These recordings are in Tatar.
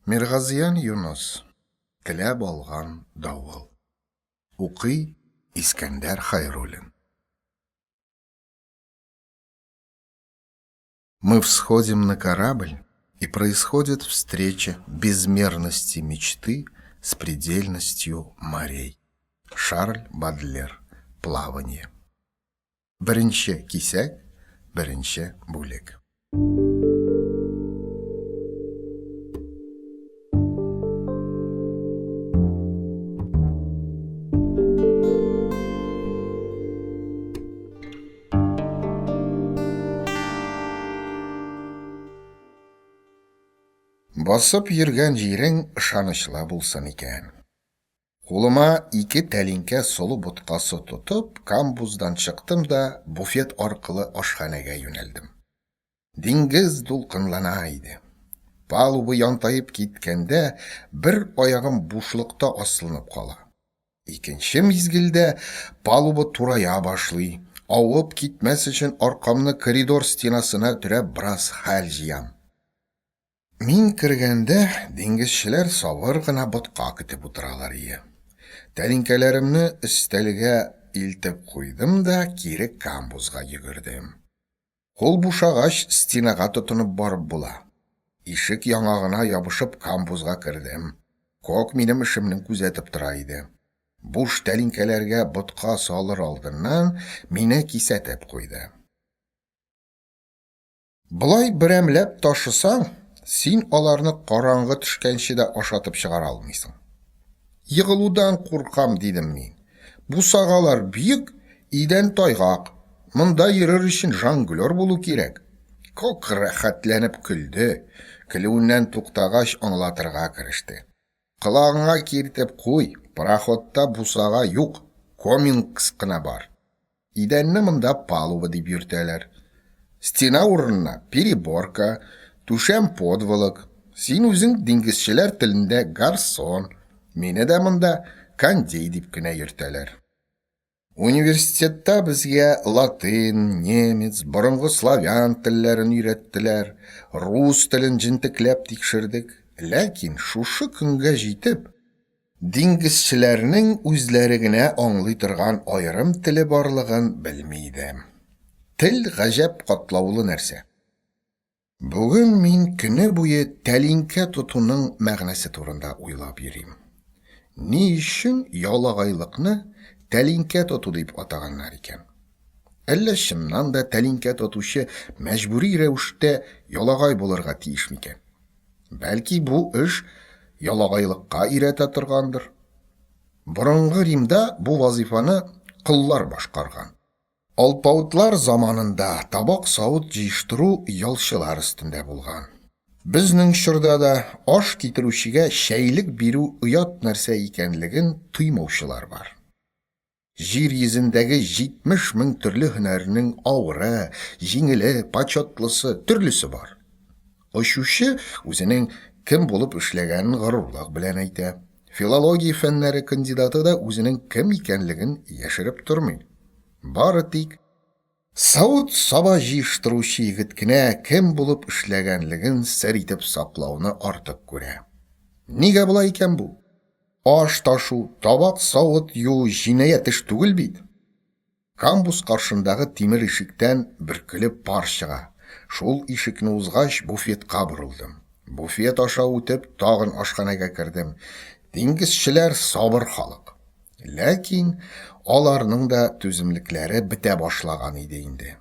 Миргазиян Юныс. Теләп алган давыл. Укый Искәндәр Хайруллин. Мы всходим на корабль, и происходит встреча безмерности мечты с предельностью морей. Шарль Бадлер. Плавание. Беренче кисәк, беренче бүлек. Басып йөргән җирең ышанычлы булсын икән. Кулыма ике тәлинкә солы боткасы тотып, камбуздан чыктым да буфет аркылы ашханәгә юнәлдем. Диңгез дулкынлана иде. Палуба янтаеп киткәндә, бер аягым бушлыкта асылынып кала. Икенче мизгелдә палуба турая башлый. Авып китмәс өчен аркамны коридор стенасына терәп бераз хәл җыям. Мин кергәндә, диңгезчеләр сабыр гына ботка көтеп утыралар ие. Тәлинкәләремне өстәлгә илтеп куйдым да кире камбузга йөгердем. Кул бушагач, стенага тотынып барып була. Ишек яңагына ябышып камбузга кердем. Кок минем эшемне күзәтеп тора иде. Буш тәлинкәләргә ботка салыр алдыннан мине кисәтеп куйды. Болай берәмләп ташысаң, син аларны караңгы төшкәнче дә ашатып чыгара алмыйсың. Егылудан куркам, дидем мин. Бусагалар биек, идән тайгак. Монда йөрер өчен жонглер булу кирәк. Кок рәхәтләнеп көлде. Көлүеннән туктагач, аңлатырга кереште. Колагыңа киртеп куй, пароходта бусага юк, комингс кына бар. Идәнне монда палуба дип йөртәләр. Стена урынына переборка, түшәм подволок. Син үзең диңгезчеләр телендә гарсон, мине дә монда кондей дип кенә йөртәләр. Университетта безгә латин, немец, борынгы славян телләрен өйрәттеләр, рус телен җентекләп тикшердек. Ләкин шушы көнгә җитеп, Диңгезчеләрнең үзләре генә аңлый торган аерым теле барлыгын белми идем. Тел гаҗәп катлаулы нәрсә. Бүген мин көне буе тәлинкә тотуның мәгънәсе турында уйлап йөрим. Ни өчен ялагайлыкны тәлинкә тоту дип атаганнар икән? Әллә чыннан да тәлинкә тотучы мәҗбүри рәвештә ялагай булырга тиеш микән? Бәлки бу эш ялагайлыкка өйрәтә торгандыр. Борынгы Римда бу вазыйфаны коллар башкарган. Алпавытлар заманында табак-савыт җыештыру ялчылар өстендә булган. Безнең чорда да аш китерүчегә чәйлек бирү оят нәрсә икәнлеген тоймаучылар бар. Җир йөзендәге 70 мең төрле һөнәрнең авыры, җиңеле, почетлысы, төрлесе бар. Очучы үзенең кем булып эшләгәнен горурлык белән әйтә. Филология фәннәре кандидаты да үзенең кем икәнлеген яшереп тормый. Бары тик савыт-саба җыештыручы егет кенә кем булып эшләгәнлеген сер итеп саклауны артык күрә. Нигә болай икән бу? Аш ташу, табак-савыт юу җинаять эш түгел бит. Камбуз каршындагы тимер ишектән бөркелеп пар чыга. Шул ишекне узгач, буфетка борылдым. Буфет аша үтеп, тагын ашханәгә кердем. Диңгезчеләр сабыр халык. Ләкин аларның да түземлекләре бетә башлаган иде инде.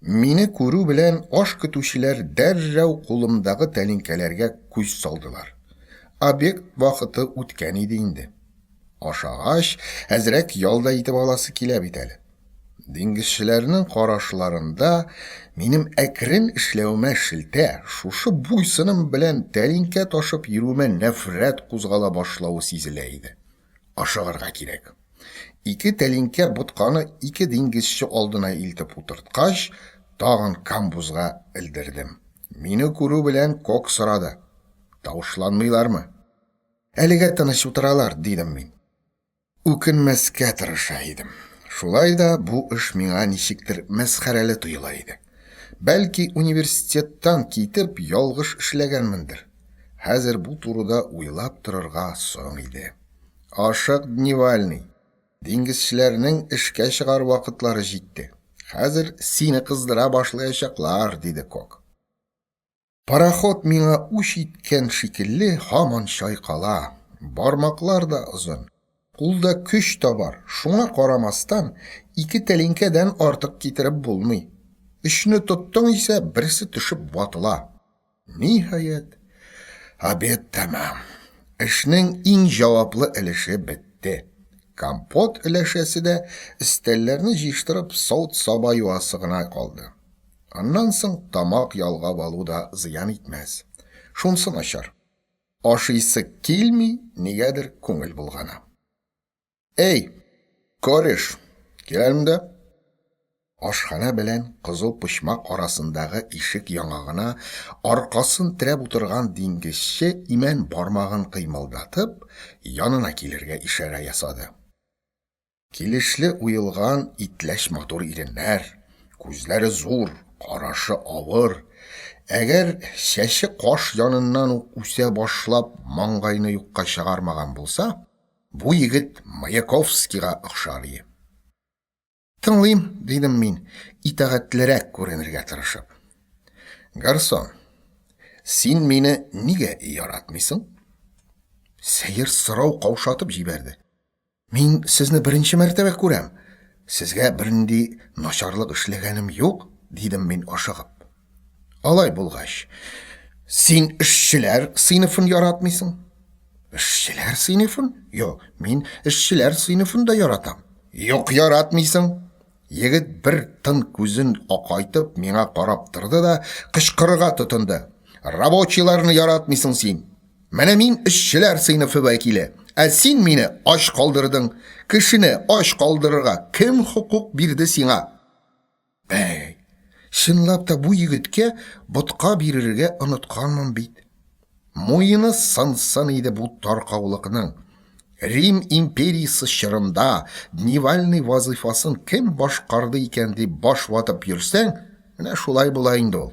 Мине күрү белән аш көтүчеләр дәррәү кулымдагы тәлинкәләргә күз салдылар. Обед вакыты үткән иде инде. Ашагач, әзрәк ял да итеп аласы килә бит әле. Диңгезчеләрнең карашларында минем әкрен эшләвемә шелтә, шушы буй-сыным белән тәлинкә ташып йөрүемә нәфрәт кузгала башлавы сизелә иде. Ашыгырга кирәк. Ике тәлинкә ботканы ике диңгезче алдына илтеп утырткач, тагын камбузга элдердем. Мине күрү белән кок сорады. Тавышланмыйлармы? Әлегә тыныч утыралар, дидем мин. Үкенмәскә тырыша идем. Шулай да бу эш миңа ничектер мәсхәрәле тоела иде. Бәлки, университеттан китеп ялгыш эшләгәнмендер. Хәзер бу турыда уйлап торырга соң иде. Ашык, дневальный. Диңгезчеләрнең эшкә чыгар вакытлары җитте. Хәзер сине кыздыра башлаячаклар, диде Кок. Пароход миңа үч иткән шикелле һаман чайкала. Бармаклар да озын, кулда көч тә бар, шуңа карамастан, ике тәлинкәдән артык китереп булмый. Өчне тоттың исә, берсе төшеп ватыла. Ниһаять, обед тәмам. Эшнең иң җаваплы өлеше бетте. Компот өләшәсе дә, өстәлләрне җыештырып, савыт-саба юасы гына калды. Аннан соң тамак ялгап алу да зыян итмәс. Шунсы начар. Ашыйсы килми, нигәдер күңел болгана. Эй, кореш, кил әле монда. Ашханә белән кызыл почмак арасындагы ишек яңагына аркасын терәп утырган диңгезче имән бармагын кыймылдатып, янына килергә ишарә ясады. Килешле уелган итләч матур иреннәр, күзләре зур, карашы авыр. Әгәр чәче каш яныннан ук үсә башлап, маңгайны юкка чыгармаган булса, бу егет Маяковскийга охшар иде. Тыңлыйм, дидем мин, итагатьлерәк күренергә тырышып. Гарсон, син мине нигә яратмыйсың? Сәер сорау каушатып җибәрде. Мин сезне беренче мәртәбә күрәм. Сезгә бернинди начарлык эшләгәнем юк, дидем мин ашыгып. Алай булгач, син эшчеләр сыйныфын яратмыйсың? Эшчеләр сыйныфын? Юк, мин эшчеләр сыйныфын да яратам. Юк, яратмыйсың. Егет бер тын күзен акайтып миңа карап торды да кычкырырга тотынды. Рабочийларны яратмыйсың син. Менә мин эшчеләр сыйныфы вәкиле, ә син мине ач калдырдың. Кешене ач калдырырга кем хокук бирде сиңа? Бәй, чынлап та бу егеткә ботка бирергә онытканмын бит. Муены сынсын иде бу таркаулыкның. Рим империясе чорында дневальный вазыйфасын кем башкарды икән дип баш ватып йөрсәң, менә шулай була инде ул.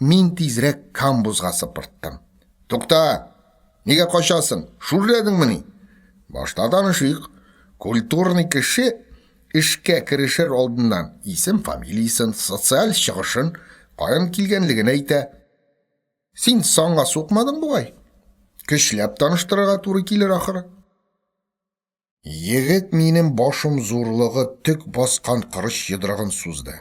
Мин тизрәк камбузга сыпырттым. Тукта! Нигә качасың? Шүрләдеңмени? Башта танышыйк. Культурный кеше эшкә керешер алдыннан исем, фамилиясен, социаль чыгышын, каян килгәнлеген әйтә. Син санга сукмадың бугай. Көчләп таныштырырга туры килер ахыры. Егет минем башым зурлыгы төк баскан корыч йодрыгын сузды.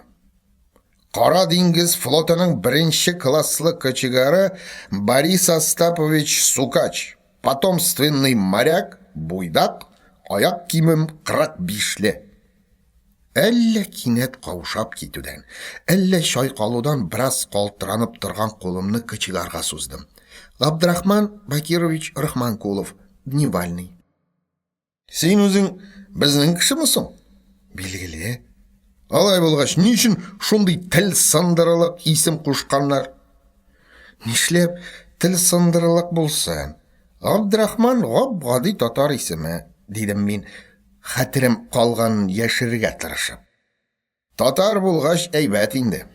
Кара диңгез флотының беренче класслы кочегары Борис Остапович Сукач, потомственный моряк, буйдак, аяк киемем 45-ле. Әллә кинәт каушап китүдән, әллә чайкалудан бераз калтыранып торган кулымны кочегарга суздым. Габдрахман Бакирович Рахманкулов, Дневальный. Син үзең безнең кешеме соң? Билгеле. Алай булгач, ни өчен шундый тел сындырылык исем кушканнар? Нишләп тел сындырылык булсын? Габдрахман гап-гади татар исеме, дидем мин, хәтерем калганын яшерергә тырышып. Татар булгач әйбәт инде.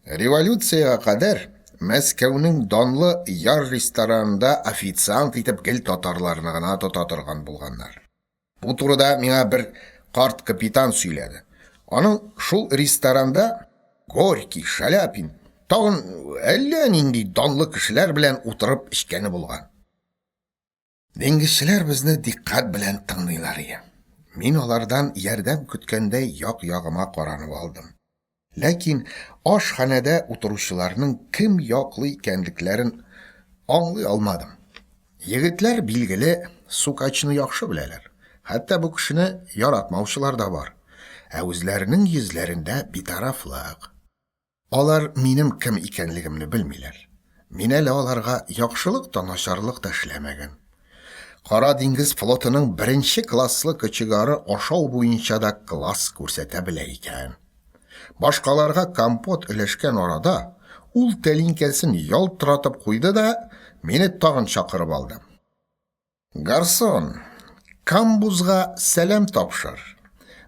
Революциягә кадәр Мәскәүнең данлы Яр ресторанында официант итеп гел татарларны гына тота торган булганнар. Бу турыда миңа бер карт капитан сөйләде. Аның шул ресторанда Горький, Шаляпин, тагын әллә нинди данлы кешеләр белән утырып эчкәне булган. Диңгезчеләр безне дикъкать белән тыңлыйлар иде. Мин алардан ярдәм көткәндәй як-ягыма каранып алдым. Ләкин ашханәдә утыручыларның кем яклы икәнлекләрен аңлый алмадым. Егетләр, билгеле, Сукачны яхшы беләләр. Хәтта бу кешене яратмаучылар да бар. Ә үзләренең йөзләрендә битарафлык. Алар минем кем икәнлегемне белмиләр. Мин әле аларга яхшылык та, начарлык та эшләмәгән. Кара диңгез флотының беренче класслы кочегары ашау буенча да класс күрсәтә белә икән. Башкаларга компот өләшкән арада ул тәлинкәсен ялтыратып куйды да мине тагын чакырып алды. Гарсон, камбузга сәлам тапшыр.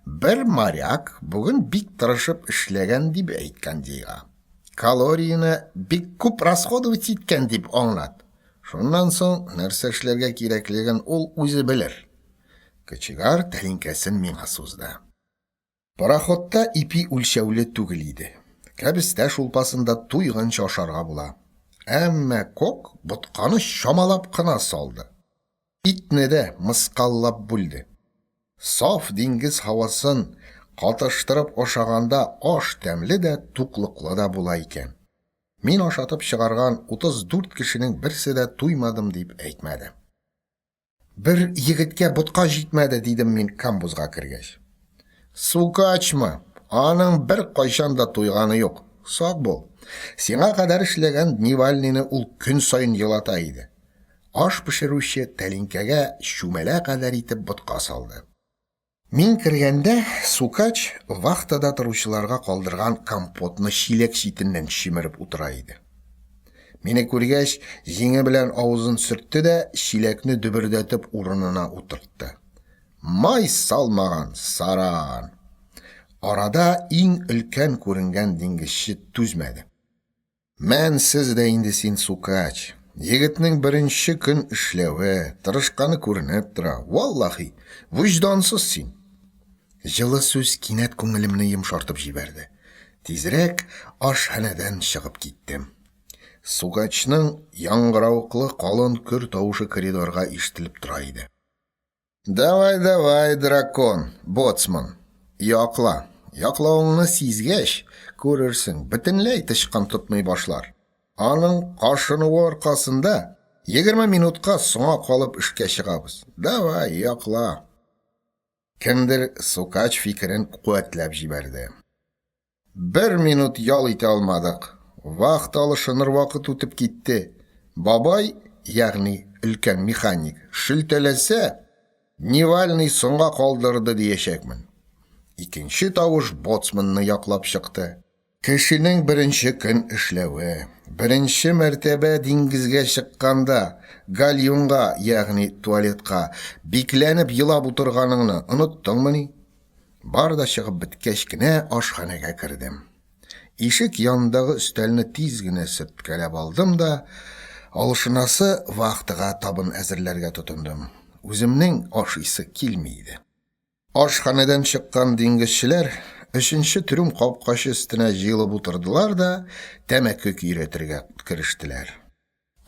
Бер моряк бүген бик тырышып эшләгән дип әйткән Дига. Калорияне бик күп расходовать иткән дип аңлат. Шуннан соң нәрсә эшләргә кирәклеген ул үзе белер. Кочегар тәлинкәсен миңа сузды. Пароходта ипи үлчәүле түгел иде. Кәбестә шулпасын да туйганчы ашарга була. Әмма кок ботканы чамалап кына салды. Итне дә мыскаллап бүлде. Саф диңгез һавасын катыштырып ашаганда аш тәмле дә, туклыклы да була икән. Мин ашатып чыгарган 34 кешенең берсе дә туймадым дип әйтмәде. Бер егеткә ботка җитмәде, дидем мин камбузга кергәч. Сукачмы? Аның бер кайчан да туйганы юк. Сак бул. Сиңа кадәр эшләгән дневальныйны ул көн саен елата иде. Аш пешерүче тәлинкәгә чүмәлә кадәр итеп ботка салды. Мин кергәндә, Сукач вахтада торучыларга калдырган компотны чиләк читеннән чөмереп утыра иде. Мине күргәч, җиңе белән авызын сөртте дә чиләкне дөбердәтеп урынына утыртты. Май салмаган, саран! Арада иң өлкән күренгән диңгезче түзмәде. Мәнсез дә инде син, сукач. Егетнең беренче көн эшләве, тырышканы күренеп тора. Валлахи, вөҗдансыз син. Җылы сүз кинәт күңелемне йомшартып җибәрде. Тизрәк ашханәдән чыгып киттем. Сукачның яңгыравыклы калын көр тавышы коридорга ишетелеп тора иде. Давай, давай, дракон, боцман, якла. Яклавыңны сизгәч, күрерсең, бөтенләй тычкан тотмый башлар. Аның кашынуы аркасында 20 минутка соңа калып эшкә чыгабыз. Давай, якла. Кемдер Сукач фикерен куәтләп җибәрде. Бер минут ял итә алмадык. Вахта алышыныр вакыт үтеп китте. Бабай, ягъни өлкән механик, шелтәләсә, Дневальный соңга калдырды диячәкмен. Икенче тавыш боцманны яклап чыкты. Кешенең беренче көн эшләве, беренче мәртәбә диңгезгә чыкканда гальюнга, ягъни туалетка, бикләнеп елап утырганыңны оныттыңмыни? Бар да чыгып беткәч кенә ашханәгә кердем. Ишек янындагы өстәлне тиз генә сөрткәләп алдым да, алышынасы вахтага табын әзерләргә тотындым. Үземнең ашыйсы килми иде. Ашханәдән чыккан диңгезчеләр өченче трюм капкачы өстенә җыелып утырдылар да тәмәке көйрәтергә керештеләр.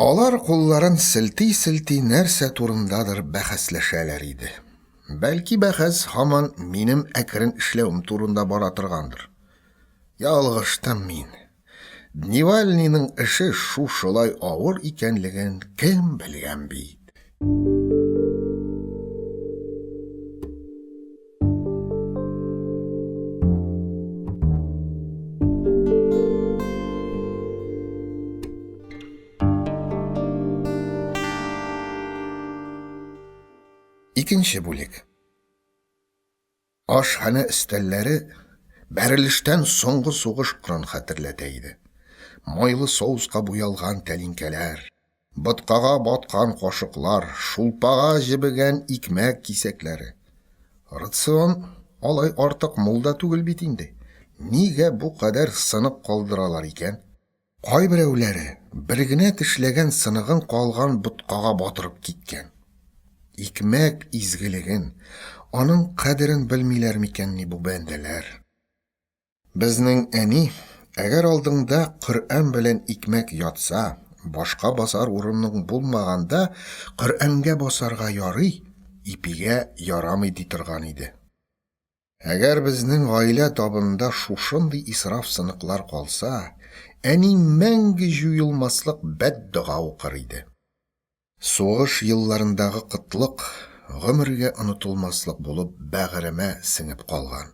Алар кулларын селти-селти нәрсә турындадыр бәхәсләшәләр иде. Бәлки бәхәс һаман минем әкрен эшләвем турында бара торгандыр. Ялгыштым мин. Дневальныйның эше шушылай авыр икәнлеген кем белгән бит. Икенче бүлек. Ашханә өстәлләре бәрелештән соңгы сугыш кырын хәтерләтә иде. Майлы соуска буялган тәлинкәләр, Боткага баткан кашыклар, шулпага җебегән икмәк кисәкләре. Рацион алай артык мул да түгел бит инде. Нигә бу кадәр сынык калдыралар икән? Кайберәүләре бер генә тешләгән сыныгын калган боткага батырып киткән. Икмәк изгелеген, аның кадерен белмиләр микәнни бу бәндәләр? Безнең әни, әгәр алдыңда Коръән белән икмәк ятса, башка басар урының булмаганда, Коръәнгә басарга ярый, ипигә ярамый ди торган иде. Әгәр безнең гаилә табынында шушындый исраф сыныклар калса, әни мәңге җуелмаслык бәддога укыр иде. Сугыш елларындагы кытлык гомергә онытылмаслык булып бәгыремә сеңеп калган.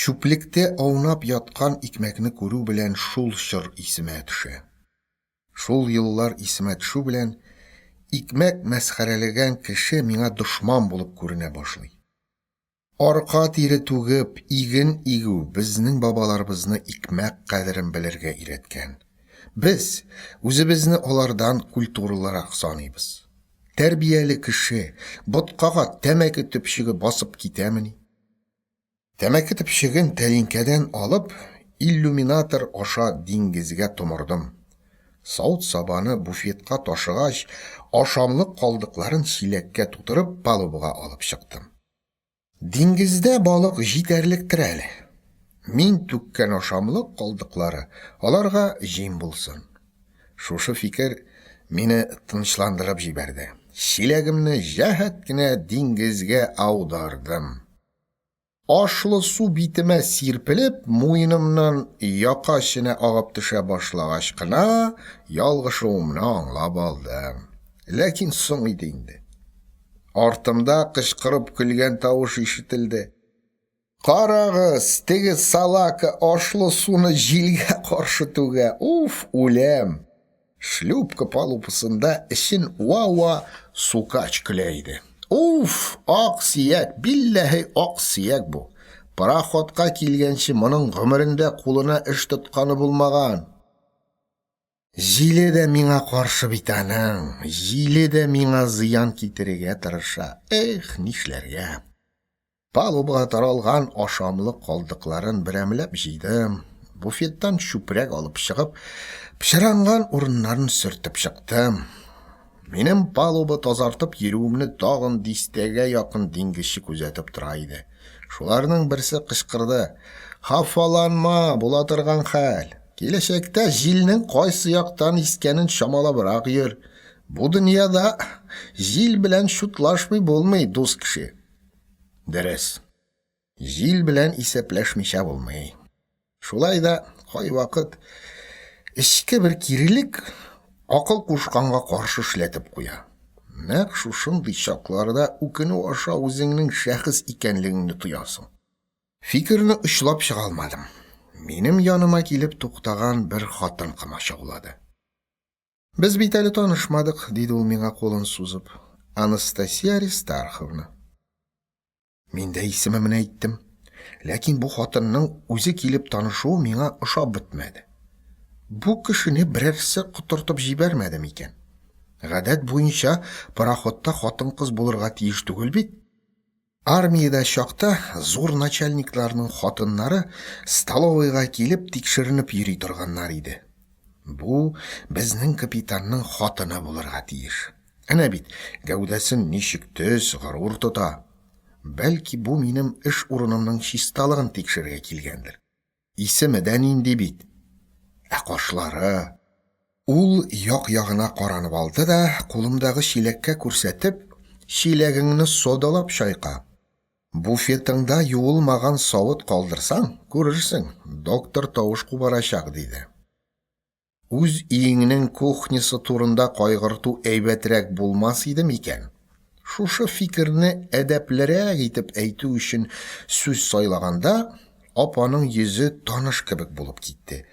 Чүплектә аунап яткан икмәкне күрү белән шул чор исемә төшә. Шул еллар исемә төшү белән, икмәк мәсхәрәләгән кеше миңа дошман булып күренә башлый. Арка тире түгеп, иген игү безнең бабаларыбызны икмәк кадерен белергә өйрәткән. Без үзебезне алардан культуралырак саныйбыз. Тәрбияле кеше боткага тәмәке төпчеге басып китәмени? Тәмәке төпчеген тәлинкәдән алып, иллюминатор аша диңгезгә томырдым. Савыт-сабаны буфетка ташыгач, ашамлык калдыкларын чиләккә тутырып палубага алып чыктым. Диңгездә балык җитәрлектер әле. Мин түккән ашамлык калдыклары аларга җим булсын. Шушы фикер мине тынычландырып җибәрде. Чиләгемне җәһәт кенә диңгезгә аудардым. Ашлы су битемә сирпелеп, муенымнан яка эченә агып төшә башлагач кына, ялгышуымны аңлап алдым. Ләкин соң иде инде. Артымда кычкырып көлгән тавыш ишетелде. Карагыз, теге салака ашлы суны җилгә каршы түгә. Уф, үләм! Шлюпка палубасында эчен уа-уа Сукач көлә иде. Уф, ак сөяк, билләһи, ак сөяк бу. Пароходка килгәнче моның гомерендә кулына эш тотканы булмаган. Җиле дә миңа каршы бит аның, җиле дә миңа зыян китерергә тырыша. Эх, нишләргә? Палубага таралган ашамлык калдыкларын берәмләп җыйдым, буфеттан чүпрәк алып чыгып, пычранган урыннарын сөртеп чыктым. Минем палуба тазартып йөрүемне тагын дистәгә якын диңгезче күзәтеп тора иде. Шуларның берсе кычкырды: "Хафаланма, була торган хәл. Киләчәктә җилнең кайсы яктан искәнен чамалабрак йөр. Бу дөньяда җил белән чутлашмый булмый, дус кеше." Дөрес. Җил белән исәпләшмичә булмый. Шулай да кайвакыт эчке бер кирелек акыл кушканга каршы эшләтеп куя. Нәкъ шушындый чакларда үкенү аша үзеңнең шәхес икәнлегеңне тоясың. Фикерне очлап чыга алмадым. Минем яныма килеп туктаган бер хатын комачаулады. Без бит әле танышмадык, диде ул миңа кулын сузып. Анастасия Аристарховна. Мин дә исемемне әйттем. Ләкин бу хатынның үзе килеп танышуы миңа ошап бетмәде. Бу кешене берәрсе котыртып җибәрмәде микән? Гадәт буенча пароходта хатын-кыз булырга тиеш түгел бит. Армиядә чакта зур начальникларның хатыннары столовыйга килеп тикшеренеп йөри торганнар иде. Бу безнең капитанның хатыны булырга тиеш. Әнә бит, гәүдәсен ничек төз, горур тота. Бәлки бу минем эш урынымның чисталыгын тикшерергә килгәндер. Исеме дә нинди бит! Ә кашлары! Ул як-ягына каранып алды да, кулымдагы чиләккә күрсәтеп, Чиләгеңне содалап чайка. Буфетыңда юылмаган савыт калдырсаң, күрерсең, доктор тавыш кубарачак, диде. Үз өеңнең кухнясы турында кайгырту әйбәтрәк булмас иде микән? Шушы фикерне әдәплерәк итеп әйтү өчен сүз сайлаганда, апаның йөзе таныш кебек булып китте.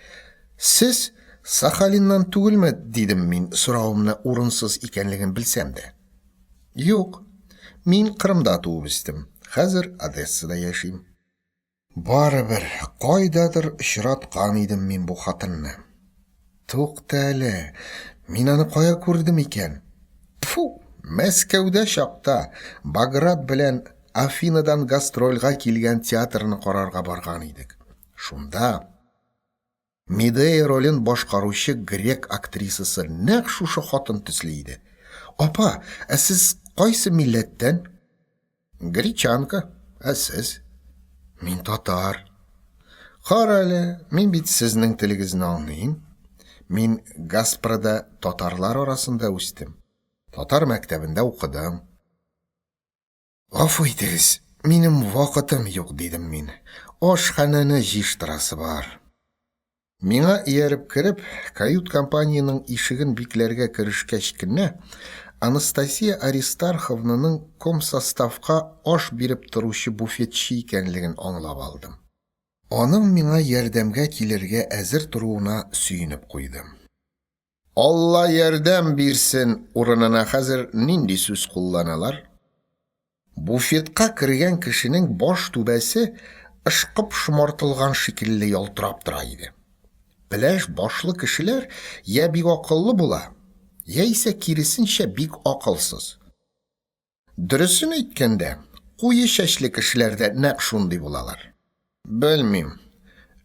Сез Сахалиннан түгелме? дидем мин, соравымны урынсыз икәнлеген белсәм дә. Юк, мин Кырымда туып үстем, хәзер Одессада яшим. Барыбер, кайдадыр очраткан идем мин бу хатынны. Тукта әле, мин аны кая күрдем икән? Тфу, Мәскәүдә чакта Баграт белән Афинадан гастрольгә килгән театрны карарга барган идек. Шунда Медея ролен башкаручы грек актрисасы нәкъ шушы хатын төсле иде. Апа, ә сез кайсы милләттән? Гречанка. Ә сез? Мин татар. Кара әле, мин бит сезнең телегезне аңлыйм. Мин Гаспрада татарлар арасында үстем. Татар мәктәбендә укыдым. Гафу итегез, минем вакытым юк, дидем мин. Ашханәне җыештырасы бар. Миңа ияреп кереп, кают-компаниянең ишеген бикләргә керешкәч кенә, Анастасия Аристарховнаның комсоставка аш биреп торучы буфетчы икәнлеген аңлап алдым. Аның миңа ярдәмгә килергә әзер торуына сөенеп куйдым. Алла ярдәм бирсен урынына хәзер нинди сүз кулланалар? Буфетка кергән кешенең баш түбәсе ышкып шомартылган шикелле ялтырап тора иде. Пеләш башлы кешеләр я бик акыллы була, яисә киресенчә бик акылсыз. Дөресен әйткәндә, куе чәчле кешеләр дә нәкъ шундый булалар. Белмим,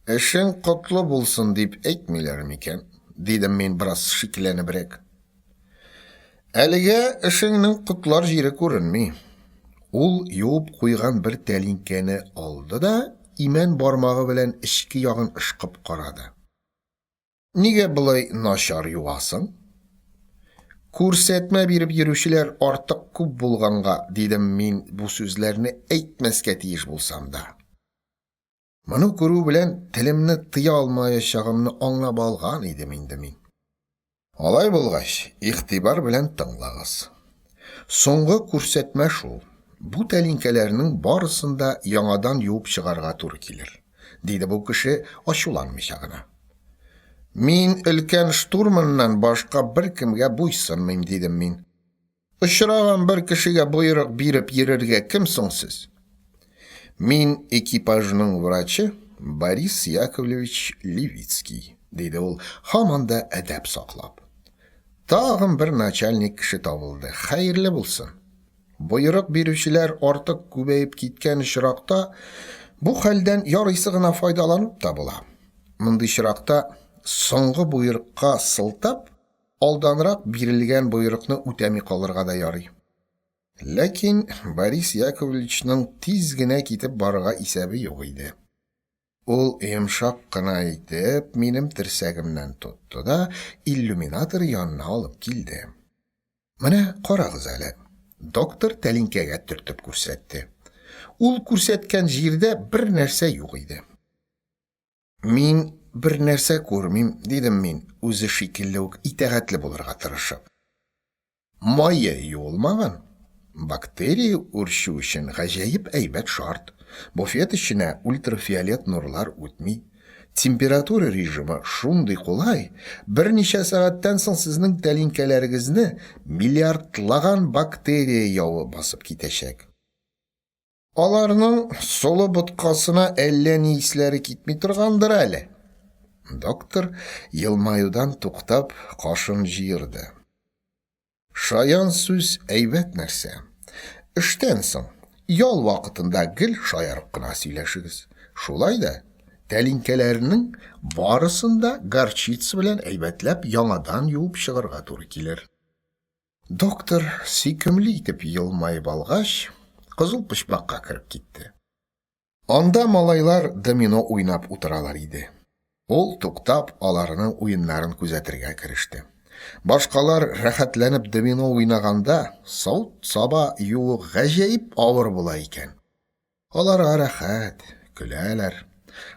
эшең котлы булсын дип әйтмиләр микән? дидем мин бераз шикләнебрәк. Әлегә эшеңнең котлар җире күренми. Ул юып куйган бер тәлинкәне алды да имән бармагы белән эчке ягын ышкып карады. Нигә болай начар юасың? Күрсәтмә биреп йөрүчеләр артык күп булганга, дидем мин бу сүзләрне әйтмәскә тиеш булсам да. Моны күрү белән телемне тыя алмаячагымны аңлап алган идем инде мин. Алай булгач, игътибар белән тыңлагыз. Соңгы күрсәтмә шул. Бу тәлинкәләрнең барысын да яңадан юып чыгарга туры килер, диде бу кеше ачуланмыйча гына. Мин өлкән штурманнан башка беркемгә буйсынмыйм, дидем мин. Очраган бер кешегә боерык биреп йөрергә кем соң сез? Мин экипажның врачы Борис Яковлевич Левицкий, диде ул, һаман да әдәп саклап. Тагын бер начальник кеше табылды. Хәерле булсын. Боерык бирүчеләр артык күбәеп киткән очракта бу хәлдән ярыйсы гына файдаланып та була. Мондый очракта соңгы боерыкка сылтап, Алданрак бирелгән боерыкны үтәми калырга да ярый. Ләкин Борис Яковлевичның тиз генә китеп барырга исәбе юк иде. Ул йомшак кына итеп минем терсәгемнән тотты да иллюминатор янына алып килде. Менә карагыз әле. Доктор тәлинкәгә төртеп күрсәтте. Ул күрсәткән җирдә бер нәрсә юк иде. Мин бер нәрсә күрмим, дидем мин, үзе шикелле үк итагатьле булырга тырышып. Мае юылмаган. Бактерия үрчү өчен гаҗәеп әйбәт шарт. Буфет эченә ультрафиолет нурлар үтми. Температура режимы шундый кулай, берничә сәгатьтән соң сезнең тәлинкәләрегезне миллиардлаган бактерия явы басып китәчәк. Аларның солы боткасына әллә ни исләре китми торгандыр әле. Доктор, елмаюдан туктап, кашын җыерды. Шаян сүз әйбәт нәрсә. Эштән соң, ял вакытында гел шаярып кына сөйләшегез. Шулай да тәлинкәләрнең барысын да горчица белән әйбәтләп яңадан юып чыгарга туры килер. Доктор сөйкемле итеп елмаеп алгач, кызыл почмакка кереп китте. Анда малайлар домино уйнап утыралар иде. Ул туктап, аларның уеннарын күзәтергә кереште. Башкалар рәхәтләнеп домино уйнаганда, савыт-саба юуу гаҗәеп авыр була икән. Аларга рәхәт, көләләр,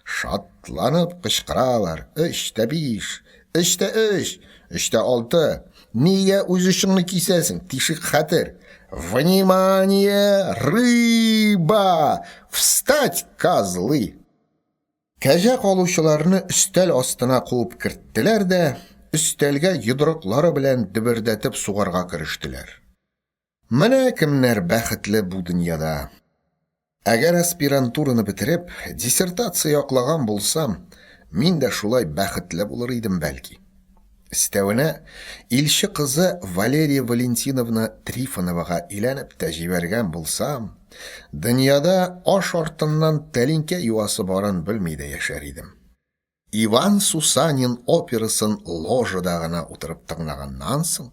шатланып кычкыралар. Өч тә биш, өч тә өч, өч тә алты. Нигә үз очыңны кисәсең, тишек хәтер? Внимание, рыба! Встать, козлы! Кәҗә калучыларны өстәл астына куып керттеләр дә, өстәлгә йодрыклары белән дөбердәтеп сугарга керештеләр. Менә кемнәр бәхетле бу дөньяда. Әгәр аспирантураны бетереп, диссертация яклаган булсам, мин дә шулай бәхетле булыр идем, бәлки. Өстәвенә, илче кызы Валерия Валентиновна Трифоновага өйләнеп тә җибәргән булсам, дөньяда аш артыннан тәлинкә юасы барын белми дә яшәр идем. Иван Сусанин операсын ложада гына утырып тыңлаганнан соң,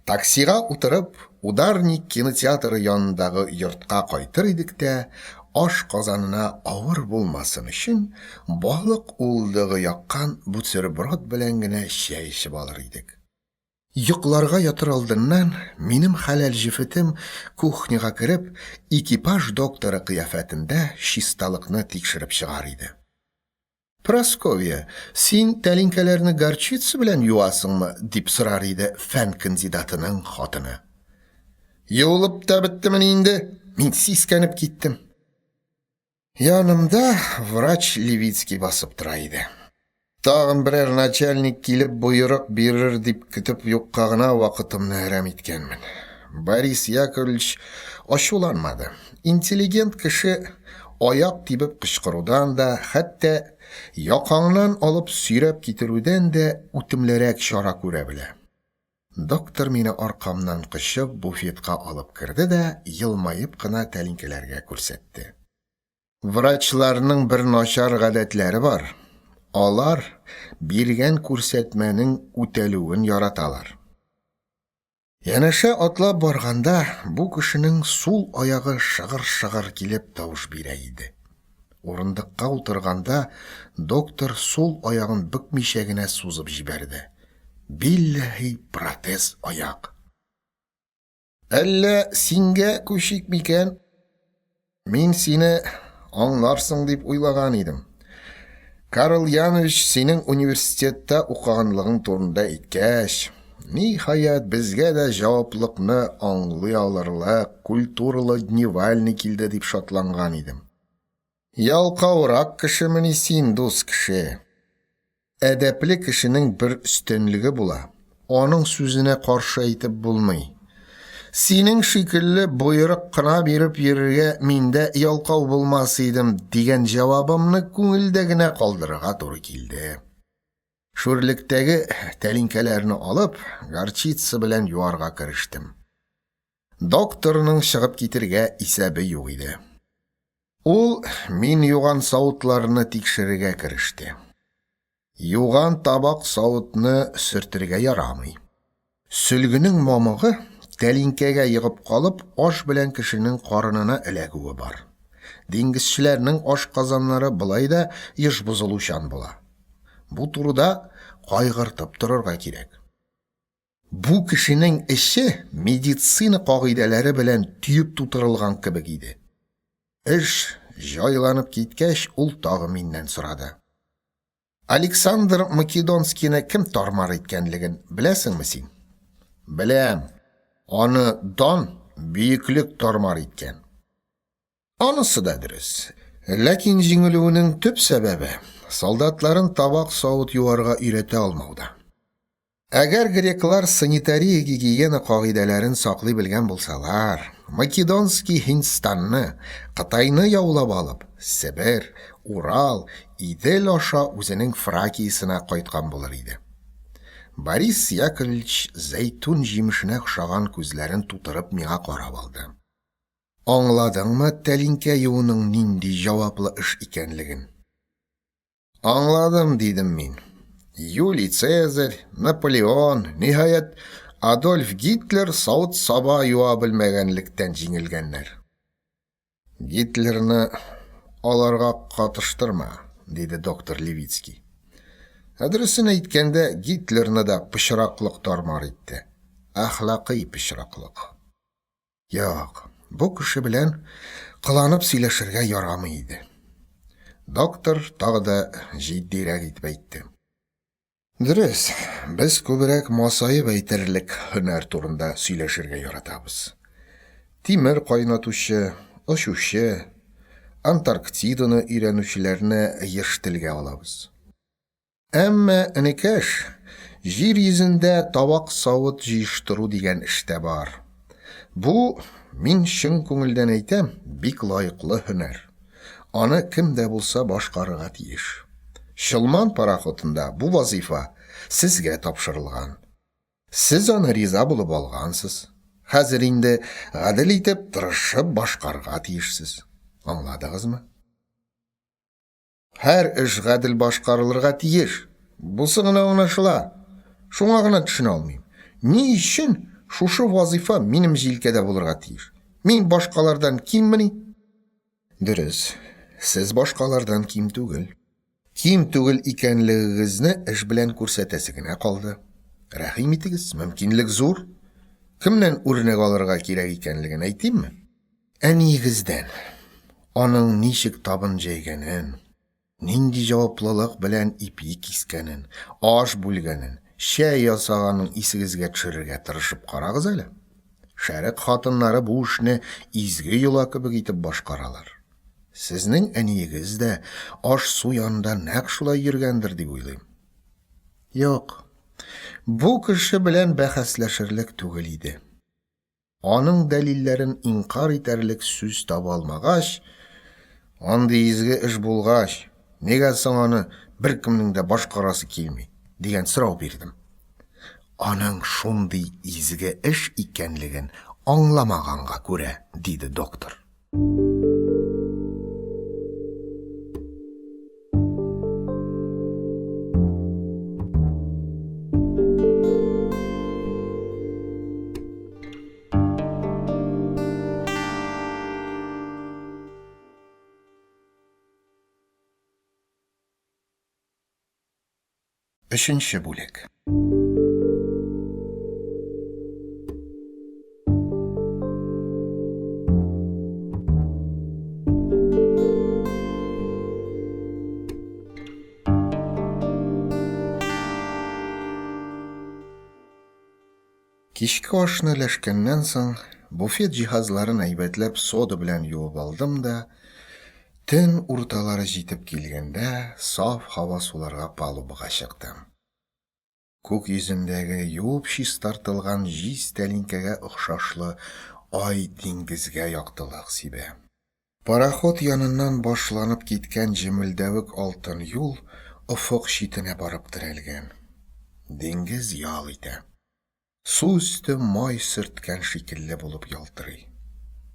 таксига утырып, Ударник кинотеатры янындагы йортка кайтыр идек тә, аш казанына авыр булмасын өчен, балык уылдыгы яккан бутерброд белән генә чәй эчеп алыр идек. Йокларга ятыр алдыннан минем хәләл җефетем кухняга кереп, экипаж докторы кыяфәтендә чисталыкны тикшереп чыгар иде. Прасковья, син тәлинкәләрне горчица белән юасыңмы? дип сорар иде фән кандидатының хатыны. Юылып та беттемени инде? Мин сискәнеп киттем. Янымда врач Левицкий басып тора иде. Тагын берәр начальник килеп боерык бирер дип көтеп юкка гына вакытымны әрәм иткәнмен. Борис Яковлевич ачуланмады. Интеллигент кеше аяк тибеп кычкырудан да, хәтта якаңнан алып сөйрәп китерүдән дә үтемлерәк чара күрә белә. Доктор мине аркамнан кочып буфетка алып керде дә елмаеп кына тәлинкәләргә күрсәтте. Врачларның бер начар гадәтләре бар. Алар биргән күрсәтмәнең үтәлүен яраталар. Янәшә атлап барганда, бу кешенең сул аягы шыгыр-шыгыр килеп тавыш бирә иде. Урындыкка утырганда, доктор сул аягын бөкмичә генә сузып җибәрде. Билләһи, протез аяк. Әллә сингә күчик микән? Мин сине аңларсың дип уйлаган идем. Карл Янович синең университетта укыганлыгың турында әйткәч, ниһаять, безгә дә җаваплыкны аңлый алырлык культуралы дневальный килде дип шатланган идем. Ялкаурак кешемени син, дус кеше? Әдәпле кешенең бер өстенлеге була, аның сүзенә каршы әйтеп булмый. Синең шикелле боерык кына биреп йөрергә мин дә ялкау булмас идем, дигән җавабымны күңелдә генә калдырырга туры килде. Шүрлектәге тәлинкәләрне алып, горчица белән юарга керештем. Докторның чыгып китергә исәбе юк иде. Ул мин юган савытларны тикшерергә кереште. Юган табак савытны сөртергә ярамый. Сөлгенең мамыгы тәлинкәгә егып калып, аш белән кешенең карынына эләгүе бар. Диңгезчеләрнең ашказаннары болай да еш бозылучан була. Бу турыда кайгыртып торырга кирәк. Бу кешенең эче медицина кагыйдәләре белән төеп тутырылган кебек иде. Эш җайланып киткәч, ул тагы миннән сорады. Александр Македонскийны кем тар-мар иткәнлеген беләсеңме син? Беләм. Аны дан, бөеклек тар-мар иткән. Анысы да дөрес. Ләкин җиңелүенең төп сәбәбе, солдатларын табак-савыт юарга өйрәтә алмауда. Әгәр греклар санитария-гигиена кагыйдәләрен саклый белгән булсалар, Македонский Һиндстанны, Кытайны яулап алып, Себер, Урал, Идел аша үзенең Фракиясенә кайткан булыр иде. Борис Яковлевич зәйтүн җимешенә охшаган күзләрен тутырып миңа карап алды. Аңладыңмы тәлинкә юуның нинди җаваплы эш икәнлеген? Аңладым, дидем мин. Юлий Цезарь, Наполеон, ниһаять, Адольф Гитлер савыт-саба юа белмәгәнлектән җиңелгәннәр. Гитлерны аларга катыштырма, диде доктор Левицкий. Ә дөресен әйткәндә, Гитлерны да пычраклык тар-мар итте. Әхлакый пычраклык. Юк, бу кеше белән кыланып сөйләшергә ярамый иде. Доктор тагы да җитдирәк итеп әйтте. Дөрес, без күбрәк масаеп әйтерлек һөнәр турында сөйләшергә яратабыз. Тимер кайнатучы, очучы, Антарктиданы өйрәнүчеләрне еш телгә алабыз. Әмма, энекәш, җир йөзендә табак-савыт җыештыру дигән эш тә бар. Бу, мин чын күңелдән әйтәм, бик лаеклы һөнәр. Аны кем дә булса башкарырга тиеш. Чолман пароходында бу вазыйфа сезгә тапшырылган. Сез аны риза булып алгансыз. Хәзер инде гадел итеп, тырышып башкарырга тиешсез. Аңладыгызмы? Һәр эш гадел башкарылырга тиеш. Бусы гына аңлашыла. Шуңа гына төшенә алмыйм. Ни өчен шушы вазыйфа минем җилкәдә булырга тиеш? Мин башкалардан киммени? Дөрес, сез башкалардан ким түгел. Ким түгел икәнлегегезне эш белән күрсәтәсе генә калды. Рәхим итегез, мөмкинлек зур. Кемнән үрнәк алырга кирәк икәнлеген әйтимме? Әниегездән. Аның ничек табын җәйгәнен, нинди җаваплылык белән ипи кискәнен, аш бүлгәнен, чәй ясаганын исегезгә төшерергә тырышып карагыз әле. Шәрык хатыннары бу эшне изге йола кебек итеп башкаралар. Сезнең әниегез дә аш-су янында нәкъ шулай йөргәндер дип уйлыйм. Юк, бу кеше белән бәхәсләшерлек түгел иде. Аның дәлилләрен инкарь итәрлек сүз таба алмагач, андый изге эш булгач, нигә соң аны беркемнең дә башкарасы килми, дигән сорау бирдем. Аның шундый изге эш икәнлеген аңламаганга күрә, диде доктор. Өченче бүлек. Кичке ашны өләшкәннән соң, буфет җиһазларын әйбәтләп сода белән юып алдым да, төн урталары җитеп килгәндә, саф һава суларга палубага чыктым. Күк йөзендәге юып чистартылган җиз тәлинкәгә охшашлы ай диңгезгә яктылык сибә. Пароход яныннан башланып киткән җемелдәвек алтын юл офык читенә барып терәлгән. Диңгез ял итә. Су өсте май сөрткән шикелле булып ялтырый.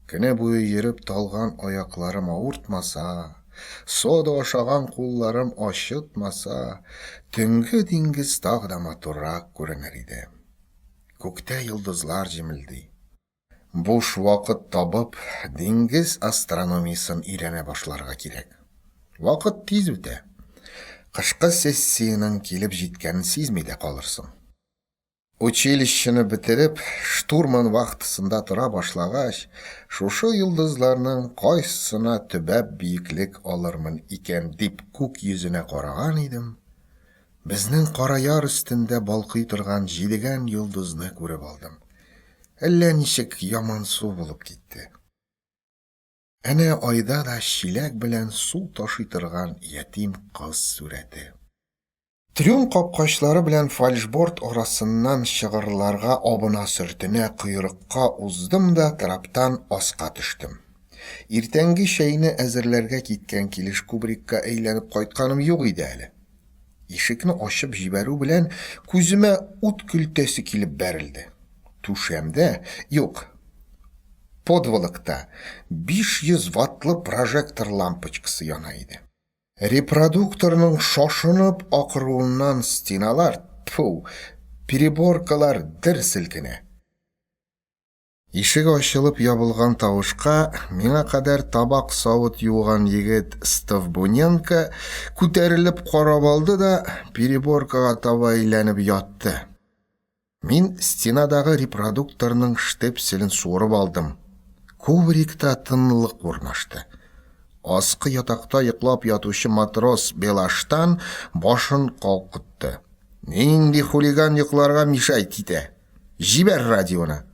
Көне буе йөреп талган аякларым авыртмаса, сода ашаган кулларым ачытмаса, төнге диңгез тагы да матуррак күренер иде. Күктә йолдызлар җемелди. Буш вакыт табып, диңгез астрономиясен өйрәнә башларга кирәк. Вакыт тиз үтә. Кышкы сессиянең килеп җиткәнен сизми дә калырсың. Училищены бетереп, штурман вахтасында тора башлагач, шушы йолдызларның кайсысына төбәп биеклек алырмын икән дип күк йөзенә караган идем, Безнең кара яр өстендә балкый торган җидегән йолдызны күреп алдым. Әллә ничек ямансу булып китте. Әнә айда да чиләк белән су ташый торган ятим кыз сурәте. Трюм капкачлары белән фальшборт арасыннан чыгырларга абына-сөртенә койрыкка уздым да траптан аска төштем. Иртәнге чәйне әзерләргә киткән килеш кубрикка әйләнеп кайтканым юк иде әле. Ишекне ачып җибәрү белән күземә ут көлтәсе килеп бәрелде. Түшәмдә, юк, подволокта 500 ваттлы прожектор лампочкасы яна иде. Репродукторның шашынып акыруыннан стеналар, тфу, переборкалар дер селкенә. Ишек ачылып ябылган тавышка миңа кадәр табак-савыт юган егет Стовбуненко күтәрелеп карап алды да переборкага таба әйләнеп ятты. Мин стенадагы репродукторның штепселен суырып алдым. Кубрикта тынлык урнашты. Аскы ятакта йоклап ятучы матрос Белаштан башын калкытты. Нинди хулиган йокларга мешать итә? Җибәр радионы.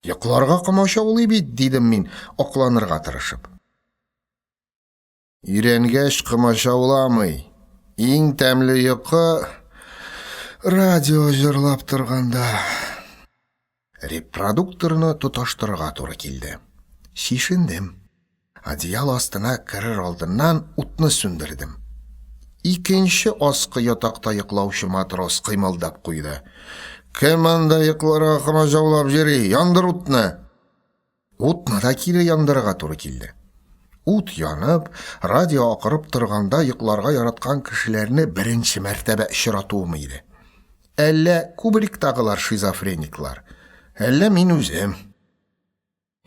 Йокларга комачаулый бит, дидем мин, акланырга тырышып. Өйрәнгәч комачауламый. Иң тәмле йокы радио җырлап торганда. Репродукторны тоташтырырга туры килде. Чишендем. Одеял астына керер алдыннан утны сүндердем. Икенче аскы ятакта йоклаучы матрос кыймылдап куйды. Кем анда йокларга комачаулап йөри? Яндыр утны! Утны да кире яндырырга туры килде. Ут янып, радио акырып торганда йокларга яраткан кешеләрне беренче мәртәбә очратуым иде. Әллә кубриктагылар шизофрениклар, әллә мин үзем.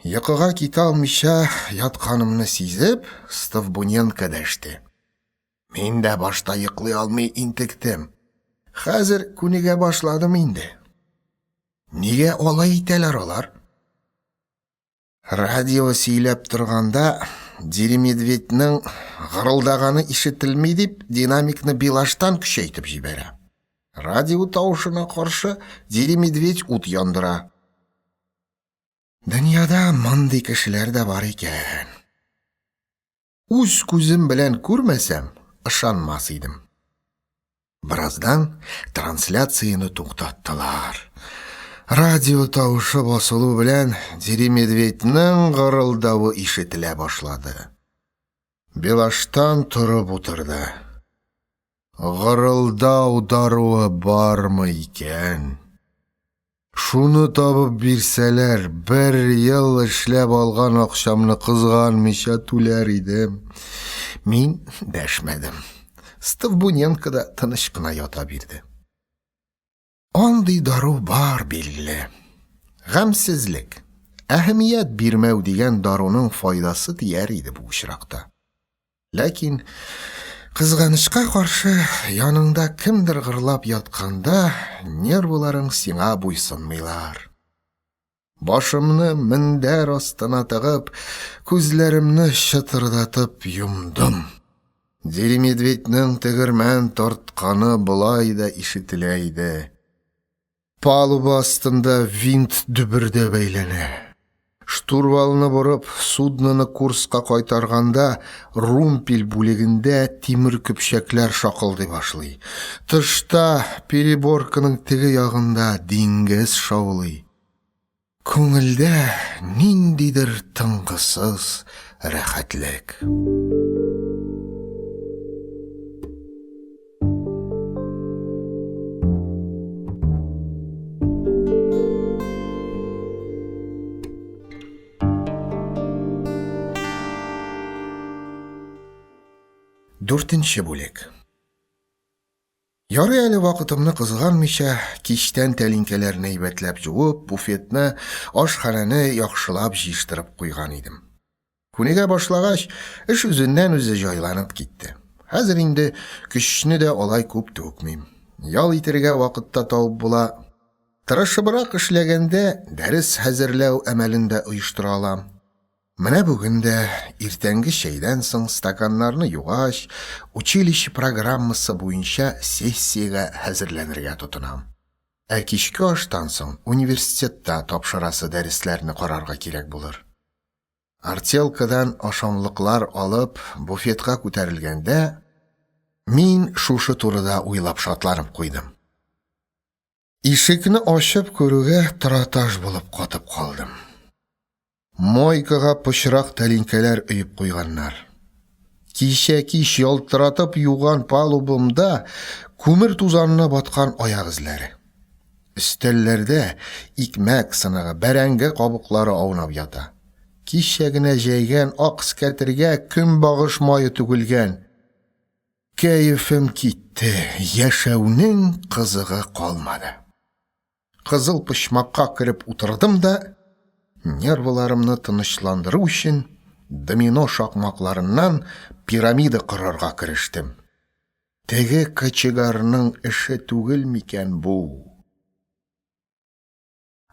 Йокыга китә алмыйча ятканымны сизеп, Стовбуненко дәште. Мин дә башта йоклый алмый интектем. Хәзер күнегә башладым инде. Нигә алай итәләр алар? Радио сөйләп торганда Деремедведьнең гырылдаганы ишетелми дип, динамикны билаштан көчәйтеп җибәрә. Радио тавышына каршы Деремедведь ут яндыра. Дөньяда мондый кешеләр дә бар икән. Үз күзем белән күрмәсәм, ышанмас идем. Бераздан трансляцияне туктаттылар. Радио тавышы басылу белән Деремедведьнең гырылдавы ишетелә башлады. Белаштан торып утырды. Гырылдау даруы бармы икән? Шуны табып бирсәләр, бер ел эшләп алган акчамны кызганмыйча түләр идем. Мин дәшмәдем. Стовбуненко да тыныч кына ята бирде. Андый дару бар, билгеле. Гамьсезлек, әһәмият бирмәү дигән даруның файдасы тияр иде бу очракта. Ләкин Кызганычка каршы, яныңда кемдер гырлап ятканда, нервыларың сиңа буйсынмыйлар. Башымны мендәр астына тыгып, күзләремне чытырдатып йомдым. Деремедведьнең тегермән тартканы болай да ишетелә иде. Палуба астында винт дөбердәп әйләнә. Штурвалны борып, судноны курска кайтарганда, румпель бүлегендә тимер көпчәкләр шакылдый башлый. Тышта, переборканың теге ягында диңгез шаулый. Күңелдә ниндидер тынгысыз рәхәтлек. Дүртенче бүлек. Ярый әле вакытымны кызганмыйча, кичтән тәлинкәләрне әйбәтләп җуып, буфетны, ашханәне яхшылап җыештырып куйган идем. Күнегә башлагач, эш үзеннән-үзе җайланып китте. Хәзер инде көчне дә алай күп түкмим. Ял итергә вакыт та табып була. Тырышыбрак эшләгәндә, дәрес хәзерләү әмәлен дә оештыра алам. Менә бүген дә, иртәнге чәйдән соң стаканнарны югач, училище программасы буенча сессиягә хәзерләнергә тотынам. Ә кичке аштан соң университетта тапшырасы дәресләрне карарга кирәк булыр. Артелкадан ашамлыклар алып, буфетка күтәрелгәндә, мин шушы турыда уйлап шатланып куйдым. Ишекне ачып күрүгә тораташ булып катып калдым. Мойкага пычрак тәлинкәләр өеп куйганнар. Кичә кич ялтыратып юган палубамда күмер тузанына баткан аяк эзләре. Өстәлләрдә икмәк сыныгы, бәрәңге кабыклары аунап ята. Кичә генә җәйгән ак скәтергә көнбагыш мае түгелгән. Кәефем китте, яшәүнең кызыгы калмады. Кызыл почмакка кереп утырдым да, нервыларымны тынычландыру өчен, домино шакмакларыннан пирамида корырга керештем. Теге кочегарның эше түгел микән бу?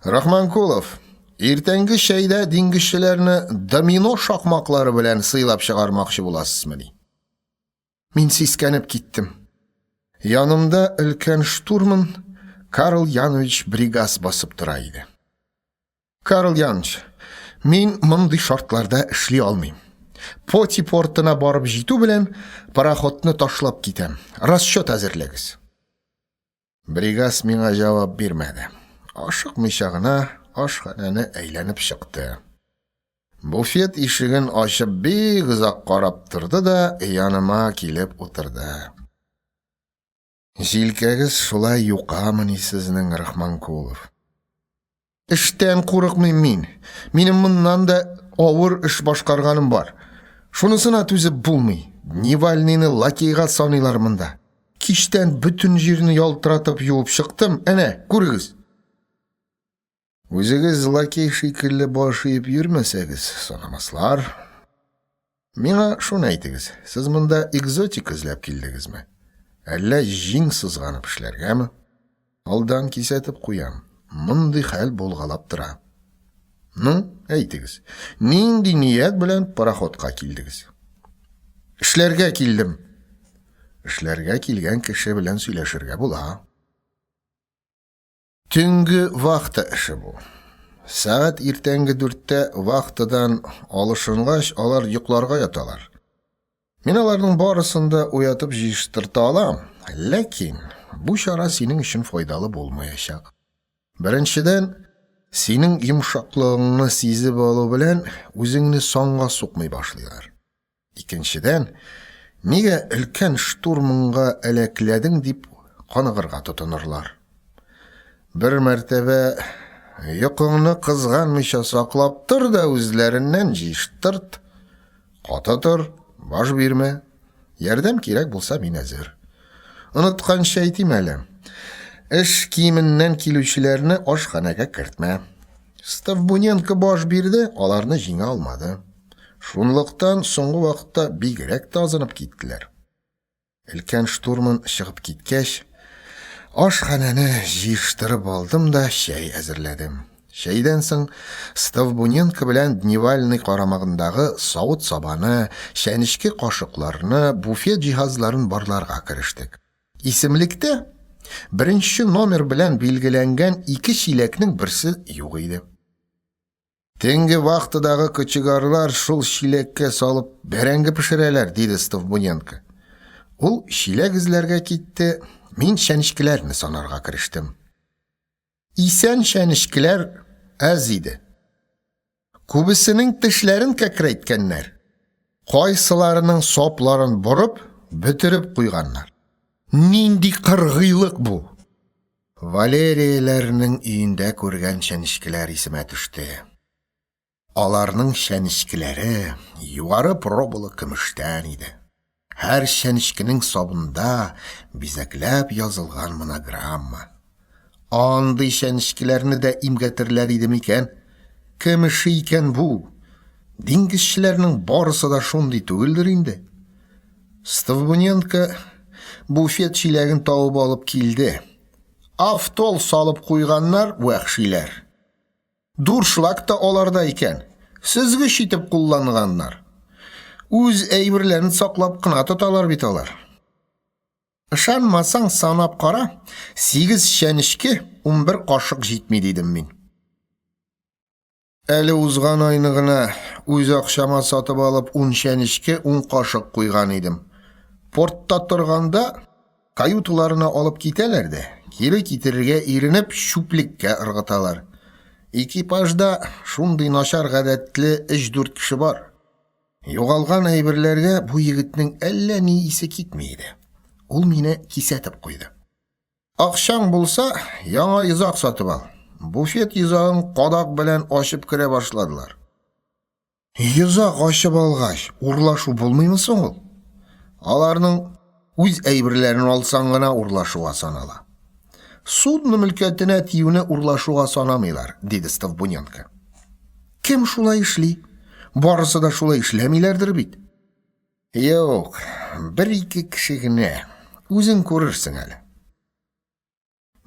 Рахманкулов, иртәнге чәйдә диңгезчеләрне домино шакмаклары белән сыйлап чыгармакчы буласызмыни? Мин сискәнеп киттем. Янымда өлкән штурман Карл Янович Бригас басып тора иде. Карл Янович, мин мондый шартларда эшли алмыйм. Поти портына барып җитү белән пароходны ташлап китәм. Расчет әзерләгез. Бригас миңа җавап бирмәде. Ашыкмыйча гына ашханәне әйләнеп чыкты. Буфет ишеген ачып бик озак карап торды да яныма килеп утырды. Җилкәгез шулай юкамыни сезнең, Рахманкулов? Эштән курыкмыйм мин. Минем моннан да авыр эш башкарганым бар. Шунысына түзеп булмый. Дневальныйны лакейга саныйлар монда. Кичтән бөтен җирне ялтыратып юып чыктым. Әнә, күрегез. Үзегез лакей шикелле баш иеп йөрмәсәгез, санамаслар. Миңа шуны әйтегез, сез монда экзотика эзләп килдегезме? Әллә җиң сызганып эшләргәме? Алдан кисәтеп куям, мондый хәл булгалап тора. Ну, әйтегез, нинди ният белән пароходка килдегез? Эшләргә килдем. Эшләргә килгән кеше белән сөйләшергә була. Төнге вахта эше бу. Сәгать иртәнге дүрттә вахтадан алышынгач, алар йокларга яталар. Мин аларның барысын да уятып җыештырта алам, ләкин бу чара синең өчен файдалы булмаячак. Беренчедән, синең йомшаклыгыңны сизеп алу белән үзеңне санга сукмый башлыйлар. Икенчедән, нигә өлкән штурманга әләкләдең дип каныгырга тотынырлар. Бер мәртәбә йокыңны кызганмыйча саклап тор да үзләреннән җыештырт. Каты тор, баш бирмә. Ярдәм кирәк булса, мин әзер. Онытканчы әйтим әле. Эш киеменнән килүчеләрне ашханәгә кертмә. Ставбуненко баш бирде, аларны җиңә алмады. Шунлыктан соңгы вакытта бигрәк тә азынып киттеләр. Өлкән штурман чыгып киткәч, ашханәне җыештырып алдым да чәй әзерләдем. Чәйдән соң Ставбуненко белән Дневальный карамагындагы савыт-сабаны, чәнечке-кашыкларны, буфет җиһазларын барларга керештек. Исемлектә беренче номер белән билгеләнгән ике чиләкнең берсе юк иде. Төнге вахтадагы кочегарлар шул чиләккә салып бәрәңге пешерәләр, диде Стовбуненко. Ул чиләк эзләргә китте, мин чәнечкеләрне санарга керештем. Исән чәнечкеләр әз иде. Күбесенең тешләрен кәкрәйткәннәр. Кайсыларының сапларын борып, бөтереп куйганнар. Нинди кыргыйлык бу! Валерияләрнең өендә күргән чәнечкеләр исемә төште. Аларның чәнечкеләре югары пробалы көмештән иде. Һәр чәнечкенең сабында бизәкләп язылган монограмма. Андый чәнечкеләрне дә имгәтерләр иде микән? Кем эше икән бу? Диңгезчеләрнең барысы да шундый түгелдер инде. Стовбуненко буфет чиләген табып алып килде. Автол салып куйганнар вәхшиләр. Дуршлаг та аларда икән. Сөзгеч итеп кулланганнар. Үз әйберләрен саклап кына тоталар бит алар. Ышанмасаң, санап кара, сигез чәнечке, 11 кашык җитми дидем мин. Әле узган айны гына үз акчама сатып алып ун чәнечке, ун кашык куйган идем. Портта торганда каюталарына алып китәләр дә, кире китерергә иренеп, чүплеккә ыргыталар. Экипажда шундый начар гадәтле өч-дүрт кеше бар. Югалган әйберләргә бу егетнең әллә ни исе китми иде. Ул мине кисәтеп куйды. Акчаң булса, яңа йозак сатып ал. Буфет йозагын кадак белән ачып керә башладылар. Йозак ачып алгач, урлашу булмыймы соң ул? Аларның үз әйберләрен алсаң гына урлашуга санала. Судно мөлкәтенә тиюне урлашуга санамыйлар, диде Ставбуненко. Кем шулай эшли? Барысы да шулай эшләмиләрдер бит. Юк, бер-ике кеше генә. Үзең күрерсең әле.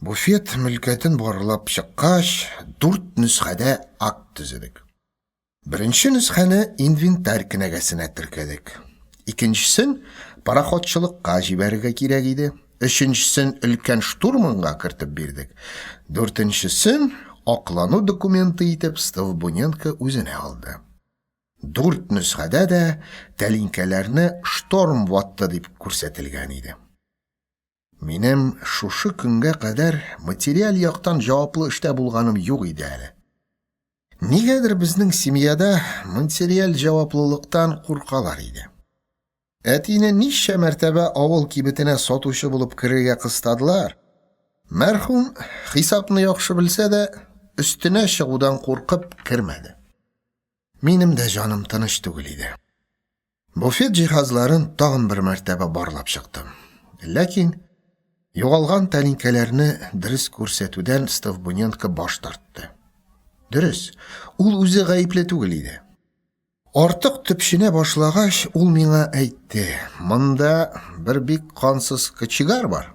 Буфет мөлкәтен барлап чыккач, дүрт нөсхәдә акт төзедек. Беренче нөсхәне инвентарь кенәгәсенә теркәдек. Икенчесен пароходчылыкка җибәрергә кирәк иде. Өченчесен өлкән штурманга кертеп бирдек. Дүртенчесен аклану документы итеп Стовбуненко үзенә алды. Дүрт нөсхәдә дә тәлинкәләрне шторм ватты дип күрсәтелгән иде. Минем шушы көнгә кадәр материаль яктан җаваплы эштә булганым юк иде әле. Нигәдер безнең семьяда материаль җаваплылыктан куркалар иде. Әтине ничә мәртәбә авыл кибетенә сатучы булып керергә кыстадылар. Мәрхүм, хисапны яхшы белсә дә, өстенә чыгудан куркып кермәде. Минем дә җаным тыныч түгел иде. Буфет җиһазларын тагын бер мәртәбә барлап чыктым. Ләкин югалган тәлинкәләрне дөрес күрсәтүдән Ставбуненко баш тартты. Дөрес, ул үзе гаепле түгел иде. Артык төпченә башлагач, ул миңа әйтте, монда бер бик кансыз кочегар бар.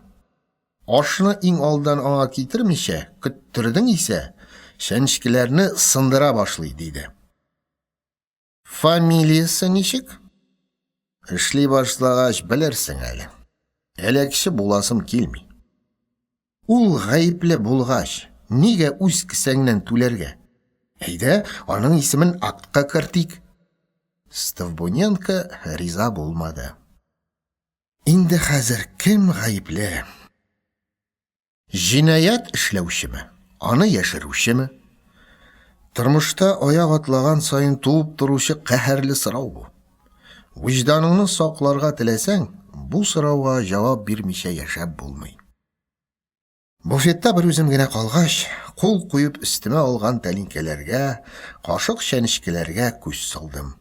Ашны иң алдан аңа китермичә, көттердең исә, чәнечкеләрне сындыра башлый, диде. Фамилиясе ничек? Эшли башлагач, белерсең әле. Әләкче буласым килми. Ул гаепле булгач, нигә үз кесәңнән түләргә? Әйдә, аның исемен актка кертик. Стовбуненко риза булмады. Инде хәзер кем гаепле? Җинаять эшләүчеме? Аны яшерүчеме? Тормышта аяк атлаган саен туып торучы каһәрле сорау бу. Вөҗданыңны сакларга теләсәң, бу сорауга җавап бирмичә яшәп булмый. Буфетта бер үзем генә калгач, кул куеп өстемә алган тәлинкәләргә, кашык-чәнечкеләргә күз салдым.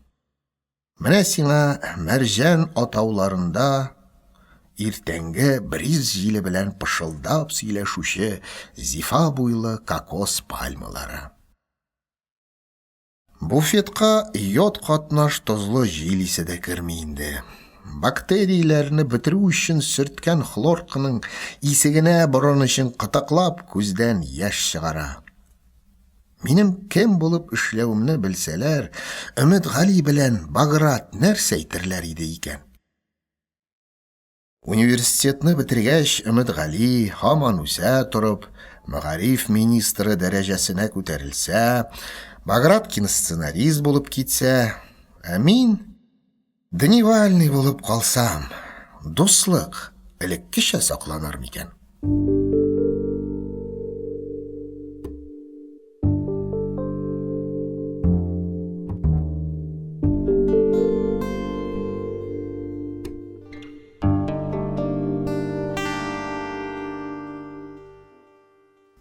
Менә сиңа мәрҗән атауларында иртәнге бриз җиле белән пышылдап сөйләшүче зифа буйлы кокос пальмалары. Буфетка йод катнаш тозлы җил исе дә керми инде. Бактерияләрне бетерү өчен сөрткән хлорканың исе генә борын эчен кытыклап, күздән яшь чыгара. Минем кем булып эшләвемне белсәләр, Өметгали белән Баграт нәрсә әйтерләр иде икән? Университетны бетергәч, Өметгали һаман үсә торып, мәгариф министры дәрәҗәсенә күтәрелсә, Баграт киносценарист булып китсә, ә мин дневальный булып калсам, дуслык элеккечә сакланыр микән?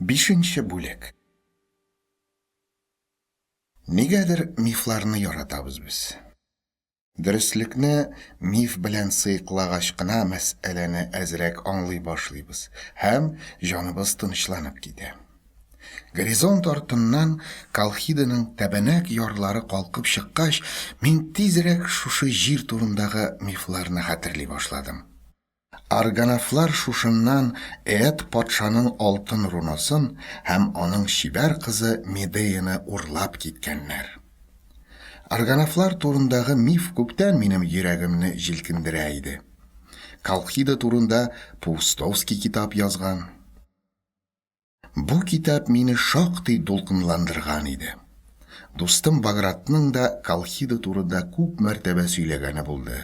Бишенче бүлек. Нигәдер мифларны яратабыз без. Дөреслекне миф белән сыеклагач кына мәсьәләне әзрәк аңлый башлыйбыз һәм җаныбыз тынычланып китә. Горизонт артыннан Колхиданың тәбәнәк ярлары калкып чыккач, мин тизрәк шушы җир турындагы мифларны хәтерли башладым. Аргонафлар шушыннан Ээт патшаның алтын руносын һәм аның чибәр кызы Медеяны урлап киткәннәр. Аргонафлар турындагы миф күптән минем йөрәгемне җилкендерә иде. Колхида турында Паустовский китап язган. Бу китап мине шактый дулкынландырган иде. Дустым Багратның да Колхида турында күп мәртәбә сөйләгәне булды.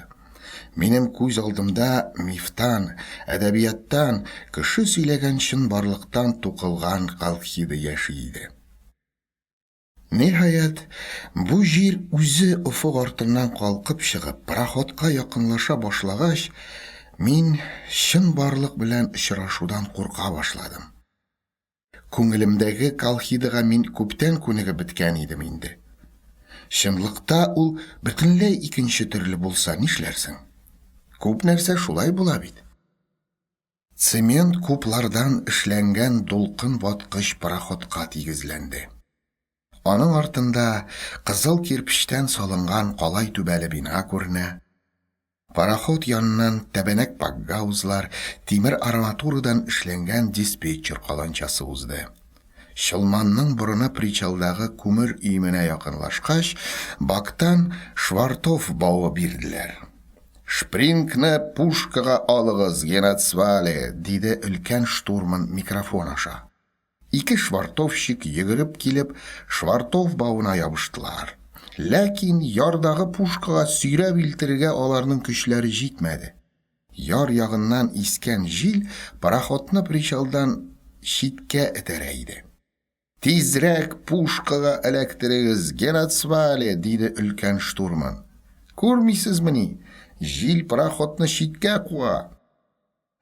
Минем күз алдымда мифтан, әдәбияттан, кеше сөйләгән чынбарлыктан тукылган Колхида яши иде. Ниһаять, бу җир үзе офык артыннан калкып чыгып, пароходка якынлаша башлагач, мин чынбарлык белән очрашудан курка башладым. Күңелемдәге Колхидага мин күптән күнегеп беткән идем инде. Чынлыкта ул бөтенләй икенче төрле булса нишләрсең? Күп нәрсә шулай була бит. Цемент кублардан эшләнгән дулкын ваткыч пароходка тигезләнде. Аның артында кызыл кирпечтән салынган калай түбәле бина күренә. Пароход яныннан тәбәнәк пакгаузлар, тимер арматурадан эшләнгән диспетчер каланчасы узды. Чолманның борыны причалдагы күмер өеменә якынлашкач, бактан швартов бавы бирделәр. Шпрингны пушкага алыгыз, Генацвале, диде өлкән штурман микрофон аша. Ике швартовщик йөгереп килеп, швартов бавына ябыштылар. Ләкин ярдагы пушкага сөйрәп илтерергә аларның көчләре җитмәде. Яр ягыннан искән җил пароходны причалдан читкә этәрә иде. Тизрәк пушкага эләктерегез, Генацвале, диде өлкән штурман. Күрмисезмени, җил пароходны читкә куа.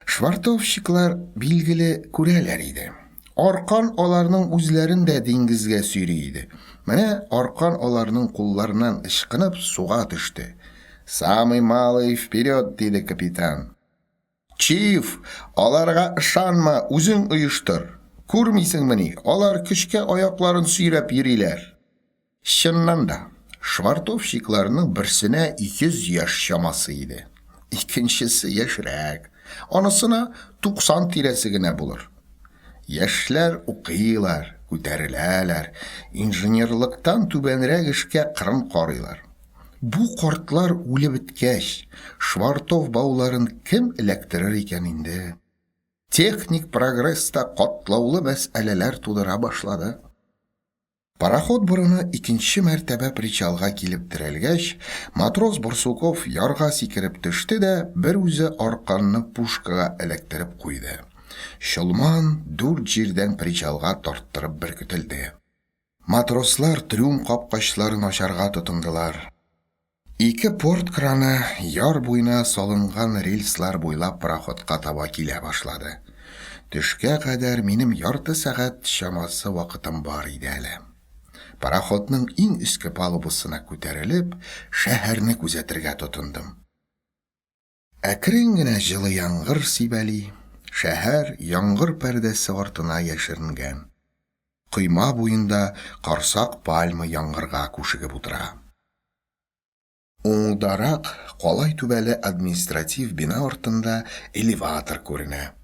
Швартовщиклар, билгеле, күрәләр иде. Аркан аларның үзләрен дә диңгезгә сөйри иде. Менә аркан аларның кулларыннан ычкынып суга төште. Самый малый вперед, диде капитан. Чиф, аларга ышанма, үзең оештыр. Күрмисеңмени, алар көчкә аякларын сөйрәп йөриләр. Чыннан да, швартовщикларның берсенә 100 яшь чамасы иде. Икенчесе яшьрәк, анысына 90 тирәсе генә булыр. Яшьләр укыйлар, күтәреләләр, инженерлыктан түбәнрәк эшкә кырын карыйлар. Бу картлар үлеп беткәч, швартов бауларын кем эләктерер икән инде? Техник прогресс та катлаулы мәсьәләләр тудыра башлады. Пароход борыны икенче мәртәбә причалга килеп терәлгәч, матрос Барсуков ярга сикереп төште дә бер үзе арканны пушкага эләктереп куйды. Чолман дүрт җирдән причалга тарттырып беркетелде. Матрослар трюм капкачларын ачарга тотындылар. Ике порт краны яр буена салынган рельслар буйлап пароходка таба килә башлады. Төшкә кадәр минем ярты сәгать чамасы вакытым бар иде әле. Пароходның иң өске палубасына күтәрелеп, шәһәрне күзәтергә тотындым. Әкрен генә җылы яңгыр сибәли, шәһәр яңгыр пәрдәсе артына яшеренгән. Койма буенда карсак пальма яңгырга күшегеп утыра. Уңда. Алдарак калай түбәле административ бина артында элеватор күренә.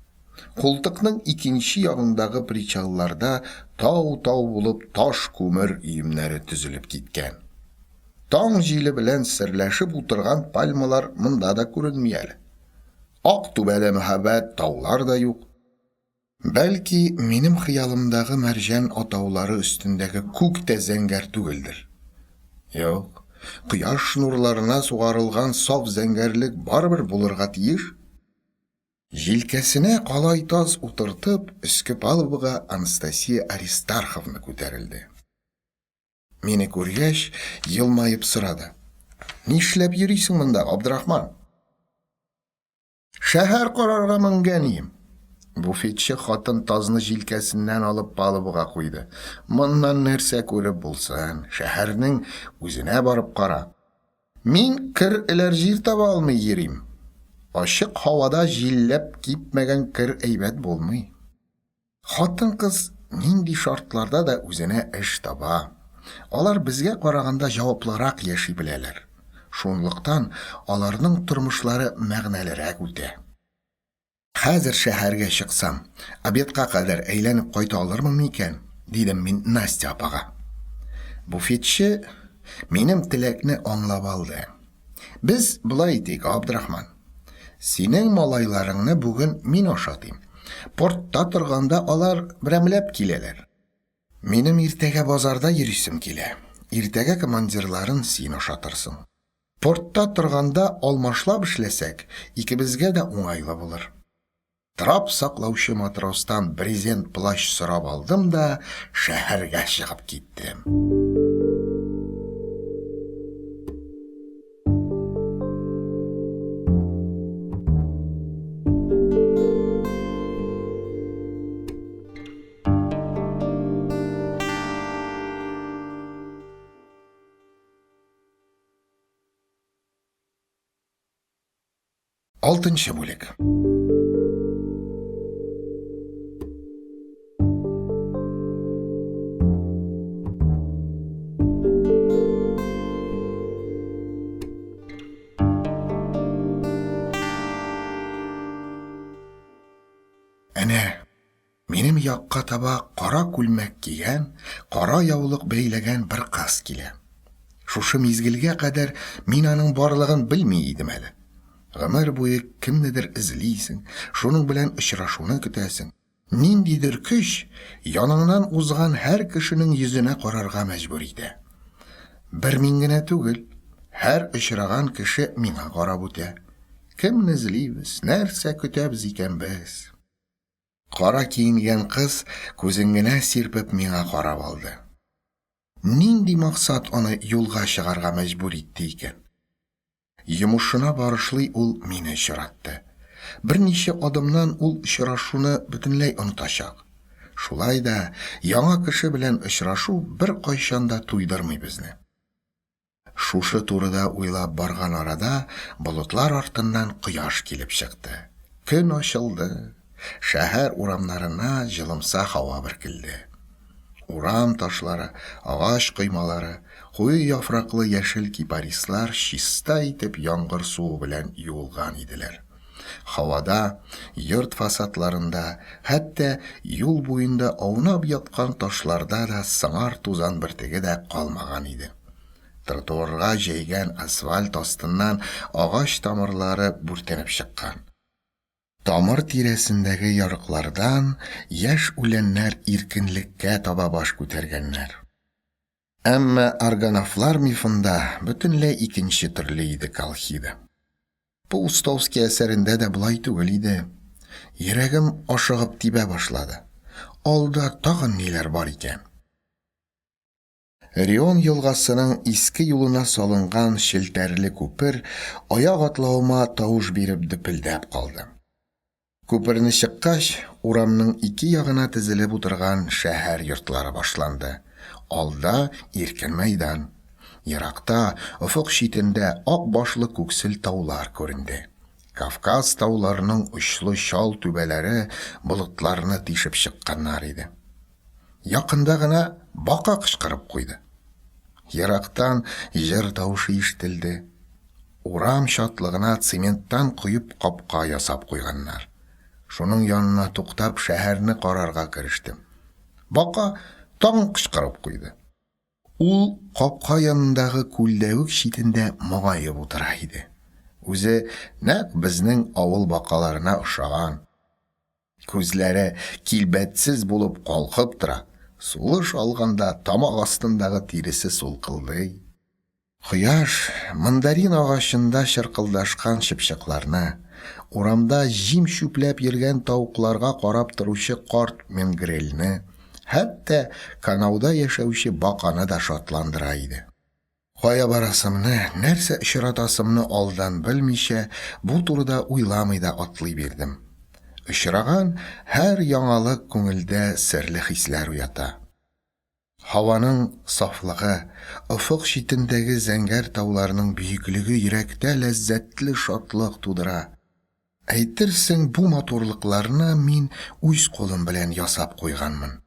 Култыкның икенче ягындагы причалларда тау-тау булып таш күмер өемнәре төзелеп киткән. Таң җиле белән серләшеп утырган пальмалар монда да күренми әле. Ак түбәле мәһабәт таулар да юк. Бәлки, минем хыялымдагы мәрҗән атаулары өстендәге күк тә зәңгәр түгелдер. Юк, кояш нурларына сугарылган саф зәңгәрлек барыбер булырга тиеш. Җилкәсенә калай таз утыртып, өске палубага Анастасия Аристарховна күтәрелде. Мине күргәч, елмаеп сорады. Нишләп йөрисең монда, Абдрахман? Шәһәр карарга менгән ием. Буфетчы хатын тазны җилкәсеннән алып палубага куйды. Моннан нәрсә күреп булсын, шәһәрнең үзенә барып кара. Мин кер эләр җир таба алмый йөрим. Ачык һавада җилләп кипмәгән кер әйбәт булмый. Хатын-кыз нинди шартларда да үзенә эш таба. Алар безгә караганда җаваплырак яши беләләр. Шунлыктан аларның тормышлары мәгънәлерәк үтә. Хәзер шәһәргә чыксам, обедка кадәр әйләнеп кайта алырмын микән? дидем мин Настя апага. Буфетчы минем теләкне аңлап алды. Без болай итик, Абдрахман. Синең малайларыңны бүген мин ашатыйм. Портта торганда алар берәмләп киләләр. Минем иртәгә базарда йөрисем килә. Иртәгә командирларын син ашатырсың. Портта торганда алмашлап эшләсәк, икебезгә дә уңайлы булыр. Трап саклаучы матростан брезент плащ сорап алдым да шәһәргә чыгып киттем. Алтынчы бүлек. Әнә, Минем якка таба кара күлмәк кигән, кара яулык бәйләгән бер кыз килә. Шушы мизгелгә кадәр мин аның барлыгын белми идем әле. Гомер буе кемнедер эзлисең, шуның белән очрашуны көтәсең. Ниндидер көч яныңнан узган һәр кешенең йөзенә карарга мәҗбүр итә. Бер мин генә түгел, һәр очраган кеше миңа карап үтә. Кемне эзлибез, нәрсә көтәбез икән без? Кара киенгән кыз күзен генә сирпеп миңа карап алды. Нинди максат аны юлга чыгарга мәҗбүр итте икән? Йомышына барышлый ул мине очратты. Берничә адымнан ул очрашуны бөтенләй онытачак. Шулай да яңа кеше белән очрашу беркайчан да туйдырмый безне. Шушы турыда уйлап барган арада болытлар артыннан кояш килеп чыкты. Көн ачылды. Шәһәр урамнарына җылымса һава бөркелде. Урам ташлары, агач коймалары, куе яфраклы яшел кипарислар чиста итеп яңгыр суы белән юылган иделәр. Һавада, йорт фасадларында, хәтта юл буенда аунап яткан ташларда да сыңар тузан бөртеге дә калмаган иде. Тротуарга җәйгән асфальт астыннан агач тамырлары бүртенеп чыккан. Тамыр тирәсендәге ярыклардан яшь үләннәр иркенлеккә таба баш күтәргәннәр. Әмма аргонафлар мифында бөтенләй икенче төрле иде Колхида. Паустовский әсәрендә дә болай түгел иде. Йөрәгем ашыгып тибә башлады. Алда тагын ниләр бар икән? Рион елгасының иске юлына салынган челтәрле күпер аяк атлавыма тавыш биреп дөпелдәп калды. Күперне чыккач, урамның ике ягына тезелеп утырган шәһәр йортлары башланды. Алда иркен мәйдан. Еракта, офык читендә, ак башлы күксел таулар күренде. Кавказ тауларының очлы чал түбәләре болытларны тишеп чыкканнар иде. Якында гына бака кычкырып куйды. Ерактан җыр тавышы ишетелде. Урам чатлыгына цементтан коеп капка ясап куйганнар. Шуның янына туктап шәһәрне карарга керештем. Бака тагын кычкырып куйды. Ул капка янындагы күлдәвек читендә моңаеп утыра иде. Үзе нәкъ безнең авыл бакаларына охшаган. Күзләре килбәтсез булып калкып тора, сулыш алганда тамак астындагы тиресе сулкылдый. Кояш мандарин агачында чыркылдашкан чыпчыкларны, урамда җим чүпләп йөргән тавыкларга карап торучы карт мингрельне, хәтта канауда яшәүче баканы да шатландыра иде. Кая барасымны, нәрсә очратасымны алдан белмичә, бу турыда уйламый да атлый бирдем. Очраган һәр яңалык күңелдә серле хисләр уята. Һаваның сафлыгы, офык читендәге зәңгәр тауларның бөеклеге йөрәктә ләззәтле шатлык тудыра. Әйтерсең, бу матурлыкларны мин үз кулым белән ясап куйганмын.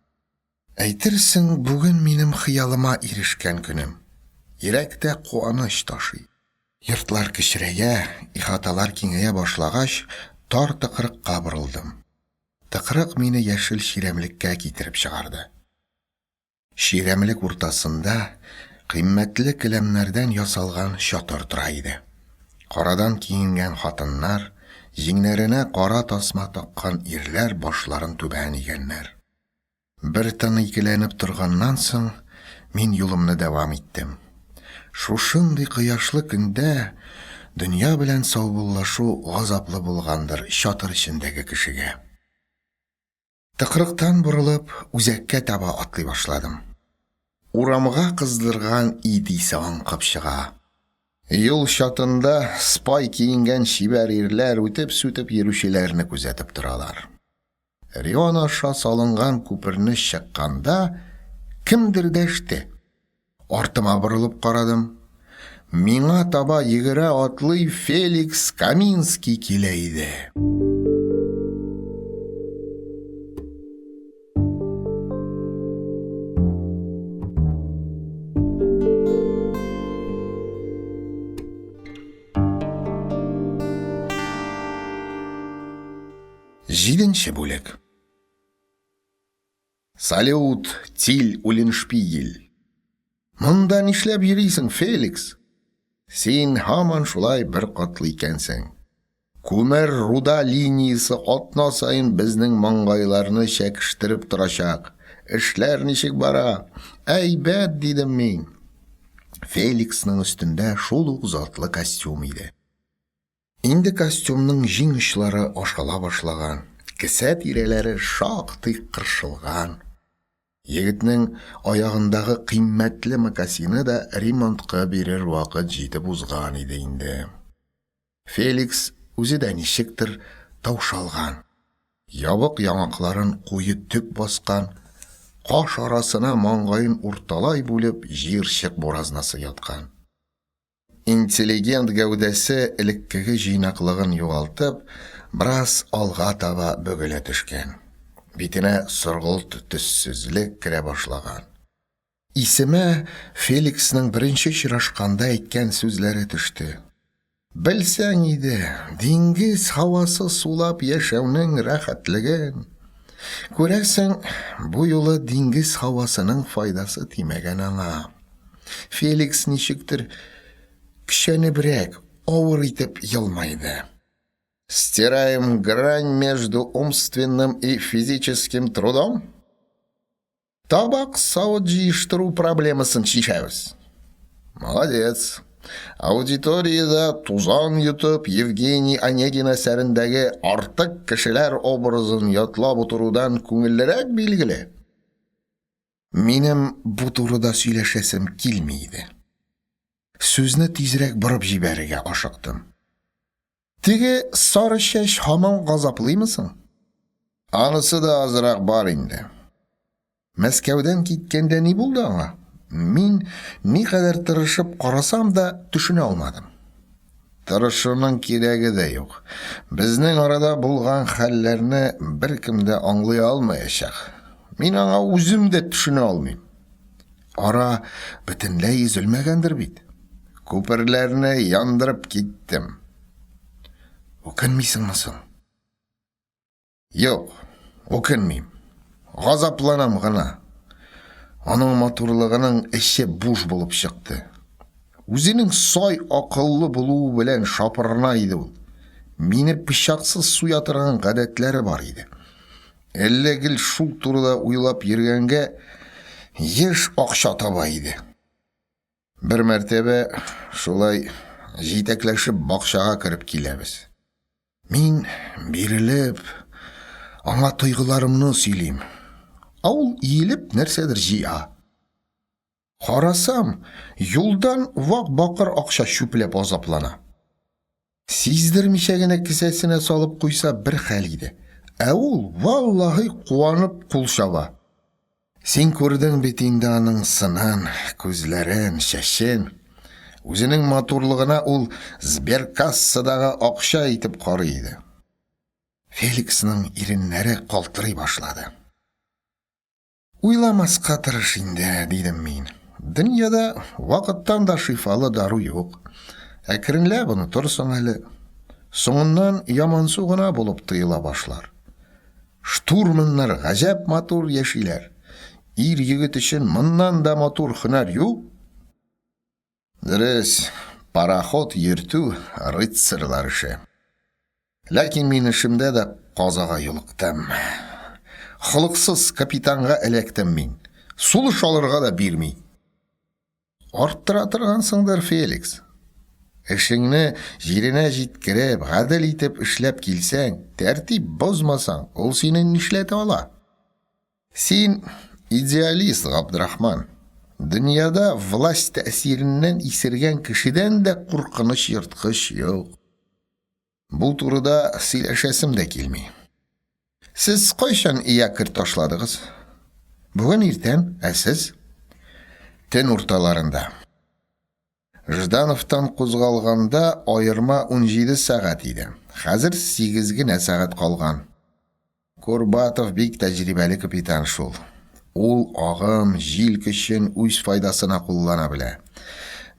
Әйтерсең, бүген минем хыялыма ирешкән көнем. Йөрәктә куаныч ташый. Йортлар кечерәя, ихаталар киңәя башлагач, тар тыкрыкка борылдым. Тыкрык мине яшел чирәмлеккә китереп чыгарды. Чирәмлек уртасында кыйммәтле келәмнәрдән ясалган чатыр тора иде. Карадан киенгән хатыннар, җиңнәренә кара тасма таккан ирләр башларын түбән игәннәр. Бер тын икеләнеп торганнан соң, мин юлымны дәвам иттем. Шушындый кояшлы көндә дөнья белән саубуллашу газаплы булгандыр чатыр эчендәге кешегә. Тыкрыктан борылып, үзәккә таба атлый башладым. Урамга кыздырган ит исе аңкып чыга. Юл чатында спай киенгән чибәр ирләр үтеп-сүтеп йөрүчеләрне күзәтеп торалар. Рион аша салынган күперне чыкканда, кемдер дәште. Артыма борылып карадым. Миңа таба йөгерә атлый Феликс Каминский килә иде. Җиденче бүлек. Салют, Тиль Уллиншпигель! Монда нишләп йөрисең, Феликс? Син һаман шулай беркатлы икәнсең. Күмер руда линиясе атна саен безнең маңгайларны чәкештереп торачак. Эшләр ничек бара? Әйбәт, дидем мин. Феликсның өстендә шул ук затлы костюм иде. Инде костюмның җиң очлары ашала башлаган, кесә тирәләре шактый кыршылган. Егетнең аягындагы кыйммәтле мокасины да ремонтка бирер вакыт җитеп узган иде инде. Феликс үзе дә ничектер таушалган. Ябык яңакларын куе төк баскан, каш арасына маңгаен урталай бүлеп җыерчык буразнасы яткан. Интеллигент гәүдәсе элеккеге җыйнаклыгын югалтып, бераз алга таба бөгелә төшкән. Битенә соргылт төссезлек керә башлаган. Исемә Феликсның беренче очрашканда әйткән сүзләре төште. Белсәң иде, диңгез һавасы сулап яшәүнең рәхәтлеген. Күрәсең, бу юлы диңгез һавасының файдасы тимәгән аңа. Феликс ничектер көчәнебрәк, авыр итеп елмайды. Стираем грань между умственным и физическим трудом? Табак савыт җыештыру проблемасын чишәбез. Молодец. Аудиториядә тузан йотып, Евгений Онегин әсәрендәге артык кешеләр образын ятлап утырудан күңеллерәк билгеле. Минем бу турыда сөйләшәсем килми иде. Сүзне тизрәк борып җибәрергә ашыктым. Теге сары чәч һаман газаплыймы соң? Анысы да азрак бар инде. Мәскәүдән киткәндә ни булды аңа? Мин никадәр тырышып карасам да төшенә алмадым. Тырышуның кирәге дә юк. Безнең арада булган хәлләрне беркем дә аңлый алмаячак. Мин аңа үзем дә төшенә алмыйм. Ара бөтенләй өзелмәгәндер бит. Күперләрне яндырып киттем. Үкенмисеңме соң? Юк, үкенмим. Газапланам гына. Аның матурлыгының эче буш булып чыкты. Үзенең сай акыллы булуы белән шапырына иде ул. Мине пычаксыз суя торган гадәтләре бар иде. Әллә гел шул турыда уйлап йөргәнгә еш акча таба иде. Бер мәртәбә шулай җитәкләшеп бакчага кереп киләбез. Мин, бирелеп, аңа тойгыларымны сөйлим. Ә ул иелеп нәрсәдер җыя. Карасам, юлдан вак бакыр акча чүпләп азаплана. Сиздермичә генә кесәсенә салып куйса бер хәл иде. Ә ул, валлаһи, куанып кул чаба. Син күрдең бит инде аның сынын, күзләрен, чәчен. Үзенең матурлыгына ул сберкассадагы акча итеп карый иде. Феликсның иреннәре калтырый башлады. Уйламаска тырыш инде, дидем мин. Дөньяда вакыттан да шифалы дару юк. Әкренләп онытырсың әле. Соңыннан ямансу гына булып тоела башлар. Штурманнар гаҗәп матур яшиләр. Ир-егет өчен моннан да матур һөнәр юк. Дөрес, пароход йөртү рыцарьлар эше. Ләкин мин эшемдә дә казага юлыктым. Холыксыз капитанга эләктем мин. Сулыш алырга да бирми. Арттыра торгансыңдыр, Феликс. Эшеңне җиренә җиткереп, гадел итеп эшләп килсәң, тәртип бозмасаң, ул сине нишләтә ала? Син идеалист, Габдрахман. Дөньяда власть тәэсиреннән исергән кешедән дә куркыныч ерткыч юк. Бу турыда сөйләшәсем дә килми. Сез кайчан якорь ташладыгыз? Бүген иртән, ә сез? Төн урталарында. Ждановтан кузгалганда аерма 17 сәгать иде. Хәзер 8 генә сәгать калган. Курбатов бик тәҗрибәле капитан шул. Ул агым, җил көчен үз файдасына куллана белә.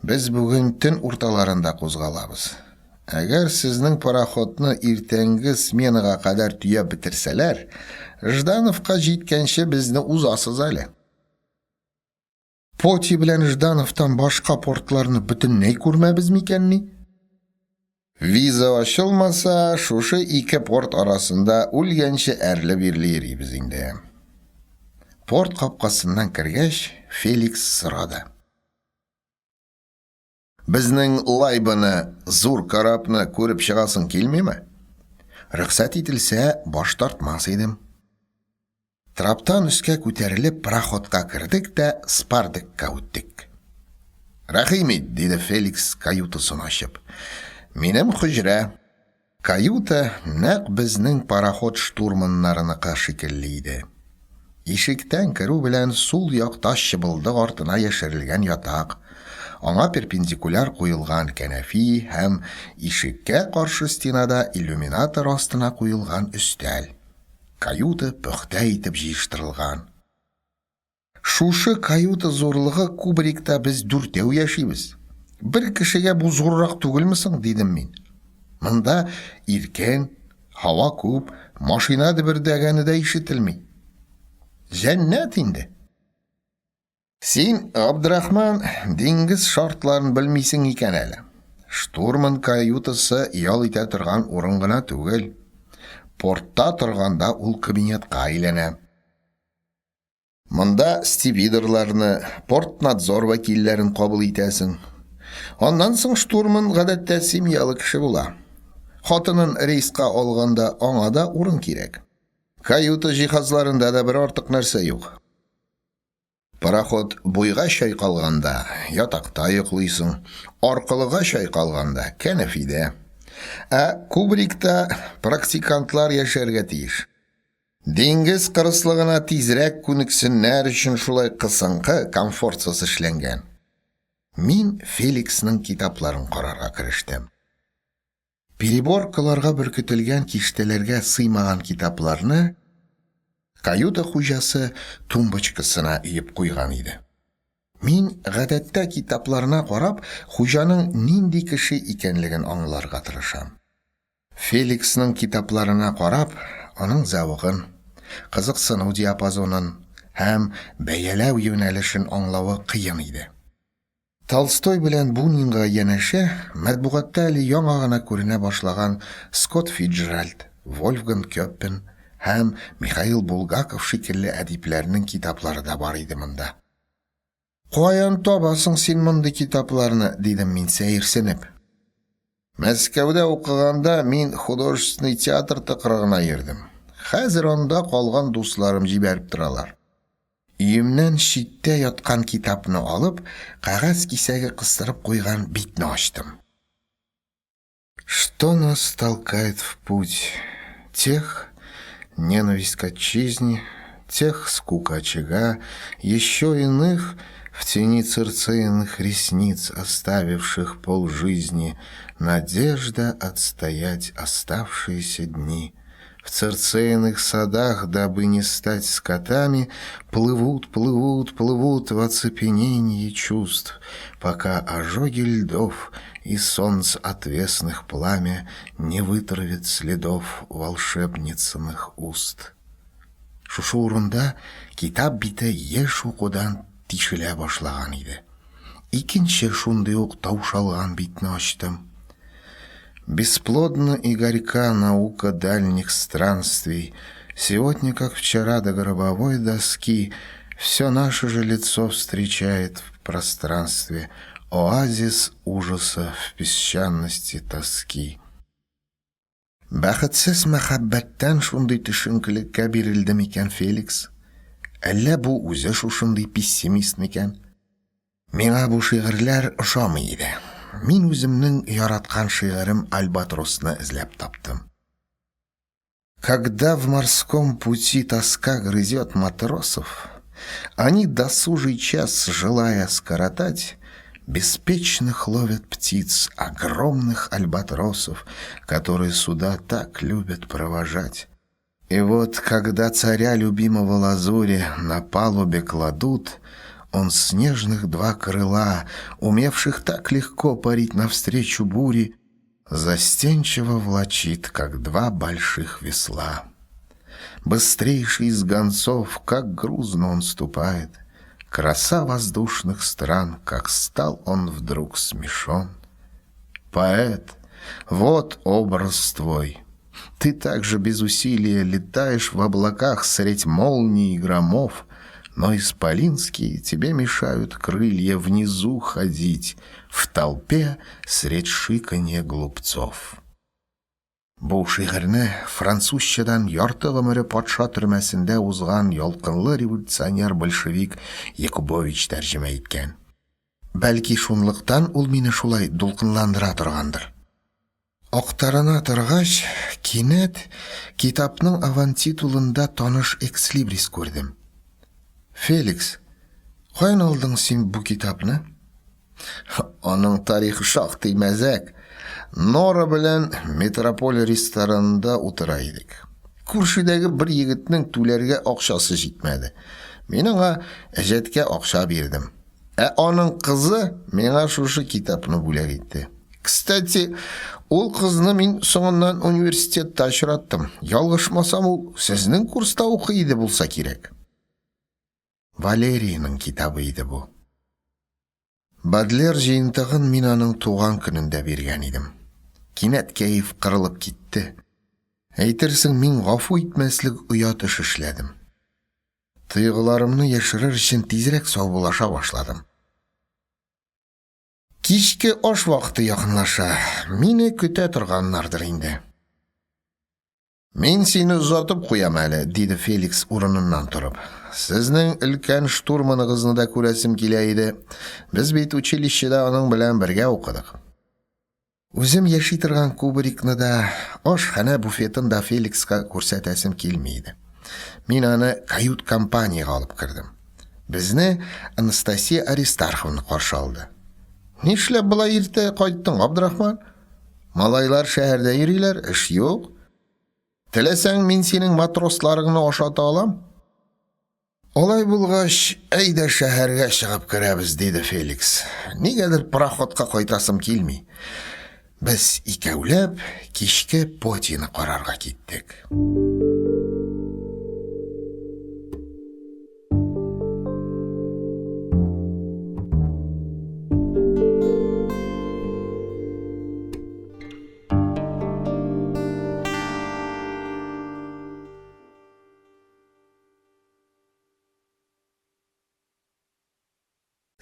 Без бүген төн урталарында кузгалабыз. Әгәр сезнең пароходны иртәнге сменага кадәр төяп бетерсәләр, Ждановка җиткәнче безне узасыз әле. Поти белән Ждановтан башка портларны бөтенләй күрмәбез микәнни? Виза ачылмаса, шушы ике порт арасында үлгәнче әрле-бирле йөрибез инде. Порт капкасыннан кергәч, Феликс сорады. Безнең лайбаны, зур корабны күреп чыгасың килмиме? Рөхсәт ителсә, баш тартмас идем. Траптан өскә күтәрелеп, пароходка кердек тә Спардекка үттек. Рәхим ит, диде Феликс каютасын ачып. Минем хөҗрә. Каюта нәкъ безнең пароход штурманнарыныкы шикелле иде. Ишектән керү белән сул якта чыбылдык артына яшерелгән ятак, аңа перпендикуляр куелган кәнәфи һәм ишеккә каршы стенада иллюминатор астына куелган өстәл. Каюта пөхтә итеп җыештырылган. Шушы каюта зурлыгы кубрикта без дүртәү яшибез. Бер кешегә бу зуррак түгелме соң, дидем мин. Монда иркен, һава күп, машина дөбердәгәне дә ишетелми. Җәннәт инде. Син, Габдрахман, диңгез шартларын белмисең икән әле. Штурман каютасы ял итә торган урын гына түгел. Портта торганда ул кабинетка әйләнә. Монда стивидорларны, портнадзор вәкилләрен кабул итәсең. Аннан соң штурман гадәттә семьялы кеше була. Хатынын рейска алганда аңа да урын кирәк. Каюта җиһазларында да бер артык нәрсә юк. Пароход буйга чайкалганда ятакта йоклыйсың, аркылыга чайкалганда кәнәфидә. Ә кубрикта практикантлар яшәргә тиеш. Диңгез кырыслыгына тизрәк күнексеннәр өчен шулай кысынкы, комфортсыз эшләнгән. Мин Феликсның китапларын карарга керештем. Переборкаларга беркетелгән киштәләргә сыймаган китапларны каюта хуҗасы тумбочкасына өеп куйган иде. Мин, гадәттә, китапларына карап, хуҗаның нинди кеше икәнлеген аңларга тырышам. Феликсның китапларына карап, аның зәвыгын, кызыксыну диапазонын һәм бәяләү юнәлешен аңлавы кыен иде. Толстой белән Бунинга янәшә матбугатта әле яңа гына күренә башлаган Скотт Фицджеральд, Вольфганг Кёппен һәм Михаил Булгаков шикелле әдипләрнең китаплары да бар иде монда. Каян табасың син мондый китапларны? дидем мин сәерсенеп. Мәскәүдә укыганда мин художественный театр тыкрыгына йөрдем. Хәзер анда калган дусларым җибәреп торалар. Өемнән читтә яткан китапны алып, кәгазь кисәге кыстырып куйган битне ачтым. Что нас толкает в путь? Тех ненависть к отчизне, тех скука очага, еще иных в тени цирцеиных ресниц, оставивших полжизни, надежда отстоять оставшиеся дни. В цирцейных садах, дабы не стать скотами, плывут, плывут, плывут в оцепенении чувств, пока ожоги льдов и солнц отвесных пламя не вытравит следов волшебницыных уст. Шушы урында китап бите еш укудан тишелә башлаган иде. Икенче шундый ук таушалган битне ачтым. Бесплодна и горька наука дальних странствий. Сегодня, как вчера, до гробовой доски все наше же лицо встречает в пространстве оазис ужаса в песчаности тоски. Бәхетсез мәхәббәттән шундый төшенкелеккә бирелде микән Феликс? Әллә бу үзе шушындый пессимист микән? Миңа бу шигырьләр ошамый иде. Мин үземнең яраткан шигырем Альбатросны эзләп таптым. Когда в морском пути тоска грызет матросов, они досужий час, желая скоротать, беспечных ловят птиц, огромных альбатросов, которые сюда так любят провожать. И вот, когда царя любимого лазури на палубе кладут, он снежных два крыла, умевших так легко парить навстречу буре, застенчиво влачит, как два больших весла. Быстрейший из гонцов, как грузно он ступает, краса воздушных стран, как стал он вдруг смешон. Поэт, вот образ твой. Ты также без усилия летаешь в облаках средь молний и громов, но исполинские тебе мешают крылья внизу ходить, в толпе средь шиканья глупцов. Бу шигырьне французчадан ярты гомере патша төрмәсендә узган ялкынлы революционер-большевик Якубович тәрҗемә иткән. Бәлки, шунлыктан ул мине шулай дулкынландыра торгандыр. Актарына торгач, кинәт китапның авантитулында таныш экслибрис күрдем. Феликс, каян алдың син бу китапны? Аның тарихы шактый мәзәк. Нора белән Метрополь ресторанында утыра идек. Күршедәге бер егетнең түләргә акчасы җитмәде. Мин аңа әҗәткә акча бирдем. Ә аның кызы миңа шушы китапны бүләк итте. Кстати, ул кызны мин соңыннан университетта очраттым. Ялгышмасам, ул сезнең курста укый иде булса кирәк. Валерийның китабы иде бу. Бадлер җыентыгын мин аның туган көнендә биргән идем. Кинәт кәеф кырылып китте. Әйтерсең, мин гафу итмәслек оят эш эшләдем. Тойгыларымны яшерер өчен тизрәк саубуллаша башладым. Кичке аш вакыты якынлаша. Мине көтә торганнардыр инде. Мин сине озатып куям әле, диде Феликс урыныннан торып. Сезнең өлкән штурманыгызны да күрәсем килә иде. Без бит училищеда аның белән бергә укыдык. Үзем яши торган кубрикны да, ашханә буфетын да Феликска күрсәтәсем килми иде. Мин аны кают-компаниягә алып кердем. Безне Анастасия Аристарховна каршы алды. Нишләп болай иртә кайттың, Абдрахман? Малайлар шәһәрдә йөриләр, эш юк. Теләсәң, мин синең матросларыңны ашата алам. Алай булгач, әйдә шәһәргә чыгып керәбез, диде Феликс. Нигәдер пароходка кайтасым килми. Без икәүләп кичке Потины карарга киттек.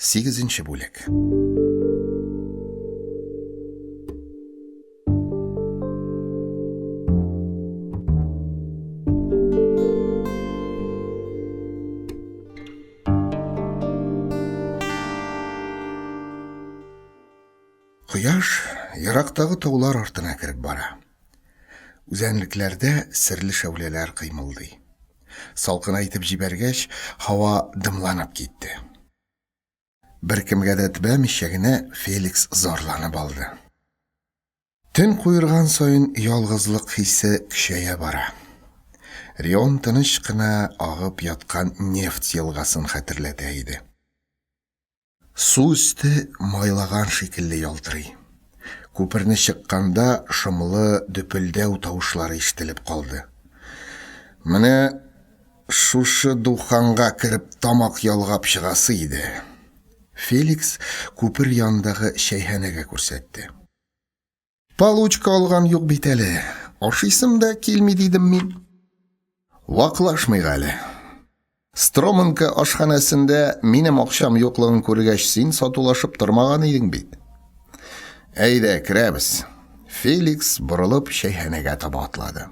Сигезенче бүлек. Кояш ерактагы таулар артына кереп бара. Үзәнлекләрдә серле шәүләләр кыймылдый. Салкынайтып җибәргәч, һава дымланып китте. Беркемгә дә төбәмичә генә Феликс зарланып алды. Төн куерган саен ялгызлык хисе көчәя бара. Рион тыныч кына агып яткан нефть елгасын хәтерләтә иде. Су өсте майлаган шикелле ялтырый. Күперне чыкканда шомлы дөпелдәү тавышлары ишетелеп калды. Менә шушы духанга кереп тамак ялгап чыгасы иде. Феликс күпер янындагы чәйханәгә күрсәтте. Получка алган юк бит әле. Ашыйсым да килми дидем мин. Ваклашмыйк әле. Строманка ашханәсендә минем акчам юклыгын күргәч, син сатулашып тормаган идең бит. Әйдә, керәбез. Феликс борылып чәйханәгә таба атлады.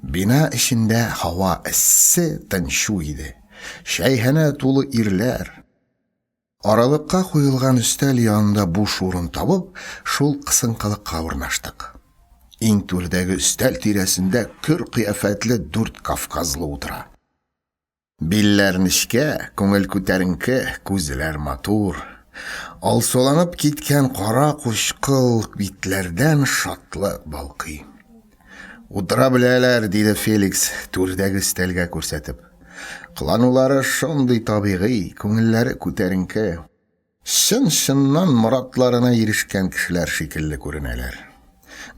Бина эчендә һава эссе, тынчу иде. Чәйханә тулы ирләр. Аралыкка куелган өстәл янында буш урын табып, шул кысынкылыкка урнаштык. Иң түрдәге өстәл тирәсендә көр кыяфәтле дүрт кавказлы утыра. Билләр нечкә, күңел күтәренке, күзләр матур. Алсуланып киткән кара кучкыл битләрдән шатлык балкый. Утыра беләләр, диде Феликс, түрдәге өстәлгә күрсәтеп. Кыланулары шундый табигый, күңелләре күтәренке. Чын-чыннан моратларына ирешкән кешеләр шикелле күренәләр.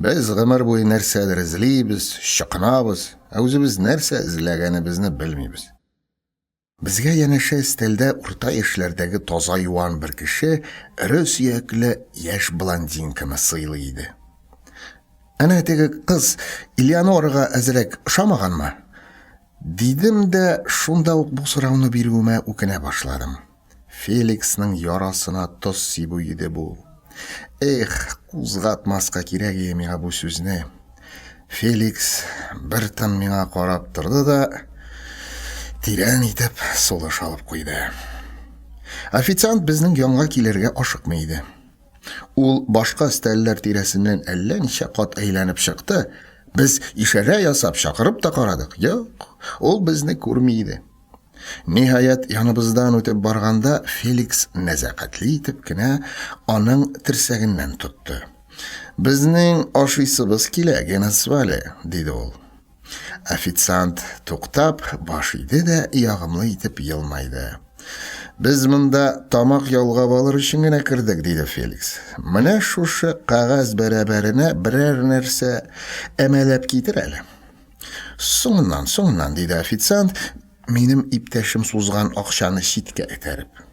Без гомер буе нәрсәдер эзлибез, чокынабыз, ә үзебез нәрсә эзләгәнебезне белмибез. Безгә янәшә өстәлдә урта яшьләрдәге таза юан бер кеше эре сөякле яшь блондинканы сыйлый иде. Әнә теге кыз Элеонорага әзрәк ошамаганмы? Дидем дә шунда ук бу сорауны бирүемә үкенә башладым. Феликсның ярасына тоз сибү иде бу. Эх, кузгатмаска кирәк иде миңа бу сүзне. Феликс бер тын миңа карап торды да, тирән итеп сулыш алып куйды. Официант безнең янга килергә ашыкмый иде. Ул башка өстәлләр тирәсеннән әллә ничә кат әйләнеп чыкты. Без ишарә ясап чакырып та карадык. Юк, ул безне күрми иде. Ниһаять, яныбыздан үтеп барганда, Феликс нәзакәтле итеп кенә аның терсәгеннән тотты. Безнең ашыйсыбыз килә, Генасвале, диде ул. Официант туктап, баш иде дә ягымлы итеп елмайды. Без монда тамак ялгап алыр өчен генә кердек, диде Феликс. Менә шушы кәгазь бәрабәренә берәр нәрсә әмәләп китер әле. Соңыннан, соңыннан, диде официант, минем иптәшем сузган акчаны читкә этәреп.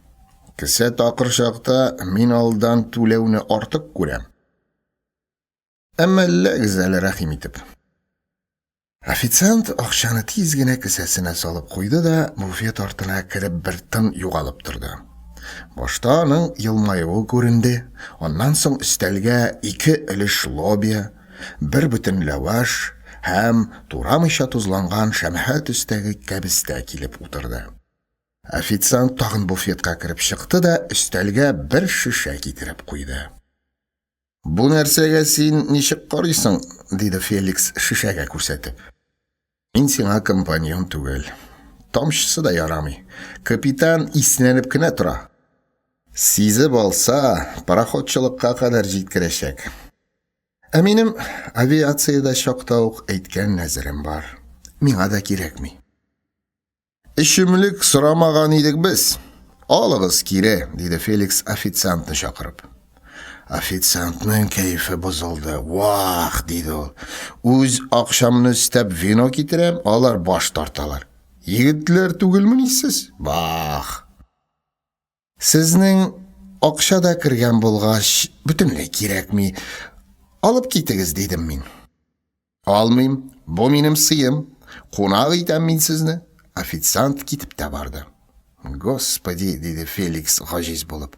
Кесә такыр чакта мин алдан түләүне артык күрәм. Әмәлләгез әле рәхим итеп. Официант акчаны тиз генә кесәсенә салып куйды да буфет артына кереп бер тын югалып торды. Башта аның елмаюы күренде, аннан соң өстәлгә ике өлеш лобия, бер бөтен ләвәш һәм турамыйча тозланган шәмәхә төстәге кәбестә килеп утырды. Официант тагын буфетка кереп чыкты да өстәлгә бер шешә китереп куйды. Бу нәрсәгә син ничек карыйсың? диде Феликс шешәгә күрсәтеп. Мин сиңа компаньон түгел. Тамчысы да ярамый. Капитан иснәнеп кенә тора. Сизеп алса, пароходчылыкка кадәр җиткерәчәк. Ә минем авиациядә чакта ук әйткән нәзерем бар. Миңа да кирәкми. Эчемлек сорамаган идек без. Алыгыз кире, диде Феликс официантны чакырып. Официантның кәефе бозылды. Вах, диде ул. Үз акчамны өстәп вино китерәм, алар баш тарталар. Егетләр түгелмени сез? Бах. Сезнең акча да кергән булгач, бөтенләй кирәкми. Алып китегез, дидем мин. Алмыйм, бу минем сыем. Кунак итәм мин сезне. Официант китеп тә барды. Господи, диде Феликс гаҗиз булып.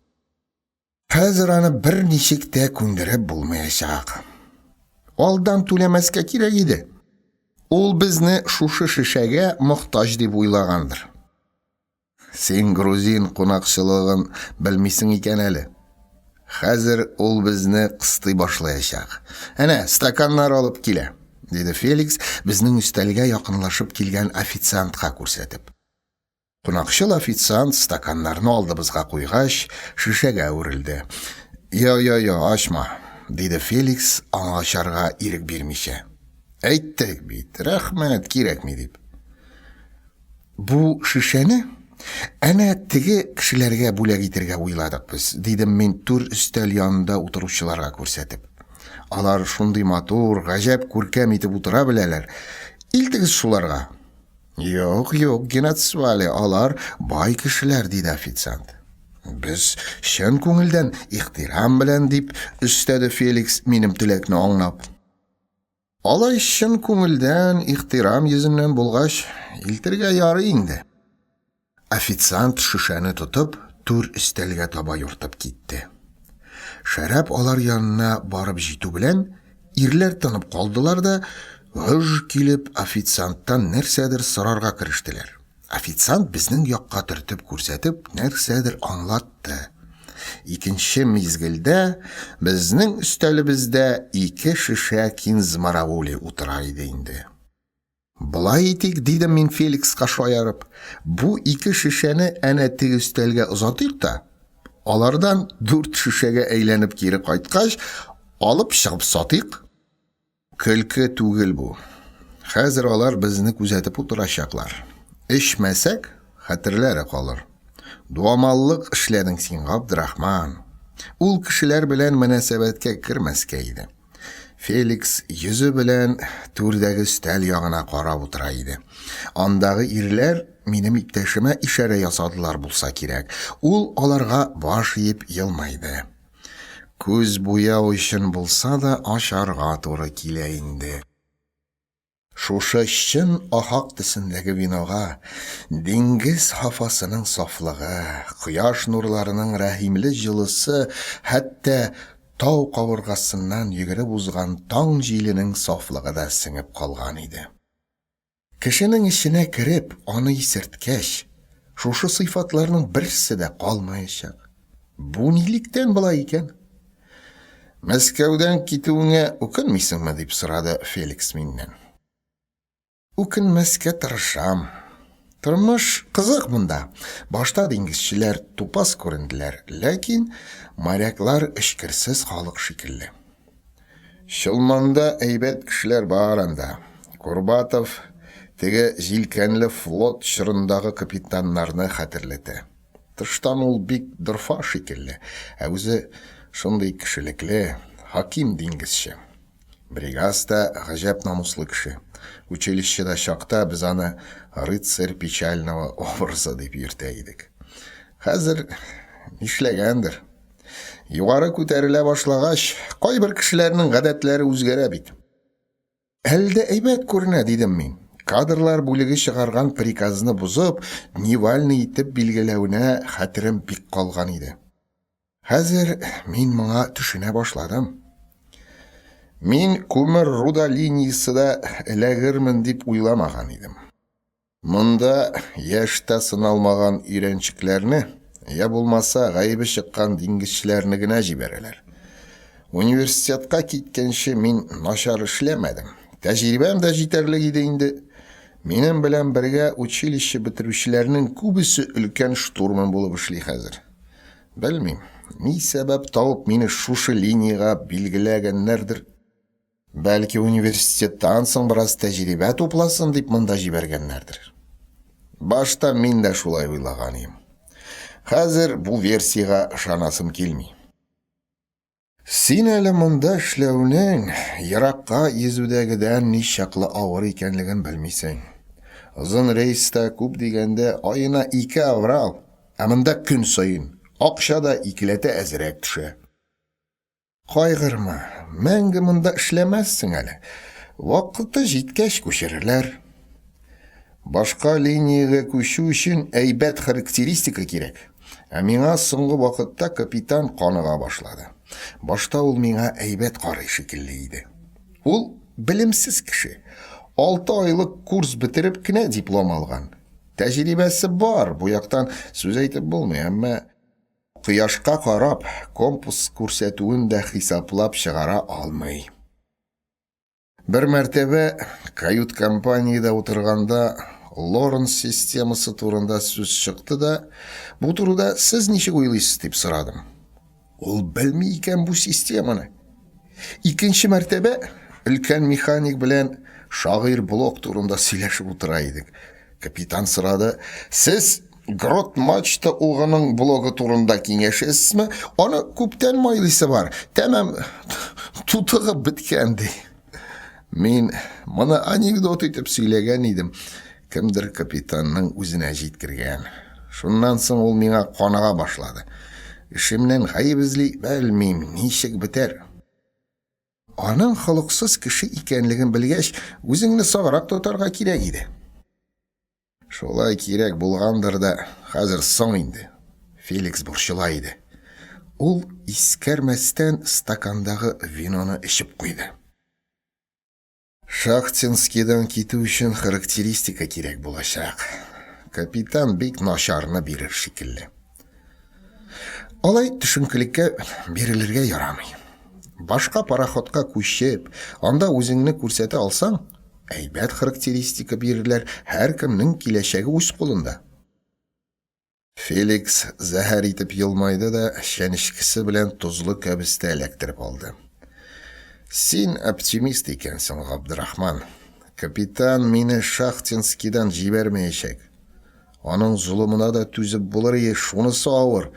Хәзер аны берничек тә күндереп булмаячак. Алдан түләмәскә кирәк иде. Ул безне шушы шешәгә мохтаҗ дип уйлагандыр. Син грузин кунакчылыгын белмисең икән әле. Хәзер ул безне кыстый башлаячак. Әнә, стаканнар алып килә, диде Феликс, безнең өстәлгә якынлашып килгән официантка күрсәтеп. Кунакчыл официант стаканнарны алдыбызга куйгач, шешәгә үрелде. Йо-йо-йо, ачма, диде Феликс, аңа ачарга ирек бирмичә. Әйттек бит, рәхмәт, кирәкми дип. Бу шешәне әнә теге кешеләргә бүләк итергә уйладык без, дидем мин түр өстәл янында утыручыларга күрсәтеп. Алар шундый матур, гаҗәп күркәм итеп утыра беләләр. Илтегез шуларга. Юк, юк, Генацвали, алар бай кешеләр, диде официант. Без чын күңелдән, ихтирам белән, дип өстәде Феликс, минем теләкне аңлап. Алай чын күңелдән, ихтирам йөзеннән булгач, илтергә ярый инде. Официант шешәне тотып, түр өстәлгә таба юртып китте. Шәраб алар янына барып җитү белән, ирләр тынып калдылар да, гөж килеп, официанттан нәрсәдер сорарга керештеләр. Официант безнең якка төртеп күрсәтеп, нәрсәдер аңлатты. Икенче мизгелдә безнең өстәлебездә ике шешә кинзмараули утыра иде инде. Болай итик, дидем мин Феликска шаярып. Бу ике шешәне әнә теге өстәлгә озатыйк та, алардан дүрт шешәгә әйләнеп кире кайткач, алып чыгып сатыйк. Көлке түгел бу. Хәзер алар безне күзәтеп утырачаклар. Эчмәсәк, хәтерләре калыр. Дуамаллык эшләдең син, Габдрахман. Ул кешеләр белән мөнәсәбәткә кермәскә иде. Феликс йөзе белән түрдәге өстәл ягына карап утыра иде. Андагы ирләр минем иптәшемә ишарә ясадылар булса кирәк. Ул аларга баш иеп елмайды. Күз буяу өчен булса да ачарга туры килә инде. Шушы чын ахак төсендәге винога диңгез һафасының сафлыгы, кояш нурларының рәхимле җылысы, хәтта тау кабыргасыннан йөгереп узган таң җиленең сафлыгы да сеңеп калган иде. Кешенең эченә кереп, аны исерткәч, шушы сыйфатларның берсе дә калмаячак. Бу нилектән болай икән? Мәскәүдән китүеңә үкенмисеңме, дип сорады Феликс миннән. Үкенмәскә тырышам. Тормыш кызык монда. Башта диңгезчеләр тупас күренделәр, ләкин моряклар эчкерсез халык шикелле. Чолманда әйбәт кешеләр бар анда. Курбатов теге җилкәнле флот чорындагы капитаннарны хәтерләтә. Тыштан ул бик дорфа шикелле, ә үзе шундый кешелекле, хаким диңгезче. Бригас та гаҗәп намуслы кеше. Училищеда чакта без аны рыцарь печального образа дип йөртә идек. Хәзер нишләгәндер? Югары күтәрелә башлагач, кайбер кешеләрнең гадәтләре үзгәрә бит. Әле дә әйбәт күренә, дидем мин. Кадрлар бүлеге чыгарган приказны бозып, дневальный итеп билгеләвенә хәтерем бик калган иде. Хәзер мин моңа төшенә башладым. Мин күмер руда линиясе дә эләгермен дип уйламаган идем. Монда яшь тә сыналмаган өйрәнчекләрне, я булмаса гаебе чыккан диңгезчеләрне генә җибәрәләр. Университетка киткәнче мин начар эшләмәдем. Тәҗрибәм дә җитәрлек иде инде. Минем белән бергә училище бетерүчеләрнең күбесе өлкән штурман булып эшли хәзер. Белмим, ни сәбәп табып мине шушы линиягә билгеләгәннәрдер. Бәлки университеттан соң бераз тәҗрибә тупласын дип монда җибәргәннәрдер. Башта мин дә шулай уйлаган идем. Хәзер бу версиягә ышанасым килми. Син әле монда эшләүнең еракка йөзүдәгедән ничаклы авыр икәнлеген белмисең. Озын рейста күп дигәндә аена ике аврал, ә монда көн саен. Акча да икеләтә әзрәк төшә. Кайгырма, мәңге монда эшләмәссең әле. Вакыты җиткәч күчерерләр. Башка линиягә күчү өчен әйбәт характеристика кирәк. Ә миңа соңгы вакытта капитан каныга башлады. Башта ул миңа әйбәт карый шикелле иде. Ул белемсез кеше. Алты айлык курс бетереп кенә диплом алган. Тәҗрибәсе бар, бу яктан сүз әйтеп булмый, әмма Кояшка карап, компас күрсәтүен дә хисаплап чыгара алмый. Бер мәртәбә кают-компаниядә утырганда Лоренс системасы турында сүз чыкты да, бу турыда сез ничек уйлыйсыз дип сорадым. Ул белми икән бу системаны. Икенче мәртәбә өлкән механик белән шагыйрь Блок турында сөйләшеп утыра идек. Капитан сорады, сез Грот мачта угының блогы турында киңәшәсезме? Аны күптән майлыйсы бар, тәмам тутыгып беткән ди. Мин моны анекдот итеп сөйләгән идем. Кемдер капитанның үзенә җиткергән. Шуннан соң ул миңа каныга башлады. Эшемнән гаеп эзли, белмим, ничек бетәр. Аның холыксыз кеше икәнлеген белгәч, үзеңне саграк тотарга кирәк иде. Шулай кирәк булгандыр да, хәзер соң инде. Феликс борчыла иде. Ул искәрмәстән стакандагы виноны эчеп куйды. Шахтинскийдан китү өчен характеристика кирәк булачак. Капитан бик начарны бирер шикелле. Алай төшенкелеккә бирелергә ярамый. Башка пароходка күчеп, анда үзеңне күрсәтә алсаң, әйбәт характеристика бирерләр, һәркемнең киләчәге үз кулында. Феликс зәһәр итеп елмайды да чәнечкесе белән тозлы кәбестә эләктереп алды. Син оптимист икәнсең, Габдрахман. Капитан мине Шахтинскийдан җибәрмәячәк. Аның золымына да түзеп булыр ие, шунысы авыр.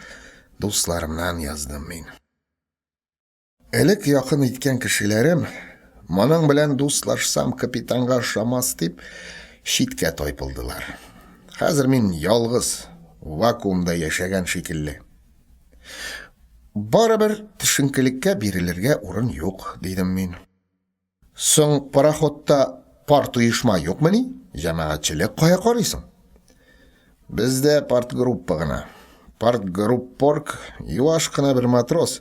Дусларымнан яздым мин. Элек якын иткән кешеләрем, моның белән дуслашсам, капитанга ошамас дип, читкә тайпылдылар. Хәзер мин ялгыз, вакуумда яшәгән шикелле. Барыбер төшенкелеккә бирелергә урын юк, дидем мин. Соң пароходта партоешма юкмыни? Җәмәгатьчелек кая карыйсың? Бездә партгруппа гына. Партгруппорг юаш кына бер матрос.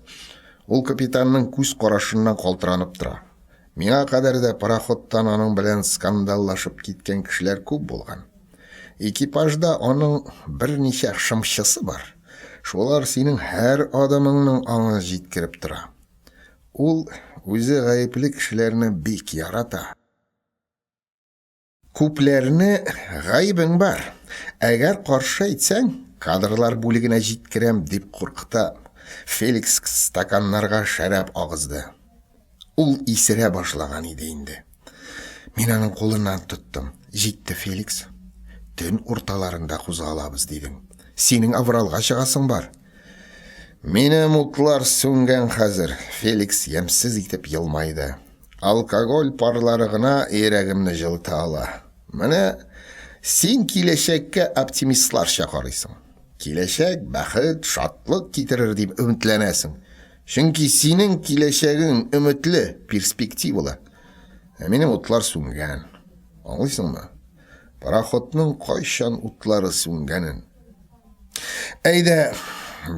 Ул капитанның күз карашыннан калтыранып тора. Миңа кадәр дә пароходтан аның белән скандаллашып киткән кешеләр күп булган. Экипажда аның берничә шымчысы бар. Шулар синең һәр адымыңның аңа җиткереп тора. Ул үзе гаепле кешеләрне бик ярата. Күпләрне гаебең бар. Әгәр каршы әйтсәң, кадрлар бүлегенә җиткерәм, дип куркыта. Феликс стаканнарга шәраб агызды. Ул исерә башлаган иде инде. Мин аның кулыннан тоттым. Җитте, Феликс. Төн урталарында кузгалабыз, дидең. Синең авралга чыгасың бар. Минем утлар сүнгән хәзер, Феликс ямьсез итеп елмайды. Алкоголь парлары гына йөрәгемне җылыта ала. Менә син киләчәккә оптимистларча карыйсың. Киләчәк бәхет, шатлык китерер дип өметләнәсең. Чөнки синең киләчәгең өметле, перспективалы. Ә минем утлар сүнгән. Аңлыйсыңмы? Пароходның кайчан утлары сүнгәнен. Әйдә,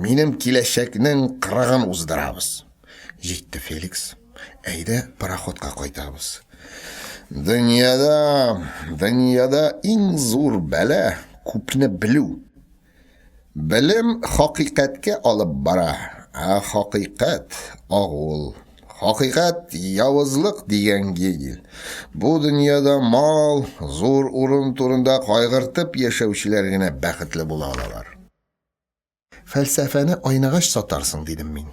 минем киләчәкнең кырыгын уздырабыз. Җитте, Феликс. Әйдә, пароходка кайтабыз. Дөньяда, дөньяда иң зур бәла күпне белү. Белем хакыйкатькә алып бара, ә хакыйкать агул. Хакыйкать явызлык дигән Гегель. Бу дөньяда мал, зур урын турында кайгыртып яшәүчеләр генә бәхетле була алалар. Фәлсәфәне айныгач сатарсың, дидем мин.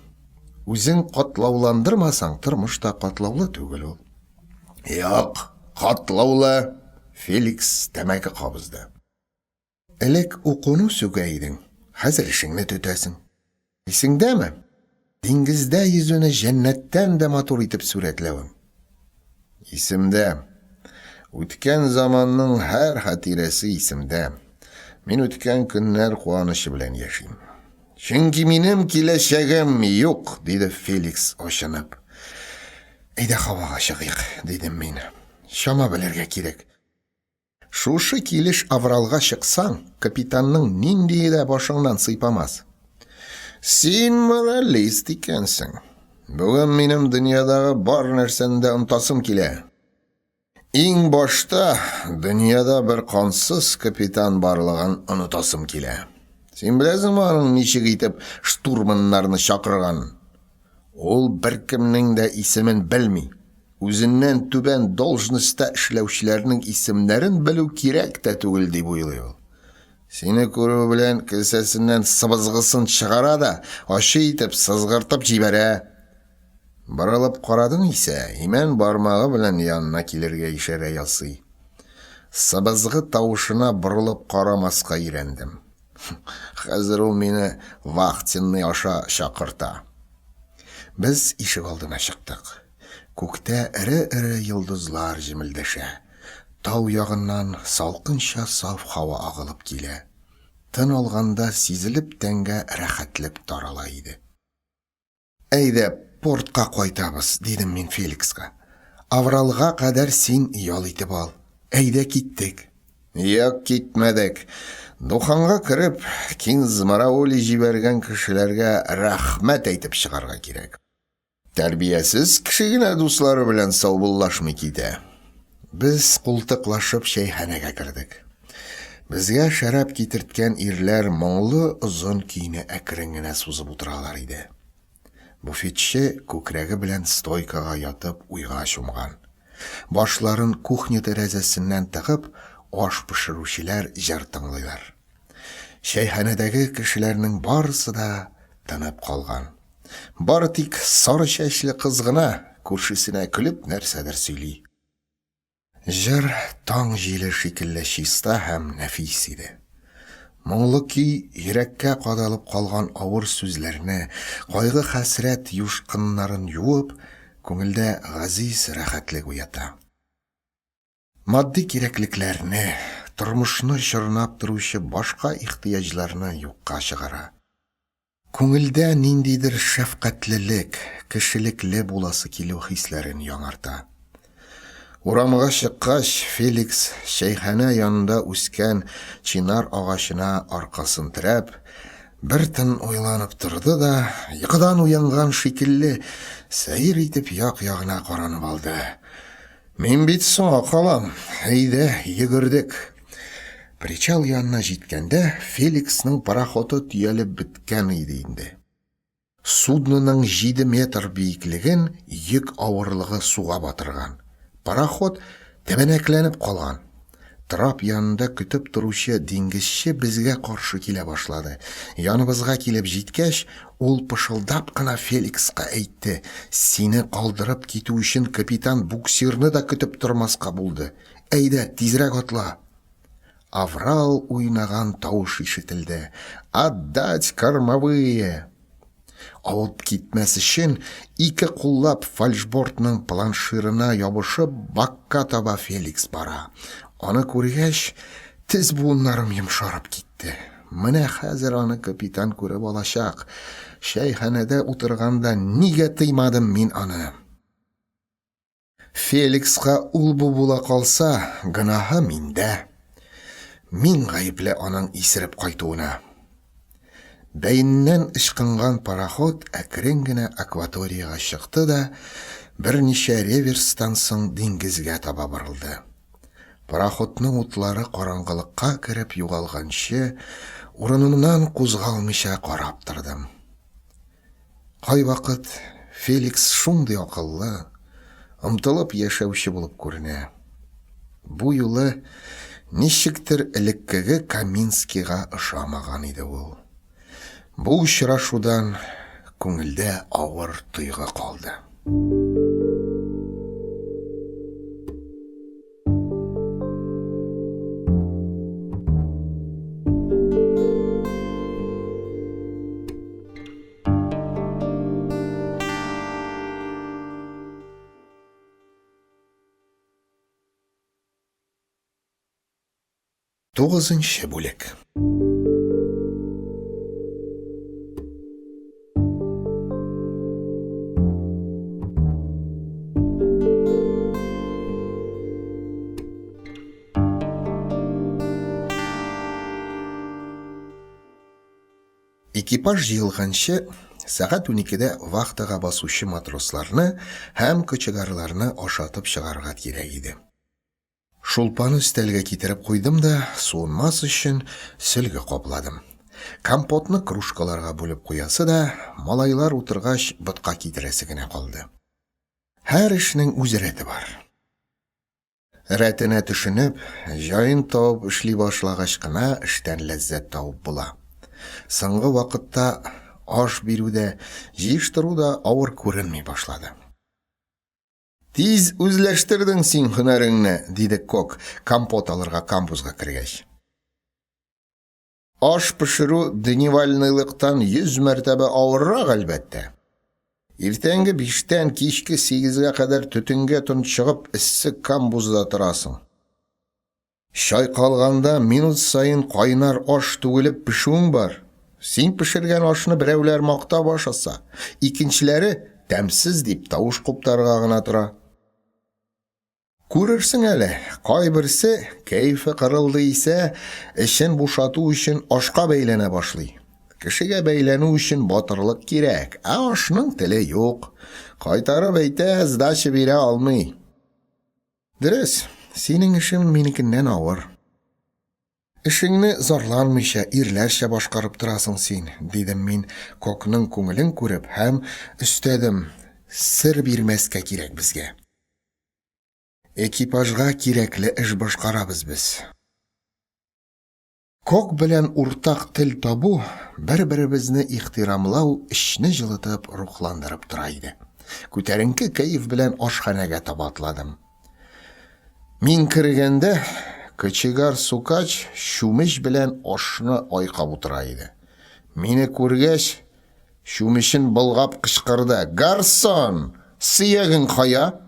Үзең катлауландырмасаң, тормыш та катлаулы түгел ул. Юк, катлаулы, Феликс тәмәке кабызды. Элек укуны сүгә идең, хәзер эшеңне төтәсең. Исеңдәме? Диңгездә йөзүне җәннәттән дә матур итеп сурәтләвең. Исемдә. Үткән заманның һәр хатирәсе исемдә. Мин үткән көннәр куанычы белән яшим. Чөнки минем киләчәгем юк, диде Феликс ачынып. Әйдә һавага чыгыйк, дидем мин. Чама белергә кирәк. Шушы килеш авралга чыксаң, капитанның ниндие дә башыңнан сыйпамас. Син моралист икәнсең. Бүген минем дөньядагы бар нәрсәне дә онтасым килә. Иң башта дөньяда бер кансыз капитан барлыгын онытасым килә. Син беләсеңме аның ничек итеп штурманнарны чакырганын? Ул беркемнең дә исемен белми. Үзеннән түбән должностьта эшләүчеләрнең исемнәрен белү кирәк тә түгел дип уйлый ул. Сине күрү белән кесәсеннән сыбызгысын чыгара да ачы итеп сызгыртып җибәрә. Борылып карадың исә, имән бармагы белән янына килергә ишарә ясый. Сыбызгы тавышына борылып карамаска өйрәндем. Хәзер ул мине вахтенный аша чакырта. Без ишек алдына чыктык. Күктә эре-эре йолдызлар җемелдәшә. Тау ягыннан салкынча саф һава агылып килә. Тын алганда сизелеп тәнгә рәхәтлек тарала иде. Әйдә, портка кайтабыз, дидем мин Феликска. Авралга кадәр син ял итеп ал. Әйдә, киттек. Юк, китмәдек. Духанга кереп, Кинзмараули җибәргән кешеләргә рәхмәт әйтеп чыгарга кирәк. Тәрбиясез кеше генә дуслары белән саубуллашмый китә. Без култыклашып чәйханәгә кердек. Безгә шәраб китерткән ирләр моңлы озын көйне әкрен генә сузып утыралар иде. Буфетчы күкрәге белән стойкага ятып уйга чумган. Башларын кухня тәрәзәсеннән тыгып, аш пешерүчеләр җыр тыңлыйлар. Чәйханәдәге кешеләрнең барысы да тынып калган. Бары тик сары чәчле кыз гына күршесенә көлеп нәрсәдер сөйли. Җыр таң җиле шикелле чиста һәм нәфис иде. Моңлы көй йөрәккә кадалып калган авыр сүзләрне, кайгы-хәсрәт юшкыннарын юып, күңелдә газиз рәхәтлек уята. Матди кирәклекләрне, тормышны чорнап торучы башка ихтыяҗларны юкка чыгара. Күңелдә ниндидер шәфкатьлелек, кешелекле буласы килү хисләрен яңарта. Урамга чыккач, Феликс чәйханә янында үскән чинар агачына аркасын терәп, бер тын уйланып торды да, йокыдан уянган шикелле, сәер итеп як-ягына каранып алды. Мин бит соңа калам. Әйдә, йөгердек. Причал янына җиткәндә, Феликсның пароходы төялеп беткән иде инде. Судноның 7 метр биеклеген йөк авырлыгы суга батырган. Пароход тәбәнәкләнеп калган. Трап янында көтеп торучы диңгезче безгә каршы килә башлады. Яныбызга килеп җиткәч, ул пышылдап кына Феликска әйтте, Сине калдырып китү өчен капитан буксирны да көтеп тормаска булды. Әйдә, тизрәк атла! Аврал уйнаган тавыш ишетелде. Отдать кормовые! Авып китмәс өчен, ике куллап фальшбортның планширына ябышып, бакка таба Феликс бара. Аны күргәч, тез буыннарым йомшарып китте. Менә хәзер аны капитан күреп алачак. Чәйханәдә утырганда нигә тыймадым мин аны? Феликска ул-бу була калса, гөнаһы миндә. Мин гаепле аның исереп кайтуына. Бәеннән ычкынган пароход әкрен генә акваториягә чыкты да, берничә реверстан соң диңгезгә таба борылды. Пароходның утлары караңгылыкка кереп югалганчы, урынымнан кузгалмыйча карап тордым. Кайвакыт Феликс шундый акыллы, омтылып яшәүче булып күренә. Бу юлы ничектер элеккеге Каминскийга ошамаган иде ул. Бу очрашудан күңелдә авыр тойгы калды. Тугызынчы бүлек. Экипаж җыелганчы, сәгать уникедә вахтага басучы матросларны һәм кочегарларны ашатып чыгарга кирәк иде. Шулпаны өстәлгә китереп куйдым да, суынмас өчен, сөлге капладым. Компотны кружкаларга бүлеп куясы да, малайлар утыргач, ботка китерәсе генә калды. Һәр эшнең үз рәте бар. Рәтенә төшенеп, җаен табып эшли башлагач кына эштән ләззәт табып була. Соңгы вакытта аш бирү дә, җыештыру да авыр күренми башлады. Тиз үзләштердең син һөнәреңне, диде Кок, компот алырга камбузга кергәч. Аш пешерү дневальныйлыктан 100 мәртәбә авыррак, әлбәттә. Иртәнге биштән кичке сигезгә кадәр төтенгә тончыгып эссе камбузда торасың. Чайкалганда минут саен кайнар аш түгелеп пешүең бар. Син пешергән ашны берәүләр мактап ашаса, икенчеләре тәмсез дип тавыш куптарырга гына тора. Күрерсең әле, кайберсе, кәефе кырылды исә, эчен бушату өчен ашка бәйләнә башлый. Кешегә бәйләнү өчен батырлык кирәк, ә ашның теле юк. Кайтарып әйтә, сдача бирә алмый. Дөрес, синең эшең минекеннән авыр. Эшеңне зарланмыйча, ирләрчә башкарып торасың син, дидем мин, Кокның күңелен күреп һәм өстәдем, сер бирмәскә кирәк безгә. Экипажга кирәкле эш башкарабыз без. Кок белән уртак тел табу, бер-беребезне ихтирамлау эчне җылытып, рухландырып тора иде. Күтәренке кәеф белән ашханәгә таба атладым. Мин кергәндә, кочегар Сукач чүмеч белән ашны айкап утыра иде. Мине күргәч, чүмечен болгап кычкырды: "Гарсон, сөягең кая?"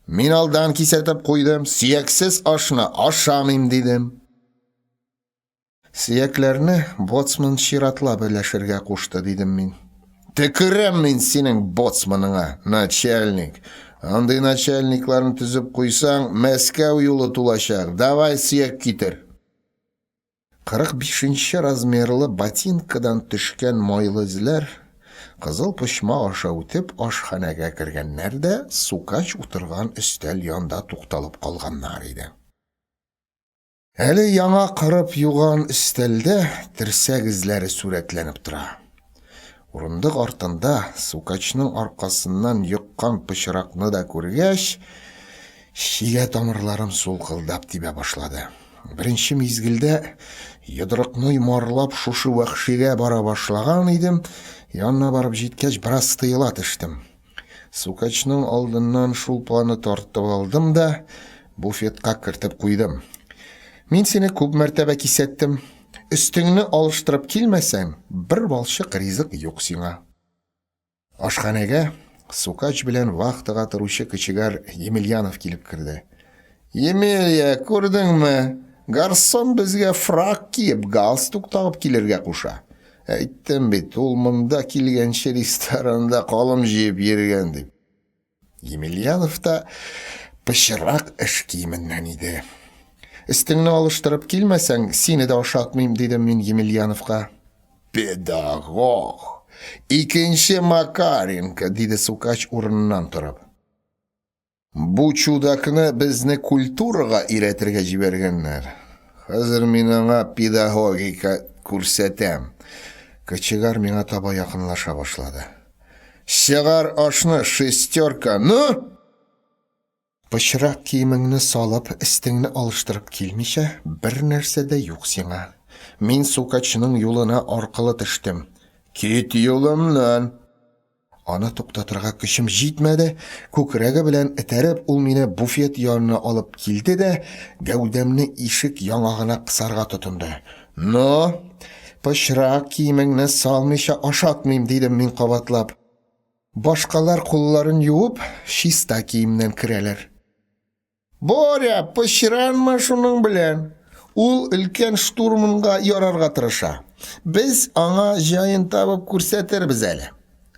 Мин алдан кисәтеп куйдым, сөяксез ашны ашамыйм, дидем. Сөякләрне боцман чиратлап өләшергә кушты, дидем мин. Төкерәм мин синең боцманыңа, начальник. Андый начальникларны төзеп куйсаң, Мәскәү юлы тулачак. Давай сөяк китер. 45 нче размерлы ботинкадан төшкән майлы эзләр кызыл почма аша үтеп ашханәгә кергәннәр дә Сукач утырган өстәл янында тукталып калганнар иде. Әле яңа кырып юган өстәлдә терсәк эзләре сурәтләнеп тора. Урындык артында Сукачның аркасыннан йоккан пычракны да күргәч, чигә тамырларым сулкылдап тибә башлады. Беренче мизгелдә йодрыкны йомарлап шушы вәхшигә бара башлаган идем, янына барып җиткәч, бераз тыела төштем. Сукачның алдыннан шулпаны тартып алдым да буфетка кертеп куйдым. Мин сине күп мәртәбә кисәттем. Өстеңне алыштырып килмәсәң, бер балчык ризык юк сиңа. Ашханәгә Сукач белән вахтага торучы кочегар Емельянов килеп керде. Емелья, күрдеңме? Гарсон безгә фрак киеп, галстук тагып килергә куша. Әйттем бит, ул монда килгәнче ресторанда калым җыеп йөргән дип. Емельянов та пычрак эш киеменнән иде. Өстеңне алыштырып килмәсәң, сине дә ашатмыйм, дидем мин Емельяновка. Педагог! Икенче Макаренко, диде Сукач урыныннан торып. Бу чудакны безне культурага өйрәтергә җибәргәннәр. Хәзер мин аңа педагогика күрсәтәм. Кочегар миңа таба якынлаша башлады. Чыгар ашны, шестерка, ну! Пычрак киемеңне салып, өстеңне алыштырып килмичә, бер нәрсә дә юк сиңа. Мин сукачның юлына аркылы төштем. Кит юлымнан! Аны туктатырга көчем җитмәде, күкрәге белән этәреп, ул мине буфет янына алып килде дә, гәүдәмне ишек яңагына кысарга тотынды. Но, пычрак киемеңне салмыйча ашатмыйм, дидем мин кабатлап. Башкалар кулларын юып, чиста киемнән керәләр. Боря, пычранма шуның белән. Ул өлкән штурманга ярарга тырыша. Без аңа җаен табып күрсәтербез әле.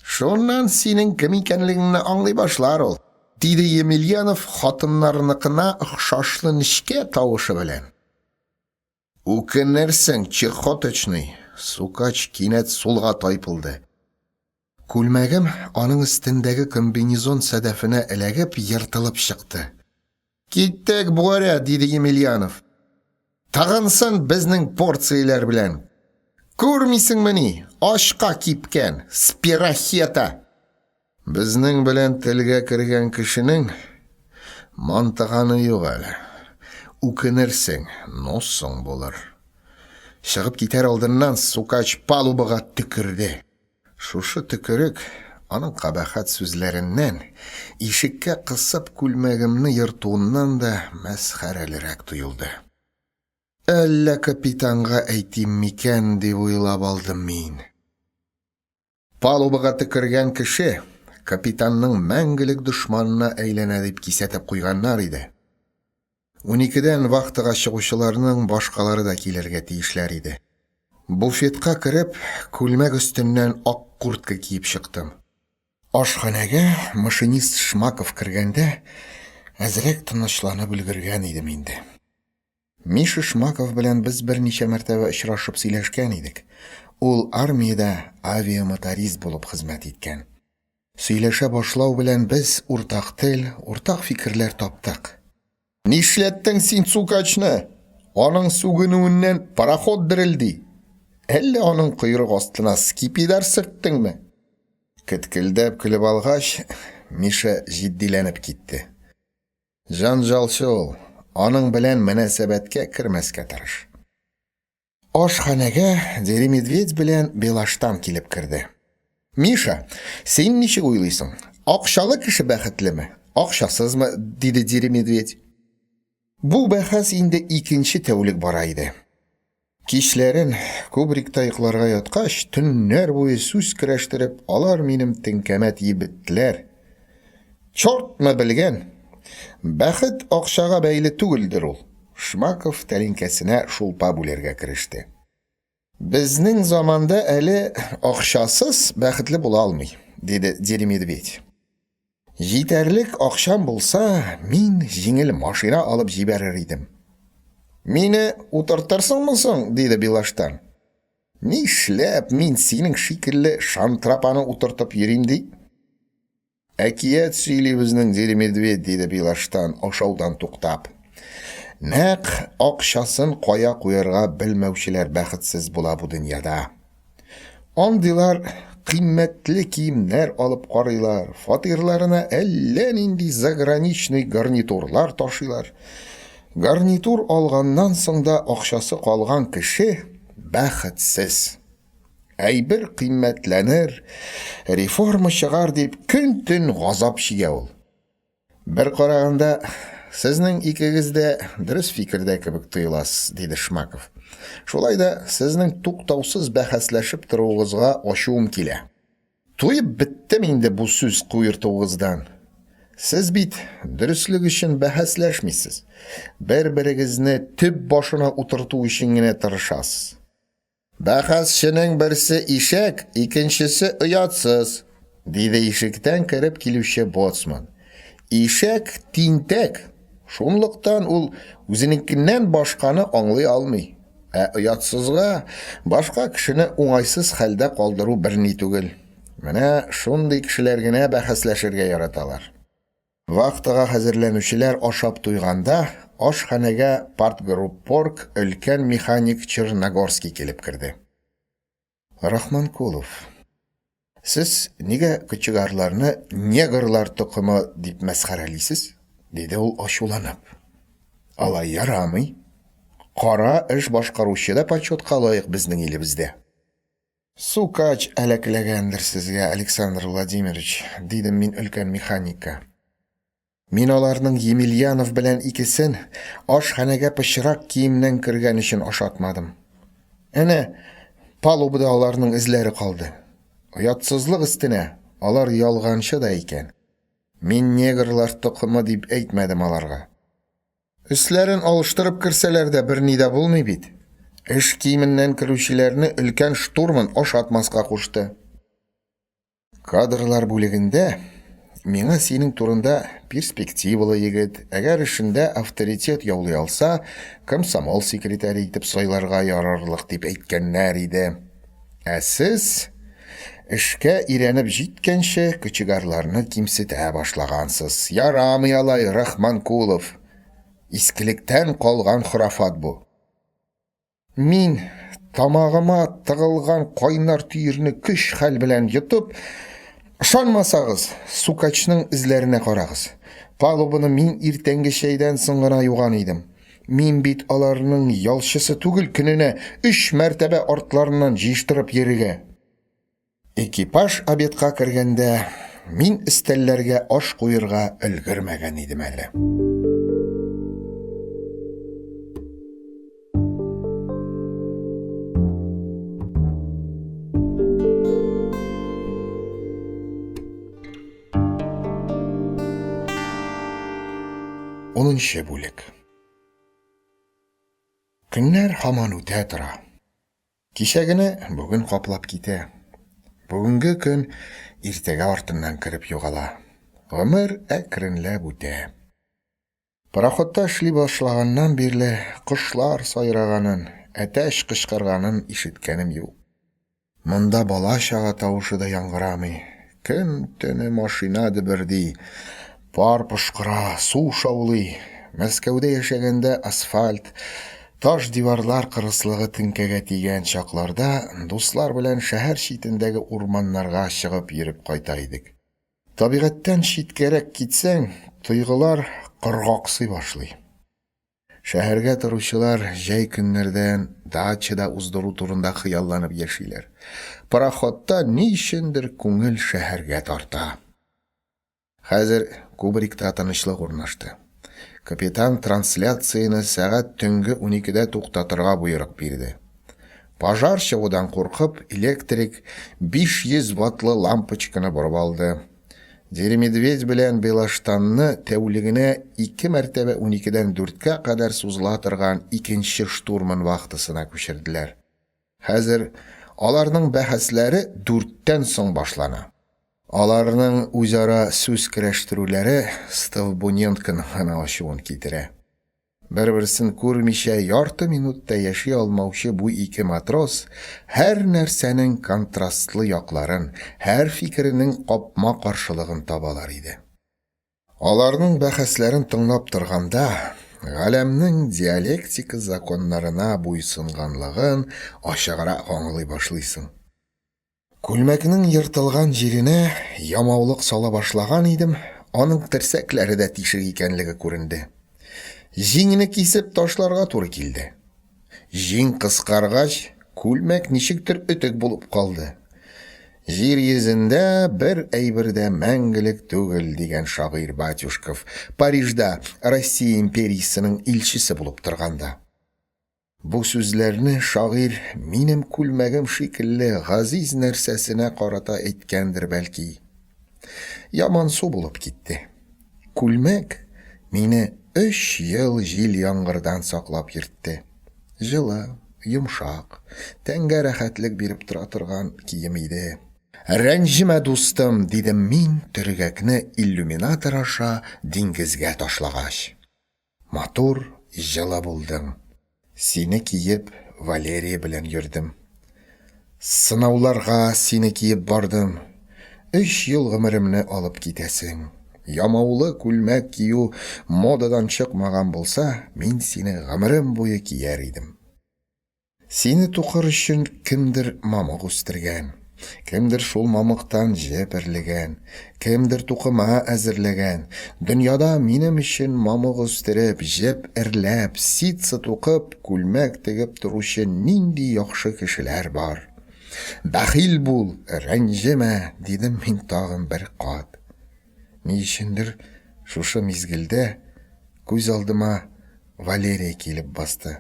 Шуннан синең кем икәнлегеңне аңлый башлар ул, диде Емельянов хатыннарныкына охшашлы нечкә тавышы белән. Үкенерсең, чехоточный! Сукач кинәт сулга тайпылды. Күлмәгем аның өстендәге комбинезон сәдәфенә эләгеп, ертылып чыкты. Киттек, Боря, диде Емельянов. Тыгынсын безнең порцияләр белән. Күрмисеңмени, ачка кипкән, спирохета. Безнең белән телгә кергән кешенең мантыганы юк әле. Үкенерсең, но соң булыр. Чыгып китәр алдыннан сукач палубага төкерде. Шушы төкерек аның кабахәт сүзләреннән, ишеккә кысып күлмәгемне ертуыннан да мәсхәрәлерәк тоелды. Әллә капитанга әйтим микән, дип уйлап алдым мин. Палубага төкергән кеше капитанның мәңгелек дошманына әйләнә дип кисәтеп куйганнар иде. Уникедән вахтага чыгучыларның башкалары да килергә тиешләр иде. Буфетка кереп, күлмәк өстеннән ак куртка киеп чыктым. Ашханәгә машинист Шмаков кергәндә, әзрәк тынычланып өлгергән идем инде. Миша Шмаков белән без берничә мәртәбә очрашып сөйләшкән идек. Ул армиядә авиамоторист булып хезмәт иткән. Сөйләшә башлау белән без уртак тел, уртак фикерләр таптык. Нишләттең син сукачны? Аның сүгенүеннән пароход дерелди. Әллә аның койрык астына скипидар сөрттеңме? Кеткелдәп көлеп алгач, Миша җитдиләнеп китте. Җанҗалчы ул, аның белән мөнәсәбәткә кермәскә тырыш. Ашханәгә Дери Медведь белән Белаштан килеп керде. Миша, син ничек уйлыйсың, акчалы кеше бәхетлеме, акчасызмы? диде Дери Медведь. Бу бәхәс инде икенче тәүлек бара иде. Кичләрен, кубрикта йокларга яткач, төннәр буе сүз көрәштереп, алар минем теңкәмә тиеп беттеләр. Чортмы белгән! Бәхет акчага бәйле түгелдер ул. Шмаков тәлинкәсенә шулпа бүләргә кереште. Безнең заманда әле акчасыз бәхетле була алмый, диде Дери Медведь. Җитәрлек акчам булса, мин җиңел машина алып җибәрер идем. Мине утыртырсыңмы соң? диде Билаштан. Нишләп мин синең шикелле шантрапаны утыртып йөрим ди? Әкият сөйли безнең Дери Медведь, диде Билаштан, ашаудан туктап. Нәкъ акчасын кая куярга белмәүчеләр бәхетсез була бу дөньяда. Андыйлар кыйммәтле киемнәр алып карыйлар, фатирларына әллә нинди заграничный гарнитурлар ташыйлар. Гарнитур алганнан соң да акчасы калган кеше бәхетсез. Әйбер кыйммәтләнер, реформа чыгар дип көн-төн газап чигә ул. Бер караганда, сезнең икегез дә дөрес фикердә кебек тоеласыз, диде Шмаков. Шулай да сезнең туктаусыз бәхәсләшеп торуыгызга ачуым килә. Туеп беттем инде бу сүз куертуыгыздан. Сез бит дөреслек өчен бәхәсләшмисез, бер-берегезне төп башына утырту өчен генә тырышасыз. Бәхәсченең берсе ишәк, икенчесе оятсыз, диде ишектән кереп килүче боцман. Ишәк тинтәк, шунлыктан ул үзенекеннән башканы аңлый алмый. Ә оятсызга башка кешене уңайсыз хәлдә калдыру берни түгел. Менә шундый кешеләр генә бәхәсләшергә яраталар. Вахтага хәзерләнүчеләр ашап туйганда, ашханәгә партгруппорг өлкән механик Черногорский килеп керде. Рахманкулов, сез нигә кочегарларны негрлар токымы дип мәсхәрәлисез? диде ул ачуланып. Алай ярамый. Кара эш башкаручы да почетка лаек безнең илебездә. Сукач әләкләгәндер сезгә, Александр Владимирович, дидем мин өлкән механикка. Мин аларның Емельянов белән икесен ашханәгә пычрак киемнән кергән өчен ашатмадым. Әнә, палубада аларның эзләре калды. Оятсызлык өстенә, алар ялганчы да икән. Мин негрлар токымы дип әйтмәдем аларга. Өсләрен алыштырып керсәләр дә берни дә булмый бит. Эш киеменнән керүчеләрне өлкән штурман ашатмаска кушты. Кадрлар бүлегендә миңа синең турында перспективалы егет, әгәр эшендә авторитет яулый алса, комсомол секретаре итеп сайларга ярарлык дип әйткәннәр иде. Ә сез эшкә өйрәнеп җиткәнче кочегарларны кимсетә башлагансыз. Ярамый алай, Рахманкулов. Искелектән калган хорафат бу. Мин тамагыма тыгылган кайнар төерне көч-хәл белән йотып, ышанмасагыз, сукачның эзләренә карагыз. Палубаны мин иртәнге чәйдән соң гына юган идем. Мин бит аларның ялчысы түгел, көненә өч мәртәбә артларыннан җыештырып йөрергә. Экипаж обедка кергәндә, мин өстәлләргә аш куерга өлгермәгән идем әле. Унынчы бүлек. Көннәр һаман үтә тора. Кичәгене бүген каплап китә. Бүгенге көн иртәгә артыннан кереп югала. Гомер әкренләп үтә. Пароходта эшли башлаганнан бирле кошлар сайраганын, әтәч кычкырганын ишеткәнем юк. Монда бала-чага тавышы да яңгырамый. Көн-төне машина дөберди, пар пошкыра, су шаулый. Мәскәүдә яшәгәндә асфальт, таш диварлар кырыслыгы теңкәгә тигән чакларда дуслар белән шәһәр читендәге урманнарга чыгып йөреп кайта идек. Табигатьтән читкәрәк китсәң, тойгылар коргаксый башлый. Шәһәргә торучылар җәй көннәрдән дачада уздыру турында хыялланып яшиләр. Пароходта ни өчендер күңел шәһәргә тарта. Хәзер кубрикта тынычлык урнашты. Капитан трансляцияне сәгать төнге уникедә туктатырга боерык бирде. Пожар чыгудан куркып, электрик 500 ваттлы лампочканы борып алды. Деремедведь белән Белоштанны тәүлегенә ике мәртәбә уникедән дүрткә кадәр сузыла торган икенче штурман вахтасына күчерделәр. Хәзер аларның бәхәсләре дүрттән соң башлана. Аларның үзара сүз көрәштерүләре Стовбуненконың гына ачуын китерә. Бер-берсен күрмичә ярты минут та яши алмаучы бу ике матрос һәр нәрсәнең контрастлы якларын, һәр фикеренең капма-каршылыгын табалар иде. Аларның бәхәсләрен тыңлап торганда, галәмнең диалектика законнарына буйсынганлыгын ачыграк аңлый башлыйсың. Күлмәкнең ертылган җиренә ямаулык сала башлаган идем, аның терсәкләре дә тишек икәнлеге күренде. Җиңне кисеп ташларга туры килде. Җиң кыскаргач, күлмәк ничектер өтек булып калды. Җир йөзендә бер әйбер дә мәңгелек түгел, дигән шагыйрь Батюшков, Парижда Россия империясенең илчесе булып торганда. Бу сүзләрне шагыйрь минем күлмәгем шикелле газиз нәрсәсенә карата әйткәндер бәлки. Ямансу булып китте. Күлмәк мине өч ел җил-яңгырдан саклап йөртте. Җылы, йомшак, тәнгә рәхәтлек биреп тора торган кием иде. Рәнҗемә, дустым, дидем мин, төргәкне иллюминатор аша диңгезгә ташлагач. Матур, җылы булдың. Сине киеп, Валерия белән йөрдем. Сынауларга сине киеп бардым. Өч ел гомеремне алып китәсең. Ямаулы күлмәк кию модадан чыкмаган булса, мин сине гомерем буе кияр идем. Сине тукыр өчен кемдер мамык үстергән, кемдер шул мамыктан җеп эрлегән, кемдер тукыма әзерләгән. Дөньяда минем өчен мамык үстереп, җеп эрләп, ситсы тукып, күлмәк тегеп торучы нинди яхшы кешеләр бар. Бәхил бул, рәнҗемә, дидем мин тагын бер кат. Ни өчендер шушы мизгелдә күз алдыма Валерия килеп басты.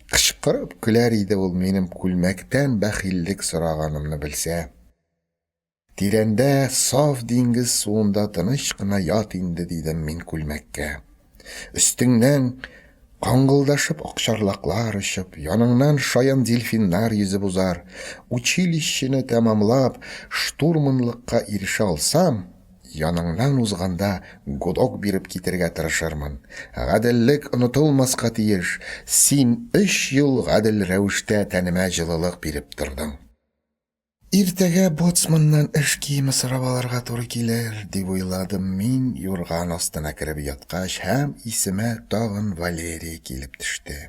Кычкырып көләр иде ул минем күлмәктән бәхиллек сораганымны белсә. Тирәндә саф диңгез суында тыныч кына ят инде, дидем мин күлмәккә. Өстеңнән каңгылдашып акчарлаклар очып, яныңнан шаян дельфиннар йөзеп узар. Училищены тәмамлап, штурманлыкка ирешә алсам, яныңнан узганда гудок биреп китергә тырышырмын. Гаделлек онытылмаска тиеш. Син өч ел гадел рәвештә тәнемә җылылык биреп тордың. Иртәгә боцманнан эш киеме сорап алырга туры килер, дип уйладым мин юрган астына кереп яткач һәм исемә тагын Валерия килеп төште.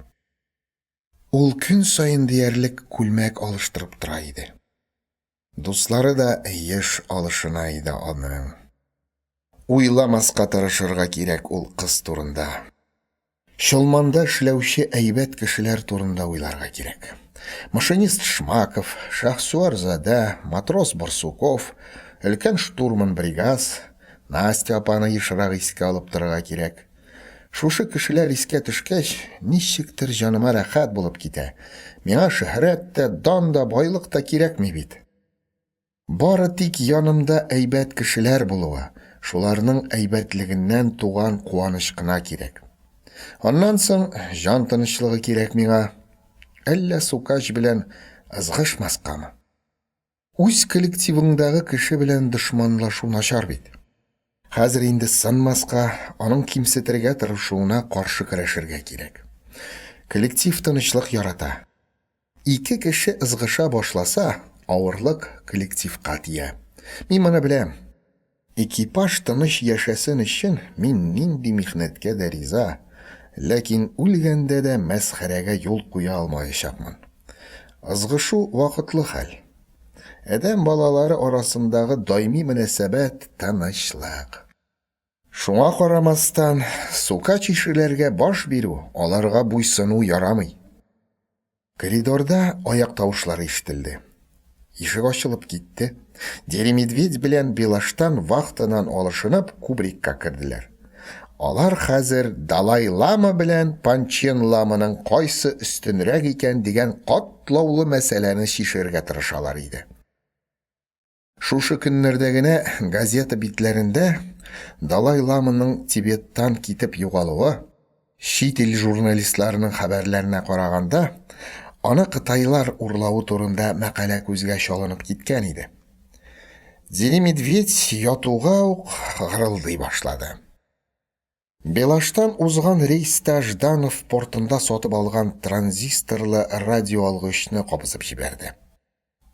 Ул көн саен диярлек күлмәк алыштырып тора иде. Дуслары да еш алышына иде аның. Уйламаска тырышырга кирәк ул кыз турында. Чолманда эшләүче әйбәт кешеләр турында уйларга кирәк. Машинист Шмаков, Шахсуар Задә, матрос Барсуков, өлкән штурман Бригас, Настя апаны ешрак искә алып торырга кирәк. Шушы кешеләр искә төшкәч, ничектер җаныма рәхәт булып китә. Миңа шөһрәт тә, дан да, байлык та кирәкми бит. Бары тик янымда әйбәт кешеләр булуы, шуларның әйбәтлегеннән туган куаныч кына кирәк. Аннан соң җан тынычлыгы кирәк миңа. Әллә Сукач белән ызгышмаскамы? Үз коллективыңдагы кеше белән дошманлашу начар бит. Хәзер инде сынмаска, аның кимсетергә тырышуына каршы көрәшергә кирәк. Коллектив тынычлык ярата. Ике кеше ызгыша башласа, авырлык коллективка тия. Мин моны беләм. Экипаж тыныч яшәсен өчен мин нинди михнәткә дә риза, ләкин үлгәндә дә мәсхәрәгә юл куя алмаячакмын. Ызгышу вакытлы хәл. Адәм балалары арасындагы даими мөнәсәбәт, тынычлык. Шуңа карамастан, сука чишеләргә баш бирү, аларга буйсыну ярамый. Коридорда аяк тавышлары ишетелде. Ишек ачылып китте. Деремедведь белән Белаштан вахтадан алышынып кубрикка керделәр. Алар хәзер Далай-лама белән Панчен-ламаның кайсы өстенрәк икән дигән катлаулы мәсьәләне чишәргә тырышалар иде. Шушы көннәрдә генә газета битләрендә Далай-ламаның Тибеттан китеп югалуы, чит ил журналистларының хәбәрләренә караганда, аны кытайлар урлавы турында мәкалә күзгә чалынып киткән иде. Дини Медведь ятуга ук гырылдый башлады. Белаштан узган рейста Жданов портында сатып алган транзисторлы радиоалгычны кабызып җибәрде.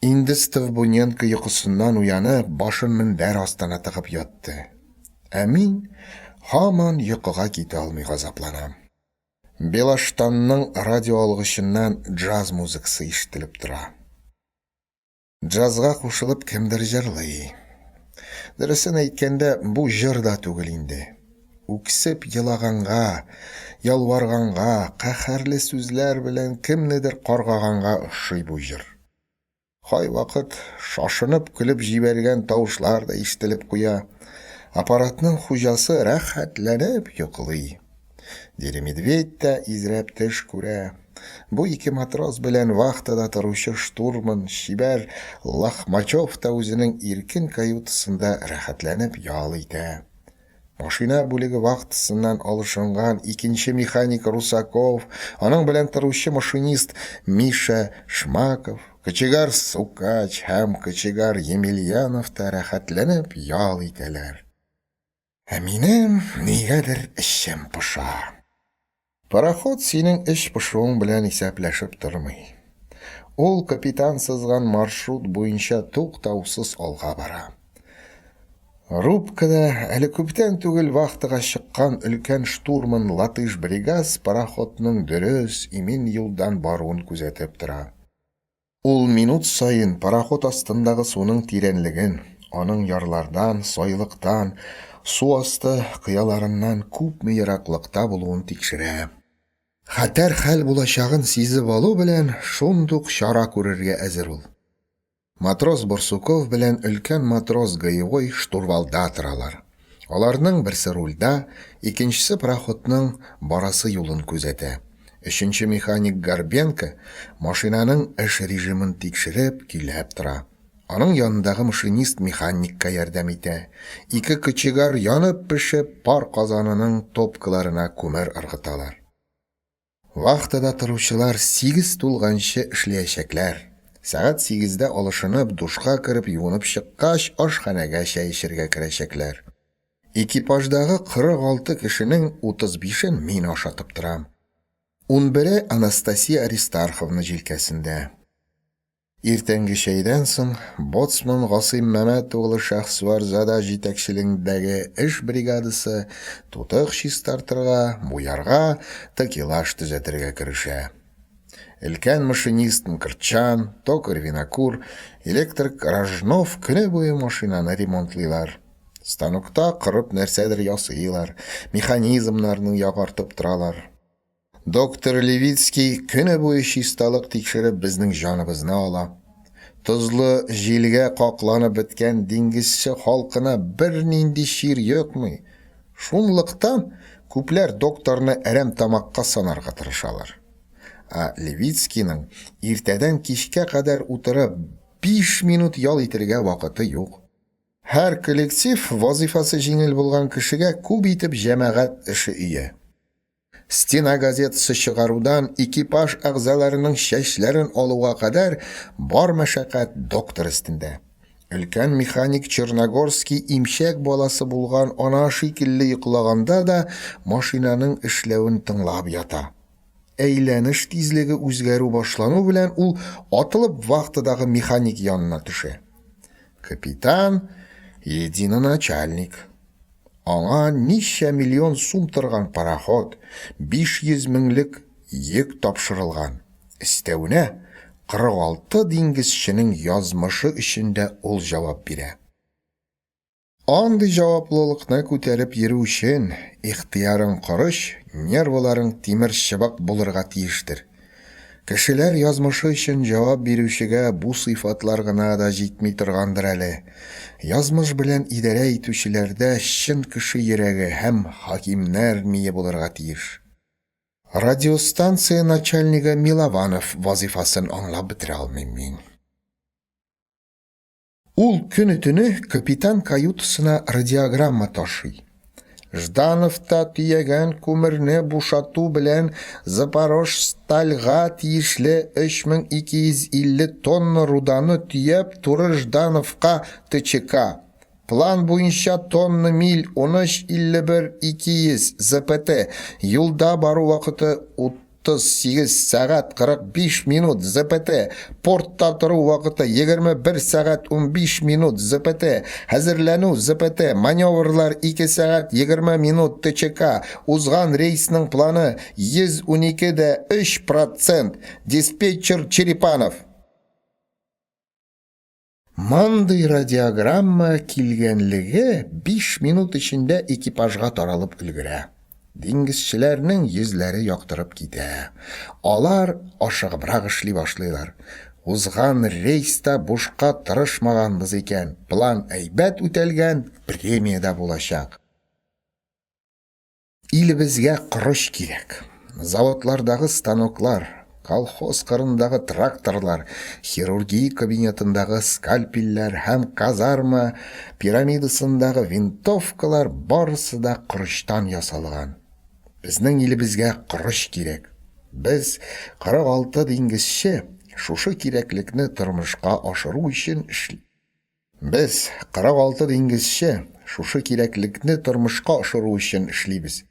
Инде Стовбуненко йокысыннан уянып, башын мендәр астына тыгып ятты. Ә мин һаман йокыга китә алмый газапланам. Белаштанның радиоалгычыннан джаз музыкасы ишетелеп тора. Джазга кушылып кемдер җырлый. Дөресен әйткәндә, бу җыр да түгел инде. Үксеп елаганга, ялварганга, каһәрле сүзләр белән кемнедер каргаганга ошый бу җыр. Кайвакыт шашынып көлеп җибәргән тавышлар да ишетелеп куя. Аппаратның хуҗасы рәхәтләнеп йоклый. Дире Медведь тә изрәп төш күрә. Бу ике матрос белән вахтада торучы штурман чибәр Лохмачев та үзенең иркен каютасында рәхәтләнеп ял итә. Машина бүлеге вахтасыннан алышынган икенче механик Русаков, аның белән торучы машинист Миша Шмаков, кочегар Сукач һәм кочегар Емельянов та рәхәтләнеп ял итәләр. Ә минем нигәдер эчем поша. Пароход синең эч пошуың белән исәпләшеп тормый. Ул капитан сызган маршрут буенча туктаусыз алга бара. Рубкада әле күптән түгел вахтага чыккан өлкән штурман Латыш Бригас пароходның дөрес, имин юлдан баруын күзәтеп тора. Ул минут саен пароход астындагы суның тирәнлеген, аның ярлардан, сайлыктан, су асты кыяларыннан күпме ераклыкта булуын тикшерә. Хәтәр хәл булачагын сизеп алу белән шундук чара күрергә әзер ул. Матрос Барсуков белән өлкән матрос Гаевой штурвалда торалар. Аларның берсе рульда, икенчесе пароходның барасы юлын күзәтә. Өченче механик Горбенко машинаның эш режимын тикшереп, көйләп тора. Аның янындагы машинист механикка ярдәм итә. Ике кочегар янып-пешеп пар казанының топкаларына күмер ыргыталар. Вахтада торучылар 8 тулганчы эшләячәкләр. Сәгать сигездә алышынып, душка кереп юынып чыккач, ашханәгә чәй эчәргә керәчәкләр. Экипаждагы 46 кешенең 35-ен мин ашатып торам. Унбере Анастасия Аристарховна җилкәсендә. Иртәнге чәйдән соң боцман Гасыйм Мәмәт углы Шәһсуарзада җитәкчелегендәге эш бригадасы тутык чистартырга, буярга, такелаж төзәтергә керешә. Өлкән машинист Мкртчан, токарь Винокур, электрик Рожнов көне буе машинаны ремонтлыйлар. Станокта кырып нәрсәдер ясыйлар, механизмнарны ягартып торалар. Доктор Левицкий көне буе чисталык тикшереп безнең җаныбызны ала. Тозлы җилгә какланып беткән диңгезче халкына бернинди чир йокмый. Шунлыктан күпләр докторны әрәм-тамакка санарга тырышалар. Ә Левицкийның иртәдән кичкә кадәр утырып 5 минут ял итергә вакыты юк. Һәр коллектив вазыйфасы җиңел булган кешегә күп итеп җәмәгать эше өя. Стена газетасы чыгарудан экипаж әгъзаларының чәчләрен алуга кадәр бар мәшәкать доктор өстендә. Өлкән механик Черногорский имчәк баласы булган ана шикелле йоклаганда да машинаның эшләвен тыңлап ята. Әйләнеш тизлеге үзгәрү башлану белән ул атылып вахтадагы механик янына төшә. Капитан, единоначальник. Аңа ничә миллион сум торган пароход, 500 меңлек йөк тапшырылган. Өстәвенә, 46 диңгезченең язмышы өчен дә ул җавап бирә. Андый җаваплылыкны күтәреп йөрү өчен ихтыярың корыч, нервыларың тимер чыбык булырга тиештер. Кешеләр язмышы өчен җавап бирүчегә бу сыйфатлар гына да җитми торгандыр әле. Язмыш белән идарә итүчеләрдә чын кеше йөрәге һәм хакимнәр мие булырга тиеш. Радиостанция начальнигы Милованов вазыйфасын аңлап бетерә алмыйм мин. Ул көне-төне капитан каютасына радиограмма ташый. Ждановта төягән күмерне бушату белән Запорожстальга тиешле 3250 тонна руданы төяп туры Ждановка ТЧК. План буенча тонна миль 13.51 200 ЗПТ. Юлда бару вакыты 38 сәгать 45 минут ЗПТ, портта тору вакыты 21 сәгать 15 минут ЗПТ, хәзерләнү ЗПТ, маневрлар 2 сәгать 20 минут ТЧК, узган рейсның планы 112 дә 3 процент, диспетчер Черепанов. Мондый радиограмма килгәнлеге 5 минут эчендә экипажга таралып өлгерә. Диңгезчеләрнең йөзләре яктырып китә. Алар ашыгыбрак эшли башлыйлар. Узган рейста бушка тырышмаганбыз икән, план әйбәт үтәлгән, премия дә булачак. Илебезгә корыч кирәк. Заводлардагы станоклар, колхоз кырындагы тракторлар, хирургия кабинетындагы скальпельләр һәм казарма пирамидасындагы винтовкалар барысы да корычтан ясалган. Безнең илебезгә корыч кирәк. Без, 46 диңгезче, шушы кирәклекне тормышка ашыру өчен эшли. Без, 46 диңгезче, шушы кирәклекне тормышка ашыру өчен эшлибез.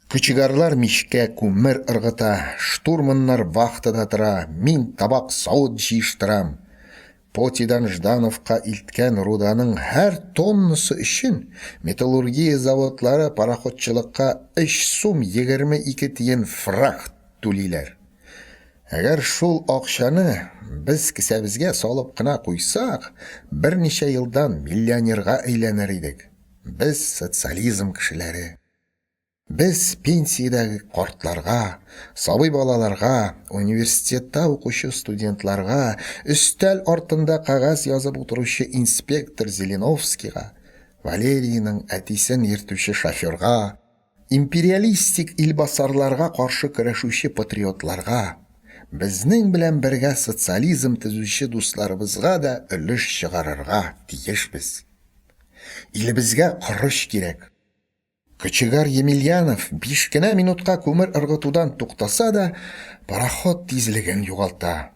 Кочегарлар мичкә күмер ыргыта, штурманнар вахтада тора, мин табак-савыт җыештырам. Потидан Ждановка илткән руданың һәр тоннасы өчен металлургия заводлары пароходчылыкка 3 сум 22 тиен фрахт түлиләр. Әгәр шул акчаны без кесәбезгә салып кына куйсак, берничә елдан миллионерга әйләнер идек. Без социализм кешеләре. Без пенсиядәге картларга, сабый балаларга, университетта укучы студентларга, өстәл артында кәгазь язып утыручы инспектор Зеленовскийга, Валерийның әтисен йөртүче шоферга, Империалистик илбасарларга каршы көрәшүче патриотларга, Безнең белән бергә социализм төзүче дусларыбызга да өлеш чыгарырга тиешбез. Илебезгә корыч кирәк. Кочегар Емельянов биш кенә минутка күмер ыргытудан туктаса да, пароход тизлеген югалта.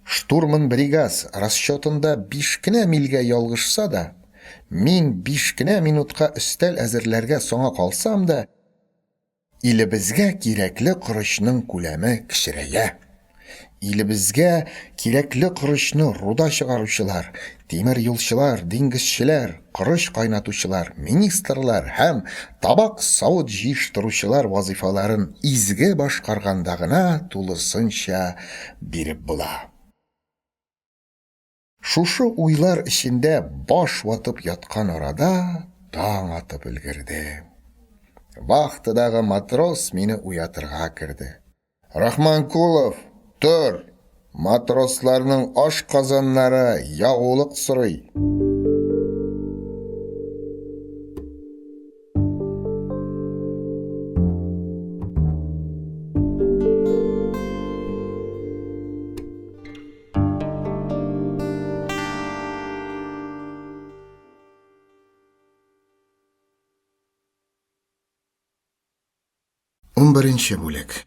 Штурман Бригас расчетында биш кенә мильгә ялгышса да, мин биш кенә минутка өстәл әзерләргә соңа калсам да, илебезгә кирәкле корычның күләме кечерәя. Илебезгә кирәкле корычны руда чыгаручылар, тимер юлчылар, диңгезчеләр, корыч кайнатучылар, министрлар һәм табак-савыт җыештыручылар вазыйфаларын изге башкарганда гына тулысынча биреп була. Шушы уйлар эчендә баш ватып яткан арада таң атып өлгерде. Вахтадагы матрос мине уятырга керде. Рахманкулов, тор! Матросларның аш казаннары ягулык сорый. Унберенче бүлек.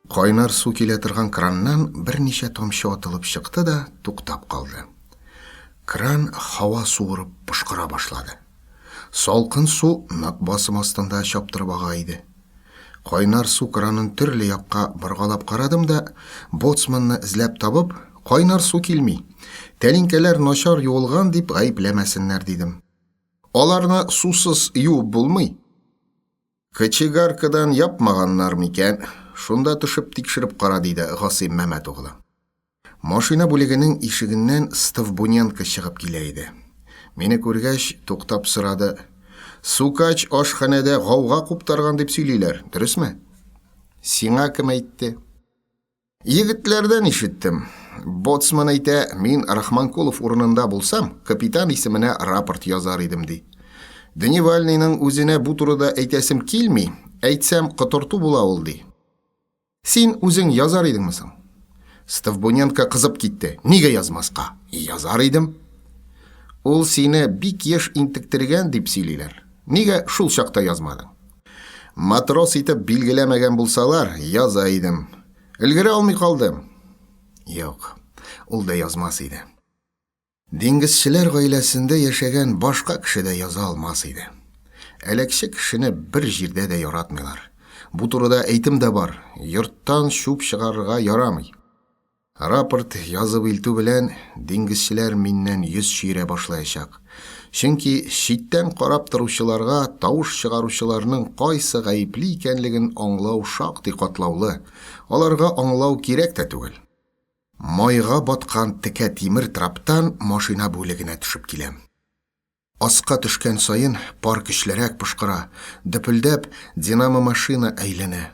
Кайнар су килә торган краннан берничә тамчы атылып чыкты да туктап калды. Кран һава суырып пошкыра башлады. Салкын су нык басым астында чаптырып ага иде. Кайнар су кранын төрле якка боргалап карадым да, боцманны эзләп табып, кайнар су килми, тәлинкәләр начар юылган дип гаепләмәсеннәр, дидем. Аларны сусыз юып булмый. Кочегаркадан япмаганнар микән? Шунда төшеп тикшереп кара, диде Гасыйм Мәмәт углы. Машина бүлегенең ишегеннән Стовбуненко чыгып килә иде. Мине күргәч, туктап сорады. Сукач ашханәдә гауга куптарган дип сөйлиләр, дөресме? Сиңа кем әйтте? Егетләрдән ишеттем. Боцман әйтә, мин Рахманкулов урынында булсам, капитан исеменә рапорт язар идем, ди. Дневальныйның үзенә бу турыда әйтәсем килми, әйтсәм, котырту була ул, ди. Син үзең язар идеңме соң? Стовбуненко кызып китте. Нигә язмаска? Язар идем. Ул сине бик еш интектергән дип сөйлиләр. Нигә шул чакта язмадың? Матрос итеп билгеләмәгән булсалар, яза идем. Өлгерә алмый калдым. Юк, ул да язмас иде. Диңгезчеләр гаиләсендә яшәгән башка кеше дә яза алмас иде. Әләкче кешене бер җирдә дә яратмыйлар. Бу турыда әйтем дә бар, йорттан чүп чыгарырга ярамый. Рапорт язып илтү белән диңгезчеләр миннән йөз чөерә башлаячак. Чөнки читтән карап торучыларга тавыш чыгаручыларның кайсы гаепле икәнлеген аңлау шактый катлаулы, аларга аңлау кирәк тә түгел. Майга баткан текә тимер траптан машина бүлегенә төшеп киләм. Аска төшкән саен пар көчлерәк пошкыра, дөпелдәп динамо-машина әйләнә.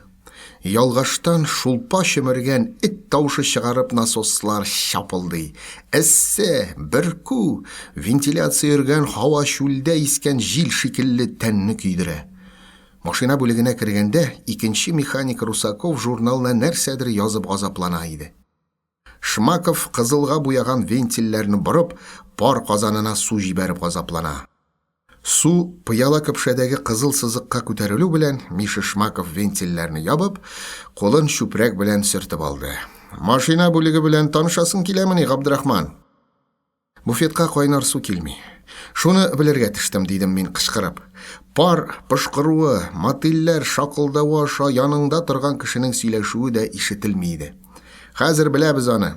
Ялгаштан шулпа чөмергән эт тавышы чыгарып насослар чапылдый. Эссе, бөркү, вентиляция өргән һава чүлдә искән җил шикелле тәнне көйдерә. Машина бүлегенә кергәндә, икенче механик Русаков журналына нәрсәдер язып газаплана иде. Шмаков кызылга буяган вентильләрне борып, пар казанына су җибәреп газаплана. Су пыяла көпшәдәге кызыл сызыкка күтәрелү белән Миша Шмаков вентильләрне ябып, кулын чүпрәк белән сөртеп алды. Машина бүлеге белән танышасың киләмени, Габдрахман? Буфетка кайнар су килми. Шуны белергә төштем, дидем мин кычкырып. Пар пошкыруы, мотыльләр шакылдавы аша яныңда торган кешенең сөйләшүе дә ишетелми иде. Хәзер беләбез аны.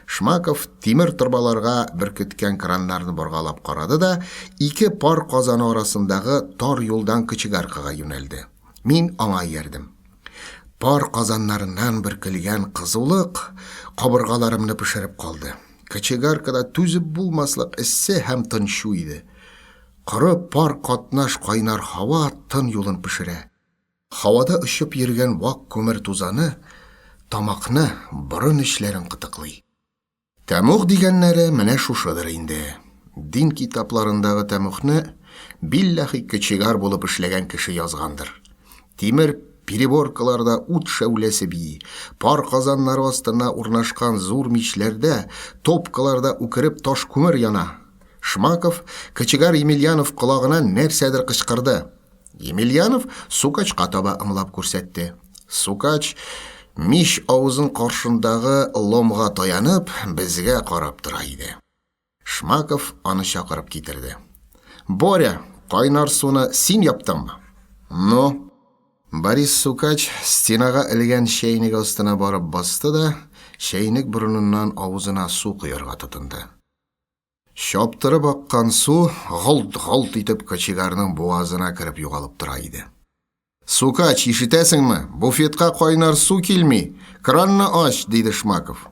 Шмаков тимер торбаларга беркеткән краннарны боргалап карады да, ике пар казаны арасындагы тар юлдан кочегаркага юнәлде. Мин аңа иярдем. Пар казаннарыннан бөркелгән кызулык кабыргаларымны пешереп калды. Кочегаркада түзеп булмаслык эссе һәм тынчу иде. Коры пар катнаш кайнар һава тын юлын пешерә. Һавада очып йөргән вак күмер тузаны тамакны, борын эчләрен кытыклый. Тәмуг дигәннәре менә шушыдыр инде. Дин китапларындагы тәмугны билләхи кочегар булып эшләгән кеше язгандыр. Тимер переборкаларда ут шәүләсе бии, пар казаннары астына урнашкан зур мичләрдә, топкаларда үкереп таш күмер яна. Шмаков кочегар Емельянов колагына нәрсәдер кычкырды. Емельянов Сукачка таба ымлап күрсәтте. Сукач, мич авызын каршындагы ломга таянып, безгә карап тора иде. Шмаков аны чакырып китерде. Боря, кайнар суны син яптыңмы? Ну? Борис Сукач стенага элгән чәйнек астына барып басты да, чәйнек борыныннан авызына су коярга тотынды. Чаптырып аккан су голт-голт итеп кочегарның бугазына кереп югалып тора иде. Сукач, ишетәсеңме? Буфетка кайнар су килми. Кранны ач, диде Шмаков.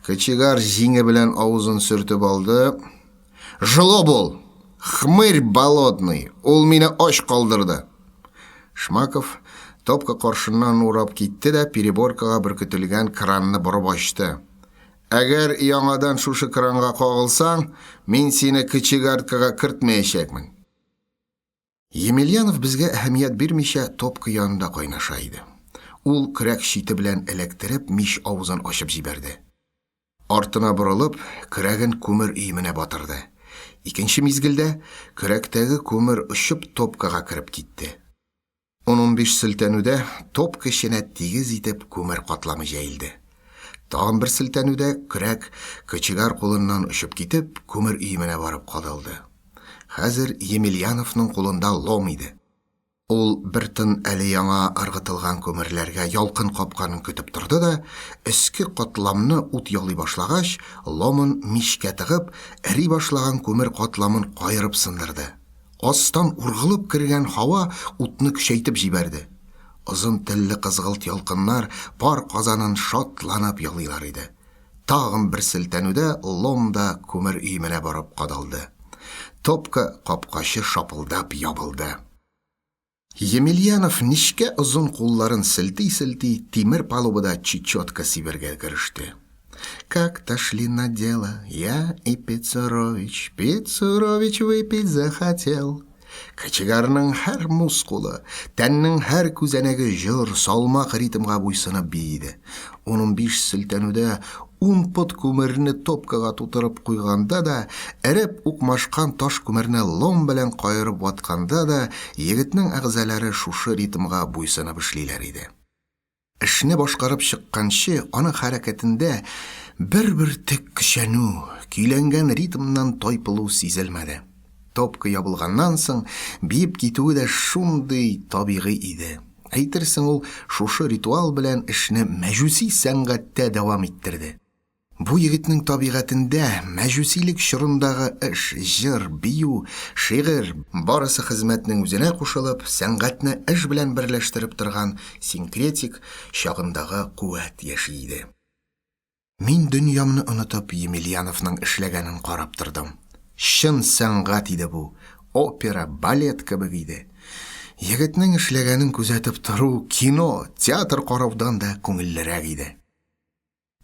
Кочегар җиңе белән авызын сөртеп алды. Жлоб ул! Хмырь болотный! Ул мине ач калдырды. Шмаков топка каршыннан урап китте дә переборкага беркетелгән кранны борып ачты. Әгәр яңадан шушы кранга кагылсаң, мин сине кочегаркага кертмәячәкмен. Емельянов безгә әһәмият бирмичә топка янында кайнаша иде. Ул көрәк чите белән эләктереп мич авызын ачып җибәрде. Артына борылып, көрәген күмер өеменә батырды. Икенче мизгелдә көрәктәге күмер очып топкага кереп китте. Ун-унбиш селтәнүдә топка эченә тигез итеп күмер катламы җәелде. Тагын бер селтәнүдә көрәк, кочегар кулыннан очып китеп, күмер өеменә барып кадалды. Хәзер Емельяновның кулында лом иде. Ул бер тын әле яңа ыргытылган күмерләргә ялкын капканын көтеп торды да, өске катламны ут ялый башлагач, ломын мичкә тыгып, эри башлаган күмер катламын каерып сындырды. Астан ургылып кергән һава утны көчәйтеп җибәрде. Озын телле кызгылт ялкыннар пар казанын шатланып ялыйлар иде. Тагын бер селтәнүдә лом да күмер өеменә барып кадалды. Топка капкачы шапылдап ябылды. Емельянов нечкә озын кулларын селти-селти тимер палубада чечетка сибәргә кереште. Как-то шли на дело я и Пецурович, Пецурович выпить захотел. Кочегарның һәр мускулы, тәннең һәр күзәнәге җор, салмак ритмга буйсынып бииде. Ун-унбиш селтәнүдә ун пот күмерне топкага тутырып куйганда да, эреп укмашкан таш күмерне лом белән каерып ватканда да егетнең әгъзалары шушы ритмга буйсынып эшлиләр иде. Эшне башкарып чыкканчы, аның хәрәкәтендә бер бөртек көчәнү, көйләнгән ритмнан тайпылу сизелмәде. Топка ябылганнан соң, биеп китүе дә шундый табигый иде. Әйтерсең, ул шушы ритуал белән эшне мәҗүси сәнгатьтә дәвам иттерде. Бу егетнең табигатендә мәҗүсилек чорындагы эш, җыр, бию, шигырь, барысы хезмәтнең үзенә кушылып, сәнгатьне эш белән берләштереп торган синкретик чагындагы куәт яши иде. Мин дөньямны онытып Емельяновның эшләгәнен карап тордым. Чын сәнгать иде бу, опера, балет кебек иде. Егетнең эшләгәнен күзәтеп тору кино, театр караудан да күңеллерәк иде.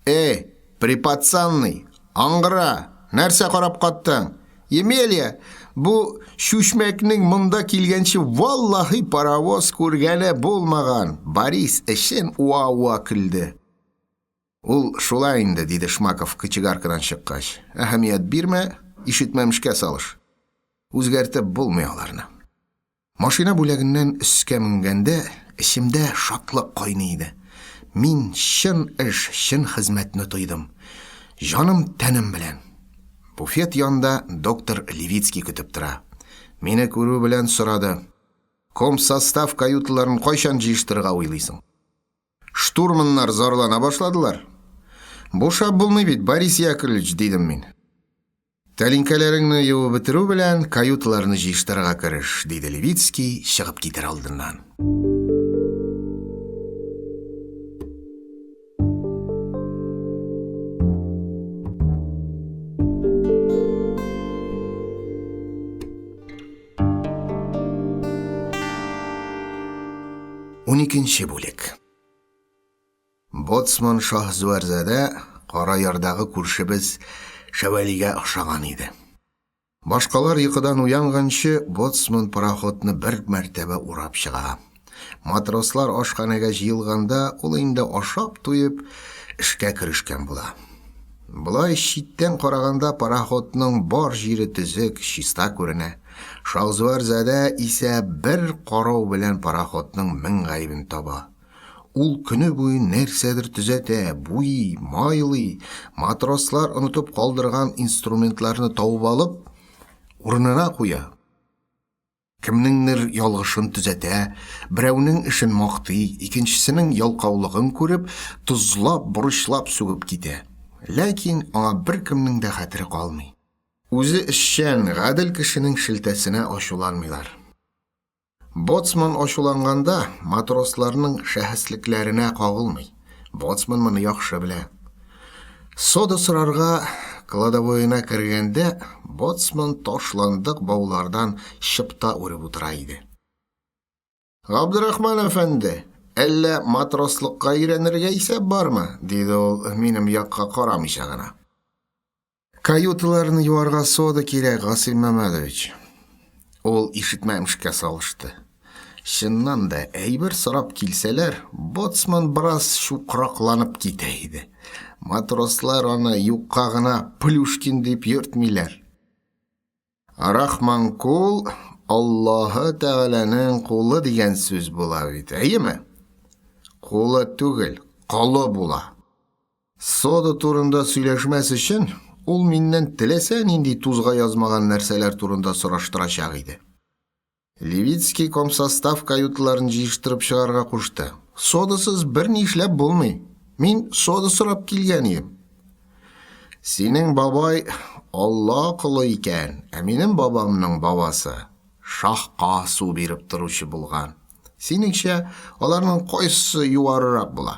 Эй, припацанный, аңгыра, нәрсә карап каттың? Емелья, бу чүчмәкнең монда килгәнче валлаһи паровоз күргәне булмаган. Борис эчен уа-уа көлде. Ул шулай инде, диде Шмаков кочегаркадан чыккач. Әһәмият бирмә, ишетмәмешкә салыш. Үзгәртеп булмый аларны. Машина бүләгеннән өскә менгәндә, эчемдә шатлык кайный иде. Мин чын эш, чын хезмәтне тойдым. Җаным-тәнем белән. Буфет янында доктор Левицкий көтеп тора. Мине күрү белән сорады. Комсостав каюталарын кайчан җыештырырга уйлыйсың? Штурманнар зарлана башладылар. Бушап булмый бит, Борис Яковлевич, дидем мин. Тәлинкәләреңне юып бетерү белән каюталарны җыештырырга кереш, диде Левицкий, чыгып китер алдыннан. Уникенче бүлек. Боцман Шаһзүәрзадә Караярдагы күршебез Шәвәлигә охшаган иде. Башкалар йокыдан уянганчы, боцман пароходны бер мәртәбә урап чыга. Матрослар ашханәгә җыелганда, ул инде ашап туеп, эшкә керешкән була. Болай читтән караганда пароходның бар җире төзек, чиста күренә. Шахзуар-задә исә бер карау белән пароходның мең гаебен таба. Ул көне буе нәрсәдер төзәтә, буйый, майлый, матрослар онытып калдырган инструментларны табып алып, урынына куя. Кемнеңдер ялгышын төзәтә, берәүнең эшен мактый, икенчесенең ялкаулыгын күреп, тозлап, борычлап сүгеп китә. Ләкин аңа беркемнең дә хәтере калмый. Үзе эшчән, гадел кешенең шелтәсенә ачуланмыйлар. Боцман ачуланганда матросларның шәхеслекләренә кагылмый. Боцман моны яхшы белә. Сода сорарга кладовоена кергәндә, боцман ташландык баулардан чыпта үреп утыра иде. Габдрахман әфәнде, әллә матрослыкка өйрәнергә исәп бармы? диде ул, минем якка карамыйча гына. Каюталарны юарга сода кирәк, Гасыйм Мәмәдович. Ул ишетмәмешкә салышты. Чыннан да, әйбер сорап килсәләр, боцман бераз чукракланып китә иде. Матрослар аны юкка гына Плюшкин дип йөртмиләр. Рахманкул Аллаһы Тәгаләнең кулы дигән сүз була бит, әйеме? Кулы түгел, колы була. Сода турында сөйләшмәс өчен, ул миннән теләсә нинди тузга язмаган нәрсәләр турында сораштырачак иде. Левицкий комсостав каюталарын җыештырып чыгарга кушты. Содасыз берни эшләп булмый. Мин сода сорап килгән идем. Синең бабай Алла колы икән, ә минем бабамның бабасы шаһка су биреп торучы булган. Синеңчә, аларның кайсысы югарырак була?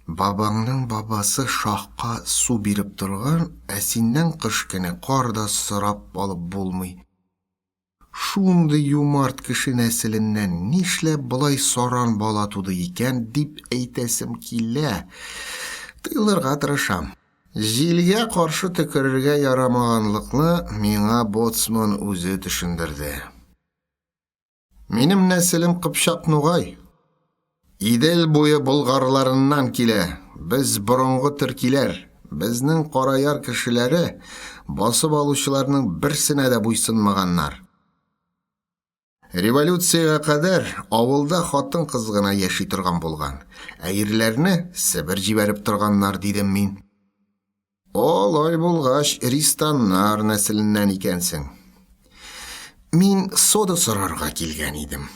Бабаңның бабасы шаһка су биреп торган, ә синнән кыш көне кар да сорап алып булмый. Шундый юмарт кеше нәселеннән нишләп болай саран бала туды икән, дип әйтәсем килә. Тыелырга тырышам. Җилгә каршы төкерергә ярамаганлыкны миңа боцман үзе төшендерде. Минем нәселем кыпчак нугай. Идел буе болгарларыннан килә. Без борынгы төркиләр. Безнең Караяр кешеләре басып алучыларның берсенә дә буйсынмаганнар. Революциягә кадәр авылда хатын-кыз гына яши торган булган, ә ирләрне Себер җибәреп торганнар, дидем мин. Алай булгач, ристаннар нәселеннән икәнсең. Мин сода сорарга килгән идем.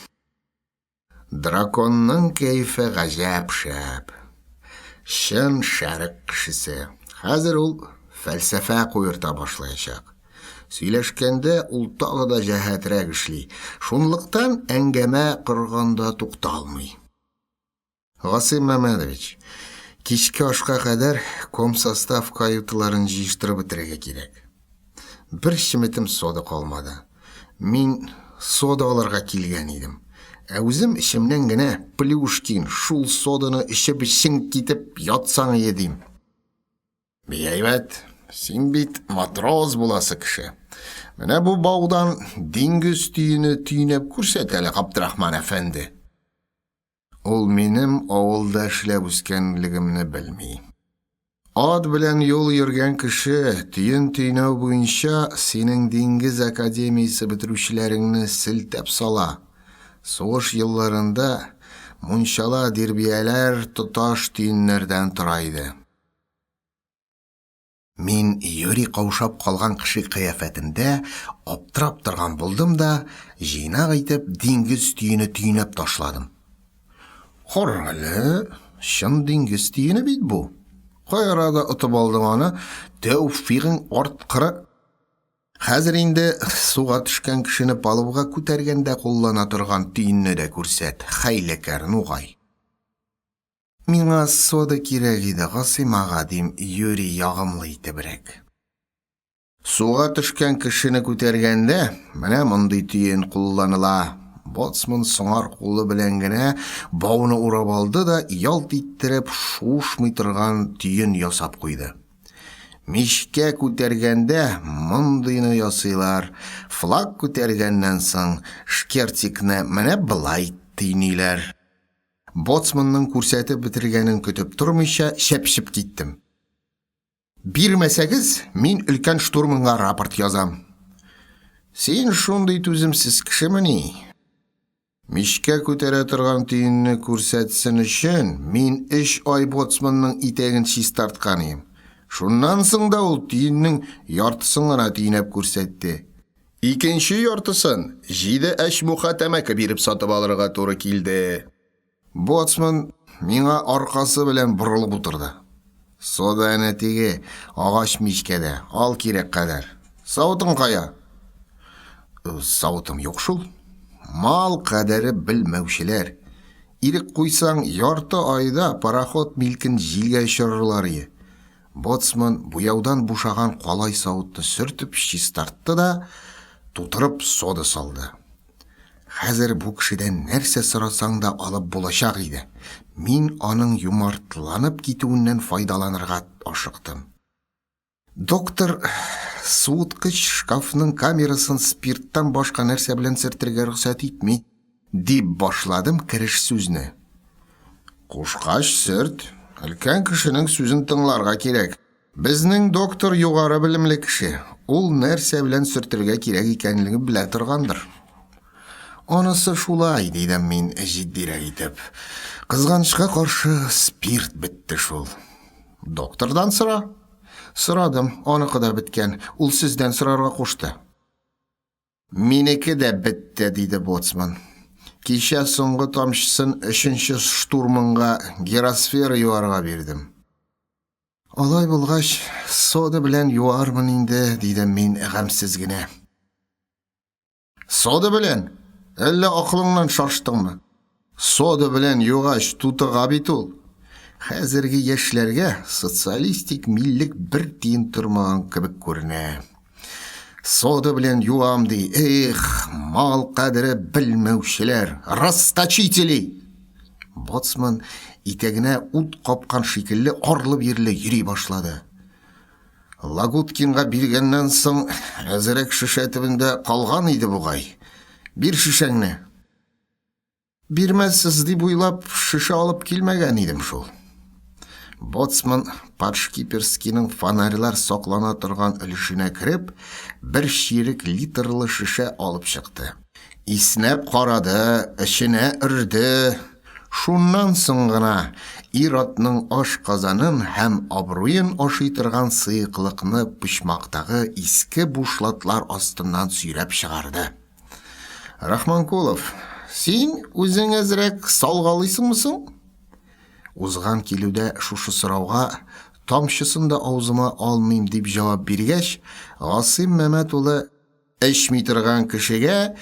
Драконның кәефе гаҗәп шәп. Чын шәрык кешесе. Хәзер ул фәлсәфә куерта башлаячак. Сөйләшкәндә ул тагы да җәһәтрәк эшли. Шунлыктан әңгәмә корганда тукталмый. Гасыйм Мәмәдович, кичке ашка кадәр комсостав каюталарын җыештырып бетерергә кирәк. Бер чеметем сода калмады. Мин сода алырга килгән идем. Ә үзем эчемнән генә Плюшкин, шул соданы эчеп эчең китеп ятсаң ие дим. Бик әйбәт. Син бит матрос буласы кеше. Менә бу баудан диңгез төене төйнәп күрсәт әле, Габдрахман әфәнде. Ул минем авылда эшләп үскәнлегемне белми. Ат белән юл йөргән кеше төен төйнәү буенча синең диңгез академиясе бетерүчеләреңне селтәп сала. Сугыш елларында мунчала дирбияләр тоташ төеннәрдән тора иде. Мин юри каушап калган кеше кыяфәтендә аптырап торган булдым да, җыйнак итеп диңгез төене төйнәп ташладым. Карале, чын диңгез төене бит бу. Кай арада отып алдың аны, тәүфигың арткыры. Хәзер инде суга төшкән кешене палубага күтәргәндә куллана торган төенне дә күрсәт, хәйләкәр нугай. Миңа сода кирәк иде, Гасыйм ага, дим юри ягымлы итебрәк. Суга төшкән кешене күтәргәндә, менә мондый төен кулланыла. Боцман сыңар кулы белән генә бауны урап алды да ялт иттереп шуышмый торган төен ясап куйды. Мичкә күтәргәндә мондыйны ясыйлар, флаг күтәргәннән соң шкертикны менә болай төйниләр. Боцманның күрсәтеп бетергәнен көтеп тормыйча чәпчеп киттем. Бирмәсәгез, мин өлкән штурманга рапорт язам. Син шундый түземсез кешемени? Мичкә күтәрә торган төенне күрсәтсен өчен, мин өч ай боцманның итәген чистарткан идем. Шуннан соң да ул төеннең яртысын гына төйнәп күрсәтте. Икенче яртысын җиде әчмуха тәмәке биреп сатып алырга туры килде. Боцман миңа аркасы белән борылып утырды. Сода әнә теге агач мичкәдә, ал кирәк кадәр. Савытың кая? Э, савытым юк шул. Мал кадәре белмәүчеләр. Ирек куйсаң, ярты айда пароход милкен җилгә очырырлар ие. Боцман буяудан бушаган калай савытны сөртеп чистартты да, тутырып сода салды. Хәзер бу кешедән нәрсә сорасаң да алып булачак иде. Мин аның юмартланып китүеннән файдаланырга ашыктым. Доктор суыткыч шкафның камерасын спирттан башка нәрсә белән сөртергә рөхсәт итми, дип башладым кереш сүзне. Кушкач сөрт, өлкән кешенең сүзен тыңларга кирәк. Безнең доктор югары белемле кеше. Ул нәрсә белән сөртергә кирәк икәнлеген белә торгандыр. Анысы шулай, дидем мин җитдирәк итеп. Кызганычка каршы, спирт бетте шул. Доктордан сора. Сорадым, аныкы да беткән. Ул сездән сорарга кушты. Минеке дә бетте, диде боцман. Кичә соңгы тамчысын өченче штурманга гиросфера юарга бирдем. Алай булгач, сода белән юармын инде, дидем мин гамьсез генә. Сода белән? Әллә акылыңнан шаштыңмы? Сода белән югач, тутыга бит ул. Хәзерге яшьләргә социалистик миллек бер тиен тормаган кебек күренә. Сода белән юам ди. Эх, мал кадере белмәүчеләр, расточители! Боцман итәгенә ут капкан шикелле арлы-бирле йөри башлады. Лагуткинга биргәннән соң әзерәк шешә төбендә калган иде бугай. Бир шешәңне. Бирмәссез дип уйлап, шешә алып килмәгән идем шул. Боцман Подшкиперскийның фонарьлар саклана торган өлешенә кереп, бер чирек литрлы шешә алып чыкты. Иснәп карады, эченә өрде. Шуннан соң гына ир-атның ашказанын һәм абруен ашый торган сыеклыкны почмактагы иске бушлатлар астыннан сөйрәп чыгарды. Рахманкулов, син үзең әзрәк салгалыйсыңмы соң? Узган килүдә шушы сорауга тамчысын да авызыма алмыйм дип җавап биргәч, Гасыйм Мәмәт улы Эчми торган кешегә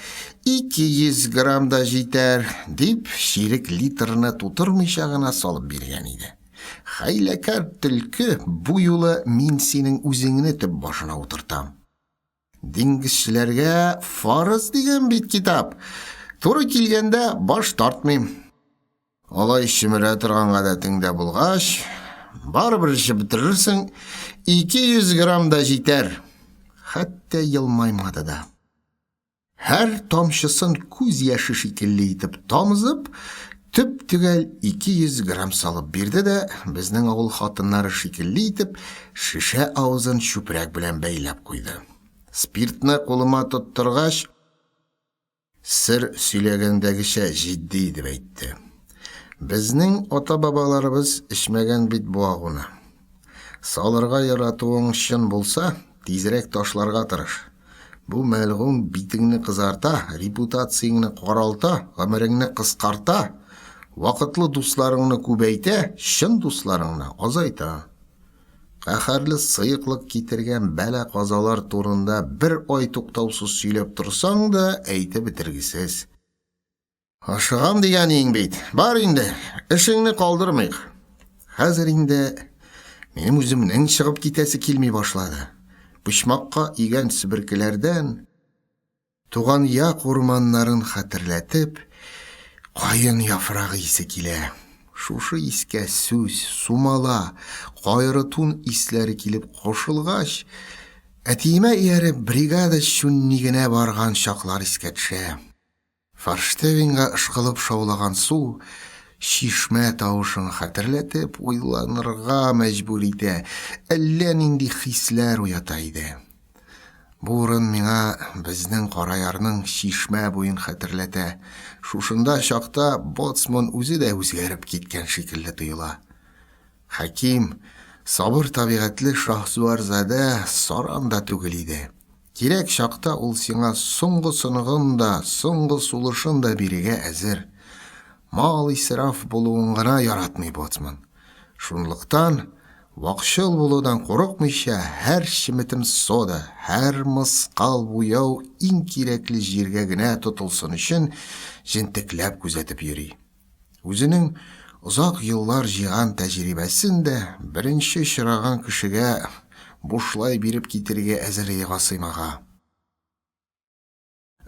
200 грамм да җитәр, дип, чирек литрны тутырмыйча гына салып биргән иде. Хәйләкәр төлке, бу юлы мин синең үзеңне төп башына утыртам. Диңгезчеләргә фарыз дигән бит китап. Туры килгәндә баш тартмыйм. Алай чөмерә торган гадәтең дә булгач, барыбер эчеп бетерерсең, 200 грамм да җитәр. Хәтта елмаймады да. Һәр тамчысын күз яше шикелле итеп тамызып, төп-төгәл 200 грамм салып бирде дә, безнең авыл хатыннары шикелле итеп, шешә авызын чүпрәк белән бәйләп куйды. Спиртны кулыма тоттыргач, Сер сөйләгәндәгечә җитди итеп әйтте. Безнең ата-бабаларыбыз эчмәгән бит бу агуны. Салырга яратуың чын булса, тизрәк ташларга тырыш. Бу мәлгун битеңне кызарта, репутацияңне каралта, гомереңне кыскарта, вакытлы дусларыңны күбәйтә, чын дусларыңны азайта. Каһәрле сыеклык китергән бәла-казалар турында бер ай туктаусыз сөйләп торсаң да, әйтеп бетергесез. Ашыгам дигән бит. Бар инде, эшеңне калдырмыйк. Хәзер инде минем үземнең чыгып китәсе килми башлады. Почмакка өйгән себеркеләрдән. Туган як урманнарын хәтерләтеп, каен яфрагы исе килә. Шушы искә сүз, сумала, кайры тун исләре килеп кушылгач, әтиемә ияреп бригада чүннигенә барган чаклар искә төшә. Форштевеньга ышкылып шаулаган су, чишмә тавышын хәтерләтеп, уйланырга мәҗбүр итә, әллә нинди хисләр уята иде. Бу урын миңа безнең Караярның чишмә буен хәтерләтә. Шушында чакта боцман үзе дә үзгәреп киткән шикелле тоела. Хәким, сабыр табигатьле Шаһсуарзадә саран да түгел иде. Кирәк чакта ул сиңа соңгы сыныгын да, соңгы сулышын да бирергә әзер. Мал исраф булуын гына яратмый боцман. Шунлыктан, вакчыл булудан курыкмыйча, һәр чеметем сода, һәр мыскал буяу иң кирәкле җиргә генә тотылсын өчен җентекләп күзәтеп йөри. Үзенең озак еллар җыйган тәҗрибәсен дә беренче очраган кешегә бушлай биреп китергә әзер Гасыйм ага.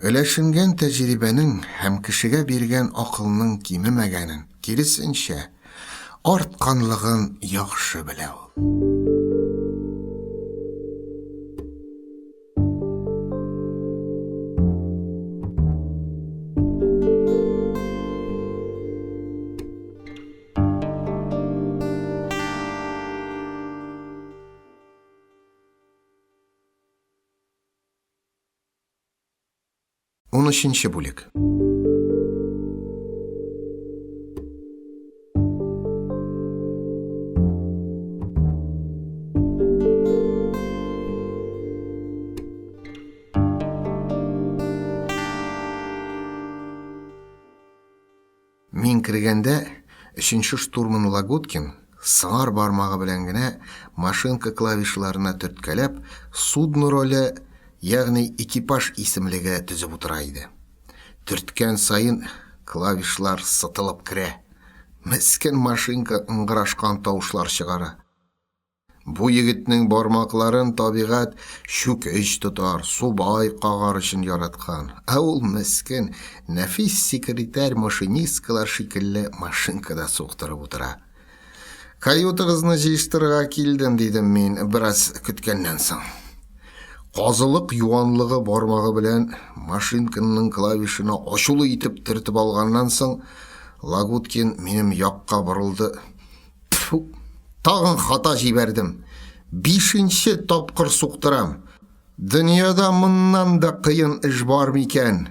Өләшенгән тәҗрибәнең һәм кешегә биргән акылның кимемәгәнен, киресенчә, артканлыгын яхшы белә ул. Унөченче бүлек. Мин кергәндә, өченче штурман Лагуткин, сыңар бармагы белән генә машинка клавишларына төрткәләп, судно роле, ягъни экипаж исемлеге төзеп утыра иде. Төрткән саен клавишлар сытылып керә. Мескен машинка ыңгырашкан тавышлар чыгара. Бу егетнең бармакларын табигать чүкеч тотар, субай кагар өчен яраткан. Ә ул мескен, нәфис секретарь-машинисткалар шикелле машинкада суктырып утыра. Каютагызны җыештырырга килдем, дидем мин, бераз көткәннән соң. Казылык юанлыгы бармагы белән машинканың клавишына ачулы итеп төртеп алганнан соң, Лагуткин минем якка борылды. Тфу, тагын хата җибәрдем. Бишенче тапкыр суктырам. Дөньяда моннан да кыен эш бар микән?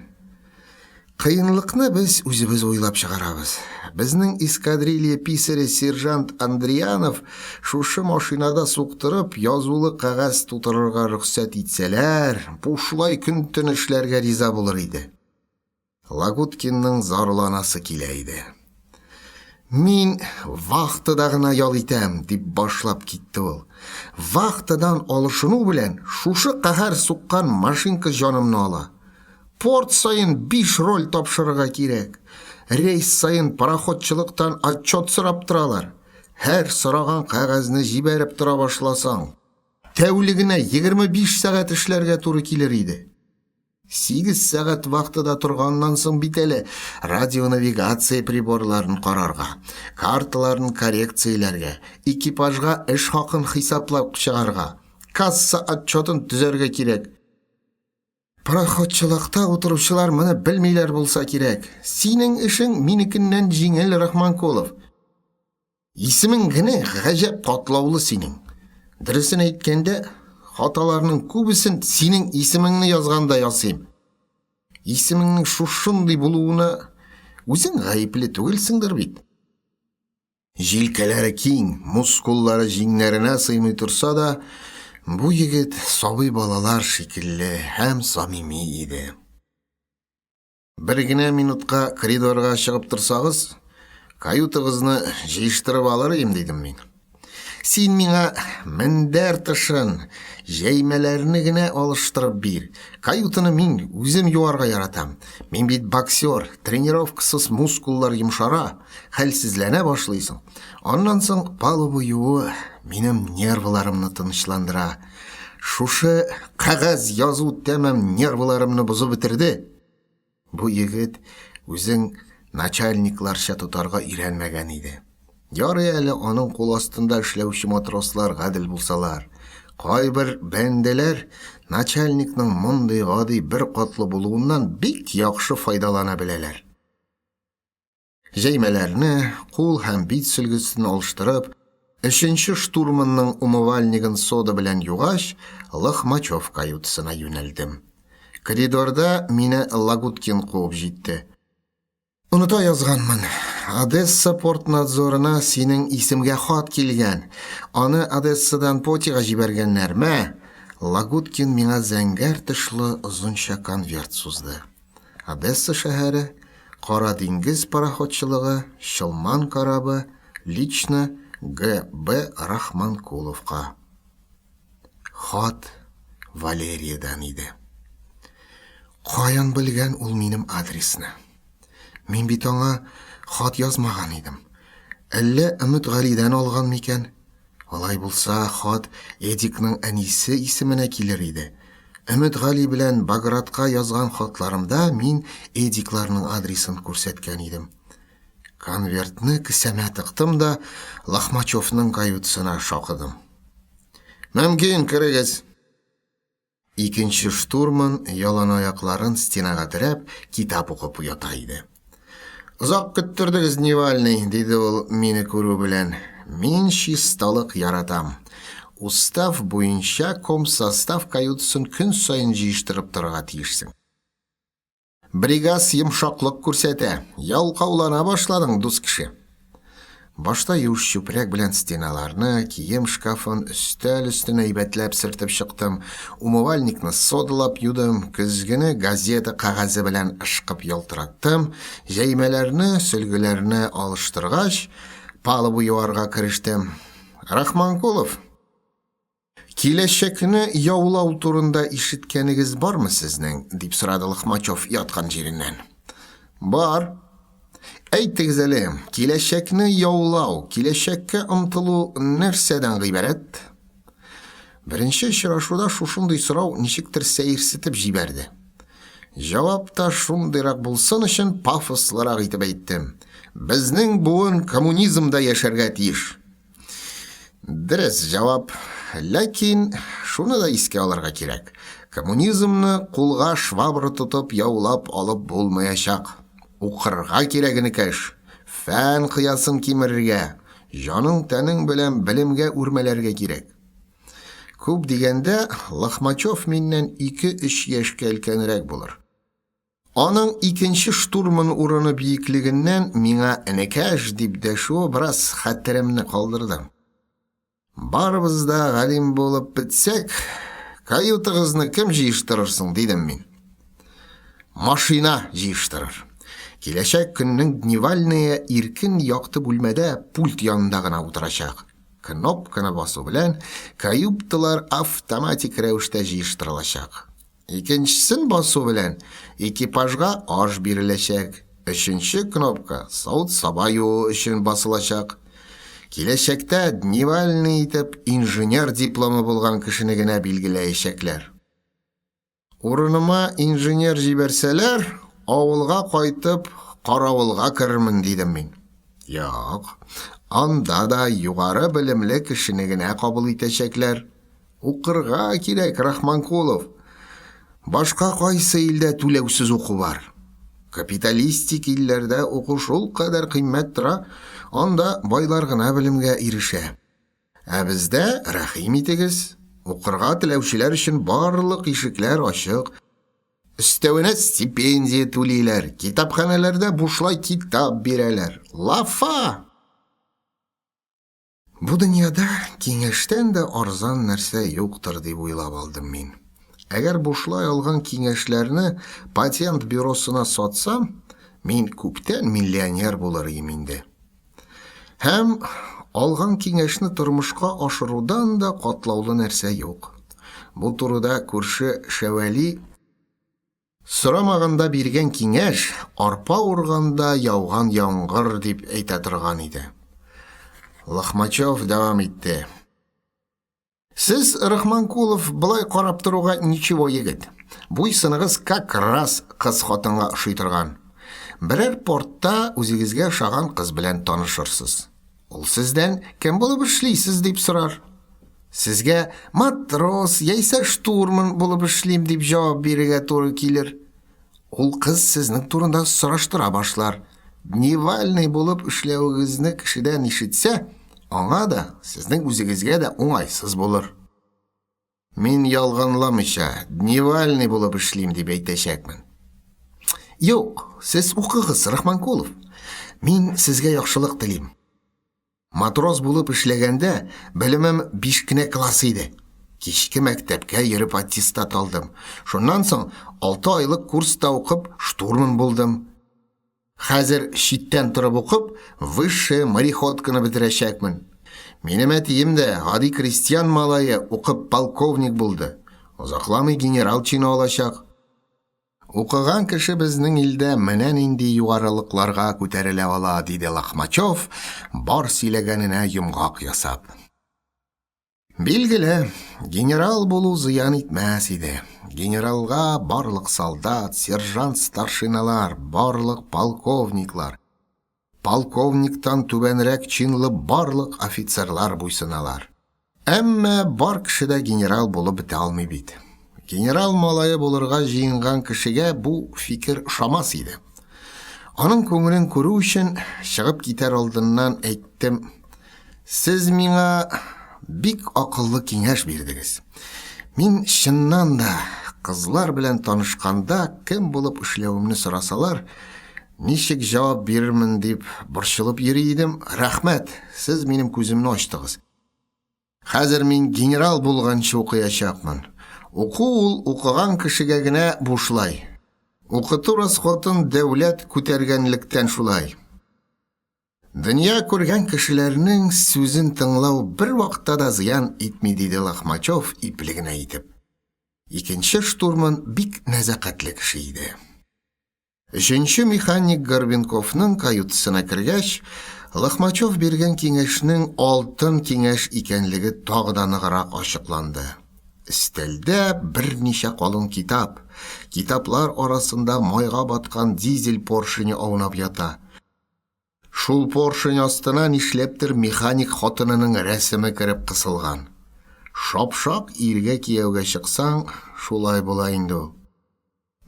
Кыенлыкны без үзебез уйлап чыгарабыз. Безнең эскадрилья писаре сержант Андрианов шушы машинада суктырып, язулы кәгазь тутырырга рөхсәт итсәләр, бушлай көн-төн эшләргә риза булыр иде. Лагуткинның зарланасы килә иде. Мин вахтада гына ял итәм, дип башлап китте ул. Вахтадан алышыну белән шушы каһәр суккан машинка җанымны ала. Порт саен биш роль тапшырырга кирәк. Рейс саен пароходчылыктан отчет сорап торалар. Һәр сораган кәгазьне җибәреп тора башласаң, тәүлегенә 25 сәгать эшләргә туры килер иде. Сигез сәгать вахтада торганнан соң бит әле радионавигация приборларын карарга, карталарын коррекцияләргә, экипажга эш хакын хисаплап чыгарга, касса отчетын төзәргә кирәк. Пароходчылыкта утыручылар моны белмиләр булса кирәк. Синең эшең минекеннән җиңел, Рахманкулов. Исемең генә гаҗәп катлаулы синең. Дөресен әйткәндә, хаталарның күбесен синең исемеңне язганда ясыйм. Исемеңнең шушындый булуына үзең гаепле түгелсеңдер бит. Җилкәләре киң, мускуллары җиңнәренә сыймый торса да, бу егет сабый балалар шикелле һәм самими иде. Бер генә минутка коридорга чыгып торсагыз, каютагызны җыештырып алыр идем, дидем мин. Син миңа мендәр тышын, җәймәләрне генә алыштырып бир. Каютаны мин үзем юарга яратам. Мин бит боксер, тренировкасыз мускуллар йомшара, хәлсезләнә башлыйсың. Аннан соң палуба юуы минем нервыларымны тынычландыра. Шушы кәгазь язу тәмам нервыларымны бозып бетерде. Бу егет үзен начальникларча тотарга өйрәнмәгән иде. Ярый әле аның кул астында эшләүче матрослар гадел булсалар. Кайбер бәндәләр начальникның мондый гади бер катлы булуыннан бик яхшы файдалана беләләр. Җәймәләрне, кул һәм бит сөлгесен алыштырып, өченче штурманның умывальнигын сода белән югач, Лохмачев каютасына юнәлдем. Коридорда мине Лагуткин куып җитте. Оныта язганмын. Одесса портнадзорына синең исемгә хат килгән. Аны Одессадан Потига җибәргәннәр. Мә! Лагуткин миңа зәңгәр тышлы озынча конверт сузды. Одесса шәһәре, Кара диңгез пароходчылыгы, Чолман корабы, лично Г. Б. Рахманкуловка. Хат Валериядән иде. Каян белгән ул минем адресны? Мин бит аңа хат язмаган идем. Әллә Өмет Галидән алган микән? Алай булса, хат Эдикның әнисе исеменә килер иде. Өмет Гали белән Багратка язган хатларымда мин Эдикларның адресын күрсәткән идем. Конвертны кесәмә тыктым да Лохмачевның каютасына шакыдым. Мөмкин, керегез. Икенче штурман яланаякларын стенага терәп, китап укып ята иде. Озак көттердегез, Дневальный, диде ул мине күрү белән. Мин чисталык яратам. Устав буенча комсостав каютасын көн саен җыештырып торырга тиешсең. Бригас йомшаклык күрсәтә. Ялкаулана башладың, дус кеше. Башта юеш чүпрәк белән стеналарны, кием шкафын, өстәл өстен әйбәтләп сөртеп чыктым, умывальникны содалап юдым, көзгене газета кәгазе белән ышкып ялтыраттым, җәймәләрне, сөлгеләрне алыштыргач, палуба юарга керештем. Рахманкулов, Киләчәкне яулау турында ишеткәнегез бармы сезнең? дип сорады Лохмачев яткан җиреннән. Бар. Әйтегез әле, киләчәкне яулау, киләчәккә омтылу нәрсәдән гыйбарәт? Беренче очрашуда шушындый сорау ничектер сәерсетеп җибәрде. Җавап та шундыйрак булсын өчен пафослырак итеп әйттем. Безнең буын коммунизмда яшәргә тиеш. Дөрес җавап. Ләкин шуны да искә алырга кирәк. Коммунизмны кулга швабра тотып яулап алып булмаячак. Укырга кирәк, энекәш. Фән кыясын кимерергә, җаның-тәнең белән белемгә үрмәләргә кирәк. Күп дигәндә, Лохмачев миннән ике-өч яшькә өлкәнрәк булыр. Аның икенче штурман урыны биеклегеннән миңа энекәш дип дәшүе бераз хәтеремне калдырды. Барыбыз да галим булып бетсәк, каютагызны кем җыештырыр соң, дидем мин. Машина җыештырыр. Киләчәк көннең дневальные иркен якты бүлмәдә пульт янында гына утырачак. Кнопканы басу белән каюпталар автоматик рәвештә җыештырылачак. Икенчесен басу белән экипажга аш биреләчәк. Өченче кнопка савыт-саба юу өчен басылачак. Киләчәктә дневальный итеп инженер дипломы булган кешене генә билгеләячәкләр. Урыныма инженер җибәрсәләр, авылга кайтып, каравылга керермен, дидем мин. Юк, анда да югары белемле кешене генә кабул итәчәкләр. Укырга кирәк, Рахманкулов. Башка кайсы илдә түләүсез уку бар? Капиталистик илләрдә уку шулкадәр кыйммәт тора, анда байлар гына белемгә ирешә. Ә бездә, рәхим итегез, укырга теләүчеләр өчен барлык ишекләр ачык. Өстәвенә стипендия түлиләр, китапханәләрдә бушлай китап бирәләр. Лафа! Бу дөньяда киңәштән дә арзан нәрсә юктыр дип уйлап алдым мин. Әгәр бушлай алган киңәшләрне патент бюросына сатсам, мин күптән миллионер булыр идем инде. Һәм алган киңәшне тормышка ашырудан да катлаулы нәрсә юк. Бу турыда күрше Шәвәли Сорамаганда биргән киңәш, арпа урганда яуган яңгыр, дип әйтә торган иде. Лохмачев дәвам итте. Сез, Рахманкулов, болай карап торуга ничего егет. Буй-сыныгыз как раз кыз-хатынга ошый торган. Берәр портта үзегезгә ошаган кыз белән танышырсыз. Ул сездән кем булып эшлисез дип сорар. Сезгә матрос яисә штурман булып эшлим дип җавап бирергә туры килер. Ул кыз сезнең турында сораштыра башлар. Дневальный булып эшләвегезне кешедән ишетсә, аңа да, сезнең үзегезгә дә уңайсыз булыр. Мин ялганламыйча, дневальный булып эшлим дип әйтәчәкмен. Юк, сез укыгыз, Рахманкулов. Мин сезгә яхшылык телим. Матрос булып эшләгәндә белемем биш кенә класс иде. Кичке мәктәпкә йөреп аттестат алдым. Шуннан соң алты айлык курста укып штурман булдым. Хәзер читтән торып укып, высшая мореходканы бетерәчәкмен. Минем әтием дә, гади крестьян малае, укып полковник булды. Озакламый генерал чины алачак. Укыган кеше безнең илдә менә нинди югарылыкларга күтәрелә ала, диде Лохмачев, бар сөйләгәненә йомгак ясап. Билгеле, генерал булу зыян итмәс иде. Генералга барлык солдат, сержант, старшиналар, барлык полковниклар, полковниктан түбәнрәк чинлы барлык офицерлар буйсыналар. Әмма бар кеше дә генерал булып бетә алмый бит. Генерал малае булырга җыенган кешегә бу фикер ошамас иде. Аның күңелен күрү өчен чыгып китәр алдыннан әйттем: "Сез миңа бик акыллы киңәш бирдегез. Мин чыннан да кызлар белән танышканда кем булып эшләвемне сорасалар, ничек җавап бирермен дип борчылып йөри идем. Рәхмәт, сез минем күземне ачтыгыз. Хәзер мин генерал булганчы укыячакмын. Уку ул укыган кешегә генә бушлай. Укыту расходын дәүләт күтәргәнлектән шулай. Дөнья күргән кешеләрнең сүзен тыңлау бервакытта да зыян итми, диде Лохмачев ипле генә итеп. Икенче штурман бик нәзакәтле кеше иде. Өченче механик Горбенковның каютасына кергәч, Лохмачев биргән киңәшнең алтын киңәш икәнлеге тагы да ныграк ачыкланды. Өстәлдә берничә калын китап, китаплар арасында майга баткан дизель поршене аунап ята. Шул поршень астына нишләптер механик хатынының рәсеме кереп кысылган. Шапшак иргә кияүгә чыксаң, шулай була инде ул.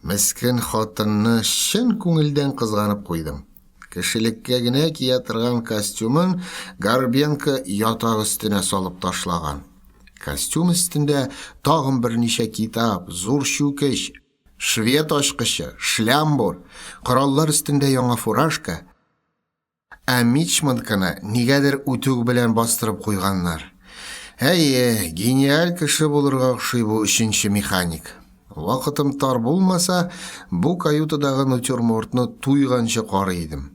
Мескен хатынны чын күңелдән кызганып куйдым. Кешелеккә генә кия торган костюмын Горбенко ятак өстенә салып ташлаган. Костюм өстендә тагын берничә китап, зур чүкеч, швед ачкычы, шлямбур, кораллар өстендә яңа фуражка, Ә мичманканы нигәдер үтүк белән бастырып куйганнар. Әйе, гениаль кеше булырга охшый бу өченче механик. Вакытым тар булмаса, бу каютадагы натюрмортны туйганчы карый идем.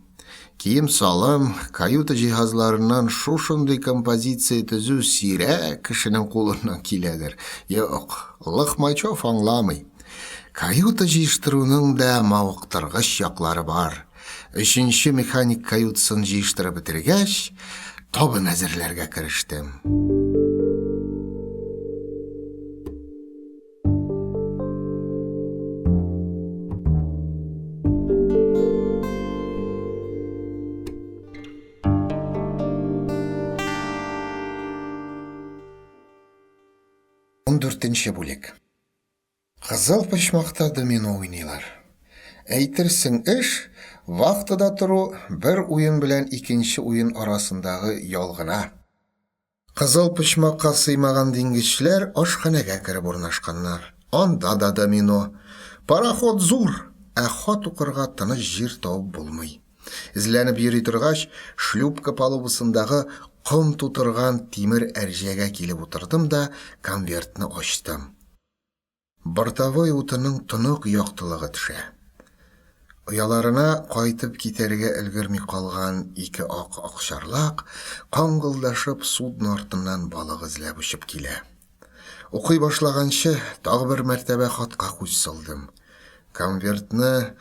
Кием-салым, каюта җиһазларыннан шушындый композиция төзү сирәк кешенең кулыннан киләдер. Юк, Лохмачев аңламый. Каюта җыештыруның да мавыктыргыч яклары бар. Өченче механик каютасын җыештырып бетергәч, табын әзерләргә керештем. Ундүртенче бүлек. Кызыл почмакта домино уйныйлар. Әйтерсең, эш, вахтада тору, бер уен белән икенче уен арасындагы ял гына. Кызыл почмакка сыймаган диңгезчеләр ашханәгә кереп урнашканнар. Анда да домино. Пароход зур, ә хат укырга тыныч җир табып булмый. Эзләнеп йөри торгач, шлюпка палубасындагы ком тутырган тимер әрҗәгә килеп утырдым да конвертны ачтым. Бортовой утының тонык яктылыгы төшә. Ояларына кайтып китәргә өлгерми калган ике ак акчарлак, каңгылдашып, судно артыннан балык эзләп очып килә. Укый башлаганчы, тагы бер мәртәбә хатка күз салдым. Конвертны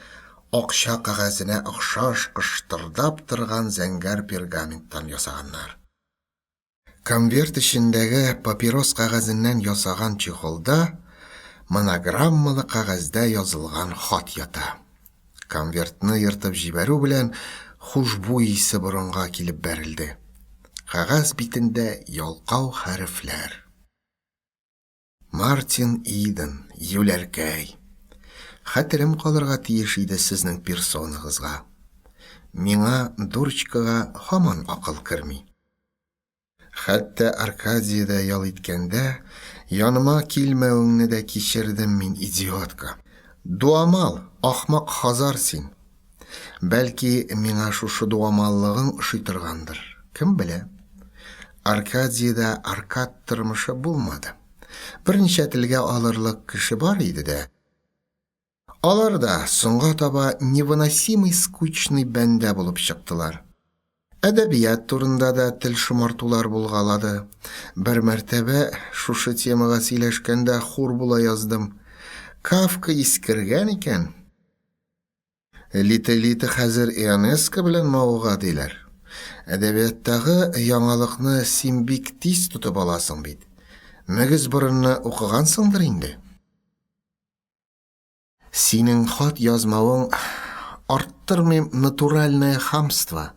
акча кәгазенә охшаш кыштырдап торган зәңгәр пергаменттан ясаганнар. Конверт эчендәге папирос кәгазеннән ясаган чехолда монограммалы кәгазьдә язылган хат ята. Конвертны ертып җибәрү белән хушбуй исе борынга килеп бәрелде. Кәгазь битендә ялкау хәрефләр. Мартин Иден, юләркәй. Хәтерем калырга тиеш иде сезнең персонагызга. Миңа, дурочкага, һаман акыл керми. Хәтта Аркадиядә ял иткәндә, яныма килмәвеңне дә кичердем мин, идиотка. Дуамал, ахмак хазар син. Бәлки, миңа шушы дуамаллыгың ошый торгандыр, кем белә? Аркадиядә Аркад тормышы булмады. Берничә телгә алырлык кеше бар иде дә, алар да соңга таба невыносимый скучный бәндә булып чыктылар. Әдәбият турында да тел шомартулар булгалады. Бер мәртәбә шушы темага сөйләшкәндә хур була яздым. Кафка искергән икән. Элита-элита хәзер Ионеско белән мавыга, диләр. Әдәбияттагы яңалыкны син бик тиз тотып аласың бит. Мөгез борынны укыгансыңдыр инде? Синең хат язмавың арттырмыйм натуральное хамство.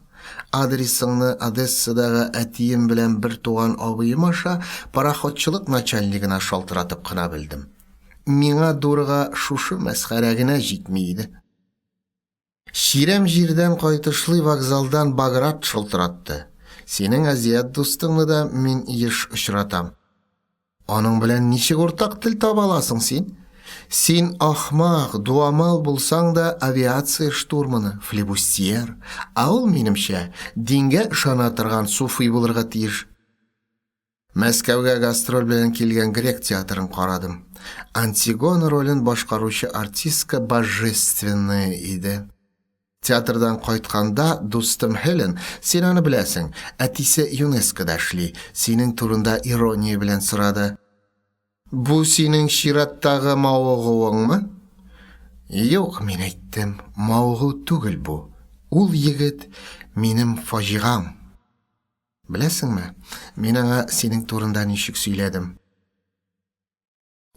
Адресыңны Одессадагы әтием белән бер туган абыем аша пароходчылык начальнигына шалтыратып кына белдем. Миңа дурыга шушы мәсхәрә генә җитми иде. Чирәм җирдән кайтышлый вокзалдан Баграт шылтыратты. Синең азиат дустыңны да мин еш очратам. Аның белән ничек уртак тел таба аласың син? Син ахмак, дуамал булсаң да авиация штурманы, флебустьер, ә ул, минемчә, дингә ышана торган суфый булырга тиеш. Мәскәүгә гастроль белән килгән грек театрын карадым. Антигона ролен башкаручы артистка божественная иде. Театрдан кайтканда дустым Хелен, син аны беләсең, әтисе ЮНЕСКОда эшли, синең турында ирония белән сорады. Бу синең чираттагы мавыгуыңмы? Юк, мин әйттем, мавыгу түгел бу. Ул егет минем фаҗигам. Беләсеңме, мин аңа синең турында ничек сөйләдем?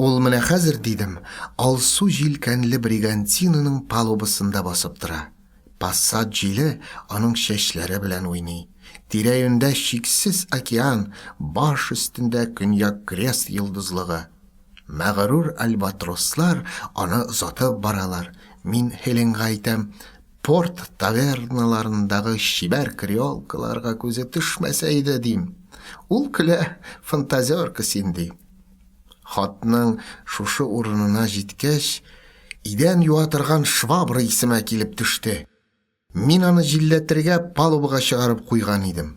Ул менә хәзер, дидем, алсу җилкәнле бригантинаның палубасында басып тора. Пассат җиле аның чәчләре белән уйный. Тирә-юньдә чиксез океан, баш өстендә Көньяк Крест йолдызлыгы. Мәгърур альбатрослар аны озатып баралар. Мин Хеленга әйтәм, Порт таверналарындагы чибәр креолкаларга күзе төшмәсә иде, дим. Ул көлә, фантазерка син, ди. Хатның шушы урынына җиткәч, идән юа торган швабра исемә килеп төште. Мин аны җилләтергә палубага чыгарып куйган идем.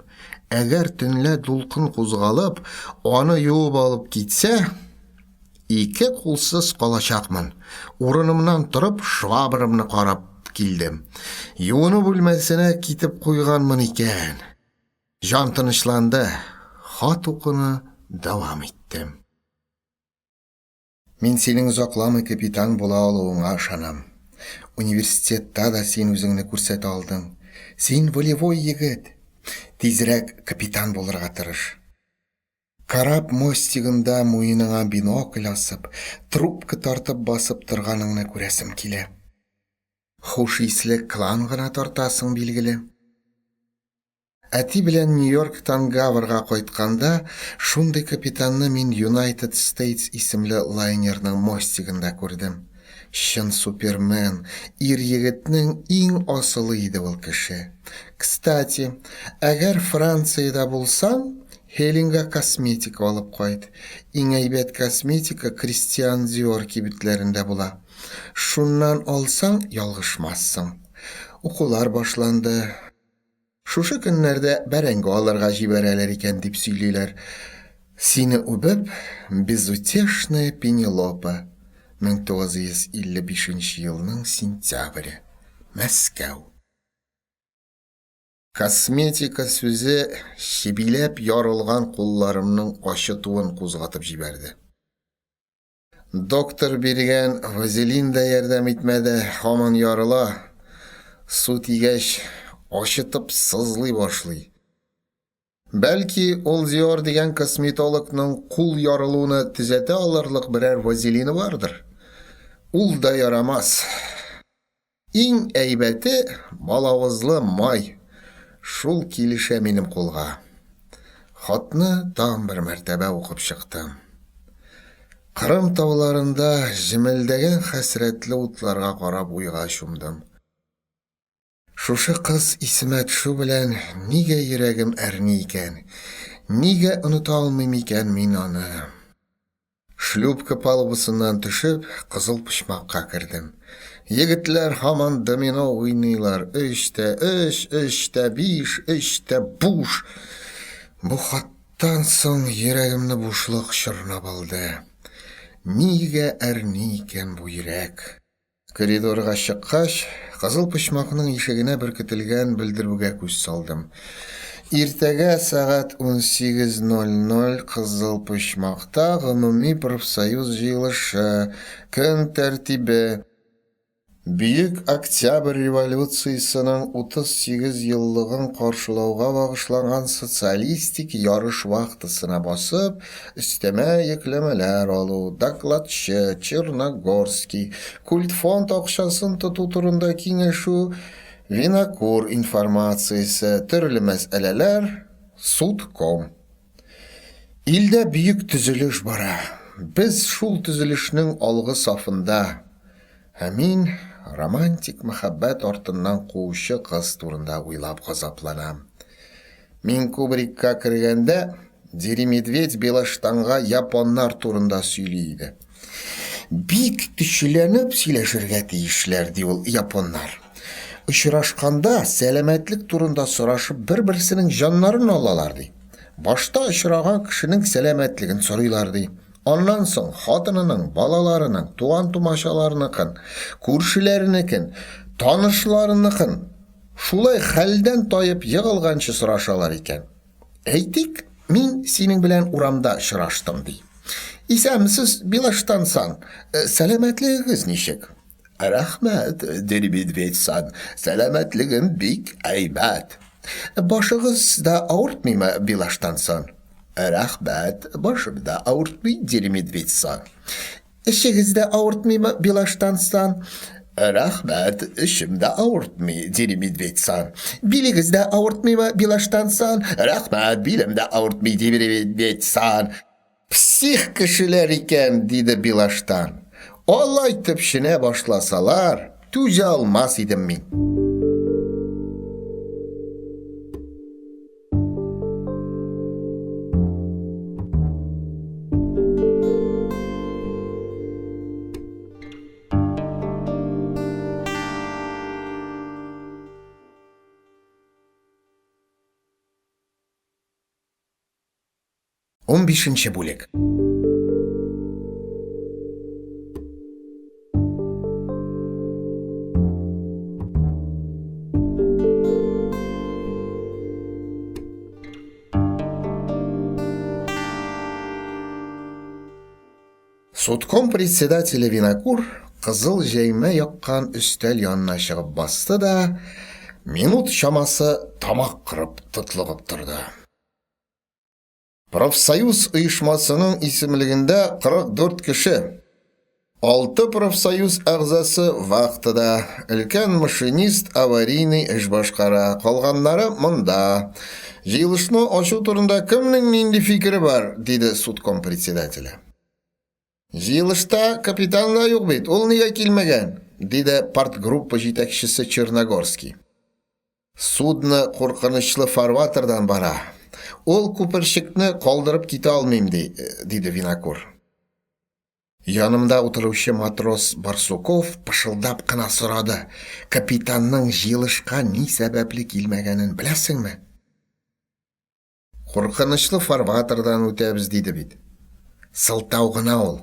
Әгәр төнлә дулкын кузгалып, аны юып алып китсә, Ике кулсыз калачакмын. Урынымнан торып, швабрамны карап килдем. Юыну бүлмәсенә китеп куйганмын икән. Җан тынычланды. Хат укуны дәвам иттем. Мин синең озакламый капитан була алуыңа ышанам. Университетта да син үзеңне күрсәтә алдың. Син волевой егет. Тизрәк капитан булырга тырыш. Кораб мостигында муеныңа бинокль асып, трубка тартып басып торганыңны күрәсем килә. Хуш исле клан гына тартасың, билгеле. Әти белән Нью-Йорктан Гаврга кайтканда, шундый капитанны мин United States исемле лайнерның мостигында күрдем. Чын супермен, ир-егетнең иң асылы иде ул кеше. Кстати, әгәр Франциядә булсаң, Хелинга косметика алып кайт. Иң әйбәт косметика Кристиан Диор кибетләрендә була. Шуннан алсаң, ялгышмассың. Укулар башланды. Шушы көннәрдә бәрәңге алырга җибәрәләр икән дип сөйлиләр. Сине үбеп, безутешная Пенелопа, 1955 елның сентябре. Мәскәү. Косметика сүзе чебиләп ярылган кулларымның ачытуын кузгатып җибәрде. Доктор биргән вазелин да ярдәм итмәде, һаман ярыла. Су тигәч, ачытып сызлый башлый. Бәлки, ул Диор дигән косметологның кул ярылуны төзәтә алырлык берәр вазелины бардыр. Ул да ярамас. Иң әйбәте, балавызлы май. Шул килешә минем кулга. Хатны тагын бер мәртәбә укып чыктым. Кырым тауларында җемелдәгән хәсрәтле утларга карап уйга чумдым. Шушы кыз исемә төшү белән нигә йөрәгем әрни икән? Нигә оныта алмыйм икән мин аны? Шлюпка палубасыннан төшеп, кызыл почмакка кердем. Егетләр һаман домино уйныйлар. Өч тә өч, өч тә биш, өч тә буш. Бу хаттан соң йөрәгемне бушлык чорнап алды. Нигә әрни икән бу йөрәк? Коридорга чыккач, кызыл почмакның ишегенә беркетелгән белдерүгә күз салдым. Иртәгә сәгать 18:00 кызыл почмакта гомуми профсоюз җыелышы, көн тәртибе. Бөек Октябрь революциясенең 38 еллыгын каршылауга багышланган социалистик ярыш вахтасына басып, Өстәмә йөкләмәләр алу, докладчы, Черногорский, культфонд акчасын тоту турында киңәшү, Винокур информациясе, төрле мәсьәләләр, судком. Илдә бөек төзелеш бара. Без шул төзелешнең алгы сафында. Ә мин романтик мәхәббәт артыннан куучы кыз турында уйлап газапланам. Мин Кубрикка кергәндә, Дери Медведь Белоштанга японнар турында сөйли иде. Бик төчеләнеп сөйләшергә тиешләр, ди ул японнар. Очрашканда сәламәтлек турында сорашып бер-берсенең җаннарын алалар, ди. Башта очраган кешенең сәламәтлеген сорыйлар, ди. Аннан соң хатынының, балаларының, туган-тумачаларыныкын, күршеләренекен, танышларыныкын шулай хәлдән таеп егылганчы сорашалар икән. Әйтик, мин синең белән урамда очраштым, ди. Исәнмесез, Билаштан-сан, э, сәламәтлегегез ничек? Рәхмәт, Дери Медведь-сан, сәламәтлегем бик әйбәт. Башыгыз да авыртмыймы, Билаштан-сан? Рәхмәт, башым да авыртмый, Дери Медведь-сан. Эчегез дә авыртмыймы, Белаштанстан? Рәхмәт, эчем дә авыртмый, Дери Медведь-сан. Билегез дә авыртмыймы, Белаштансан? Рәхмәт, билем дә авыртмый, Дери Медведь-сан. Псих кешеләр икән, диде Белаштан. Алай төпченә башласалар, түзә алмас идем мин. Унбишенче бүлек. Судком председателе Винокур кызыл җәймә яккан өстәл янына чыгып басты да, минут чамасы тамак кырып тотлыгып торды. Профсоюз оешмасының исемлегендә 44 кеше. Алты профсоюз әгъзасы вахтада, өлкән машинист аварийный эш башкара, калганнары монда. Җыелышны ачу турында кемнең нинди фикере бар? диде судком председателе. Җыелышта капитан да юк бит, ул нигә килмәгән? диде партгруппа җитәкчесе Черногорский. Судно куркынычлы фарватердан бара. Ул күперчекне калдырып китә алмыйм, ди, э, диде Винокур. Янымда утыручы матрос Барсуков пышылдап кына сорады. Капитанның җыелышка ни сәбәпле килмәгәнен беләсеңме? Куркынычлы фарватердан үтәбез, диде бит. Сылтау гына ул.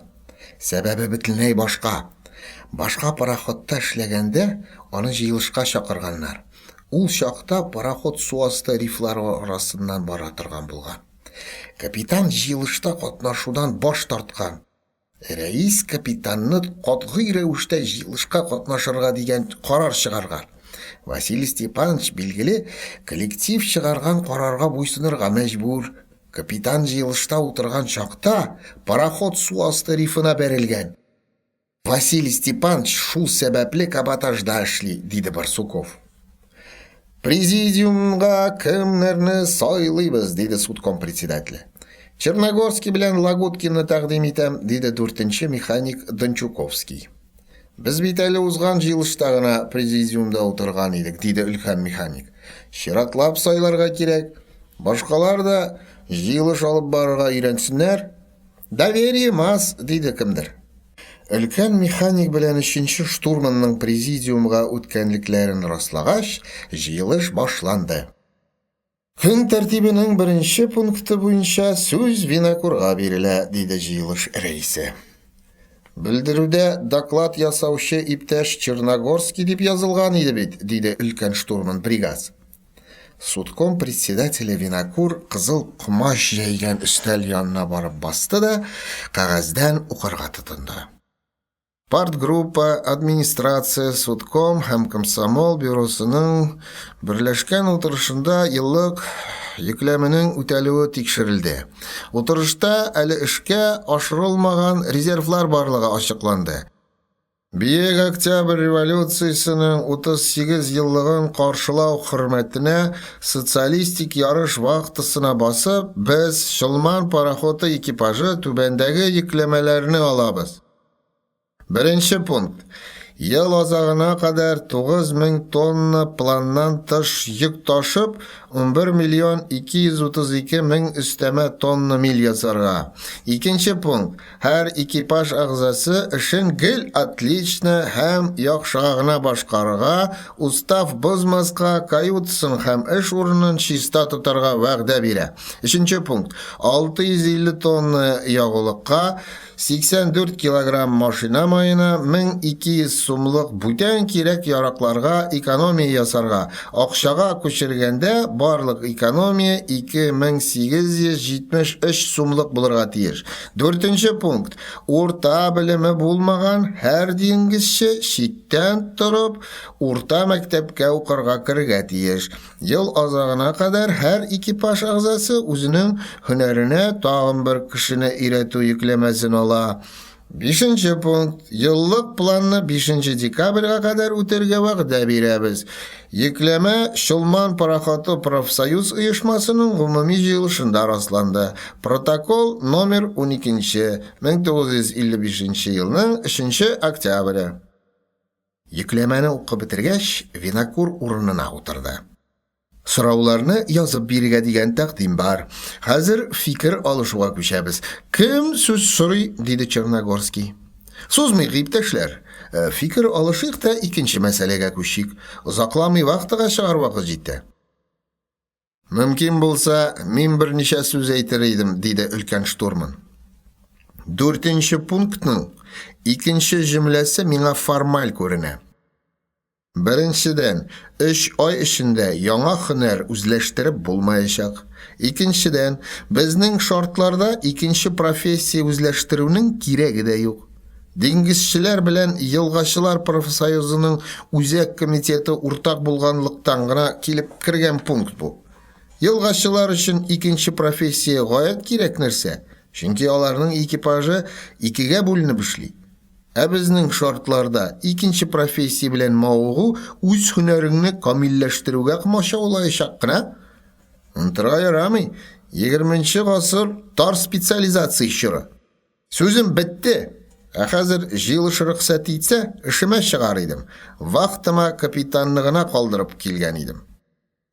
Сәбәбе бөтенләй башка. Башка пароходта эшләгәндә аны җыелышка чакырганнар. Ул чакта пароход су асты рифлары арасыннан бара торган булган. Капитан җыелышта катнашудан баш тарткан. Рәис капитанны катгый рәвештә җыелышка катнашырга дигән карар чыгарган. Василий Степанович, билгеле, коллектив чыгарган карарга буйсынырга мәҗбүр. Капитан җыелышта утырган чакта пароход су асты рифына бәрелгән. Василий Степанович шул сәбәпле каботажда эшли, диде Барсуков. Президиумга кемнәрне сайлыйбыз, диде судком председателе. Черногорский белән Лагуткинны тәкъдим итәм, диде дүртенче механик Дончуковский. Без бит әле узган җыелышта гына президиумда утырган идек, диде өлкән механик. Чиратлап сайларга кирәк. Башкалар да җыелыш алып барырга өйрәнсеннәр. Доверие масс, диде кемдер. Өлкән механик белән өченче штурманның президиумга үткәнлекләрен раслагач, җыелыш башланды. Көн тәртибенең беренче пункты буенча сүз Винокурга бирелә, диде җыелыш рәисе. Белдерүдә доклад ясаучы иптәш Черногорский дип язылган иде бит, диде өлкән штурман Бригаз. Судком председателе Винокур кызыл комач җәйгән өстәл янына барып басты да кәгазьдән укырга тотынды. Партгруппа, администрация, судком һәм комсомол бюросының берләшкән утырышында еллык йөкләменең үтәлүе тикшерелде. Утырышта әле эшкә ашырылмаган резервлар барлыгы ачыкланды. Бөек Октябрь революциясенең 38 еллыгын каршылау хөрмәтенә социалистик ярыш вахтасына басып, без, Чолман пароходы экипажы, түбәндәге йөкләмәләрне алабыз. Беренче пункт. Ел азагына кадәр 9000 тонна планнан тыш йөк ташып, 11 миллион 232 мең өстәмә тонна миль ясарга. Икенче пункт. Һәр экипаж әгъзасы эшен гел отлично һәм яхшыга гына башкарырга, устав бозмаска, каютасын һәм эш урынын чиста тотарга вәгъдә бирә. Өченче пункт. 650 тонна ягулыкка, 84 килограмм машина маена, 1200 сумлык бүтән кирәк-яракларга экономия ясарга, акчага күчергәндә барлык экономия 2873 сумлык булырга тиеш. Дүртенче пункт. Урта белеме булмаган һәр диңгезче читтән торып урта мәктәпкә укырга керергә тиеш. Ел азагына кадәр һәр экипаж әгъзасы үзенең һөнәренә тагын бер кешене өйрәтү йөкләмәсен ала. Бишенче пункт. Еллык планны 5 декабрьгә кадәр үтәргә вәгъдә бирәбез. Йөкләмә Чулман пароходы профсоюз оешмасының гомуми җыелышында расланды. Протокол номер 12, 1955 елның 3 октябре. Йөкләмәне укып бетергәч, Винокур урынына утырды. Сорауларны язып бирергә дигән тәкъдим бар. Хәзер фикер алышуга күчәбез. Кем сүз сорый? диде Черногорский. Сузмыйк, иптәшләр. Э, фикер алышыйк та икенче мәсьәләгә күчик. Озакламый вахтага чыгар вакыт җитте. Мөмкин булса, мин берничә сүз әйтер идем, диде өлкән штурман. Дүртенче пунктның икенче җөмләсе миңа формаль күренә. Беренчедән, өч ай эчендә яңа һөнәр үзләштереп булмаячак. Икенчедән, безнең шартларда икенче профессия үзләштерүнең кирәге дә юк. Диңгезчеләр белән Елгачылар профсоюзының Үзәк комитеты уртак булганлыктан гына килеп кергән пункт бу. Елгачылар өчен икенче профессия гаять кирәк нәрсә, чөнки аларның экипажы икегә бүленеп эшли. Ә безнең шартларда икенче профессия белән мавыгу үз һөнәреңне камилләштерүгә комачаулаячак кына. Онытырга ярамый, егерменче гасыр тар специализация чоры. Сүзем бетте. Ә хәзер җыелыш рөхсәт итсә, эшемә чыгар идем. Вахтама капитанны гына калдырып килгән идем.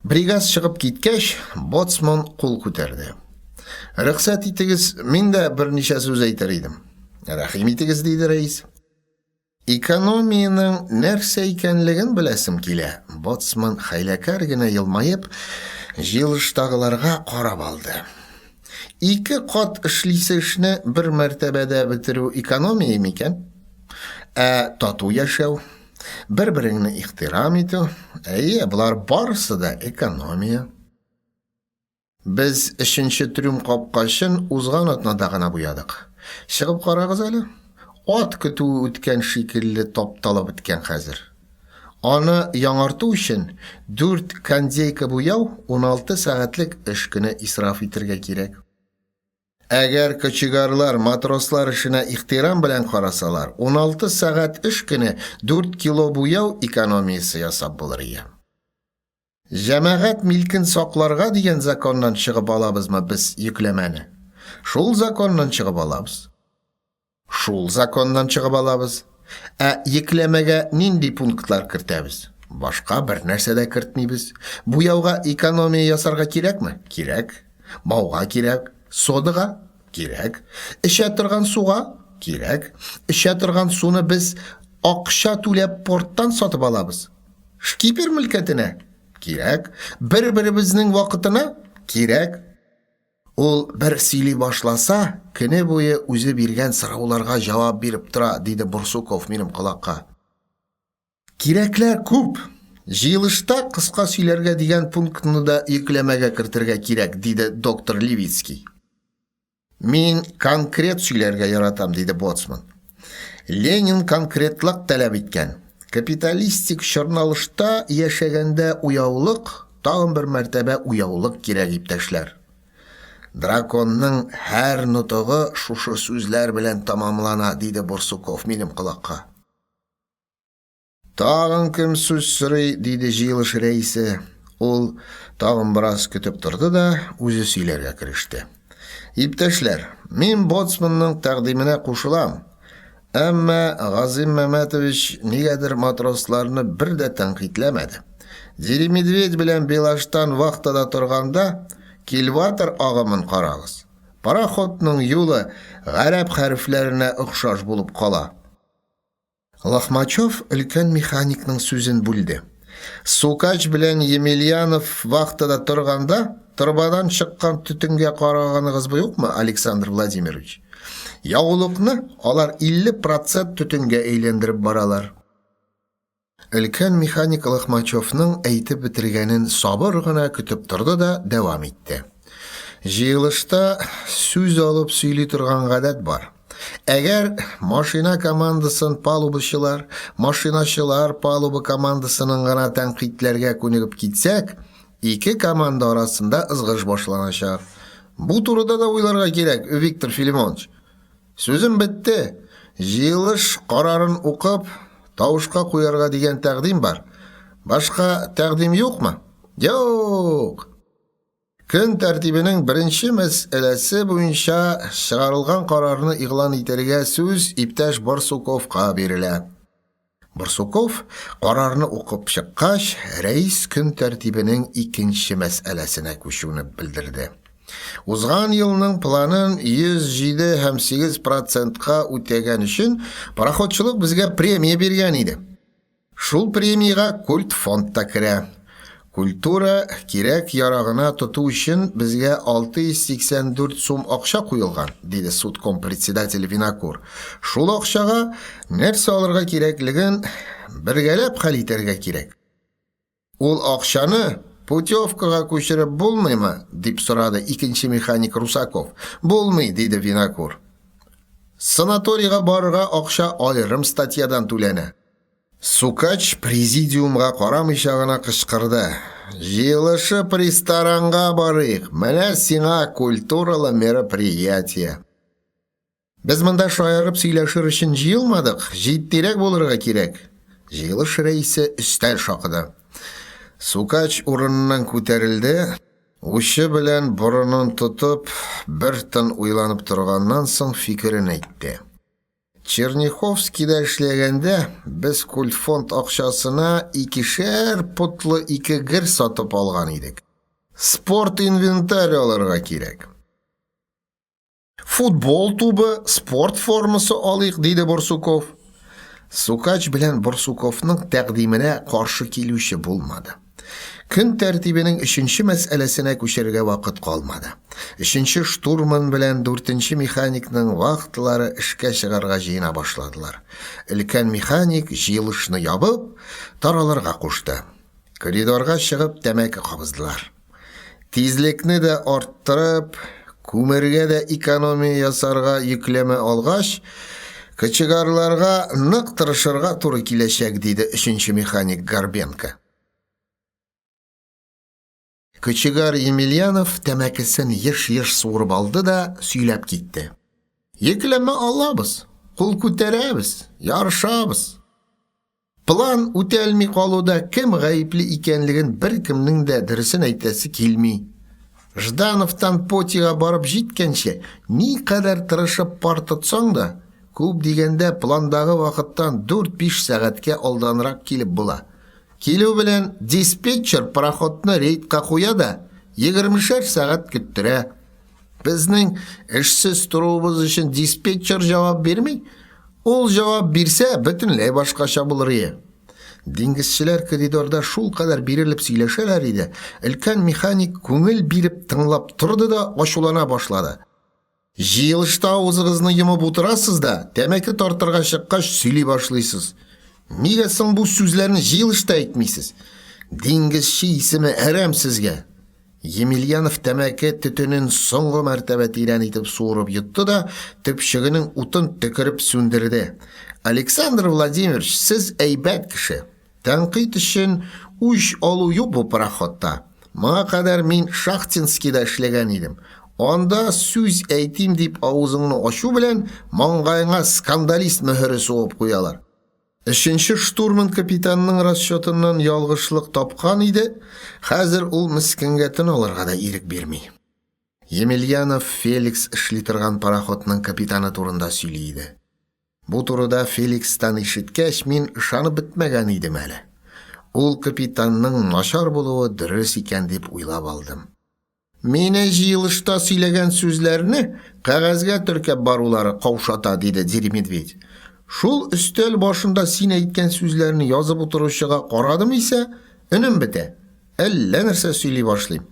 Бригаз чыгып киткәч, боцман кул күтәрде. Рөхсәт итегез, мин дә берничә сүз әйтер идем. Рәхим итегез, диде рәис. Экономиянең нәрсә икәнлеген беләсем килә. Боцман хәйләкәр генә елмаеп, җыелыштагыларга карап алды. Ике кат эшлисе эшне бер мәртәбәдә бетерү экономия микән? Ә тату яшәү, бер-береңне ихтирам итү, әйе, болар барысы да экономия. Без өченче трюм капкачын узган атнада гына буядык. Чыгып карагыз әле. Ат көтүе үткән шикелле тапталып беткән хәзер. Аны яңарту өчен дүрт кондейка буяу, 16 сәгатьлек эш көне исраф итергә кирәк. Әгәр кочегарлар матрослар эшенә ихтирам белән карасалар, 16 сәгать эш көне 4 кило буяу экономиясе ясап булыр ие. Җәмәгать милкен сакларга дигән законнан чыгып алабызмы без йөкләмәне? Шул законнан чыгып алабыз. Шул законнан чыгып алабыз. Ә йөкләмәгә нинди пунктлар кертәбез? Башка бер нәрсә дә кертмибез. Буяуга экономия ясарга кирәкме? Кирәк. Бауга кирәк. Содага? Кирәк. Эчә торган суга? Кирәк. Эчә торган суны без акча түләп порттан сатып алабыз. Шкипер мөлкәтенә? Кирәк. Бер-беребезнең вакытына? Кирәк. Ул бер сөйли башласа, көне буе үзе биргән сорауларга җавап биреп тора, диде Бурсуков минем колакка. Кирәкләр күп. Җыелышта кыска сөйләргә дигән пунктны да йөкләмәгә кертергә кирәк, диде доктор Левицкий. Мин конкрет сөйләргә яратам, диде боцман. Ленин конкретлык таләп иткән. Капиталистик чорналышта яшәгәндә уяулык, тагын бер мәртәбә уяулык кирәк, иптәшләр. Драконның һәр нотыгы шушы сүзләр белән тәмамлана, диде Бурсуков минем колакка. Тагын кем сүз сорый, диде җыелыш рәисе. Ул тагын бераз көтеп торды да, үзе сөйләргә кереште. Иптәшләр, мин боцманның тәкъдименә кушылам. Әмма Газыйм Мәмәтович нигәдер матросларны бер дә тәнкыйтьләмәде. Деремедведь белән Белаштан вахтада торганда, кильватер агымын карагыз. Пароходның юлы гарәп хәрефләренә охшаш булып кала. Лохмачев өлкән механикның сүзен бүлде. Сукач белән Емельянов вахтада торганда, торбадан чыккан төтенгә караганыгыз юкмы, Александр Владимирович? Ягулыкны алар 50 процент төтенгә әйләндереп баралар. Өлкән механик Лохмачевның әйтеп бетергәнен сабыр гына көтеп торды да дәвам итте. Җыелышта сүз алып сөйли торган гадәт бар. Әгәр машина командасын палубачылар, машиначылар палуба командасының гына тәнкыйтьләргә күнегеп китсәк, ике команда арасында ызгыш башланачак. Бу турыда да уйларга кирәк, Виктор Филимонович. Сүзем бетте. Җыелыш карарын укып, тавышка куярга дигән тәкъдим бар. Башка тәкъдим юкмы? Юк! Көн тәртибенең беренче мәсьәләсе буенча чыгарылган карарны игълан итәргә сүз иптәш Барсуковка бирелә. Барсуков карарны укып чыккач, рәис көн тәртибенең икенче мәсьәләсенә күчүне белдерде. Узган елның планын 107 һәм 8 процентка үтәгән өчен пароходчылык безгә премия биргән иде. Шул премиягә культфонд та керә. Культура кирәк-ярагына тоту өчен безгә 684 сум акча куелган, диде судком председателе Винокур. Шул акчага нәрсә алырга кирәклеген бергәләп хәл итәргә кирәк. Ул акчаны путевкага күчереп булмыймы? дип сорады икенче механик Русаков. Булмый, диде Винокур. Санаторийга барырга акча аерым статьядан түләнә. Сукач президиумга карамыйча гына кычкырды. Җыелышып ресторанга барыйк, менә сиңа культуралы мероприятие. Без монда шаярып сөйләшер өчен җыелмадык, җитдирәк булырга кирәк. Җыелыш рәисе өстәл шакыды. Сукач урыныннан күтәрелде, учы белән борынын тотып, бер тын уйланып торганнан соң фикерен әйтте. Черняховскийда эшләгәндә без культфонд акчасына икешәр потлы ике гер сатып алган идек. Спорт инвентарь алырга кирәк. Футбол тубы, спорт формасы алыйк, диде Барсуков. Сукач белән Барсуковның тәкъдименә каршы килүче булмады. Көн тәртибенең өченче мәсьәләсенә күчәргә вакыт калмады. Өченче штурман белән дүртенче механикның вахталары эшкә чыгарга җыена башладылар. Өлкән механик җыелышны ябып, таралырга кушты. Коридорга чыгып тәмәке кабыздылар. Тизлекне дә арттырып, күмергә дә экономия ясарга йөкләмә алгач, Кочегарларга нык тырышырга туры киләчәк, диде өченче механик Горбенко. Кочегар Емельянов тәмәкесен еш-еш суырып алды да сөйләп китте. Йөкләмә алабыз, кул күтәрәбез, ярышабыз. План үтәлми калуда кем гаепле икәнлеген беркемнең дә дөресен әйтәсе килми. Ждановтан Потига барып җиткәнче, никадәр тырышып пар тотсаң да, күп дигәндә пландагы вакыттан 4-5 сәгатькә алданрак килеп була. Килү белән диспетчер пароходны рейдка куя да, егермешәр сәгать көттерә. Безнең эшсез торуыбыз өчен диспетчер җавап бирми. Ул җавап бирсә, бөтенләй башкача булыр ие. Диңгезчеләр коридорда шулкадәр бирелеп сөйләшәләр иде, өлкән механик күңел биреп тыңлап торды да ачулана башлады. Җыелышта авызыгызны йомып утырасыз да, тәмәке тартырга чыккач сөйли башлыйсыз. Нигә соң бу сүзләрне җыелышта әйтмисез? Диңгезче исеме әрәм сезгә. Емельянов тәмәке төтенен соңгы мәртәбә тирән итеп суырып йотты да, төпчегенең утын төкереп сүндерде. Александр Владимирович, сез әйбәт кеше. Тәнкыйть өчен үч алу юк бу пароходта. Моңа кадәр мин Шахтинскийда эшләгән идем. Анда сүз әйтим дип авызыңны ачу белән маңгаеңа скандалист мөһере сугып куялар. Өченче штурман капитанның расчетыннан ялгышлык тапкан иде, хәзер ул мескенгә тын алырга да ирек бирми. Емельянов Феликс эшли торган пароходның капитаны турында сөйли иде. Бу турыда Феликстан ишеткәч, мин ышанып бетмәгән идем әле. Ул капитанның начар булуы дөрес икән дип уйлап алдым. Мине җыелышта сөйләгән сүзләрне кәгазьгә төркәп барулары каушата, диде Дери Медведь. Шул өстәл башында син әйткән сүзләрне язып утыручыга карадым исә, өнем бетә. Әллә нәрсә сөйли башлыйм.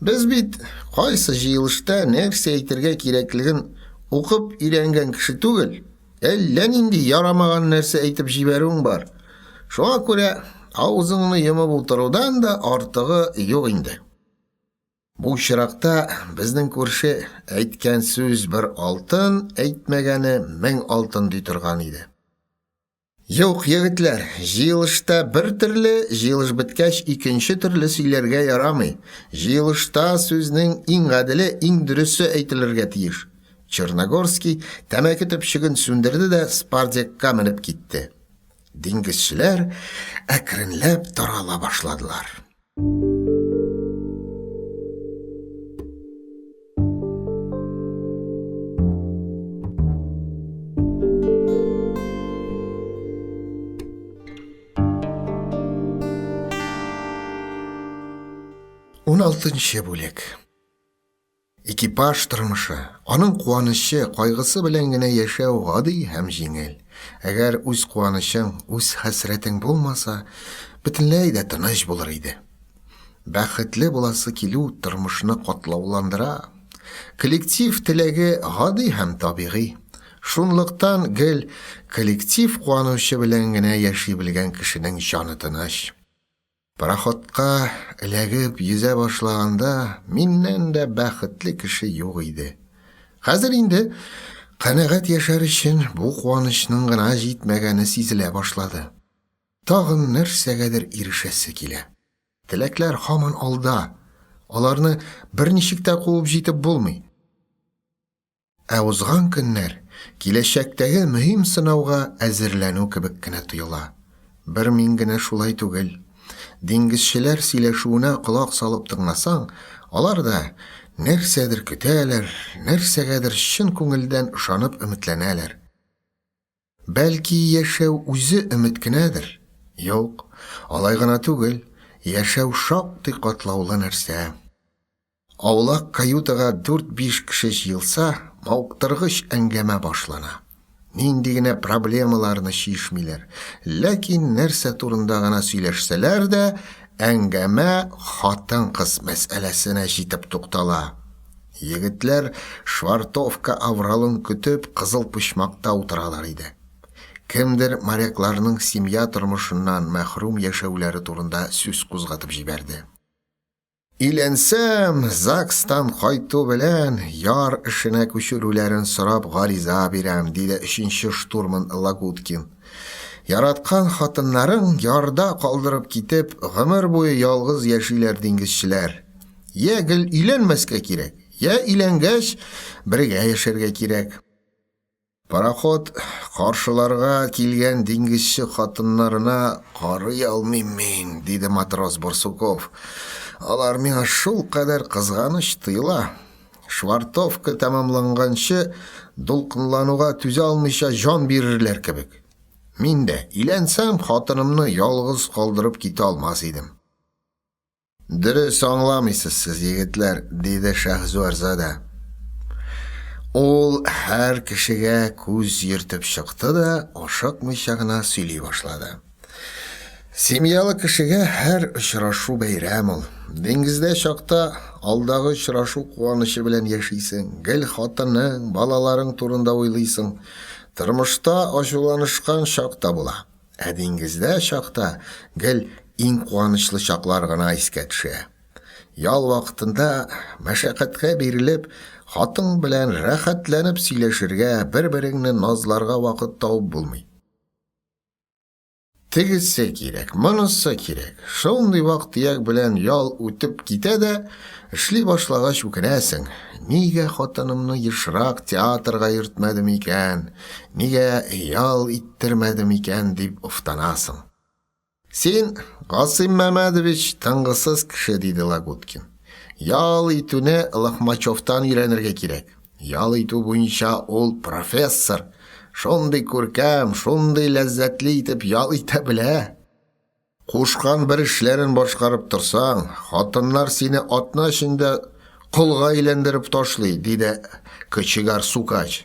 Без бит кайсы җыелышта нәрсә әйтергә кирәклеген укып өйрәнгән кеше түгел. Әллә нинди ярамаган нәрсә әйтеп җибәрүең бар. Шуңа күрә авызыңны йомып утырудан да артыгы юк инде. Бу очракта безнең күрше әйткән сүз бер алтын, әйтмәгәне мең алтын ди торган иде. Юк, егетләр, җыелышта бер төрле, җыелыш беткәч икенче төрле сөйләргә ярамый. Җыелышта сүзнең иң гаделе, иң дөресе әйтелергә тиеш. Черногорский тәмәке төпчеген сүндерде дә спардекка менеп китте. Диңгезчеләр әкренләп тарала башладылар. Уналтынчы бүлек. Экипаж тормышы, аның куанычы, кайгысы белән генә яшәү гади һәм җиңел. Әгәр үз куанычың, үз хәсрәтең булмаса, бөтенләй дә тыныч булыр иде. Бәхетле буласы килү тормышны катлауландыра. Коллектив теләге гади һәм табигый. Шунлыктан гел коллектив куанычы белән генә яши белгән кешенең җаны тыныч. Пароходка эләгеп йөзә башлаганда миннән дә бәхетле кеше юк иде. Хәзер инде канәгать яшәр өчен бу куанычның гына җитмәгәне сизелә башлады. Тагын нәрсәгәдер ирешәсе килә. Теләкләр һаман алда. Аларны берничек тә куып җитеп булмый. Ә узган көннәр киләчәктәге мөһим сынауга әзерләнү кебек кенә тоела. Бер мин генә шулай түгел. Диңгезчеләр сөйләшүенә колак салып тыңласаң, алар да нәрсәдер көтәләр, нәрсәгәдер чын күңелдән ышанып өметләнәләр. Бәлки, яшәү үзе өмет кенәдер? Юк, алай гына түгел, яшәү шактый катлаулы нәрсә. Аулак каютага дүрт-биш кеше җыелса, мавыктыргыч әңгәмә башлана. Нинди генә проблемаларны чишмиләр. Ләкин нәрсә турында гына сөйләшсәләр дә, әңгәмә хатын-кыз мәсьәләсенә җитеп туктала. Егетләр швартовка авралын көтеп, кызыл почмакта утыралар иде. Кемдер морякларның семья тормышыннан мәхрүм яшәүләре турында сүз кузгатып җибәрде. Өйләнсәм, ЗАГСтан кайту белән яр эшенә күчерүләрен сорап гариза бирәм, диде өченче штурман Лагуткин. Яраткан хатыннарын ярда калдырып китеп, гомер буе ялгыз яшиләр диңгезчеләр. Йә гел өйләнмәскә кирәк, йә өйләнгәч, бергә яшәргә кирәк. Пароход каршыларга килгән диңгезче хатыннарына карый алмыйм мин, диде матрос Барсуков. Алар миңа шулкадәр кызганыч тоела. Швартовка тәмамланганчы дулкынлануга түзә алмыйча җан бирерләр кебек. Мин дә, өйләнсәм, хатынымны ялгыз калдырып китә алмас идем. Дөрес аңламыйсыз сез, егетләр, диде Шаһзуарзада. Ул һәр кешегә күз йөртеп чыкты да, ашыкмыйча гына сөйли башлады. Семьялы кешегә һәр очрашу бәйрәм ул. Диңгездә чакта алдагы очрашу куанычы белән яшисең, гел хатының, балаларың турында уйлыйсың. Тормышта ачуланышкан чак та була. Ә диңгездә чакта гел иң куанычлы чаклар гына искә төшә. Ял вакытында мәшәкатькә бирелеп, хатын белән рәхәтләнеп сөйләшергә, бер-береңне назларга вакыт табып булмый. Тегесе кирәк, монысы кирәк. Шундый вак-төяк белән ял үтеп китә дә, эшли башлагач үкенәсең. Нигә хатынымны ешрак театрга йөртмәдем икән? Нигә ял иттермәдем икән дип офтанасың. Син, Гасыйм Мәмәдович, тынгысыз кеше, диде Лагуткин. Ял итүне Лохмачевтан өйрәнергә кирәк. Ял итү буенча ул профессор. Шундый күркәм, шундый ләззәтле итеп ял итә белә. Кушкан бер эшләрен башкарып торсаң, хатыннар сине атна эчендә колга әйләндереп ташлый, диде кочегар Сукач.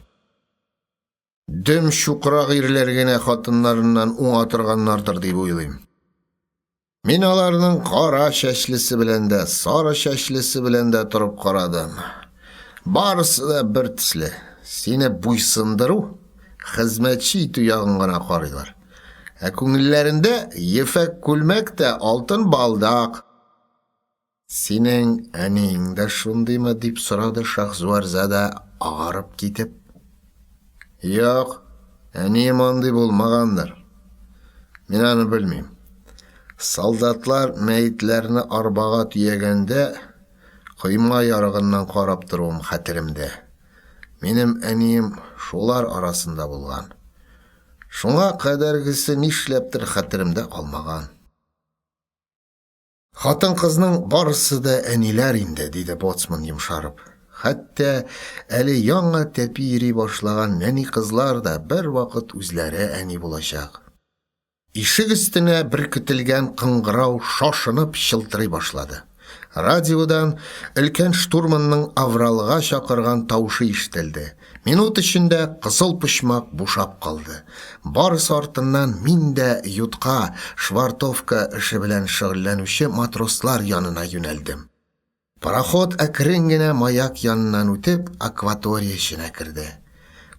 Дөм чукрак ирләр генә хатыннарыннан уңа торганнардыр дип уйлыйм. Мин аларның кара чәчлесе белән дә, сары чәчлесе белән дә торып карадым. Барысы да бер төсле. Сине буйсындыру, хезмәтче итү ягын гына карыйлар. Ә күңелләрендә ефәк күлмәк тә алтын балдак. Синең әниең дә шундыймы? дип сорады Шаһзуарзада агарып китеп. Юк, әнием андый булмагандыр. Мин аны белмим. Солдатлар мәетләрне арбага төягәндә, койма ярыгыннан карап торуым хәтеремдә. Минем әнием шулар арасында булган. Шуңа кадәргесе нишләптер хәтеремдә калмаган. Хатын-кызның барысы да әниләр инде, диде боцман йомшарып. Хәтта әле яңа тәпи йөри башлаган нәни кызлар да бервакыт үзләре әни булачак. Ишек өстенә беркетелгән кыңгырау шашынып чылтырый башлады. Радиодан өлкән штурманның авралга чакырган тавышы ишетелде. Минут эчендә кызыл почмак бушап калды. Барысы артыннан мин дә ютка, швартовка эше белән шөгыльләнүче матрослар янына юнәлдем. Пароход әкрен генә маяк яныннан үтеп, акватория эченә керде.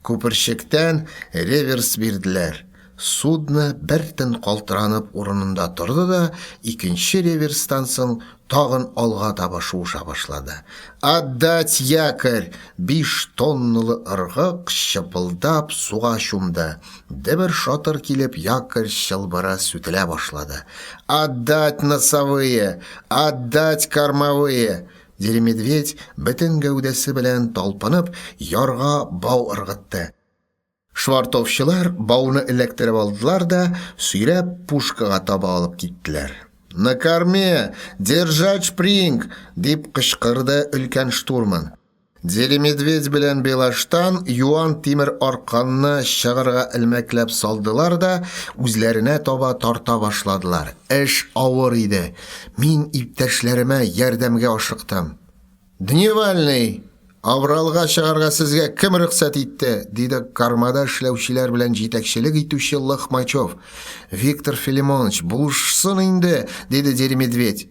Күперчектән реверс бирделәр. Судно бер тын калтыранып урынында торды да, икенче реверстан соң тагын алга таба шуыша башлады. Отдать якорь! Биш тонналы ыргак чыпылдап суга чумды. Дөбер-шатыр килеп якорь чылбыры сүтелә башлады. Отдать носовые! Отдать кормовые! Деремедведь бөтен гәүдәсе белән талпынып ярга бау ыргытты. Швартовчылар бауны эләктереп алдылар да, сөйрәп пушкага таба алып киттеләр. На корме! Держать шпринг! дип кычкырды өлкән штурман. Деремедведь белән Белаштан юан тимер арканны чыгырга элмәкләп салдылар да үзләренә таба тарта башладылар. Эш авыр иде. Мин иптәшләремә ярдәмгә ашыктым. Дневальный! Авралга чыгарга сезгә кем рөхсәт итте? диде кармада эшләүчеләр белән җитәкчелек итүче Лохмачев. Виктор Филимонович, булышсын инде, диде Деремедведь.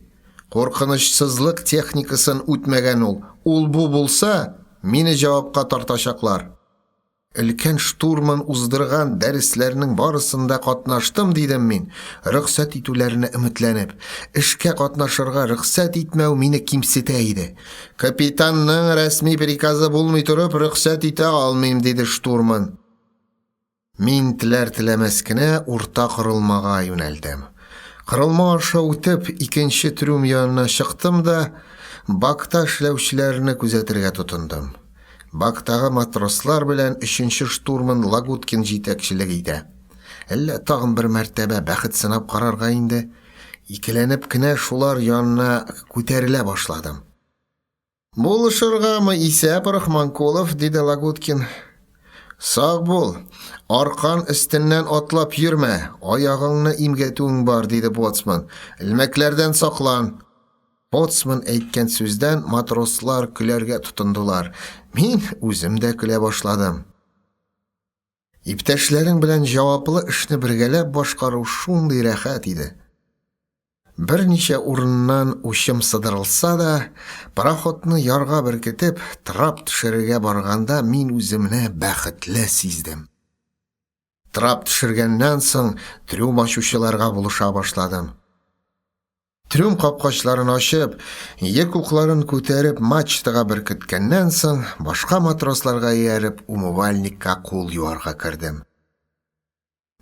Куркынычсызлык техникасын үтмәгән ул. Ул-бу булса, мине җавапка тартачаклар. Өлкән штурман уздырган дәресләрнең барысында катнаштым, дидем мин, рөхсәт итүләренә өметләнеп. Эшкә катнашырга рөхсәт итмәү мине кимсетә иде. Капитанның рәсми приказы булмый торып, рөхсәт итә алмыйм, диде штурман. Мин теләр-теләмәс кенә урта корылмага юнәлдем. Корылма аша үтеп, икенче трюм янына чыктым да, бакта эшләүчеләрне күзәтергә тотындым. Бактагы матрослар белән өченче штурман Лагуткин җитәкчелек итә. Әллә тагын бер мәртәбә бәхет сынап карарга инде? Икеләнеп кенә шулар янына күтәрелә башладым. Булышыргамы исәп, Рахманкулов, диде Лагуткин. Сак бул, аркан өстеннән атлап йөрмә, аягыңны имгәтүең бар, диде боцман. Элмәкләрдән саклан. Боцман әйткән сүздән матрослар көләргә тотындылар. Мин үзем дә көлә башладым. Иптәшләрең белән җаваплы эшне бергәләп башкару шундый рәхәт иде. Берничә урыннан учым сыдырылса да, пароходны ярга беркетеп, трап төшерергә барганда мин үземне бәхетле сиздем. Трап төшергәннән соң трюм ачучыларга булыша башладым. Трюм капкачларын ачып, йөк укларын күтәреп мачтага беркеткәннән соң, башка матросларга ияреп, умывальникка кул юарга кердем.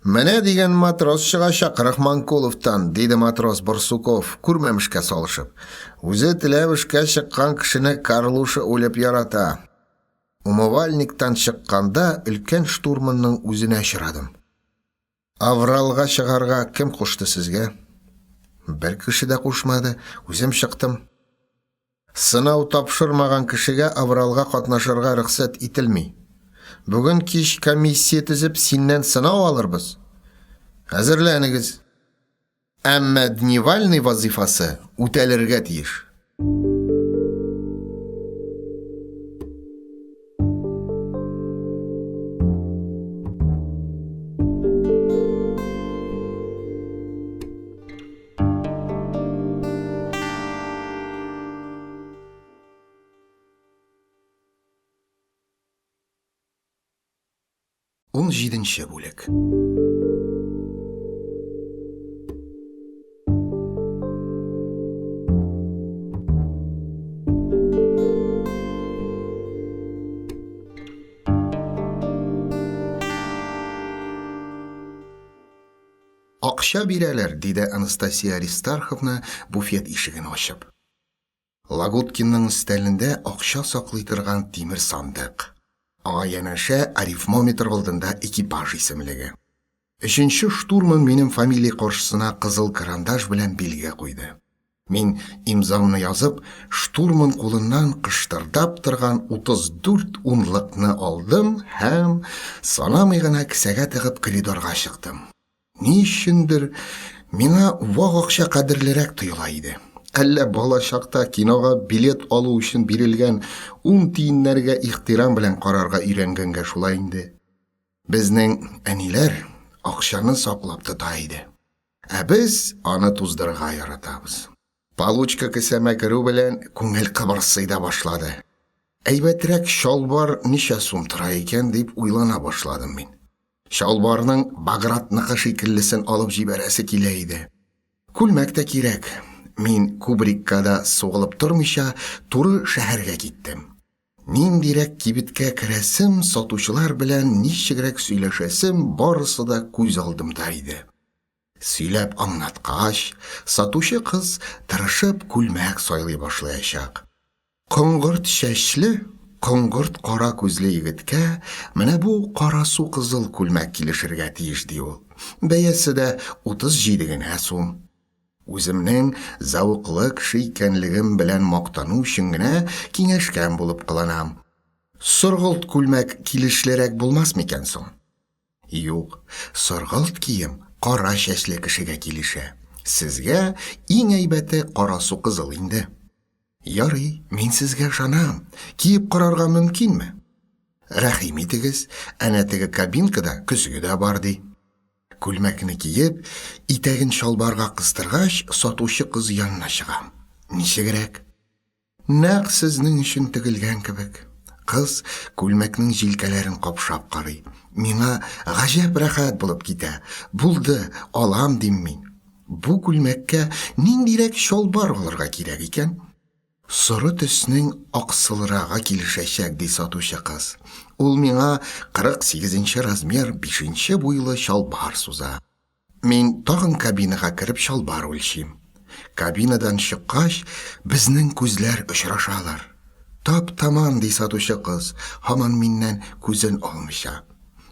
Менә дигән матрос чыгачак Рахманкуловтан, диде матрос Барсуков, күрмәмешкә салышып. Үзе теләп эшкә чыккан кешене Карлуша үлеп ярата. Умывальниктан чыкканда өлкән штурманның үзенә очрадым. Авралга чыгарга кем кушты сезгә? Бер кеше дә кушмады, үзем чыктым. Сынау тапшырмаган кешегә авралга катнашырга рөхсәт ителми. Бүген кич комиссия төзеп, синнән сынау алырбыз. Әзерләнегез. Әмма дневальный вазыйфасы үтәлергә тиеш. Унҗиденче бүлек. Акча бирәләр, диде Анастасия Аристарховна, буфет ишеген ачып. Лагуткинның өстәлендә акча саклый торган тимер сандык. Аңа янәшә арифмометр алдында экипаж исемлеге. Өченче штурман минем фамилия каршысына кызыл карандаш белән билге куйды. Мин имзамны язып, штурман кулыннан кыштырдап торган 34 унлыкны алдым һәм, санамый гына кесәгә тыгып, коридорга чыктым. Ни өчендер миңа вак акча кадерлерәк тоела иде. Әллә бала чакта кинога билет алу өчен бирелгән ун тиеннәргә ихтирам белән карарга өйрәнгәнгә шулай инде. Безнең әниләр акчаны саклап тота иде. Ә без аны туздырырга яратабыз. Получка кесәмә керү белән күңел кыбырсый да башлады. Әйбәтрәк чалбар ничә сум тора икән дип уйлана башладым мин. Чалбарның Багратныкы шикеллесен алып җибәрәсе килә иде. Күлмәк тә кирәк. Мин кубрикка да сугылып тормыйча, туры шәһәргә киттем. Ниндирәк кибеткә керәсем, сатучылар белән ничегрәк сөйләшәсем барысы да күз алдымда иде. Сөйләп аңлаткач, сатучы кыз тырышып күлмәк сайлый башлаячак. Коңгырт чәчле, коңгырт кара күзле егеткә менә бу карасу кызыл күлмәк килешергә тиеш, ди ул. Бәясе дә 37 генә сум. Үземнең зәвыклы кеше икәнлегем белән мактану өчен генә киңәшкән булып кыланам. Соргылт күлмәк килешлерәк булмас микән соң? Юк, соргылт кием кара чәчле кешегә килешә. Сезгә иң әйбәте карасу кызыл инде. Ярый, мин сезгә ышанам. Киеп карарга мөмкинме? Рәхим итегез, әнә теге кабинкада көзге дә бар, ди. Күлмәкне киеп, итәген чалбарга кыстыргач, сатучы кыз янына чыгам. Ничегрәк? Нәкъ сезнең өчен тегелгән кебек. Кыз күлмәкнең җилкәләрен капшап карый. Миңа гаҗәп рәхәт булып китә. Булды, алам дим мин. Бу күлмәккә ниндирәк чалбар алырга кирәк икән? Соры төснең аксылрагы килешәчәк, ди сатучы кыз. Ул миңа 48 нче размер, бишенче буйлы чалбар суза. Мин тагын кабинага кереп чалбар үлчим. Кабинадан чыккач, безнең күзләр очрашалар. Тап-таман, ди сатучы кыз, һаман миннән күзен алмыйча.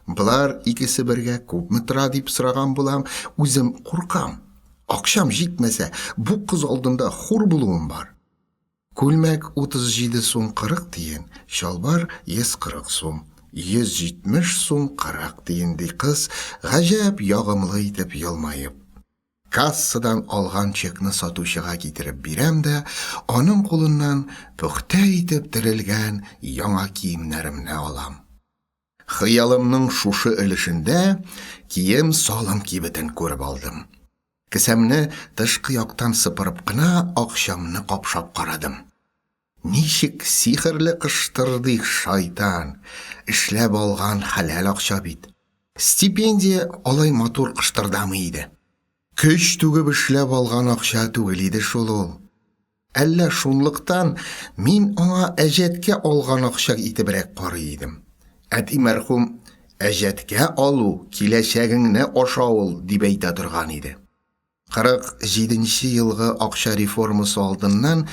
Болар икесе бергә күпме тора дип сораган булам, үзем куркам. Акчам җитмәсә, бу кыз алдында хур булуым бар. Күлмәк 37 сум 40 тиен, чалбар 140 сум. 170 сум 40 тиен, ди кыз, гаҗәп ягымлы итеп елмаеп. Кассадан алган чекны сатучыга китереп бирәм дә, аның кулыннан пөхтә итеп терелгән яңа киемнәремне алам. Хыялымның шушы өлешендә кием-салым кибетен күреп алдым. Кесәмне тышкы яктан сыпырып кына акчамны капшап карадым. Ничек сихерле кыштырдый шайтан! Эшләп алган хәләл акча бит. Стипендия алай матур кыштырдамый иде. Көч түгеп эшләп алган акча түгел иде шул ул. Әллә шунлыктан мин аңа әҗәткә алган акча итебрәк карый идем. Әти мәрхүм, әҗәткә алу, киләчәгеңне ашау ул, дип әйтә торган иде. 47 нче елгы акча реформасы алдыннан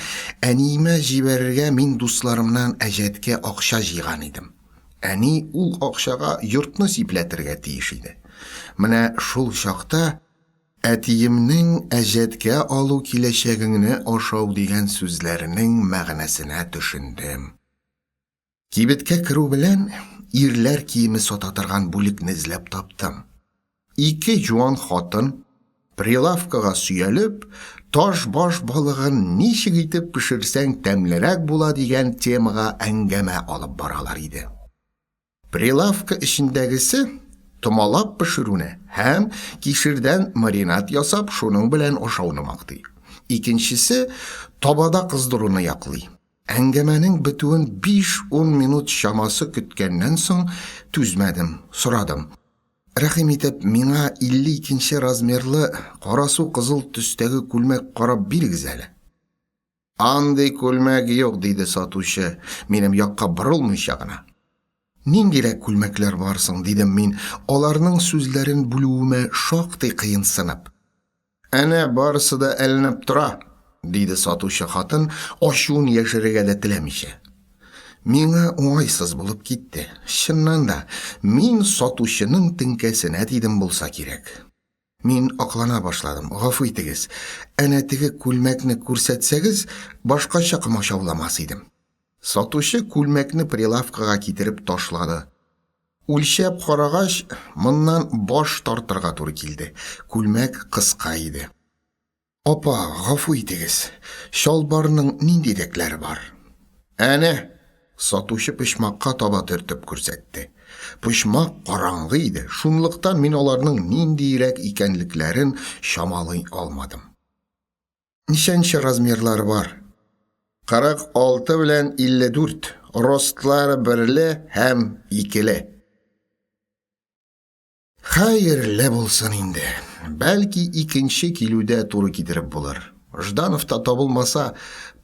әниемә җибәрергә мин дусларымнан әҗәткә акча җыйган идем. Әни ул акчага йортны сипләтергә тиеш иде. Менә шул чакта әтиемнең әҗәткә алу киләчәгеңне ашау дигән сүзләренең мәгънәсенә төшендем. Кибеткә керү белән ирләр киеме сата торган бүлекне эзләп таптым. Ике җуан хатын, прилавкага сөялеп, таш баш балыгын ничек итеп пешерсәң тәмлерәк була дигән темага әңгәмә алып баралар иде. Прилавка эчендәгесе томалап пешерүне һәм кишердән маринад ясап, шуның белән ашауны мактый. Икенчесе табада кыздыруны яклый. Әңгәмәнең бетүен биш-ун минут чамасы көткәннән соң түзмәдем, сорадым. Рәхим итеп, миңа 52 нче размерлы карасу кызыл төстәге күлмәк карап бирегез әле. Андый күлмәк юк, диде сатучы, минем якка борылмыйча гына. Ниндирәк күлмәкләр бар соң, дидем мин, аларның сүзләрен бүлүемә шактый кыенсынып. Әнә барысы да эленеп тора, диде сатучы хатын, ачуын яшерергә дә теләмичә. Миңа уңайсыз булып китте. Чыннан да, мин сатучының теңкәсенә тидем булса кирәк. Мин аклана башладым. Гафу итегез. Әнә теге күлмәкне күрсәтсәгез, башкача комачауламас идем. Сатучы күлмәкне прилавкага китереп ташлады. Үлчәп карагач, моннан баш тартырга туры килде. Күлмәк кыска иде. Апа, гафу итегез, чалбарның ниндирәкләре бар? Әнә, сатучы почмакка таба төртеп күрсәтте. Почмак караңгы иде, шунлыктан мин аларның ниндиерәк икәнлекләрен чамалый алмадым. Ничәнче размерлары бар? 46 белән 54, ростлары берле һәм икеле. Хәерле булсын инде. Бәлки икенче килүдә туры китереп булыр. Жданов та табылмаса,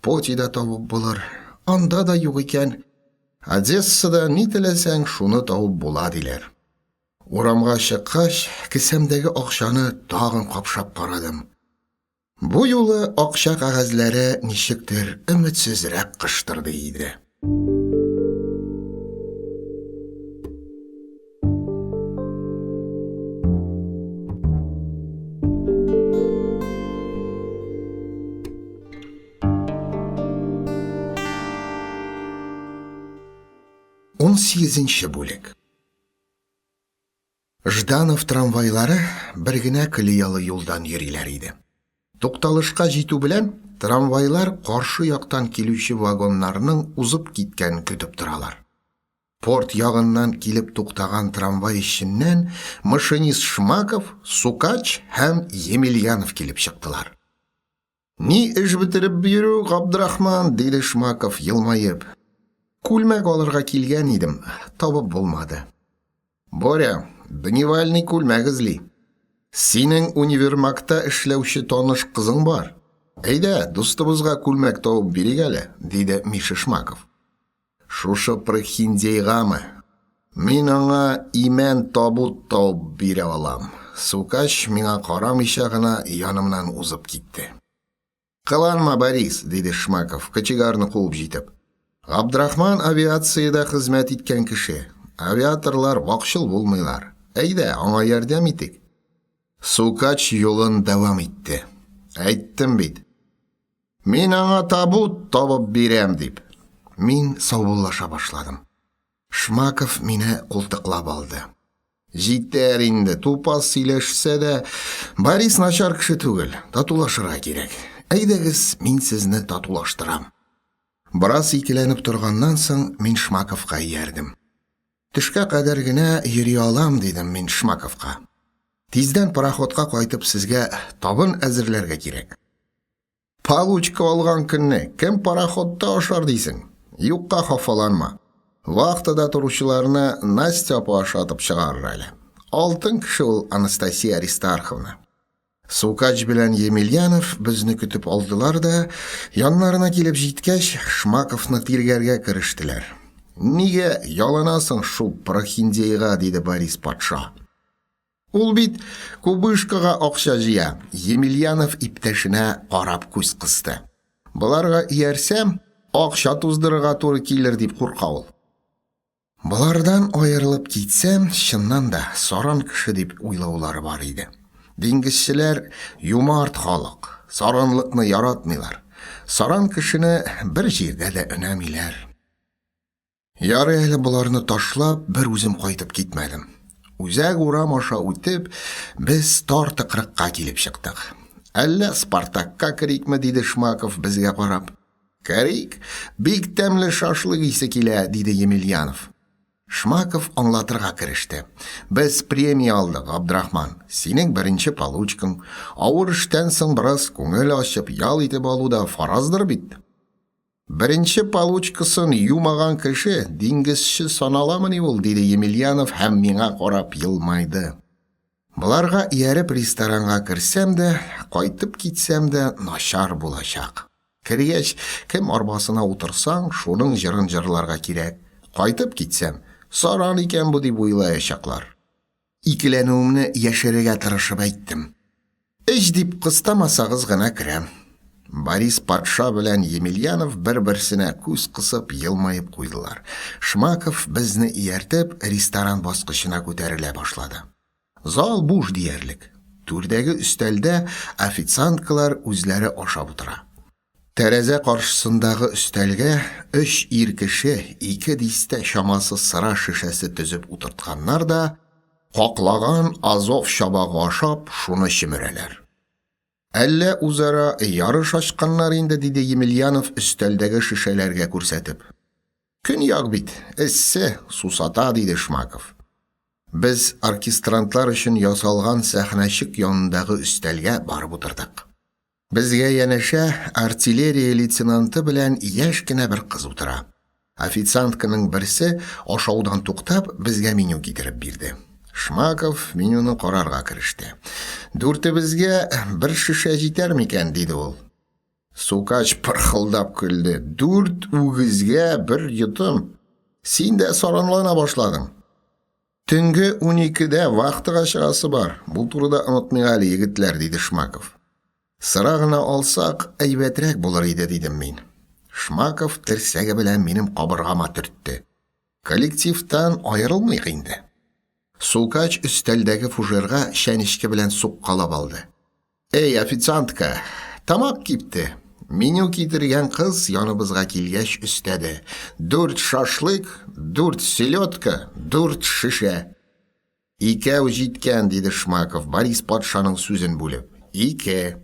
Поти да табып булыр. Анда да юк икән. Одессада ни теләсәң, шуны табып була диләр. Урамга чыккач, кесәмдәге акчаны тагын капшап карадым. Бу юлы акча кәгазьләре ничектер өметсезрәк кыштырдый иде. Унсигезенче бүлек. Жданов трамвайлары бер генә колеялы юлдан йөриләр иде. Тукталышка җитү белән, трамвайлар каршы яктан килүче вагоннарның узып киткәнен көтеп торалар. Порт ягыннан килеп туктаган трамвай эченнән машинист Шмаков, Сукач һәм Емельянов килеп чыктылар. Ни эш бетереп йөрү, Габдрахман, диде Шмаков, елмаеп. Күлмәк алырга килгән идем, табып булмады. Боря, дневальный күлмәк эзли. Синең универмагта эшләүче таныш кызың бар. Әйдә, дустыбызга күлмәк табып бирик әле, диде Миша Шмаков. Шушы прохиндейгамы? Мин аңа имән табут табып бирә алам. Сукач миңа карамыйча гына янымнан узып китте. Кыланма, Борис, диде Шмаков, кочегарны куып җитеп. Габдрахман авиациядә хезмәт иткән кеше. Авиаторлар вакчыл булмыйлар. Әйдә, аңа ярдәм итик. Сукач юлын дәвам итте. Әйттем бит. Мин аңа табут табып бирәм дип. Мин саубуллаша башладым. Шмаков мине култыклап алды. Җитәр инде, тупас сөйләшсә дә, Борис начар кеше түгел, татулашырга кирәк. Әйдәгез, мин сезне татулаштырам. Бераз икеләнеп торганнан соң, мин Шмаковка иярдем. Төшкә кадәр генә йөри алам, дидем мин Шмаковка. Тиздән пароходка кайтып сезгә табын әзерләргә кирәк. Получка алган көнне кем пароходта ашар дисең? Юкка хафаланма. Вахтада торучыларны Настя апа ашатып чыгарыр әле. Алтын кеше ул Анастасия Аристарховна. Сукач белән Емельянов безне көтеп алдылар да, яннарына килеп җиткәч, Шмаковны тиргәргә керештеләр. Нигә яланасың шул прохиндейга, диде Борис патша. Ул бит кубышкага акча җыя, Емельянов иптәшенә карап күз кысты. Боларга иярсәм, акча туздырырга туры килер дип курка ул. Болардан аерылып китсәм, чыннан да саран кеше дип уйлаулары бар иде. Диңгезчеләр юмарт халык, саранлыкны яратмыйлар. Саран кешене бер җирдә дә өнәмиләр. Ярый әле боларны ташлап, бер үзем кайтып китмәдем. Үзәк урам аша үтеп, без тар тыкрыкка килеп чыктык. Әллә Спартакка керикме, диде Шмаков безгә карап. Керик, бик тәмле шашлык исе килә, диде Емельянов. Шмаков аңлатырга кереште. Без премия алдык, Габдрахман. Синең беренче получкаң. Авыр эштән соң бераз күңел ачып, ял итеп алу да фараздыр бит. Беренче получкасын юмаган кеше диңгезче саналамыни ул, диде Емельянов һәм миңа карап елмайды. Боларга ияреп ресторанга керсәм дә, кайтып китсәм дә начар булачак. Кергәч, кем арбасына утырсаң, шуның җырын җырларга кирәк. Кайтып китсәм, саран икән бу дип уйлаячаклар. Икеләнүемне яшерергә тырышып әйттем. Эч дип кыстамасагыз гына керәм. Борис патша белән Емельянов бер-берсенә күз кысып елмаеп куйдылар. Шмаков безне ияртеп ресторан баскычына күтәрелә башлады. Зал буш диярлек. Түрдәге өстәлдә официанткалар үзләре ашап утыра. Тәрәзә каршысындагы өстәлгә өч ир кеше ике дистә чамасы сыра шешәсе төзеп утыртканнар да, каклаган Азов чабагы ашап, шуны чөмерәләр. Әллә үзара ярыш ачканнар инде, диде Емельянов өстәлдәге шешәләргә күрсәтеп. Көньяк бит, эссе, сусата, диде Шмаков. Без оркестрантлар өчен ясалган сәхнәчек янындагы өстәлгә барып утырдык. Безгә янәшә артиллерия лейтенанты белән яшь кенә бер кыз утыра. Официантканың берсе, ашаудан туктап, безгә меню китереп бирде. Шмаков менюны карарга кереште. Дүртебезгә бер шешә җитәр микән, диде ул. Сукач пырхылдап көлде. Дүрт үгезгә бер йотым. Син дә саранлана башладың. Төнге уникедә вахтага чыгасы бар. Бу турыда онытмыйк әле, егетләр, диде Шмаков. Сыра гына алсак, әйбәтрәк булыр иде, дидем мин. Шмаков терсәге белән минем кабыргама төртте. Коллективтан аерылмыйк инде. Сукач өстәлдәге фужерга чәнечке белән суккалап алды. Эй, официантка, тамак кипте. Меню китергән кыз яныбызга килгәч өстәде. Дүрт шашлык, дүрт селедка, дүрт шешә. Икәү җиткән, диде Шмаков, Борис патшаның сүзен бүлеп. Ике.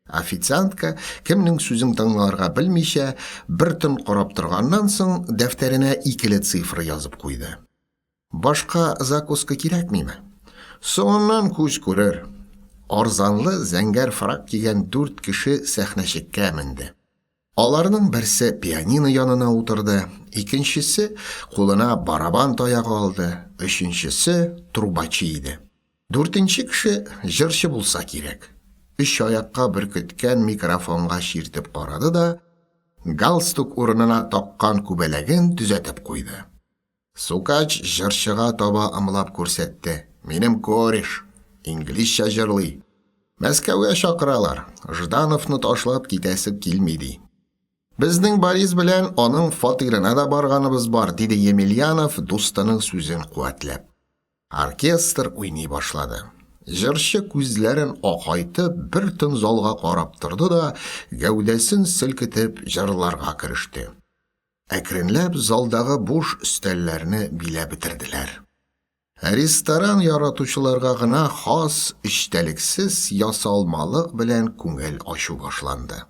Официантка, кемнең сүзен тыңларга белмичә, бер тын карап торганнан соң, дәфтәренә икеле цифра язып куйды. Башка закуска кирәкмиме? Соңыннан күз күрер. Арзанлы зәңгәр фрак кигән дүрт кеше сәхнәчеккә менде. Аларның берсе пианино янына утырды, икенчесе кулына барабан таягы алды, өченчесе трубачы иде. Дүртенче кеше җырчы булса кирәк. Өч аякка беркеткән микрофонга чиртеп карады да, галстук урынына таккан күбәләген төзәтеп куйды. Сукач җырчыга таба ымлап күрсәтте. Минем кореш. Инглизчә җырлый. Мәскәүгә чакыралар. Ждановны ташлап китәсе килми, ди. Безнең Борис белән аның фатирына да барганыбыз бар, диде Емельянов, дустының сүзен куәтләп. Оркестр уйный башлады. Җырчы күзләрен акайтып, бер тын залга карап торды да, гәүдәсен селкетеп җырларга кереште. Әкренләп залдагы буш өстәлләрне биләп бетерделәр. Ресторан яратучыларга гына хас эчтәлексез ясалмалык белән күңел ачу башланды.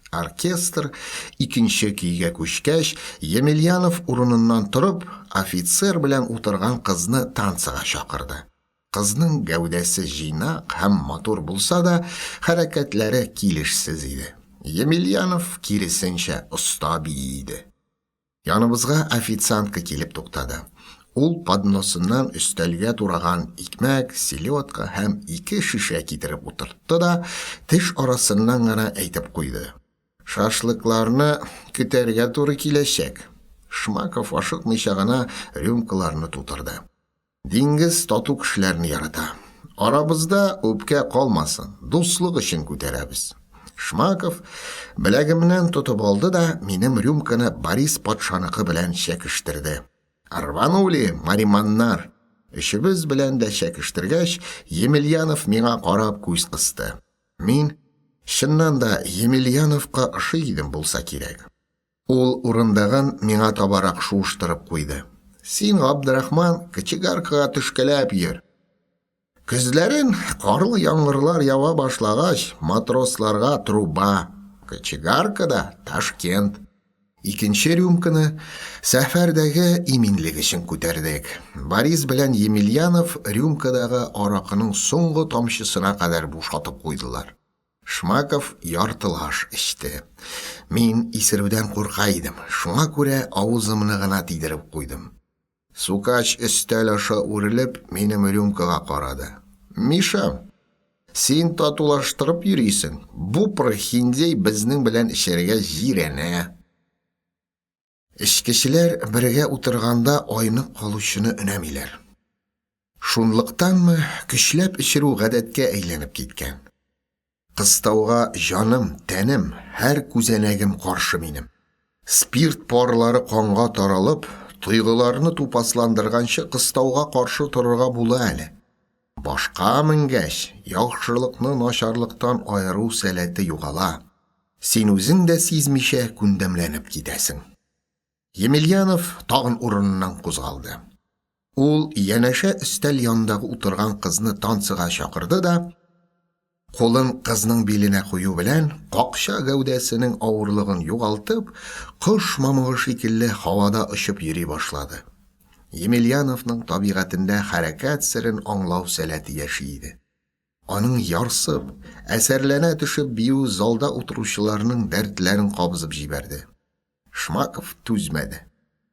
Оркестр икенче көйгә күчкәч, Емельянов урыныннан торып, офицер белән утырган кызны танцыга чакырды. Кызның гәүдәсе җыйнак һәм матур булса да, хәрәкәтләре килешсез иде. Емельянов, киресенчә, оста бии иде. Яныбызга официантка килеп туктады. Ул подносыннан өстәлгә тураган икмәк, селедка һәм ике шешә китереп утыртты да, теш арасыннан гына әйтеп куйды. Шашлыкларны көтәргә туры киләчәк. Шмаков ашыкмыйча гына рюмкаларны тутырды. Диңгез тату кешеләрне ярата. Арабызда үпкә калмасын, дуслык өчен күтәрәбез. Шмаков беләгемнән тотып алды да минем рюмканы Борис патшаныкы белән чәкештерде. Рванули, мариманнар! Өчебез белән дә чәкештергәч, Емельянов миңа карап күз кысты. Мин, чыннан да, Емельяновка ошый идем булса кирәк. Ул урындыгын миңа табарак шуыштырып куйды. Син, Габдрахман, кочегаркага төшкәләп йөр. Көзләрен карлы яңгырлар ява башлагач, матросларга труба, кочегаркада Ташкент. Икенче рюмканы сәфәрдәге иминлек өчен күтәрдек. Борис белән Емельянов рюмкадагы аракының соңгы тамчысына кадәр бушатып куйдылар. Шмаков яртылаш эчте. Мин исерүдән курка идем, шуңа күрә авызымны гына тидереп куйдым. Сукач өстәл аша үрелеп, минем рюмкага карады. Миша, син татулаштырып йөрисең. Бу прохиндей безнең белән эчәргә җирәнә. Эчкечеләр бергә утырганда айнык калучыны өнәмиләр. Шунлыктанмы, көчләп эчерү гадәткә әйләнеп киткән. Кыстауга җаным, тәнем, һәр күзәнәгем каршы минем. Спирт парлары канга таралып, тойгыларны тупасландырганчы кыстауга каршы торырга була әле. Башка менгәч, яхшылыкны начарлыктан аеру сәләте югала. Син үзең дә сизмичә күндәмләнеп китәсең. Емельянов тагын урыныннан кузгалды. Ул янәшә өстәл янындагы утырган кызны танцыга чакырды да, кулын кызның биленә кую белән, какча гәүдәсенең авырлыгын югалтып, кош мамыгы шикелле һавада очып йөри башлады. Емельяновның табигатендә хәрәкәт серен аңлау сәләте яши иде. Аның ярсып, әсәрләнә төшеп биюе залда утыручыларның дәртләрен кабызып җибәрде. Шмаков түзмәде.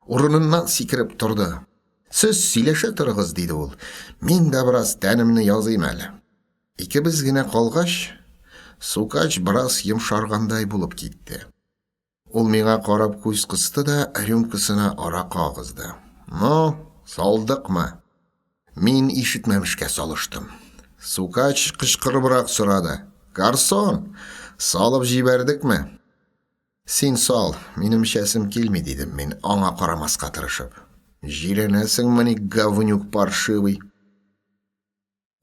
Урыныннан сикереп торды. Сез сөйләшә торыгыз, диде ул. Мин дә бераз тәнемне языйм әле. Икебез генә калгач, Сукач бераз йомшаргандай булып китте. Ул миңа карап күз кысты да рюмкасына аракы агызды. Ну, салдыкмы? Мин ишетмәмешкә салыштым. Сукач кычкырыбрак сорады. Гарсон, салып җибәрдекме? Син сал, минем эчәсем килми, дидем мин, аңа карамаска тырышып. Җирәнәсеңмени, говнюк паршивый?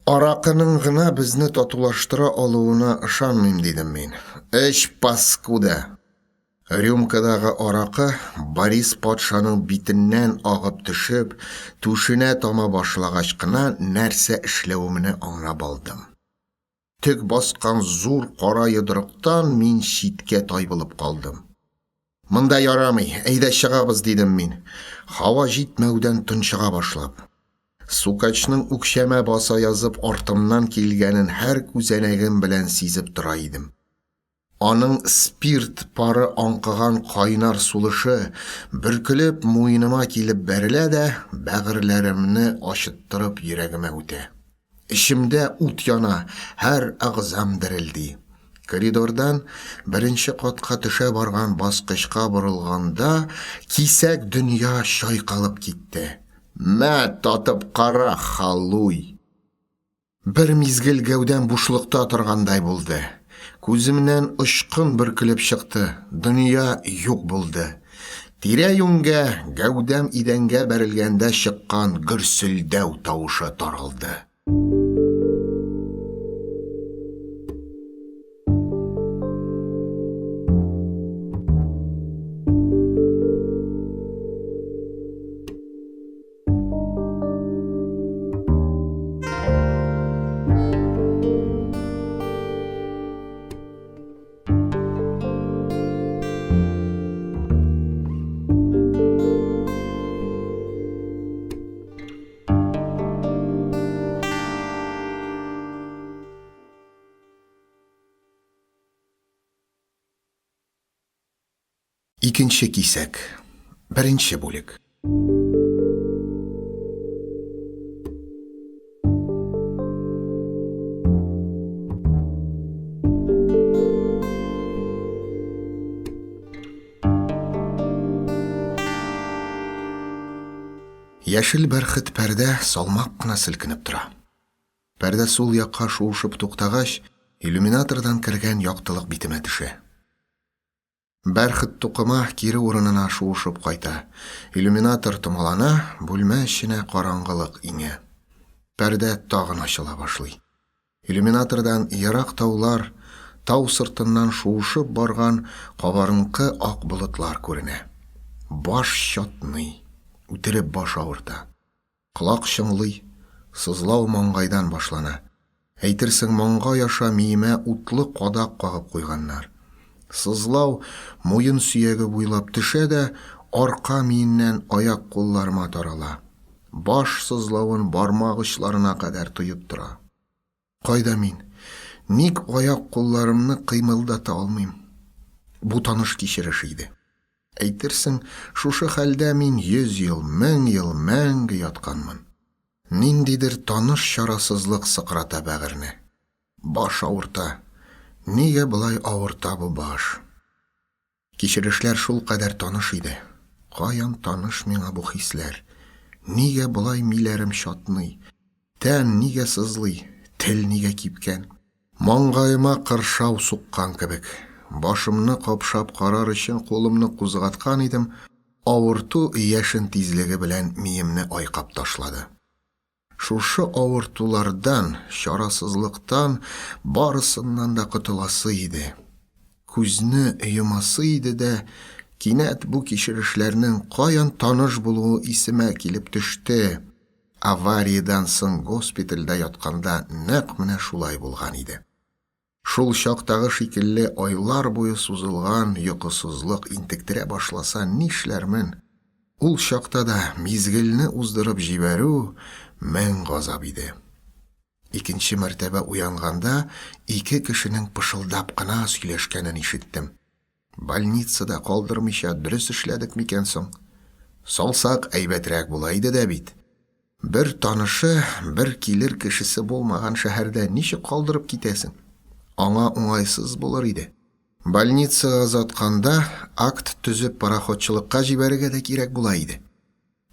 Аракының гына безне татулаштыра алуына ышанмыйм, дидем мин. Эч, паскуда! Рюмкадагы аракы Борис патшаның битеннән агып төшеп, түшенә тама башлагач кына нәрсә эшләвемне аңлап алдым. Төк баскан зур кара йодрыктан мин читкә тайпылып калдым. Монда ярамый, әйдә чыгабыз, дидем мин, һава җитмәүдән тончыга башлап. Сукачның үкчәмә баса язып артымнан килгәнен һәр күзәнәгем белән сизеп тора идем. Аның спирт пары аңкыган кайнар сулышы, бөркелеп, муеныма килеп бәрелә дә, бәгырьләремне ачыттырып йөрәгемә үтә. Эчемдә ут яна, һәр әгъзам дерелди. Коридордан беренче катка төшә барган баскычка борылганда, кисәк дөнья чайкалып китте. Мә, татып кара, халуй! Бер мизгел гәүдәм бушлыкта торгандай булды. Күземнән очкын бөркелеп чыкты, дөнья юк булды. Тирә-юньгә, гәүдәм идәнгә бәрелгәндә чыккан гөрселдәү тавышы таралды. Икенче кисәк. Беренче бүлек. Яшел бәрхет пәрдә салмак кына селкенеп тора. Пәрдә сул якка шуышып туктагач, иллюминатордан кергән яктылык битемә төшә. Бәрхет тукыма кире урынына шуышып кайта. Иллюминатор томалана, бүлмә эченә караңгылык иңә. Пәрдә тагын ачыла башлый. Иллюминатордан ерак таулар, тау сыртыннан шуышып барган кабарынкы ак болытлар күренә. Баш чатный, үтереп баш авырта. Колак чыңлый, сызлау маңгайдан башлана. Әйтерсең, маңгай аша миемә утлы кадак кагып куйганнар. Сызлау муен сөяге буйлап төшә дә, арка миеннән аяк-кулларыма тарала. Баш сызлавын бармак очларына кадәр тоеп тора. Кайда мин? Ник аяк-кулларымны кыймылдата алмыйм? Бу таныш кичереш иде. Әйтерсең, шушы хәлдә мин 100 ел, 1000 ел мәңге ятканмын. Ниндидер таныш чарасызлык сыкрата бәгырьне. Баш авырта. Нигә болай авырта бу баш? Кичерешләр шулкадәр таныш иде. Каян таныш миңа бу хисләр? Нигә болай миләрем чатный? Тән нигә сызлый? Тел нигә кипкән? Маңгаема кыршау суккан кебек. Башымны капшап карар өчен кулымны кузгаткан идем, авырту яшен тизлеге белән миемне айкап ташлады. Шушы авыртулардан, чарасызлыктан барысыннан да котыласы иде. Күзне йомасы иде дә, кинәт бу кичерешләрнең каян таныш булуы исемә килеп төште. Авариядән соң госпитальдә ятканда нәкъ менә шулай булган иде. Шул чактагы шикелле айлар буе сузылган йокысызлык интектерә башласа нишләрмен? Ул чакта да мизгелне уздырып җибәрү мең газап иде. Икенче мәртәбә уянганда ике кешенең пышылдап кына сөйләшкәнен ишеттем. Больницада калдырмыйча дөрес эшләдек микән соң? Салсак әйбәтрәк була иде дә бит. Бер танышы, бер килер кешесе булмаган шәһәрдә ничек калдырып китәсең? Аңа уңайсыз булыр иде. Больницага озатканда акт төзеп пароходчылыкка җибәрергә дә кирәк була иде.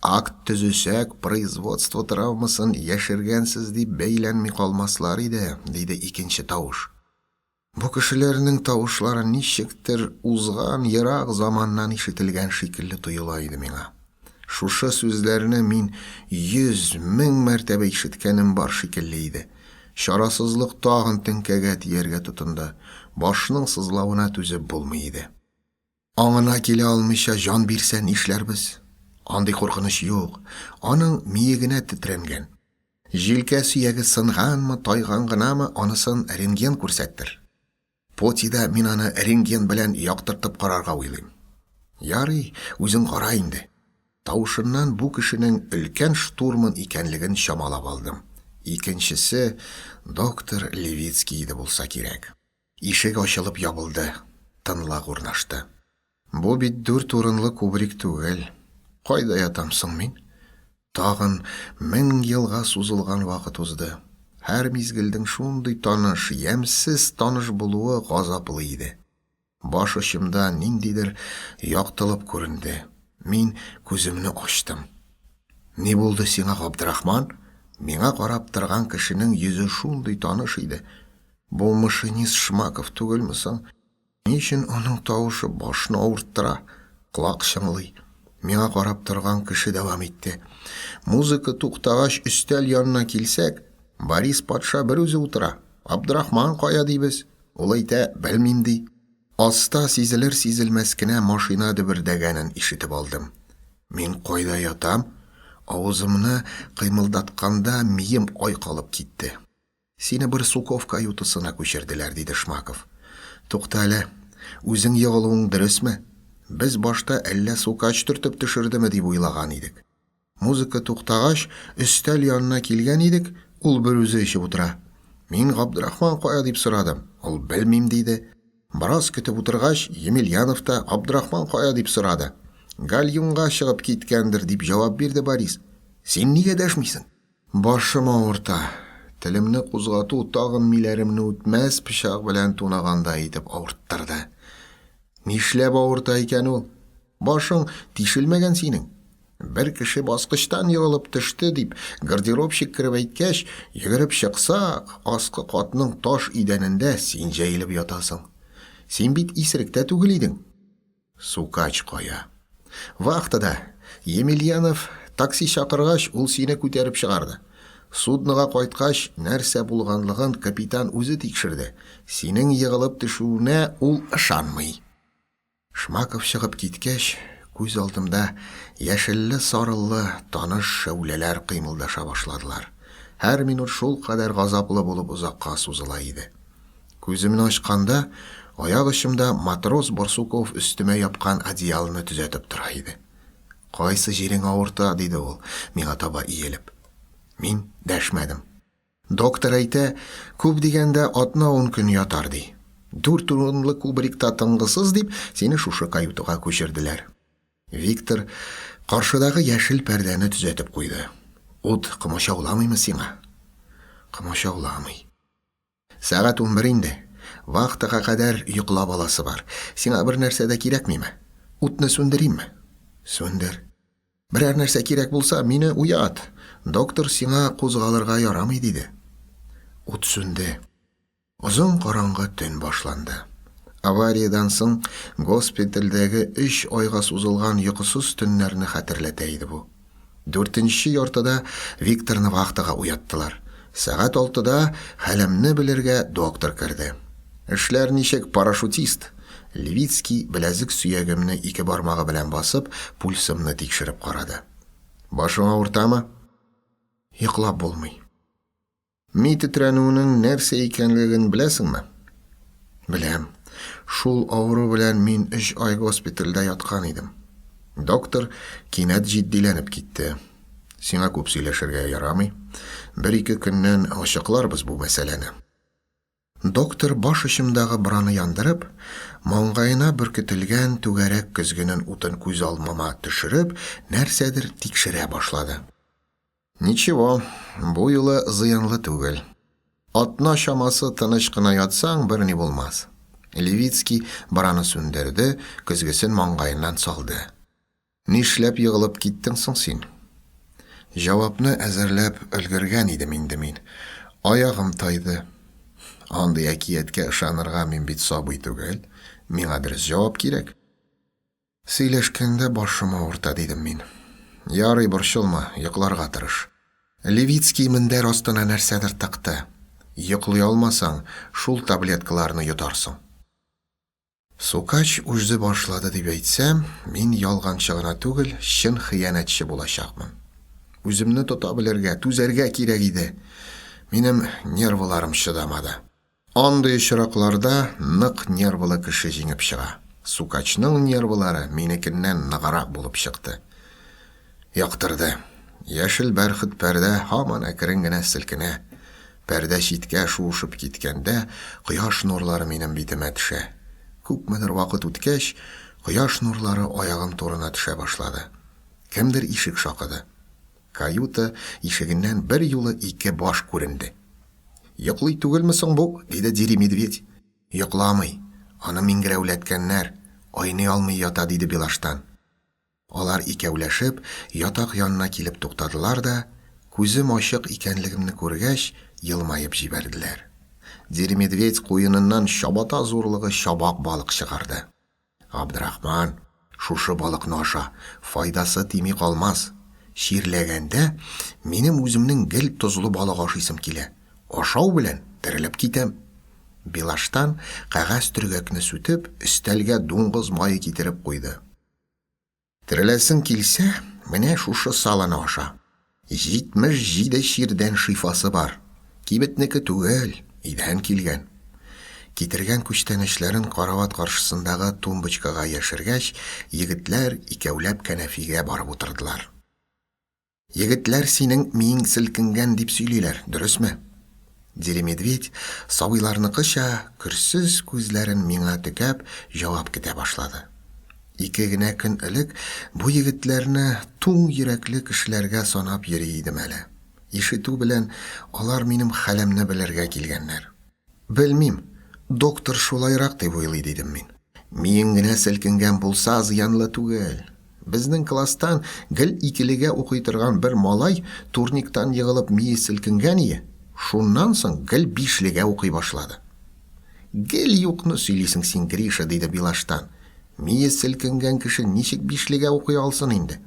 Акт төзесәк, производство травмасын яшергәнсез дип бәйләнми калмаслар иде, диде икенче тавыш. Бу кешеләрнең тавышлары ничектер узган ерак заманнан ишетелгән шикелле тоела иде миңа. Шушы сүзләрне мин йөз, мең мәртәбә ишеткәнем бар шикелле иде. Чарасызлык тагын теңкәгә тияргә тотынды. Башның сызлавына түзеп булмый иде. Аңына килә алмыйча җан бирсә нишләрбез? Андый куркыныч юк. Аның мие генә тетрәнгән. Җилкә сөяге сынганмы, тайган гынамы, анысын рентген күрсәттер. Потида мин аны рентген белән яктыртып карарга уйлыйм. Ярый, үзең кара инде. Тавышыннан бу кешенең өлкән штурман икәнлеген чамалап алдым. Икенчесе доктор Левицкий иде булса кирәк. Ишек ачылып ябылды, тынлык урнашты. Бу бит дүрт урынлы кубрик түгел. Кайда ятам соң мин? Тагын мең елга сузылган вакыт узды. Һәр мизгелдең шундый таныш, ямьсез таныш булуы газаплы иде. Баш очымда ниндидер яктылып күренде. Мин күземне ачтым. Ни булды сиңа, Габдрахман? Миңа карап торган кешенең йөзе шундый таныш иде. Бу машинист Шмаков түгелме соң? Ни өчен аның тавышы башны авырттыра, колак чыңлый? Миңа карап торган кеше дәвам итте. Музыка туктагач, өстәл янына килсәк, Борис патша бер үзе утыра. Абдрахман кая дибез? Ул әйтә, белмим ди. Аста сизелер-сизелмәс кенә машина дөбердәгәнен ишетеп алдым. Мин кайда ятам? Авызымны кыймылдатканда мием айкалып китте. Сине Барсуков каютасына күчерделәр, диде Шмаков. Тукта әле, үзең егылуың дөресме? Без башта әллә Сукач төртеп төшердеме дип уйлаган идек. Музыка туктагач, өстәл янына килгән идек, ул берүзе эчеп утыра. Мин Габдрахман кая дип сорадым, ул белмим диде. Бераз көтеп утыргач, Емельянов та Габдрахман кая дип сорады. Гальюнга чыгып киткәндер, дип җавап бирде Борис. Син нигә дәшмисең? Башым авырта. Телемне кузгату тагын миләремне үтмәс пычак белән тунагандай итеп авырттырды. Нишләп авырта икән ул? Башың тишелмәгән синең. Бер кеше баскычтан егылып төште дип, гардеробщик кереп әйткәч, йөгереп чыксак, аскы катның таш идәнендә син җәелеп ятасың. Син бит исерек тә түгел идең. Сукач кая? Вахтада. Емельянов такси чакыргач, ул сине күтәреп чыгарды. Суднога кайткач, нәрсә булганлыгын капитан үзе тикшерде. Синең егылып төшүенә ул ышанмый. Шмаков чыгып киткәч, күз алдымда яшелле-сарылы таныш шәүләләр кыймылдаша башладылар. Һәр минут шулкадәр газаплы булып озакка сузыла иде. Күземне ачканда, аяк очымда матрос Барсуков өстемә япкан одеялны төзәтеп тора иде. Кайсы җирең авырта? диде ул, миңа таба иелеп. Мин дәшмәдем. Доктор әйтә, күп дигәндә атна-ун көн ятар, ди. Дүрт урынлы кубрикта тынгысыз дип, сине шушы каютага күчерделәр. Виктор каршыдагы яшел пәрдәне төзәтеп куйды. Ут комачауламыймы сиңа? Комачауламый. Сәгать 11 инде. Вахтага кадәр йоклап аласы бар. Сиңа бер нәрсә дә кирәкмиме? Утны сүндеримме? Сүндер. Берәр нәрсә кирәк булса, мине уят. Доктор сиңа кузгалырга ярамый диде. Ут сүнде. Озын караңгы төн башланды. Авариядән соң госпитальдәге өч айга сузылган йокысыз төннәрне хәтерләтә иде бу. Дүртенче яртыда Викторны вахтага уяттылар. Сәгать алтыда хәлемне белергә доктор керде. Эшләр ничек, парашютист? Левицкий беләзек сөягемне ике бармагы белән басып, пульсымны тикшереп карады. Башың авыртамы? Йоклап булмый. Ми тетрәнүенең нәрсә икәнлеген беләсеңме? Беләм. Шул авыру белән мин өч ай госпитальдә яткан идем. Доктор кинәт җитдиләнеп китте. Сиңа күп сөйләшергә ярамый. Бер-ике көннән ачыкларбыз бу мәсьәләне. Доктор баш очымдагы браны яндырып, маңгаена беркетелгән түгәрәк көзгенең утын күз алмама төшереп, нәрсәдер тикшерә башлады. Ничего, бу юлы зыянлы түгел. Атна чамасы тыныч кына ятсаң, берни булмас. Левицкий браны сүндерде, көзгесен маңгаеннан салды. Нишләп егылып киттең соң син? Җавапны әзерләп өлгергән идем инде мин. Аягым тайды. Андый әкияткә ышанырга мин бит сабый түгел. Миңа дөрес җавап кирәк. Сөйләшкәндә башым авырта, дидем мин. Ярый, борчылма, йокларга тырыш. Левицкий мендәр астына нәрсәдер тыкты. Йоклый алмасаң, шул таблеткаларны йотарсың. Сукач үзе башлады дип әйтсәм, мин ялганчы гына түгел, чын хыянәтче булачакмын. Үземне тота белергә, түзәргә кирәк иде. Минем нервыларым чыдамады. Андый очракларда нык нервылы кеше җиңеп чыга. Сукачның нервылары минекеннән ныграк булып чыкты. Яктырды. Яшел бәрхет пәрдә һаман әкрен генә селкенә. Пәрдә читкә шуышып киткәндә, кояш нурлары минем битемә төшә. Күпмедер вакыт үткәч, кояш нурлары аягым турына төшә башлады. Кемдер ишек шакыды. Каюта ишегеннән берьюлы ике баш күренде. Йоклый түгелме соң бу? диде Дири Медведь. Йокламый. Аны миңгерәүләткәннәр. Айный алмый ята, диде Белаштан. Алар икәүләшеп ятак янына килеп туктадылар да, күзем ачык икәнлегемне күргәч, елмаеп җибәрделәр. Деремедведь куеныннан чабата зурлыгы чабак балык чыгарды. Габдрахман, шушы балыкны аша, файдасы тими калмас. Чирләгәндә, минем үземнең гел тозлы балык ашыйсым килә. Ашау белән терелеп китәм. Белаштан кәгазь төргәкне сүтеп, өстәлгә дуңгыз мае китереп куйды. Тереләсең килсә, менә шушы саланы аша. 77 чирдән шифасы бар. Кибетнеке түгел, өйдән килгән. Китергән күчтәнәчләрен карават каршысындагы тумбочкага яшергәч, егетләр икәүләп кәнәфигә барып утырдылар. Егетләр синең миең селкенгән дип сөйлиләр, дөресме? Деремедведь, сабыйларныкыча, көрсез күзләрен миңа текәп, җавап көтә башлады. Ике генә көн элек бу егетләрне туң йөрәкле кешеләргә санап йөри идем әле. Ишетү белән алар минем хәлемне белергә килгәннәр. Белмим, доктор шулайрак дип уйлый, дидем мин. Миең генә селкенгән булса, зыянлы түгел. Безнең класстан гел икелегә укый торган бер малай турниктан егылып мие селкенгән ие, шуннан соң гел бишлегә укый башлады. Гел юкны сөйлисең син, Гриша, диде Билаштан. Мие селкенгән кеше ничек бишлегә укый алсын инде?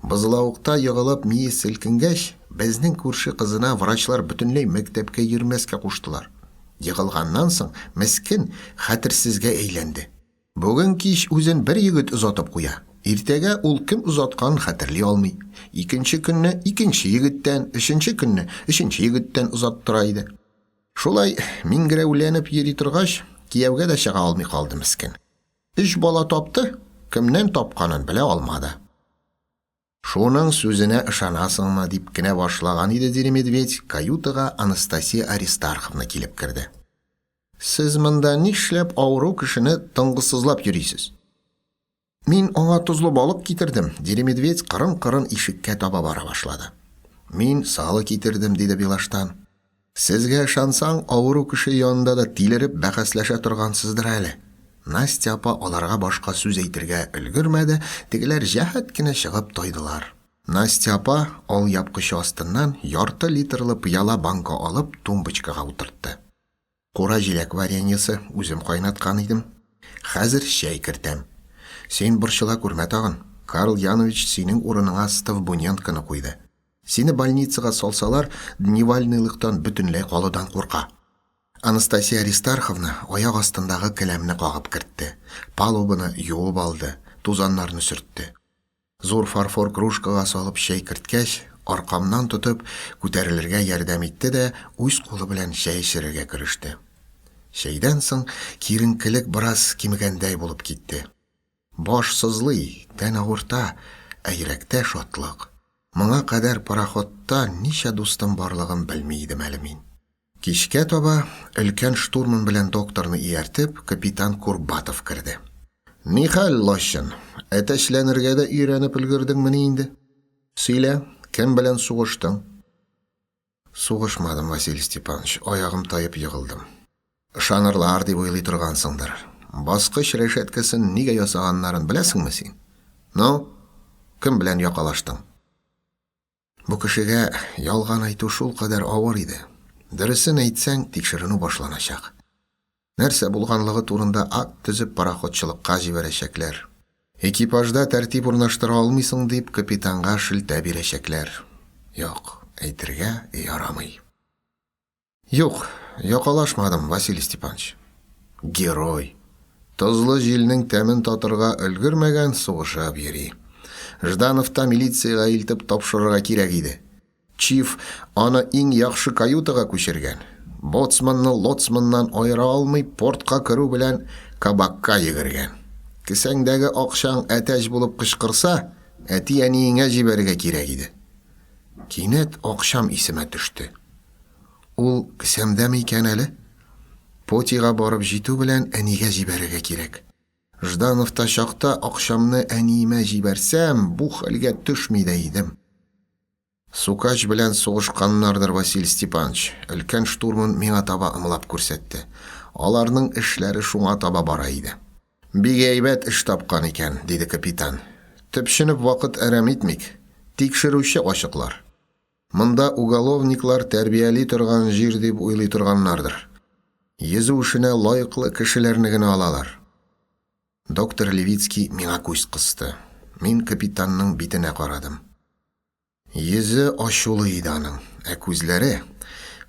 Бозлавыкта егылып мие селкенгәч, безнең күрше кызына врачлар бөтенләй мәктәпкә йөрмәскә куштылар. Егылганнан соң, мескен, хәтерсезгә әйләнде. Бүген кич үзен бер егет озатып куя, иртәгә ул кем озатканын хәтерли алмый. Икенче көнне икенче егеттән, өченче көнне өченче егеттән озаттыра иде. Шулай миңгерәүләнеп йөри торгач, кияүгә дә чыга алмый калды мескен. Өч бала тапты, кемнән тапканын белә алмады. Шуның сүзенә ышанасыңмы, дип кенә башлаган иде Деремедведь, каютага Анастасия Аристарховна килеп керде. Сез монда нишләп авыру кешене тынгысызлап йөрисез? Мин аңа тозлы балык китердем, Деремедведь кырын-кырын ишеккә таба бара башлады. Мин сало китердем, диде Белаштан. Сезгә ышансаң, авыру кеше янында да тилереп бәхәсләшә торгансыздыр әле. Настя апа аларга башка сүз әйтергә өлгермәде, тегеләр җәһәт кенә чыгып тайдылар. Настя апа алъяпкычы астыннан ярты литрлы пыяла банка алып тумбочкага утыртты. Кура җиләк вареньесы үзем кайнаткан идем. Хәзер чәй кертәм. Син борчыла күрмә тагын, Карл Янович синең урыныңа Стовбуненконы куйды. Сине больницага салсалар, дневальныйлыктан бөтенләй калудан курка. Анастасия Аристарховна аяк астындагы келәмне кагып кертте, палубаны юып алды, тузаннарны сөртте. Зур фарфор кружкага салып чәй керткәч, аркамнан тотып, күтәрелергә ярдәм итте дә үз кулы белән чәй эчерергә кереште. Чәйдән соң киеренкелек бераз кимегәндәй булып китте. Баш сызлый, тән авырта, ә йөрәктә шатлык. Моңа кадәр пароходта ничә дустым барлыгын белми идем әле мин. Кичкә таба, өлкән штурман белән докторны ияртеп, капитан Курбатов керде. Нихәл, лачын, әтәчләнергә дә өйрәнеп өлгердеңмени инде? Сөйлә, кем белән сугыштың? Сугышмадым, Василий Степанович, аягым таеп егылдым. Ышанырлар дип уйлый торгансыңдыр. Баскыч рәшәткәсен нигә ясаганнарын беләсеңме син? Ну, кем белән якалаштың? Бу кешегә ялган әйтү шулкадәр авыр иде. Дөресен әйтсәң, тикшеренү башланачак. Нәрсә булганлыгы турында акт төзеп пароходчылыкка җибәрәчәкләр. Экипажда тәртип урнаштыра алмыйсың дип капитанга шелтә бирәчәкләр. Юк, әйтергә ярамый. Юк, якалашмадым, Василий Степанович. Герой. Тозлы җилнең тәмен татырга өлгермәгән, сугышып йөри. Ждановта милициягә илтеп тапшырырга кирәк иде. Чиф аны иң яхшы каютага күчергән. Боцманны лоцманнан аера алмый, портка керү белән кабакка йөгергән. Кесәңдәге акчаң әтәч булып кычкырса, әти-әниеңә җибәрергә кирәк иде. Кинәт акчам исемә төште. Ул кесәмдәме икән әле? Потига барып җитү белән әнигә җибәрергә кирәк. Ждановта чакта акчамны әниемә җибәрсәм, бу хәлгә төшми дә идем. Сукач белән сугышканнардыр, Василий Степанович, өлкән штурман миңа таба ымлап күрсәтте. Аларның эшләре шуңа таба бара иде. Бик әйбәт эш тапкан икән, диде капитан. Төпченеп вакыт әрәм итмик. Тикшерүче ачыклар. Монда уголовниклар тәрбияли торган җир дип уйлый торганнардыр. Йөзү эшенә лаеклы кешеләрне генә алалар. Доктор Левицкий миңа күз кысты. Мин капитанның битенә карадым. Йөзе ачулы иде аның, ә күзләре,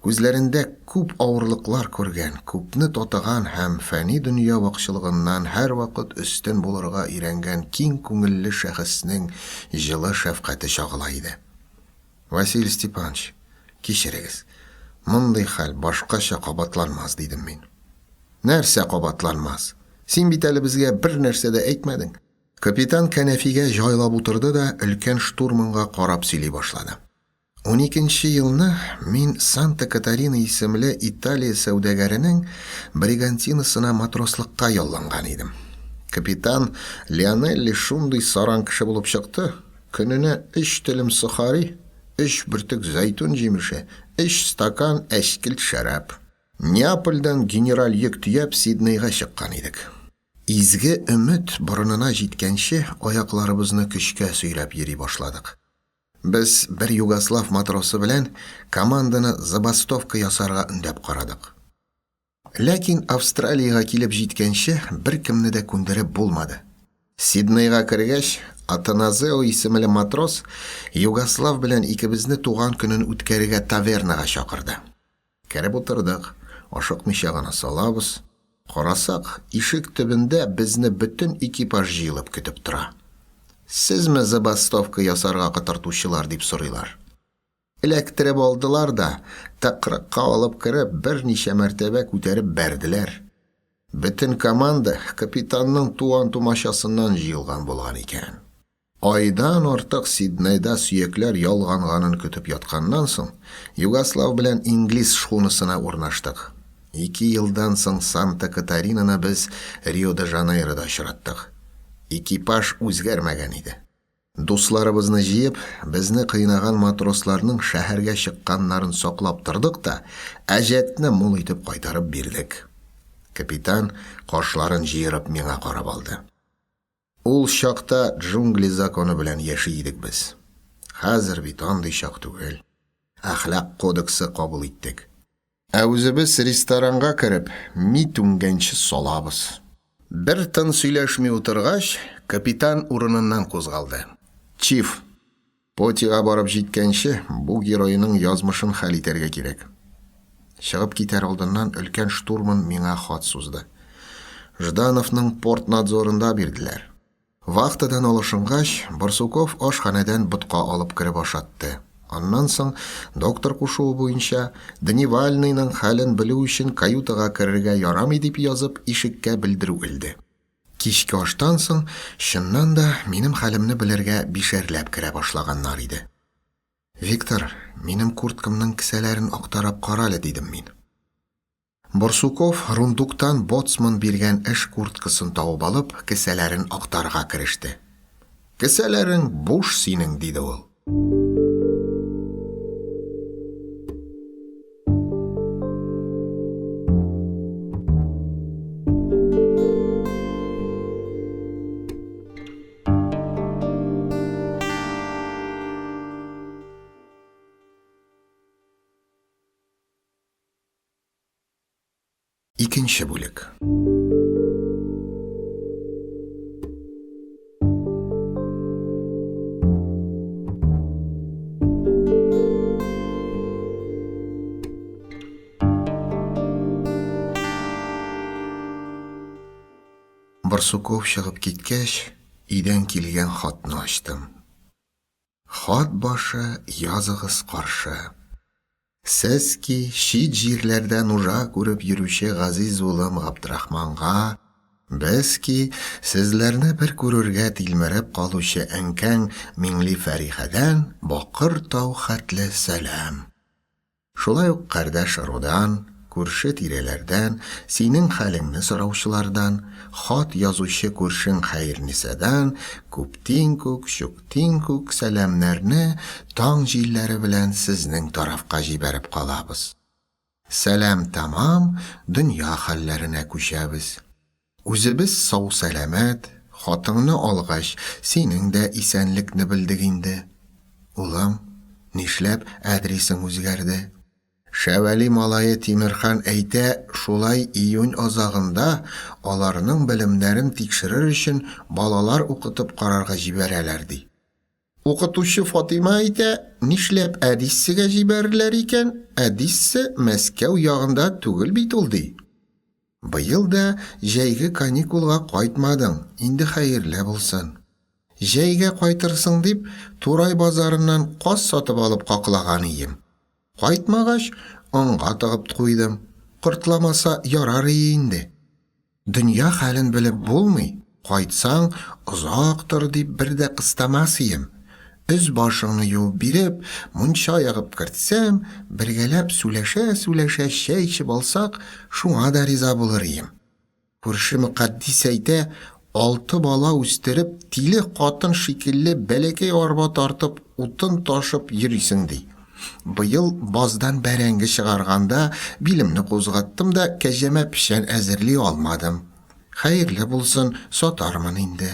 күзләрендә күп авырлыклар күргән, күпне татыган һәм фәни дөнья вакчылыгыннан һәрвакыт өстен булырга өйрәнгән киң күңелле шәхеснең җылы шәфкате чагыла иде. Василий Степанович, кичерегез, мондый хәл башкача кабатланмас, дидем мин. Нәрсә кабатланмас? Син бит әле безгә бернәрсә дә әйтмәдең. Капитан кәнәфигә җайлап утырды да өлкән штурманга карап сөйли башлады. Уникенче елны мин Санта-Катарина исемле Италия сәүдәгәренең бригантинасына матрослыкка ялланган идем. Капитан Леонелли шундый саран кеше булып чыкты, көненә өч телем сохари, өч бөртек зәйтүн җимеше, өч стакан әчкелт шәраб. Неапольдән генераль йөк төяп Сиднейга чыккан идек. Изге өмет борынына җиткәнче аякларыбызны көчкә сөйрәп йөри башладык. Без бер югослав матросы белән команданы забастовка ясарга өндәп карадык. Ләкин Австралиягә килеп җиткәнче беркемне дә күндереп булмады. Сиднейга кергәч, Атаназео исемле матрос югослав белән икебезне туган көнен үткәрергә тавернага чакырды. Кереп утырдык, ашыкмыйча гына салабыз. Карасак, ишек төбендә безне бөтен экипаж җыелып көтеп тора. Сезме забастовка ясарга котыртучылар, дип сорыйлар. Эләктереп алдылар да, тыкрыкка алып кереп, берничә мәртәбә күтәреп бәрделәр. Бөтен команда капитанның туган-тумачасыннан җыелган булган икән. Айдан артык Сиднейда сөякләр ялганганын көтеп ятканнан соң, югослав белән инглиз шхунасына урнаштык. Ике елдан соң Санта-Катаринаны без Рио-де-Жанейрода очраттык. Экипаж үзгәрмәгән иде. Дусларыбызны җыеп, безне кыйнаган матросларның шәһәргә чыкканнарын саклап тордык та, әҗәтне мул итеп кайтарып бирдек. Капитан, кашларын җыерып, миңа карап алды. Ул чакта джунгли законы белән яши идек без. Хәзер бит андый чак түгел. Әхлак кодексы кабул иттек. Ә үзебез ресторанга кереп, ми түнгәнче салабыз. Бер тын сөйләшми утыргач, капитан урыныннан кузгалды. Чиф, Потига барып җиткәнче, бу геройның язмышын хәл итәргә кирәк. Чыгып китәр алдыннан өлкән штурман миңа хат сузды. Ждановның порт надзорында бирделәр. Вахтадан алышынгач, Барсуков ашханәдән ботка алып кереп ашатты. Аннан соң, доктор кушуы буенча, Дневальныйның хәлен белү өчен каютага керергә ярамый дип язып, ишеккә белдерү элде. Кичке аштан соң, чыннан да, минем хәлемне белергә бишәрләп керә башлаганнар иде. Виктор, минем курткамның кесәләрен актарып кара әле, дидем мин. Барсуков рундуктан боцман биргән эш курткасын табып алып, кесәләрен актарырга кереште. Кесәләрең буш синең, диде ул. Икенче бүлек. Барсуков чыгып киткәч, өйдән килгән хатны ачтым. Хат башы языгыз каршы. Сез ки, чит җирләрдә нужа күреп йөрүче газиз улым Габдрахманга, без ки, сезләрне бер күрергә тилмереп калучы әнкәң Миңлифәрихәдән Бакыр тау хәтле сәлам. Шулай ук кардәш ырудан, күрше-тирәләрдән, синең хәлеңне сораучылардан, хат язучы күршең Хәернисадан күптин-күк, чуктин-күк сәламнәрне таң җилләре белән сезнең тарафка җибәреп калабыз. Сәлам тәмам, дөнья хәлләренә күчәбез. Үзебез сау-сәламәт, хатыңны алгач, синең дә исәнлекне белдек инде. Улым, нишләп әдрисең үзгәрде? Шәвәли малае Тимерхан әйтә, шулай июнь азагында аларның белемнәрен тикшерер өчен балалар укытып карарга җибәрәләр, ди. Укытучы Фатыйма әйтә, нишләп Әдиссегә җибәрерләр икән, Әдиссе Мәскәү ягында түгел бит ул, ди. Быел да җәйге каникулга кайтмадың, инде хәерле булсын. Җәйгә кайтырсың дип, Турай базарыннан каз сатып алып каклаган ием. Кайтмагач, онга тыгып куйдым. Кортламаса ярар ие инде. Дөнья хәлен белеп булмый, кайтсаң, озак тор дип бер дә кыстамас ием. Өс-башыңны юып биреп, мунча ягып кертсәм, бергәләп сүләшә-сүләшә чәй эчеп алсак, шуңа да риза булыр ием. Күрше Мөкатдис әйтә, алты бала үстереп, тиле катын шикелле бәләкәй арба тартып, утын ташып йөрисең, ди. Быел баздан бәрәңге чыгарганда билемне кузгаттым да кәҗәмә печән әзерли алмадым. Хәерле булсын, сатармын инде.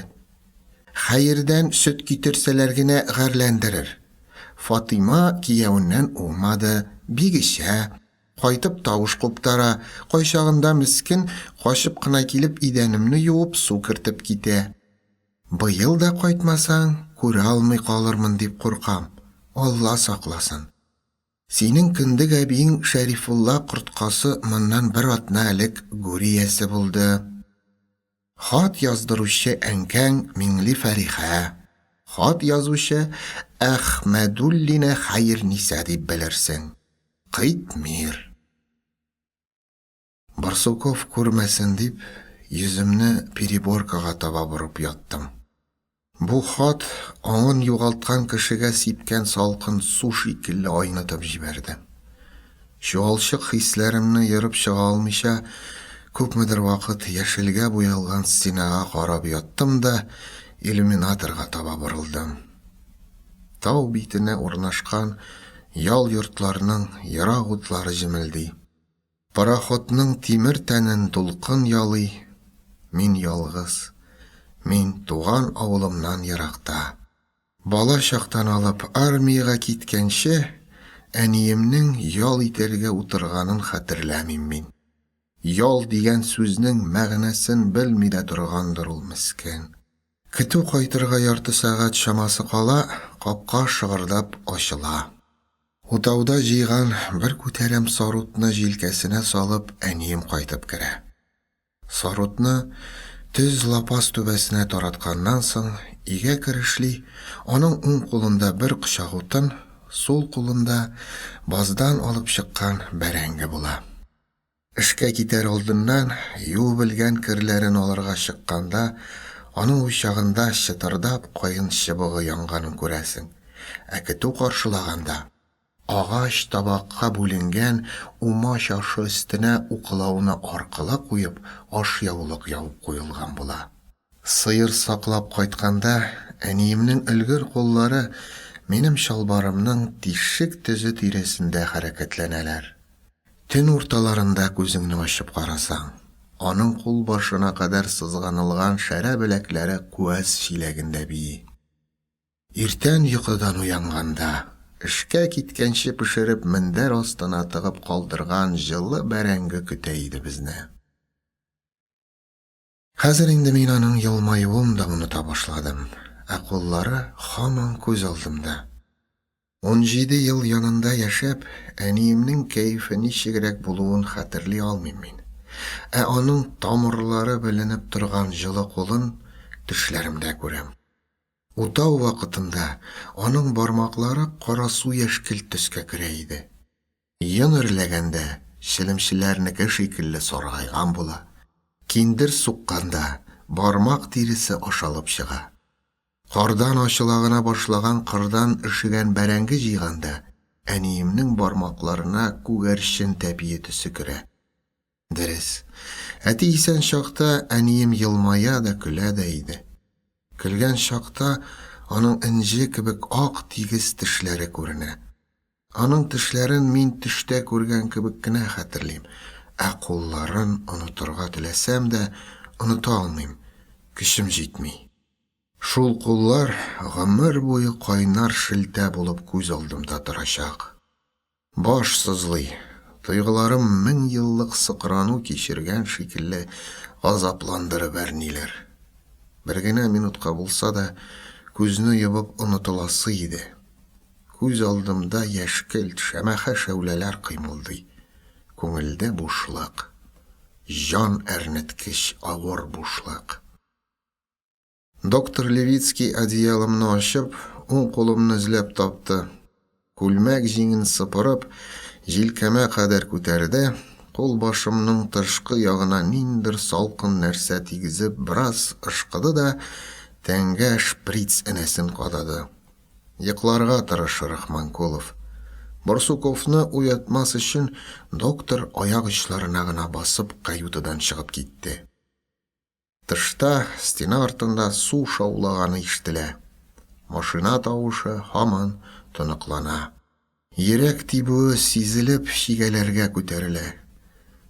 Хәердән сөт китерсәләр генә гарьләндерер. Фатыйма киявеннән уңмады, бик эчә, кайтып тавыш куптара, кайчагында мескен качып кына килеп идәнемне юып су кертеп китә. Быел да кайтмасаң, күрә алмый калырмын дип куркам, Алла сакласын. Синең кендек әбиең Шәрифулла корткасы моннан бер атна элек гүр иясе булды. Хат яздыручы әнкәң Миңлефәрихә, хат язучы Әхмәдуллина Хәерниса дип белерсең. Кыйтмир. Барсуков күрмәсен дип, йөземне переборкага таба борып яттым. Бу хат аңын югалткан кешегә сипкән салкын су шикелле айнытып җибәрде. Чуалчык хисләремне ерып чыга алмыйча, күпмедер вакыт яшелгә буялган стенага карап яттым да иллюминаторга таба борылдым. Тау битенә урнашкан ял йортларының ерак утлары җемелди. Пароходның тимер тәнен дулкын ялый, Мин ялгыз, мин туган авылымнан еракта. Бала чактан алып армиягә киткәнче, әниемнең ял итәргә утырганын хәтерләмим мин. Ял дигән сүзнең мәгънәсен белми дә торгандыр ул мескен. Көтү кайтырга ярты сәгать чамасы кала, капка шыгырдап ачыла. Утауда җыйган бер күтәрәм сарутны җилкәсенә салып, әнием кайтып керә. Сарутны төз лапас түбәсенә таратканнан соң, өйгә керешли, аның уң кулында бер кочак утын, сул кулында баздан алып чыккан бәрәңге була. Эшкә китәр алдыннан юып элгән керләрен алырга чыкканда, аның учагында чытырдап каен чыбыгы янганын күрәсең. Ә көтү каршылаганда, агач табакка бүленгән умач ашы өстенә уклауны аркылы куеп, ашъяулык ябып куелган була. Сыер саклап кайтканда, әниемнең өлгер куллары минем чалбарымның тишек төзе тирәсендә хәрәкәтләнәләр. Төн урталарында күзеңне ачып карасаң, аның кулбашына кадәр сызганылган шәрә беләкләре куәс чиләгендә бии. Иртән йокыдан уянганда, эшкә киткәнче пешереп мендәр астына тыгып калдырган җылы бәрәңге көтә иде безне. Хәзер инде мин аның елмаюын да оныта башладым, ә куллары һаман күз алдымда. 17 ел янында яшәп, әниемнең кәефе ничегрәк булуын хәтерли алмыйм мин. Ә аның тамырлары беленеп торган җылы кулын төшләремдә күрәм. Утау вакытында аның бармаклары карасу яшькелт төскә керә иде. Йон эрләгәндә челемчеләрнеке шикелле саргайган була, киндер сукканда бармак тиресе ашалып чыга. Кардан ачыла гына башлаган кырдан өшегән бәрәңге җыйганда, Әниемнең бармакларына күгәрчен тәпие төсе керә. Дөрес, әти исән чакта әнием елмая да, көлә дә иде. Көлгән чакта аның энҗе кебек ак тигез тешләре күренә. Аның тешләрен мин төштә күргән кебек кенә хәтерлим, ә кулларын онытырга теләсәм дә, оныта алмыйм, көчем җитми. Шул куллар гомер буе кайнар шелтә булып күз алдымда торачак. Баш сызлый, тойгыларым мең еллык сыкрану кичергән шикелле газапландырып әрниләр. Бер генә минутка булса да күзне йомып онытыласы иде. Күз алдымда яшькелт, шәмәхә шәүләләр кыймылдый. Күңелдә бушлык. Җан әрнеткеч авыр бушлык. Доктор Левицкий одеялымны ачып, уң кулымны эзләп тапты. Күлмәк җиңен сыпырып, җилкәмә кадәр күтәрде, кулбашымның тышкы ягына ниндер салкын нәрсә тигезеп бераз ышкыды да тәнгә шприц энәсен кадады. Йокларга тырыш, Рахманкулов. Барсуковны уятмас өчен доктор аяк очларына гына басып каютадан чыгып китте. Тышта, стена артында су шаулаганы ишетелә. Машина тавышы һаман тоныклана. Йөрәк тибүе сизелеп чигәләргә күтәрелә.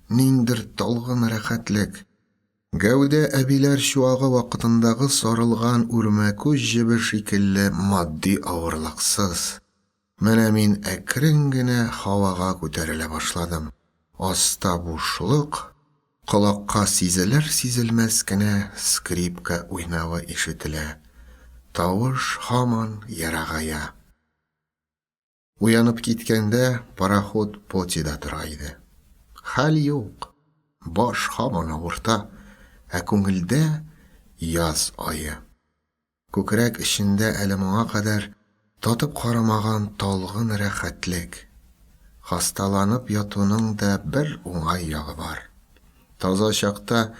Ниндер талгын рәхәтлек. Гәүдә әбиләр чуагы вакытындагы сарылган үрмәкүч җебе шикелле матди авырлыксыз. Менә мин әкрен генә һавага күтәрелә башладым. Аста бушлык, колакка сизелер-сизелмәс кенә скрипка уйнавы ишетелә. Тавыш һаман ерагая. Уянып киткәндә, пароход Потида тора иде. Хәл юк, баш һаман авырта, ә күңелдә яз ае. Күкрәк эчендә әле моңа кадәр татып карамаган талгын рәхәтлек. Хасталанып ятуның да бер уңай ягы бар. Таза чакта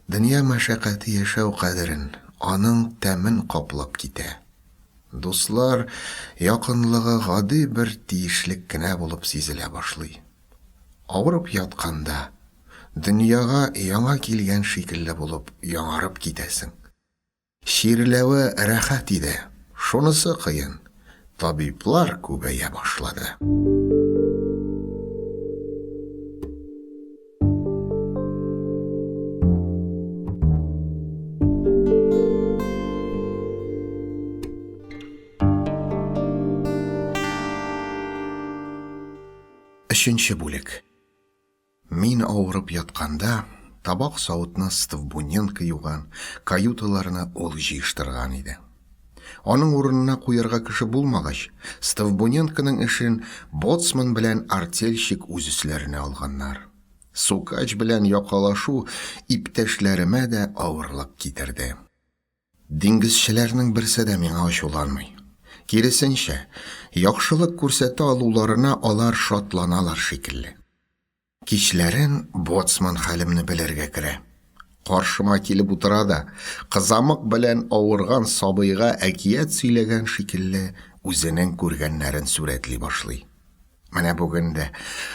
дөнья мәшәкате яшәү кадерен, аның тәмен каплап китә. Дуслар якынлыгы гади бер тиешлек кенә булып сизелә башлый. Авырып ятканда, дөньяга яңа килгән шикелле булып яңарып китәсең. Чирләве рәхәт иде, шунысы кыен, табиблар күбәя башлады. Өченче бүлек. Мин авырып ятканда, табак-савытны Стовбуненко юган, каюталарны ул җыештырган иде. Аның урынына куярга кеше булмагач, Стовбуненконың эшен боцман белән артельщик үз өсләренә алганнар. Сукач белән якалашу иптәшләремә дә авырлык китерде. Диңгезчеләрнең берсе дә миңа ачуланмый. Киресенчә, яхшылык күрсәтә алуларына алар шатланалар шикелле. Кичләрен боцман хәлемне белергә керә. Каршыма килеп утыра да, кызамык белән авырган сабыйга әкият сөйләгән шикелле, үзенең күргәннәрен сурәтли башлый. Менә бүген дә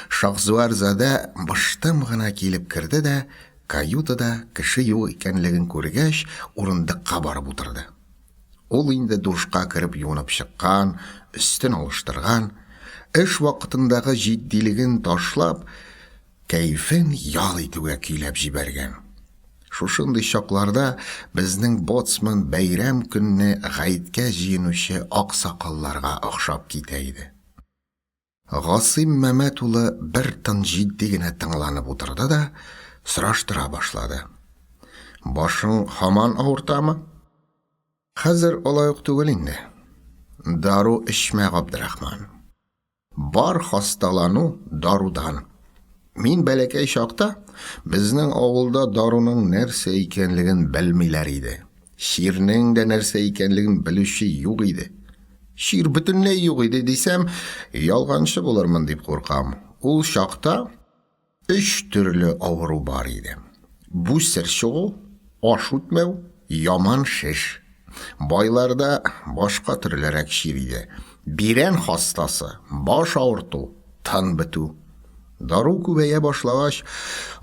Шахзуарзадә мыштым гына килеп керде дә, каютада кеше юк икәнлеген күргәч, урындыкка барып утырды. Ул инде душка кереп юынып чыккан, өстен алыштырган, эш вакытындагы җитдилеген ташлап, кәефен ял итүгә көйләп җибәргән. Шушындый чакларда безнең боцман бәйрәм көнне гаеткә җыенучы аксакалларга охшап китә иде. Гасыйм Мәмәт улы бер тын җитди генә тыңланып утырды да сораштыра башлады. Башың һаман авыртамы? Хәзер алай ук түгел инде. Дару эчмә, Габдрахман. Бар хасталану дарудан. Мин бәләкәй чакта безнең авылда даруның нәрсә икәнлеген белмиләр иде. Чирнең дә нәрсә икәнлеген белүче юк иде. Чир бөтенләй юк иде дисәм, ялганчы булырмын дип куркам. Ул чакта Өч төрле авыру бар иде. Бүсер чыгу, аш үтмәү, яман шеш. Байларда башка төрлерәк чир иде. Бирән хастасы, баш авырту, тын бетү. Дару күбәя башлагач,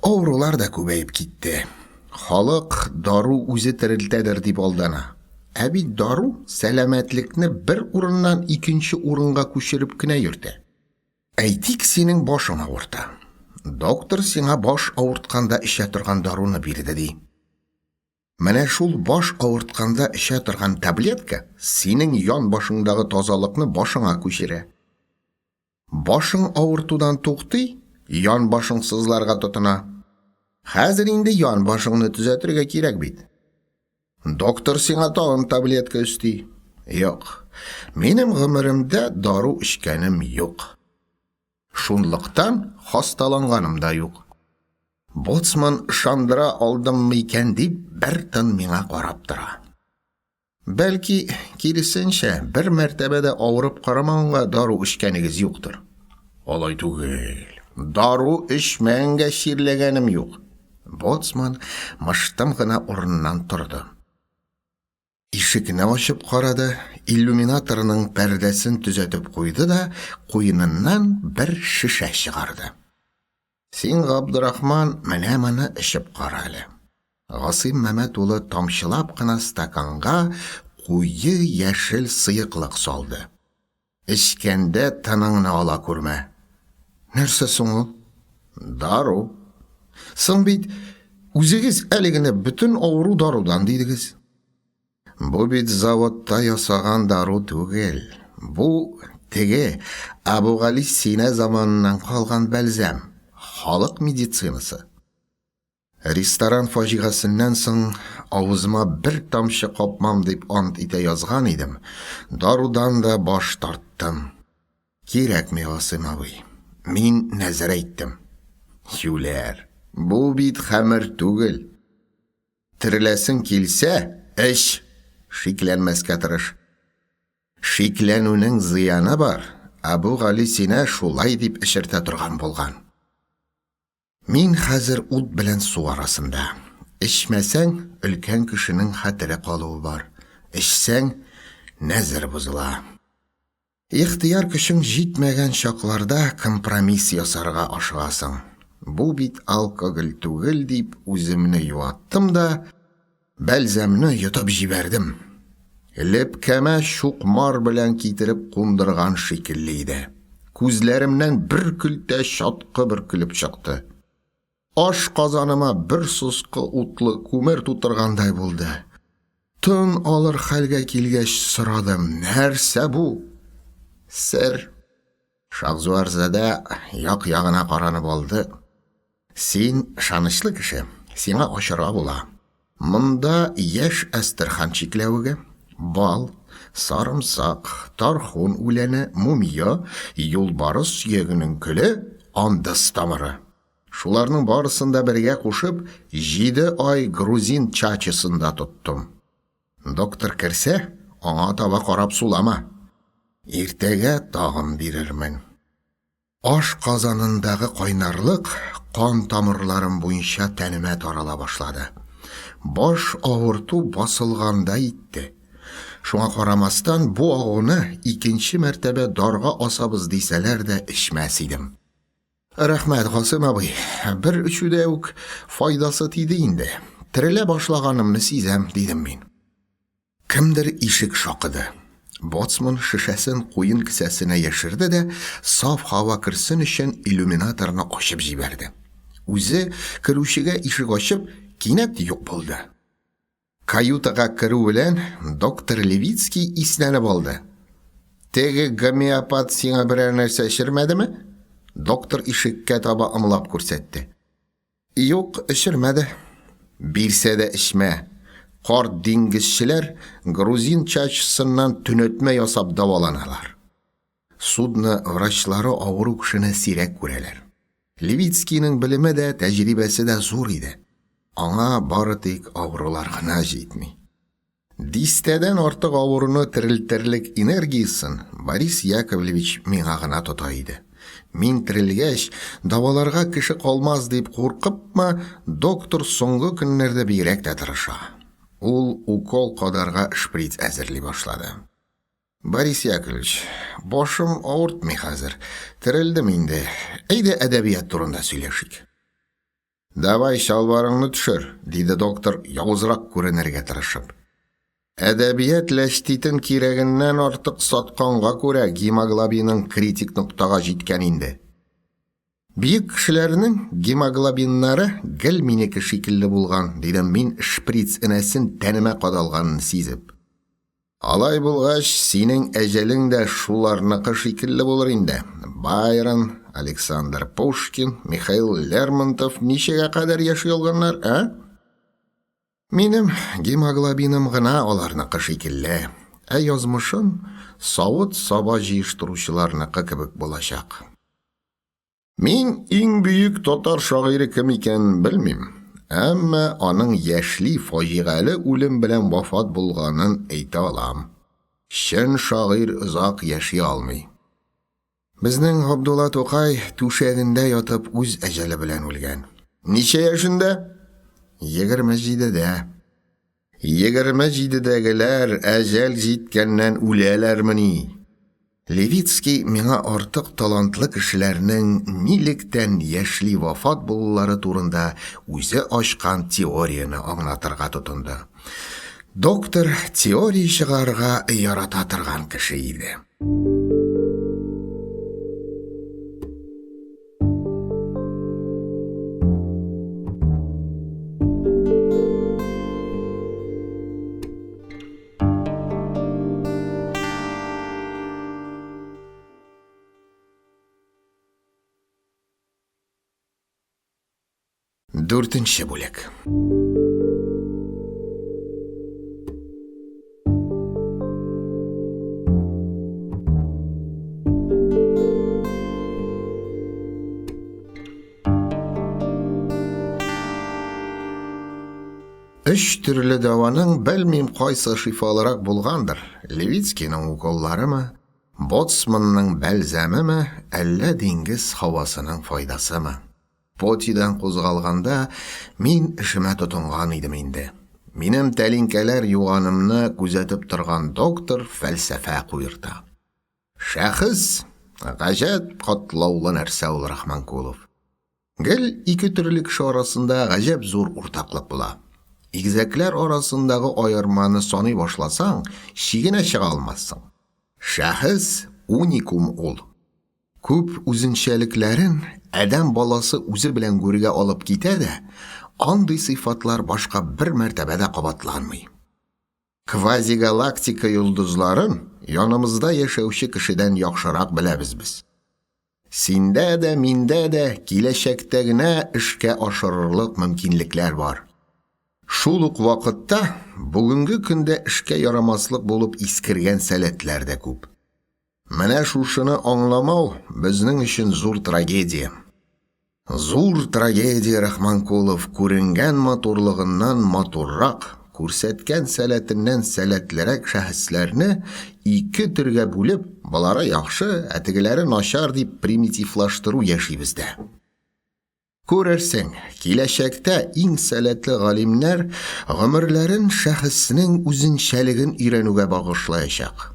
авырулар да күбәеп китте. Халык дару үзе терелтәдер дип алдана. Ә бит дару сәламәтлекне бер урыннан икенче урынга күчереп кенә йөртә. Әйтик, синең башың авырта. Доктор сиңа баш авыртканда эчә торган даруны бирде, ди. Менә шул баш авыртканда эчә торган таблетка синең ян башыңдагы тазалыкны башыңа күчерә. Башың авыртудан туктый, ян башың сызларга тотына. Хәзер инде ян башыңны төзәтергә кирәк бит. Доктор сиңа тагын таблетка өсти. Юк, минем гомеремдә дару эчкәнем юк. Шунлыктан хасталанганым да юк. Боцман ышандыра алдыммы икән дип, бер тын миңа карап тора. Бәлки, киресенчә, бер мәртәбә дә авырып карамаганга дару эчкәнегез юктыр. Алай түгел. Дару эчмәгәнгә чирләгәнем юк. Боцман мыштым гына урыныннан торды. Ишекне ачып карады, иллюминаторның пәрдәсен төзәтеп куйды да куеныннан бер шешә чыгарды. Син, Габдрахман, менә моны эчеп кара әле. Гасыйм Мәмәт улы тамчылап кына стаканга куе яшел сыеклык салды. Эчкәндә тыныңны ала күрмә. Нәрсә соң ул? Дару. Соң бит үзегез әле генә бөтен авыру дарудан дидегез. Бу бит заводта ясаган дару түгел. Бу теге Абугали Сина заманыннан калган бәлзәм, халык медицинасы. Ресторан фаҗигасеннән соң авызыма бер тамчы капмам дип ант итә язган идем, дарудан да баш тарттым. Кирәкми, Гасыйм абый. Мин нәзер әйттем. Юләр, бу бит хәмер түгел. Тереләсең килсә, эч, шикләнмәскә тырыш. Шикләнүнең зыяны бар, Әбүгали сине шулай дип эчертә торган булган. Мин хәзер ут белән су арасында. Эчмәсәң, өлкән кешенең хәтере калуы бар. Эчсәң, нәзер бозыла. Ихтыяр көчең җитмәгән чакларда компромисс ясарга ашыгасың. Бу бит алкоголь түгел дип үземне юаттым да, бәлзәмне йотып җибәрдем. Лепкәмә чукмар белән китереп кундырган шикелле иде. Күзләремнән бер көлтә чаткы бөркелеп чыкты. Аш казаныма бер соскы утлы күмер тутыргандай булды. Тын алыр хәлгә килгәч сорадым, нәрсә бу? Сер. Шахзуарзадә як-ягына каранып алды. Син ышанычлы кеше, сиңа ачарга була. Монда яшь әстерхан чикләвеге, бал, сарымсак, тархун үләне, мумия, юлбарыс сөягенең көле, андыз тамыры. Шуларның барысын да бергә кушып, җиде ай грузин чачасында тоттым. Доктор керсә, аңа таба карап сулама. Иртәгә тагын бирермен. Аш казанындагы кайнарлык кан тамырларым буенча тәнемә тарала башлады. Баш авырту басылгандай итте. Шуңа карамастан, бу агуны икенче мәртәбә дарга асабыз дисәләр дә эчмәс идем. Рәхмәт, Гасыйм абый. Бер эчүдә үк файдасы тиде инде. Терелә башлаганымны сизәм, дидем мин. Кемдер ишек шакыды. Боцман шешәсен куен кесәсенә яшерде дә, саф һава керсен өчен иллюминаторны ачып җибәрде. Үзе, керүчегә ишек ачып, кинәт юк булды. Каютага керү белән доктор Левицкий иснәнеп алды. Теге гомеопат сиңа берәр нәрсә эчермәдеме? Доктор ишеккә таба ымлап күрсәтте. Юк, эчермәде. Бирсә дә эчмә. Карт диңгезчеләр грузин чачысыннан төнәтмә ясап дәваланалар. Судно врачлары авыру кешене сирәк күрәләр. Левицкийның белеме дә, тәҗрибәсе дә зур иде. Аңа бары тик авырулар гына җитми. Дистәдән артык авыруны терелтерлек энергиясен Борис Яковлевич миңа гына тота иде. Мин терелгәч, дәваларга кеше калмас дип куркыпмы, доктор соңгы көннәрдә бигрәк тә тырыша. Ул укол кадарга шприц әзерли башлады. Борис Яковлевич, башым авыртмый хәзер. Терелдем инде. Әйдә әдәбият турында сөйләшик. Давай чалбарыңны төшер, диде доктор, явызрак күренергә тырышып. Әдәбият ләчтитен кирәгеннән артык сатканга күрә гемоглобиның критик ноктага җиткән инде. Бөек кешеләрнең гемоглобиннары гел минеке шикелле булган, дидем мин шприц энәсен тәнемә кадалганын сизеп. Алай булгач, синең әҗәлең дә шуларныкы шикелле булыр инде. Байрон, Александр Пушкин, Михаил Лермонтов ничәгә кадәр яши алганнар, ә? Минем гемоглобиным гына аларныкы шикелле, ә язмышым савыт-саба җыештыручыларныкы кебек булачак. Мин иң бөек татар шагыйре кем икәнен белмим, әмма аның яшьли фаҗигале үлем белән вафат булганын әйтә алам. Чын шагыйрь озак яши алмый. Безнең Габдулла Тукай түшәгендә ятып үз әҗәле белән үлгән. Ничә яшендә? 27-дә. 27-дәгеләр әҗәл җиткәннән үләләрмени? Левицкий миңа артык талантлы кешеләрнең нилектән яшьли вафат булулары турында үзе ачкан теорияне аңлатырга тотынды. Доктор теория чыгарырга ярата торган кеше иде. Дүртенче бүлек. Өч төрле дәваның белмим кайсы шифалырак булгандыр, Левицкийның уколларымы, Боцманның бәлзәмеме, әллә диңгез һавасының файдасымы. Потидан кузгалганда мин эшемә тотынган идем инде. Минем тәлинкәләр юганымны күзәтеп торган доктор фәлсәфә куерта. Шәхес, гаҗәп катлаулы нәрсә ул, Рахманкулов. Гел ике төрле кеше арасында гаҗәп зур уртаклык була. Игезәкләр арасындагы аерманы саный башласаң, чигенә чыга алмассың. Шәхес уникум ул. Күп үзенчәлекләрен адәм баласы үзе белән гүргә алып китә дә, андый сыйфатлар башка бер мәртәбә дә кабатланмый. Квазигалактика йолдызларын янымызда яшәүче кешедән яхшырак беләбез без. Синдә дә, миндә дә киләчәктә генә эшкә ашырырлык мөмкинлекләр бар. Шул ук вакытта бүгенге көндә эшкә ярамаслык булып искергән сәләтләр дә күп. Менә шушыны аңламау безнең өчен зур трагедия. Зур трагедия Рахманкулов күренгән матурлыгыннан матуррак, күрсәткән сәләтеннән сәләтлерәк шәхесләрне ике төргә бүлеп, болары яхшы, ә тегеләре начар дип примитивлаштыру яши бездә. Күрерсең, киләчәктә иң сәләтле галимнәр гомерләрен шәхеснең үзенчәлеген өйрәнүгә багышлаячак.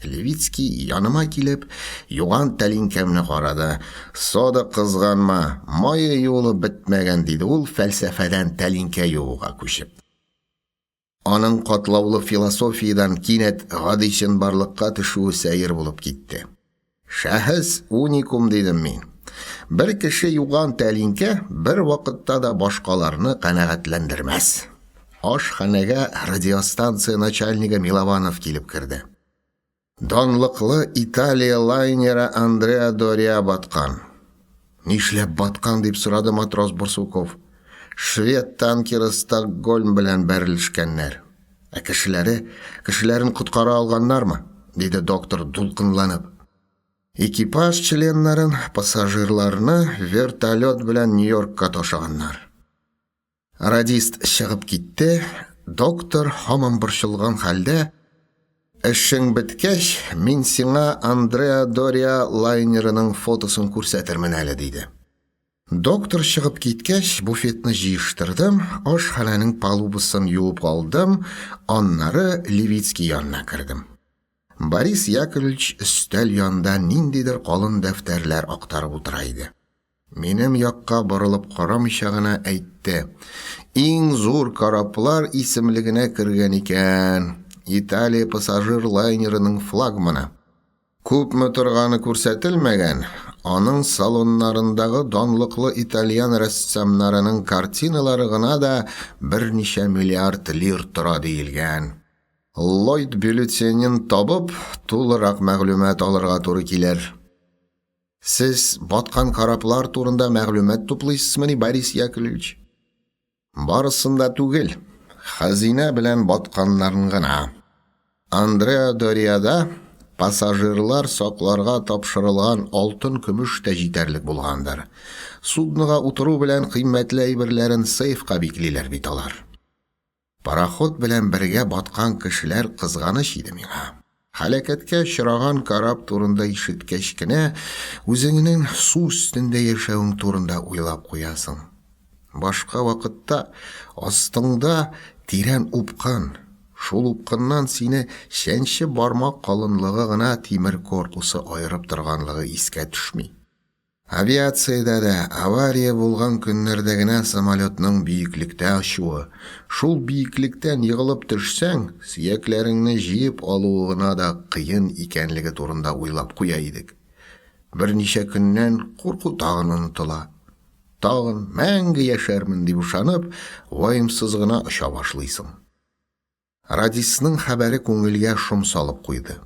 Левицкий яныма килеп, юган тәлинкәмне карады. Сода кызганма, мае юылып бетмәгән, диде ул, фәлсәфәдән тәлинкә юуга күчеп. Аның катлаулы философиядән кинәт гади чынбарлыкка төшүе сәер булып китте. Шәхес уникум, дидем мин. Бер кеше юган тәлинкә бер вакытта да башкаларны канәгатьләндермәс. Ашханәгә радиостанция начальнигы Милованов килеп керде. Данлыклы Италия лайнеры Андреа Дориа баткан. Нишләп баткан, дип сорады матрос Барсуков. Швед танкеры Стокгольм белән бәрелешкәннәр. Ә кешеләре, кешеләрен коткара алганнармы? диде доктор дулкынланып. Экипаж членнарын, пассажирларны вертолет белән Нью-Йоркка ташыганнар. Радист чыгып китте, доктор һаман борчылган хәлдә, Эшең беткәч, мин сиңа Андреа Дориа лайнерының фотосын күрсәтермен әле, диде. Доктор чыгып киткәч, буфетны җыештырдым, ашханәнең палубасын юып алдым, аннары Левицкий янына кердем. Борис Яковлевич өстәл янында ниндидер калын дәфтәрләр актарып утыра иде. Минем якка борылып карамыйча гына әйтте. Иң зур кораблар исемлегенә кергән икән. Италия пассажир лайнерының флагманы. Күпме торганы күрсәтелмәгән, аның салоннарындагы данлыклы итальян рәссамнарының картиналары гына да берничә миллиард лир тора диелгән. Ллойд бюллетенен табып, тулырак мәгълүмат алырга туры килер. Сез баткан кораблар турында мәгълүмат туплыйсызмыни, Борис Яковлевич? Барысын да түгел, хәзинә белән батканнарын гына. Андреа Дориада пассажирлар сакларга тапшырылган алтын-көмеш тә җитәрлек булгандыр. Суднога утыру белән кыйммәтле әйберләрен сейфка биклиләр бит алар. Пароход белән бергә баткан кешеләр кызганыч иде миңа. Һәлакәткә очраган кораб турында ишеткәч кенә, үзеңнең су өстендә яшәвең турында уйлап куясың. Башка вакытта астыңда тирән упкын, шул упкыннан сине чәнче бармак калынлыгы гына тимер корпусы аерып торганлыгы искә төшми. Авиациядә дә авария булган көннәрдә генә самолетның биеклектә очуы, шул биеклектән егылып төшсәң, сөякләреңне җыеп алуы гына да кыен икәнлеге турында уйлап куя идек. Берничә көннән курку тагын онытыла. Тагын мәңге яшәрмен дип ышанып, ваемсыз гына оча башлыйсың. Радистның хәбәре күңелгә шом салып куйды.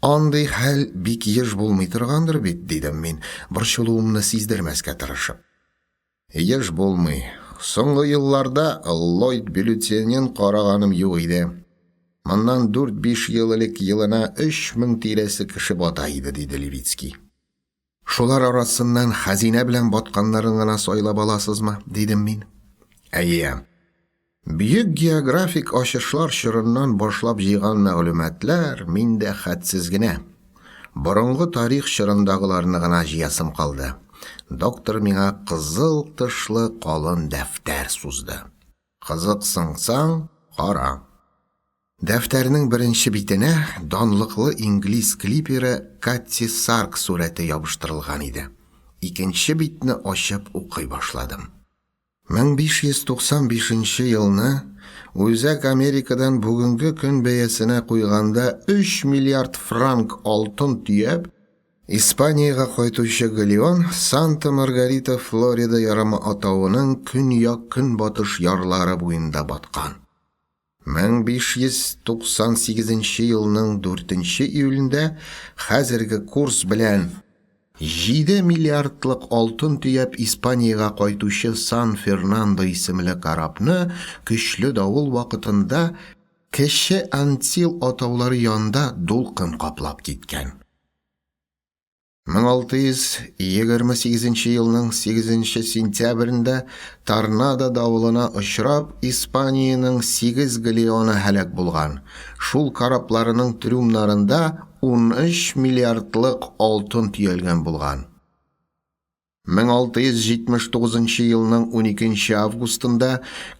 Андый хәл бик еш булмый торгандыр бит, дидем мин, борчылуымны сиздермәскә тырышып. Еш булмый. Соңгы елларда Ллойд бюллетенен караганым юк иде. Моннан дүрт-биш ел элек елына 3000 тирәсе кеше бата иде, диде Левицкий. Шулар арасыннан хәзинә белән батканнарын гына сайлап аласызмы? дидем мин. Әйе. Бөек географик ачышлар чорыннан башлап җыйган мәгълүматлар миндә хәтсез генә. Борынгы тарих чорындагыларны гына җыясым калды. Доктор миңа кызыл тышлы калын дәфтәр сузды. Кызыксынсаң, кара. Дәфтәрнең беренче битенә данлыклы инглиз клиперы Катти Сарк сурәте ябыштырылган иде. Икенче битне ачып укый башладым. 1595 нче елны Үзәк Америкадан бүгенге көн бәясенә куйганда 3 миллиард франк алтын төяп, Испаниягә кайтучы галеон Санта-Маргарита Флорида ярымы атавының көньяк-көнбатыш ярлары буенда баткан. 1598 нче елның 4 нче июлендә хәзерге курс белән 7 миллиардлык алтын төяп Испаниягә кайтучы Сан-Фернандо исемле корабны көчле давыл вакытында Кече Антил атаулары янында дулкын каплап киткән. 1628 елның 8 сентябрендә торнадо давылына очрап, Испаниянең 8 галеоны һәлак булган. Шул корабларының трюмнарында 13 миллиардлык алтын төялгән булган. 1679 елның 12 августында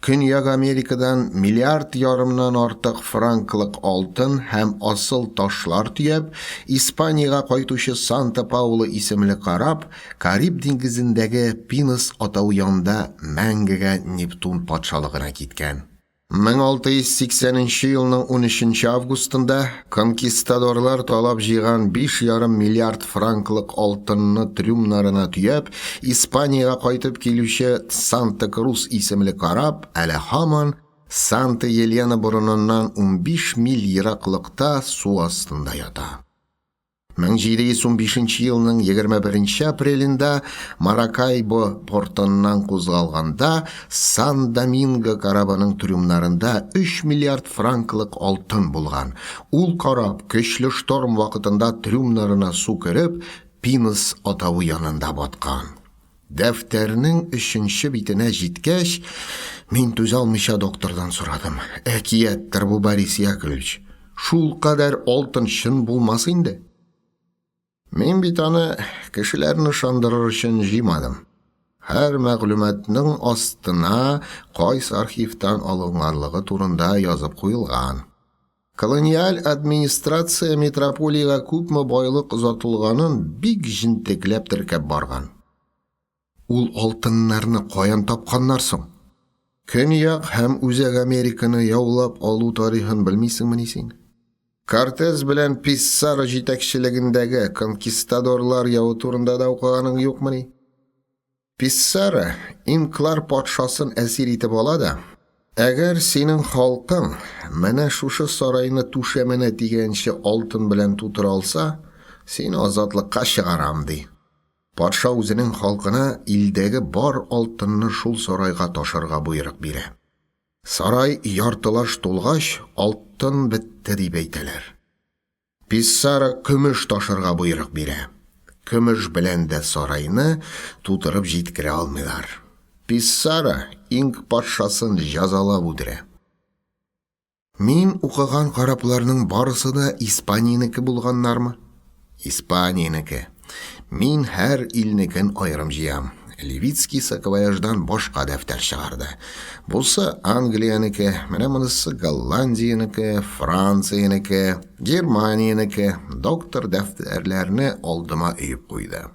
Көньяк Америкадан миллиард ярымнан артык франклык алтын һәм асыл ташлар төяп, Испаниягә кайтучы Санта Паула исемле кораб Кариб диңгезендәге Пинос атавы янында мәңгегә Нептун патшалыгына киткән. 1680 нче елның 13 нче августында конкистадорлар талап җыйган биш ярым миллиард франклык алтынны трюмнарына төяп, Испаниягә кайтып килүче Санта-Крус исемле кораб әле һаман Санта-Елена борыныннан 15 миль ераклыкта су астында ята. 1715 елның 21 апрелендә Маракайбо портыннан кузгалганда Сан-Доминго корабының трюмнарында 3 миллиард франклык алтын булган. Ул кораб көчле шторм вакытында трюмнарына су кереп, Пинос атавы янында баткан. Дәфтәрнең өченче битенә җиткәч, мин түзә алмыйча доктордан сорадым. Әкияттер бу, Борис Яковлевич. Шул кадәр алтын чын булмас инде. Мин бит аны кешеләрне ышандырыр өчен җыймадым. Һәр мәгълүматның астына кайсы архивтан алынганлыгы турында язып куелган. Колониаль администрация метрополиягә күпме байлык озатылганын бик җентекләп теркәп барган. Ул алтыннарны каян тапканнар соң? Көньяк һәм Үзәк Американы яулап алу тарихын белмисеңмени син? Кортес белән Писсаро җитәкчелегендәге конкистадорлар явы турында да укыганың юкмыни? Писсаро инклар патшасын әсир итеп ала да, әгәр синең халкың менә шушы сарайны түшәменә тигәнче алтын белән тутыра алса, сине азатлыкка чыгарам, ди. Патша үзенең халкына илдәге бар алтынны шул сарайга ташырга боерык бирә. Сарай яртылаш тулгач, алтын бетте дип әйтәләр. Писсаро көмеш ташырга боерык бирә. Көмеш белән дә сарайны тутырып җиткерә алмыйлар. Писсаро инк патшасын җәзалап үтерә. Мин укыган корабларның барысы да Испаниянеке булганнармы? Испаниянеке. Мин һәр илнекен аерым җыям. Левицкий саквояждан башка дәфтәр чыгарды. Бусы Англиянеке, менә монысы Голландиянеке, Франциянеке, Германиянеке. Доктор дәфтәрләрне алдыма өеп куйды.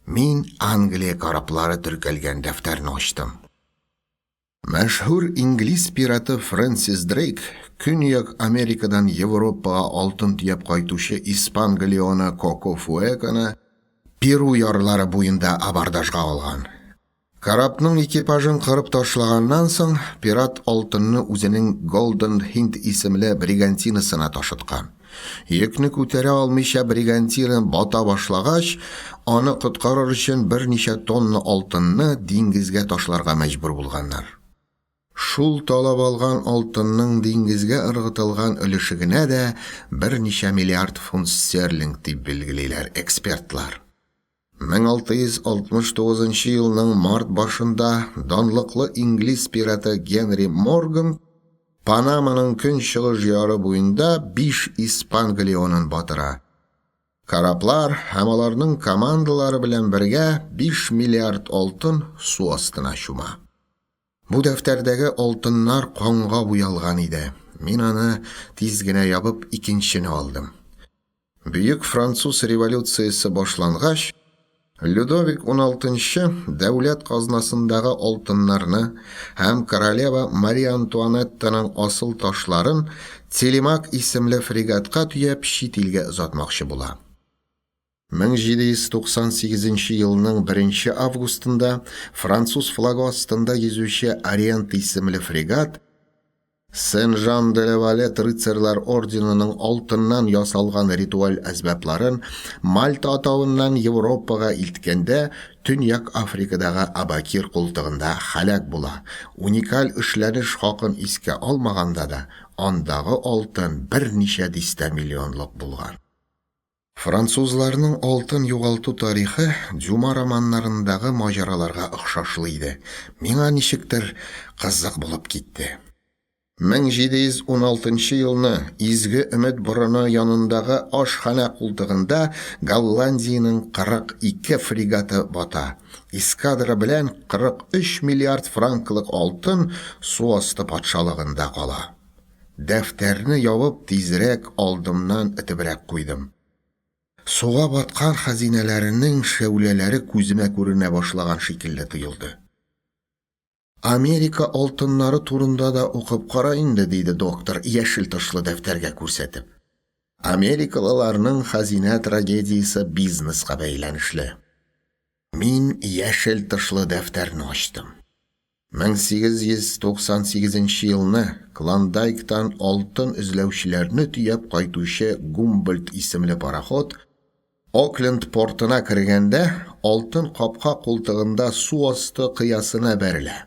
Мин Англия кораблары теркәлгән дәфтәрне ачтым. Мәшһүр инглиз пираты Фрэнсис Дрейк Көньяк Америкадан Европага алтын төяп кайтучы испан галеоны Коко Фуэконы Перу ярлары буенда абордажга алган. Корабның экипажын кырып ташлаганнан соң, пират алтынны үзенең Голден Хинд исемле бригантинасына ташыткан. Йөкне күтәрә алмыйча бригантина бата башлагач, аны коткарыр өчен берничә тонна алтынны диңгезгә ташларга мәҗбүр булганнар. Шул талап алган алтынның диңгезгә ыргытылган өлеше генә дә берничә миллиард фунт стерлинг дип билгелиләр экспертлар. 1669 нчы елның март башында данлыклы инглиз пираты Генри Морган Панаманың көнчыгыш яры буенда биш испан галеонын батыра. Кораблар һәм аларның командалары белән бергә 5 миллиард алтын су астына чума. Бу дәфтәрдәге алтыннар канга буялган иде. Мин аны тиз генә ябып икенчене алдым. Бөек француз революциясе башлангач, Людовик уналтынчы дәүләт казнасындагы алтыннарны һәм королева Мария Антуанеттаның асыл ташларын Телемак исемле фрегатка төяп чит илгә озатмакчы була. 1798 нче елның 1 августында француз флагы астында йөзүче Ориент исемле фрегат Сен-Жан-де-Ла-Валет рыцарьлар орденының алтыннан ясалган ритуаль әсбапларын Мальта атавыннан Европага илткәндә Төньяк Африкадагы Абакир култыгында һәлак була. Уникаль эшләнеш хакын искә алмаганда да, андагы алтын берничә дистә миллионлык булган. Французларның алтын югалту тарихы Дюма романнарындагы маҗараларга охшашлы иде. Миңа ничектер кызык булып китте. 1716 елны Изге Өмет борыны янындагы ашханә култыгында Голландиянең 42 фрегаты бата. Эскадра белән 43 миллиард франклык алтын су асты патшалыгында кала. Дәфтәрне ябып, тизрәк алдымнан этебрәк куйдым. Суга баткан хәзинәләренең шәүләләре күземә күренә башлаган шикелле тоелды. Америка алтыннары турында да укып кара инде, диде доктор, яшел тышлы дәфтәргә күрсәтеп. Америкалыларның хәзинә трагедиясе бизнеска бәйләнешле. Мин яшел тышлы дәфтәрне ачтым. 1898 нче елны Клондайктан алтын эзләүчеләрне төяп кайтучы Гумбольдт исемле пароход Окленд портына кергәндә алтын капка култыгында су асты кыясына бәрелә.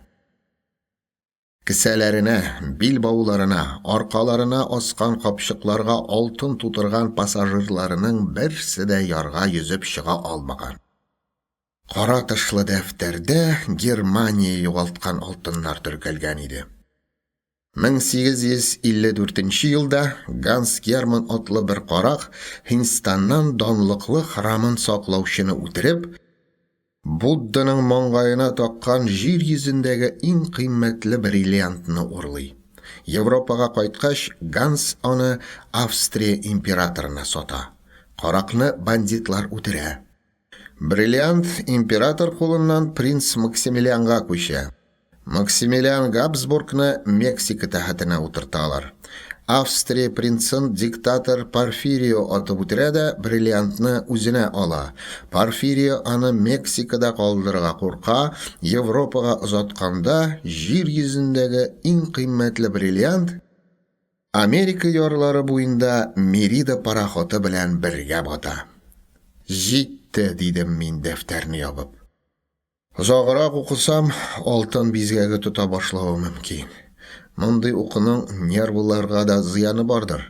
Кесәләренә, билбауларына, аркаларына аскан капчыкларга алтын тутырган пассажирларының берсе дә ярга йөзеп чыга алмаган. Кара тышлы дәфтәрдә Германия югалткан алтыннар теркәлгән иде. 1854 нче елда Ганс Герман атлы бер карак Һиндстаннан данлыклы храмын саклаучыны үтереп, Будданың маңгаена таккан җир йөзендәге иң кыйммәтле бриллиантны урлый. Европага кайткач, Ганс аны Австрия императорына сата. Каракны бандитлар үтерә. Бриллиант император кулыннан принц Максимилианга күчә. Максимилиан Габсбургны Мексика тәхетенә утырталар. Австрия принцын диктатор Порфирио атып үтерә дә бриллиантны үзенә ала. Порфирио аны Мексикада калдырырга курка, Европага озатканда җир йөзендәге иң кыйммәтле бриллиант Америка ярлары буенда Мерида пароходы белән бергә бата. Җитте, дидем мин дәфтәрне ябып. Озаграк укысам, алтын бизгәге тота башлавы мөмкин. Мондый укуның нервыларга да зыяны бардыр.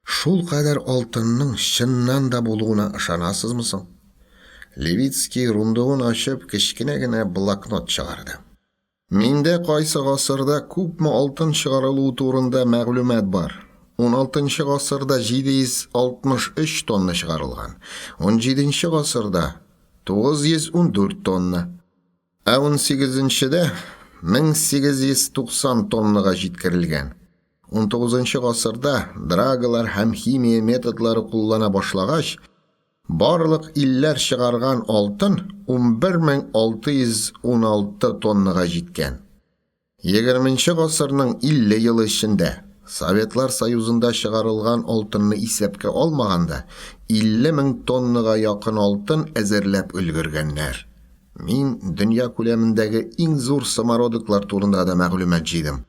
Шул кадәр алтынның чыннан да булуына ышанасызмы соң? Левицкий рундугын ачып, кечкенә генә блокнот чыгарды. Миндә кайсы гасырда күпме алтын чыгарылуы турында мәгълүмат бар. Уналтынчы гасырда 763 тонна чыгарылган, унҗиденче гасырда, 914 тонна, ә унсигезенчедә 1890 тоннага җиткерелгән. Унтугызынчы гасырда драгалар һәм химия методлары куллана башлагач, Барлык илләр чыгарган алтын 11616 тоннага җиткән. Егерменче гасырның 50 елы эчендә, Советлар Союзында чыгарылган алтынны исәпкә алмаганда, 50 мең тоннага якын алтын әзерләп өлгергәннәр. Мин дөнья күләмендәге иң зур самородоклар турында да мәгълүмат җыйдым.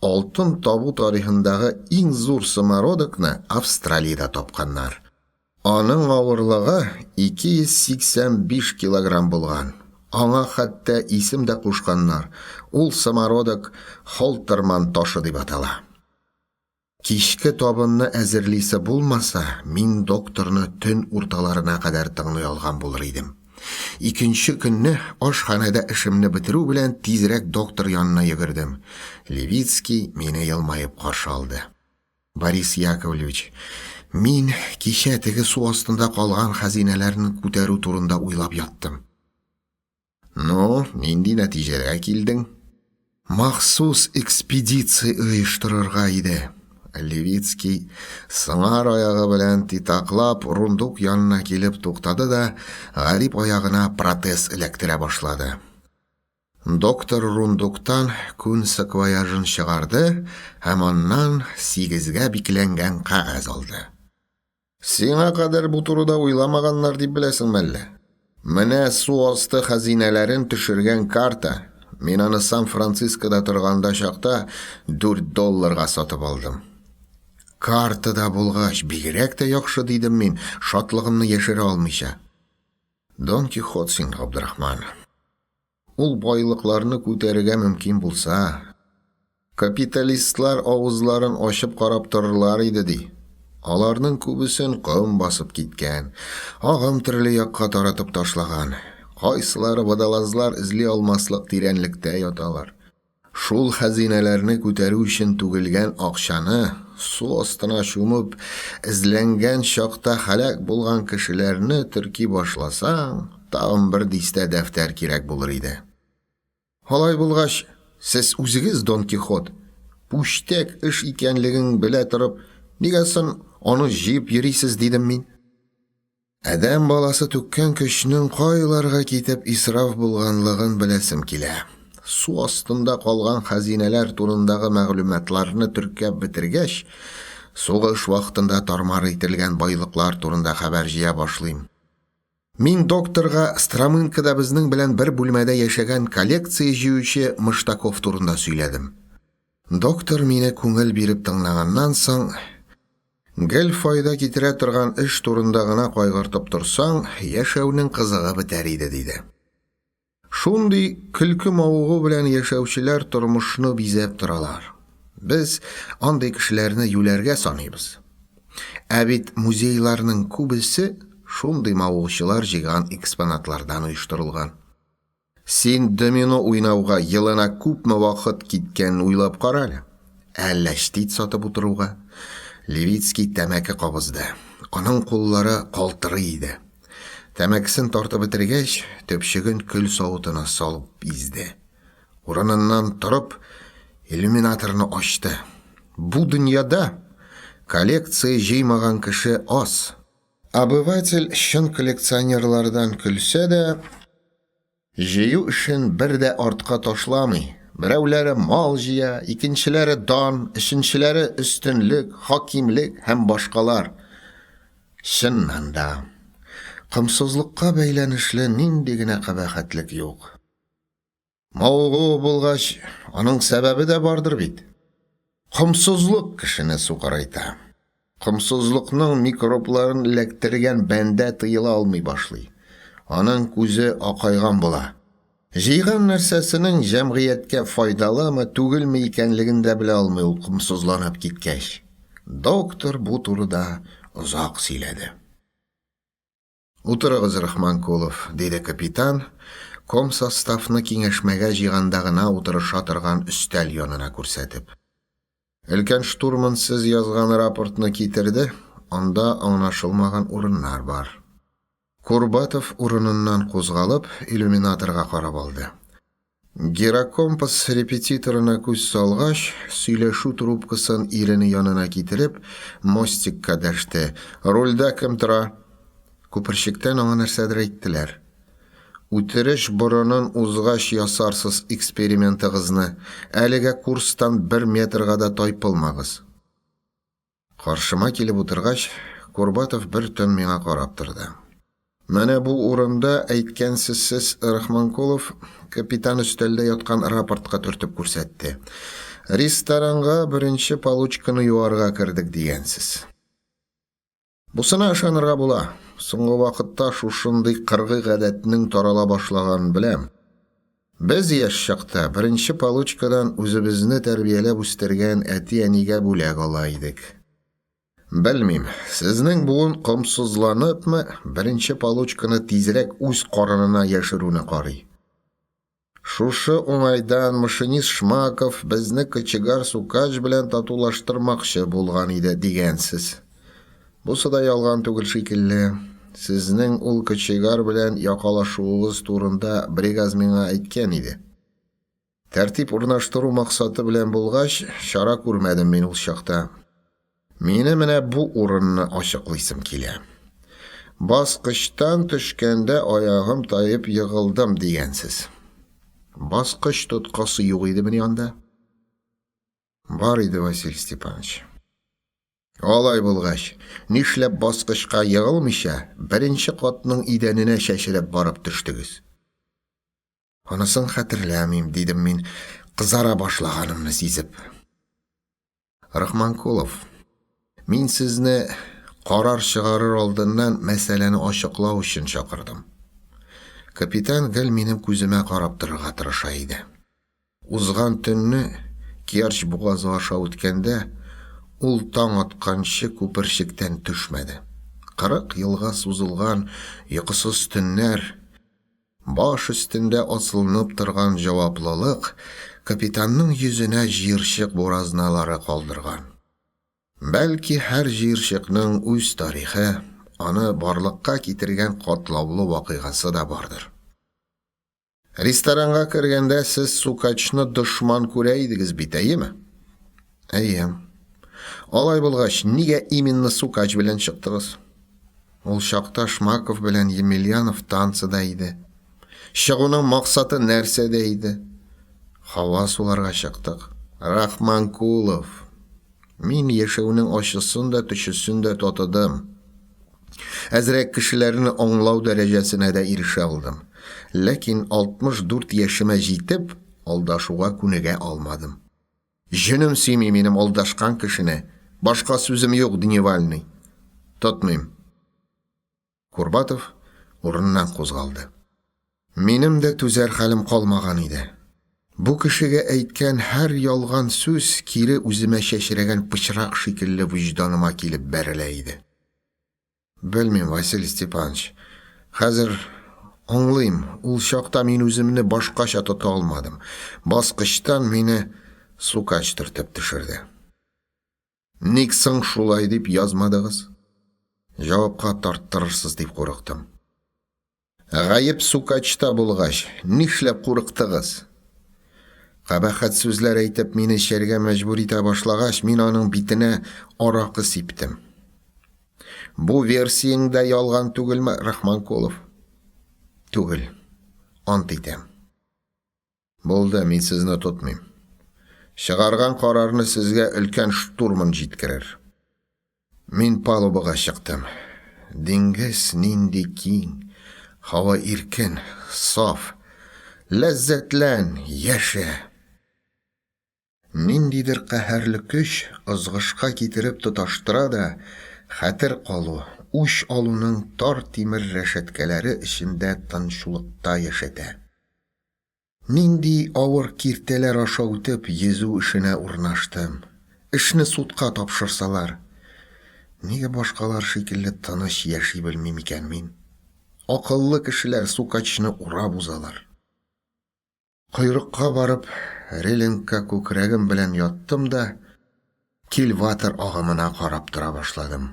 Алтын табу тарихындагы иң зур самородокны Австралиядә тапканнар. Аның авырлыгы 285 килограмм булган. Аңа хәтта исем дә кушканнар, ул самородок Холтерман ташы дип атала. Кичке табынны әзерлисе булмаса, мин докторны төн урталарына кадәр тыңлый алган булыр идем. Икенче көнне ашханәдә эшемне бетерү белән тизрәк доктор янына йөгердем. Левицкий мине елмаеп каршы алды. Борис Яковлевич, мин кичә теге су астында калган хәзинәләрне күтәрү турында уйлап яттым. Ну, нинди нәтиҗәгә килдең? Махсус экспедиция оештырырга иде. Левицкий сыңар аягы белән титаклап рундук янына килеп туктады да гарип аягына протез эләктерә башлады. Доктор рундуктан күн саквояжын чыгарды һәм аннан сигезгә бикләнгән кәгазь алды. Сиңа кадәр бу турыда уйламаганнар дип беләсеңме әллә? Менә су асты хәзинәләрен төшергән карта. Мин аны Сан-Францискода торганда чакта 4 долларга сатып алдым. Картада булгач, бигрәк тә яхшы, дидем мин, шатлыгымны яшерә алмыйча. Дон Кихот син, Габдрахман. Ул байлыкларны күтәрергә мөмкин булса, капиталистлар авызларын ачып карап торырлар иде, ди. Аларның күбесен ком басып киткән, агым төрле якка таратып ташлаган. Кайсылары водолазлар эзли алмаслык тирәнлектә яталар. Шул хәзинәләрне күтәрү өчен түгелгән акчаны, су астына чумып, эзләнгән чакта һәлак булган кешеләрне терки башласаң, тагын бер дистә дәфтәр кирәк булыр иде. Алай булгач, сез үзегез Дон Кихот, пүчтәк эш икәнлеген белә торып, нигә сон аны җыеп йөрисез, дидем мин. Адәм баласы түккән көчнең кайларга китеп исраф булганлыгын беләсем килә. Су астында калган хәзинәләр турындагы мәгълүматларны теркәп бетергәч, сугыш вакытында тар-мар ителгән байлыклар турында хәбәр җыя башлыйм. Мин докторга Стромынкада безнең белән бер бүлмәдә яшәгән коллекция җыючы Мыштаков турында сөйләдем. Доктор мине күңел биреп тыңлаганнан соң, Гел файда китерә торган эш турында гына кайгыртып торсаң, яшәүнең кызыгы бетәр иде, диде. Шундый көлке мавыгу белән яшәүчеләр тормышны бизәп торалар. Без андый кешеләрне юләргә саныйбыз. Ә бит музейларның күбесе шундый мавыгучылар җыйган экспонатлардан оештырылган. Син домино уйнауга елына күпме вакыт киткәнен уйлап кара әле. Әллә чтит сатып утыруга? Левицкий тәмәке кабызды. Аның куллары калтырый иде. Тәмәкесен тартып бетергәч, төпчеген көл савытына салып изде. Урыныннан торып, Иллюминаторны ачты. Бу дөньяда коллекция җыймаган кеше аз. Обыватель чын коллекционерлардан көлсә дә, җыю эшен бер дә артка ташламый. Берәүләре мал җыя, икенчеләре дан, өченчеләре өстенлек, хакимлек һәм башкалар. Чыннан да, комсызлыкка бәйләнешле нинди генә кабахәтлек юк. Мавыгуы булгач, аның сәбәбе дә бардыр бит. Комсызлык кешене сукырайта. Комсызлыкның микробларын эләктергән бәндә тыела алмый башлый. Аның күзе акайган була. Җыйган нәрсәсенең җәмгыятькә файдалымы, түгелме икәнлеген дә белә алмый ул комсызланып киткәч. Доктор бу турыда озак сөйләде. Утырыгыз, Рахманкулов, диде капитан, комсоставны киңәшмәгә җыйганда гына утырыша торган өстәл янына күрсәтеп. Өлкән штурман сез язган рапортны китерде, анда аңлашылмаган урыннар бар. Курбатов урыныннан кузгалып, иллюминаторга карап алды. Гирокомпас репетиторына күз салгач, сөйләшү трубкасын ирене янына китереп, мостикка дәште. Рульдә кем тора? Күперчектән аңа нәрсәдер әйттеләр. Үтереш борынын узгач ясарсыз экспериментыгызны. Әлегә курстан бер метрга да тайпылмагыз. Каршыма килеп утыргач, Курбатов бер төн миңа карап торды. Менә бу урында әйткәнсез сез, Рахманкулов, капитан өстәлдә яткан рапортка төртеп күрсәтте. Ресторанга беренче получканы юарга кердек дигәнсез. Бусына ышанырга була. Соңгы вакытта шушындый кыргый гадәтнең тарала башлаганын беләм. Без яшь чакта беренче получкадан үзебезне тәрбияләп үстергән әти-әнигә бүләк ала идек. Белмим, сезнең буын комсызланыпмы, беренче получканы тизрәк үз карынына яшерүне карый. Шушы уңайдан машинист Шмаков безне кочегар Сукач белән татулаштырмакчы булган иде, дигәнсез. Бусы да ялган түгел шикелле. Сезнең ул кочегар белән якалашуыгыз турында Бригаз миңа әйткән иде. Тәртип урнаштыру максаты белән булгач, чара күрмәдем мин ул чакта. Мине менә бу урынны ачыклыйсым килә. Баскычтан төшкәндә аягым таеп егылдым дигәнсез. Баскыч тоткасы юк идемени анда? Бар иде, Василий Степанович. Алай булгач, нишләп баскычка егылмыйча, беренче катның идәненә чәчрәп барып төштегез? Анысын хәтерләмим, дидем мин, кызара башлаганымны сизеп. Рахманкулов, мин сезне карар чыгарыр алдыннан мәсьәләне ачыклау өчен чакырдым. Капитан гел минем күземә карап торырга тырыша иде. Узган төнне Керчь бугазы аша үткәндә, ул таң атканчы күперчектән төшмәде. 40 елга сузылган йокысыз төннәр, баш өстендә асылынып торган җаваплылык капитанның йөзенә җыерчык буразналары калдырган. Бәлки һәр җыерчыкның үз тарихы, аны барлыкка китергән катлаулы вакыйгасы да бардыр. Ресторанга кергәндә сез Сукачны дошман күрә идегез бит, әйеме? Әйе. Алай булгач, нигә именно Сукач белән чыктыгыз? Ул чакта Шмаков белән Емельянов танцыда иде. Чыгуның максаты нәрсәдә иде? Һава суларга чыктык. Рахманкулов. Мин яшәүнең ачысын да, төчесен дә татыдым. Әзрәк кешеләрне аңлау дәрәҗәсенә дә ирешә алдым. Ләкин 64 яшемә җитеп, алдашуга күнегә алмадым. Җенем сөйми минем алдашкан кешене. Башка сүзем юк, дневальный. Тотмыйм. Курбатов урыныннан кузгалды. Минем дә түзәр хәлем калмаган иде. Бу кешегә әйткән һәр ялган сүз кире үземә чәчрәгән пычрак шикелле вөҗданыма килеп бәрелә иде. Белмим, Василий Степанович, хәзер аңлыйм, ул чакта мин үземне башкача тота алмадым. Баскычтан мине Сукач төртеп төшерде. Ник соң шулай дип язмадыгыз? Җавапка тарттырырсыз дип курыктым. Гаеп Сукачта булгач, нишләп курыктыгыз? Кабахәт сүзләр әйтеп мине эчәргә мәҗбүр итә башлагач, мин аның битенә аракы сиптем. Бу версияң дә ялган түгелме, Рахманкулов? Түгел. Ант итәм. Булды, мин сезне тотмыйм. Чыгарган карарны сезгә өлкән штурман җиткерер. Мин палубага чыктым. Диңгез нинди киң, һава иркен, саф. Ләззәтлән, яшә! Ниндидер каһәрле көч ызгышка китереп тоташтыра да, хәтер калу, үч алуның тар тимер рәшәткәләре эчендә тынчулыкта яшәтә. Нинди авыр киртәләр аша үтеп, йөзү эшенә урнаштым. Эшне судка тапшырсалар, нигә башкалар шикелле тыныч яши белмим икән мин? Акыллы кешеләр сукачны урап узалар. Койрыкка барып, релингка күкрәгем белән яттым да, кильватер агымына карап тора башладым.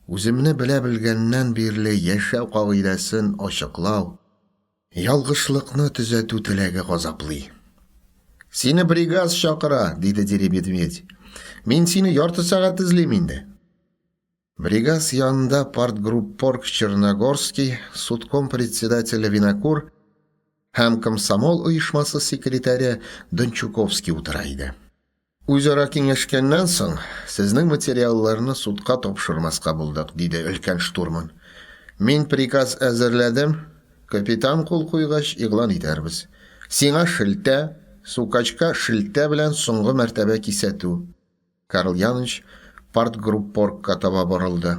Үземне белә белгәннән бирле яшәү кагыйдәсен ачыклау, Ялгышлыкны төзәтү теләге газаплый. Сине бригаз чакыра, диде Деремедведь. Мин сине ярты сәгать эзлим инде. Бригаз янында партгруппорг Черногорский, судком председателе Винокур һәм комсомол оешмасы секретаре Дончуковский утыра иде. Үзара киңәшкәннән соң, сезнең материалларны судка тапшырмаска булдык, диде өлкән штурман. Мин приказ әзерләдем, капитан кул куйгач, игълан итәрбез. Сиңа шелтә, сукачка шелтә белән соңгы мәртәбә кисәтү. Карл Яныч партгруппоргка таба борылды.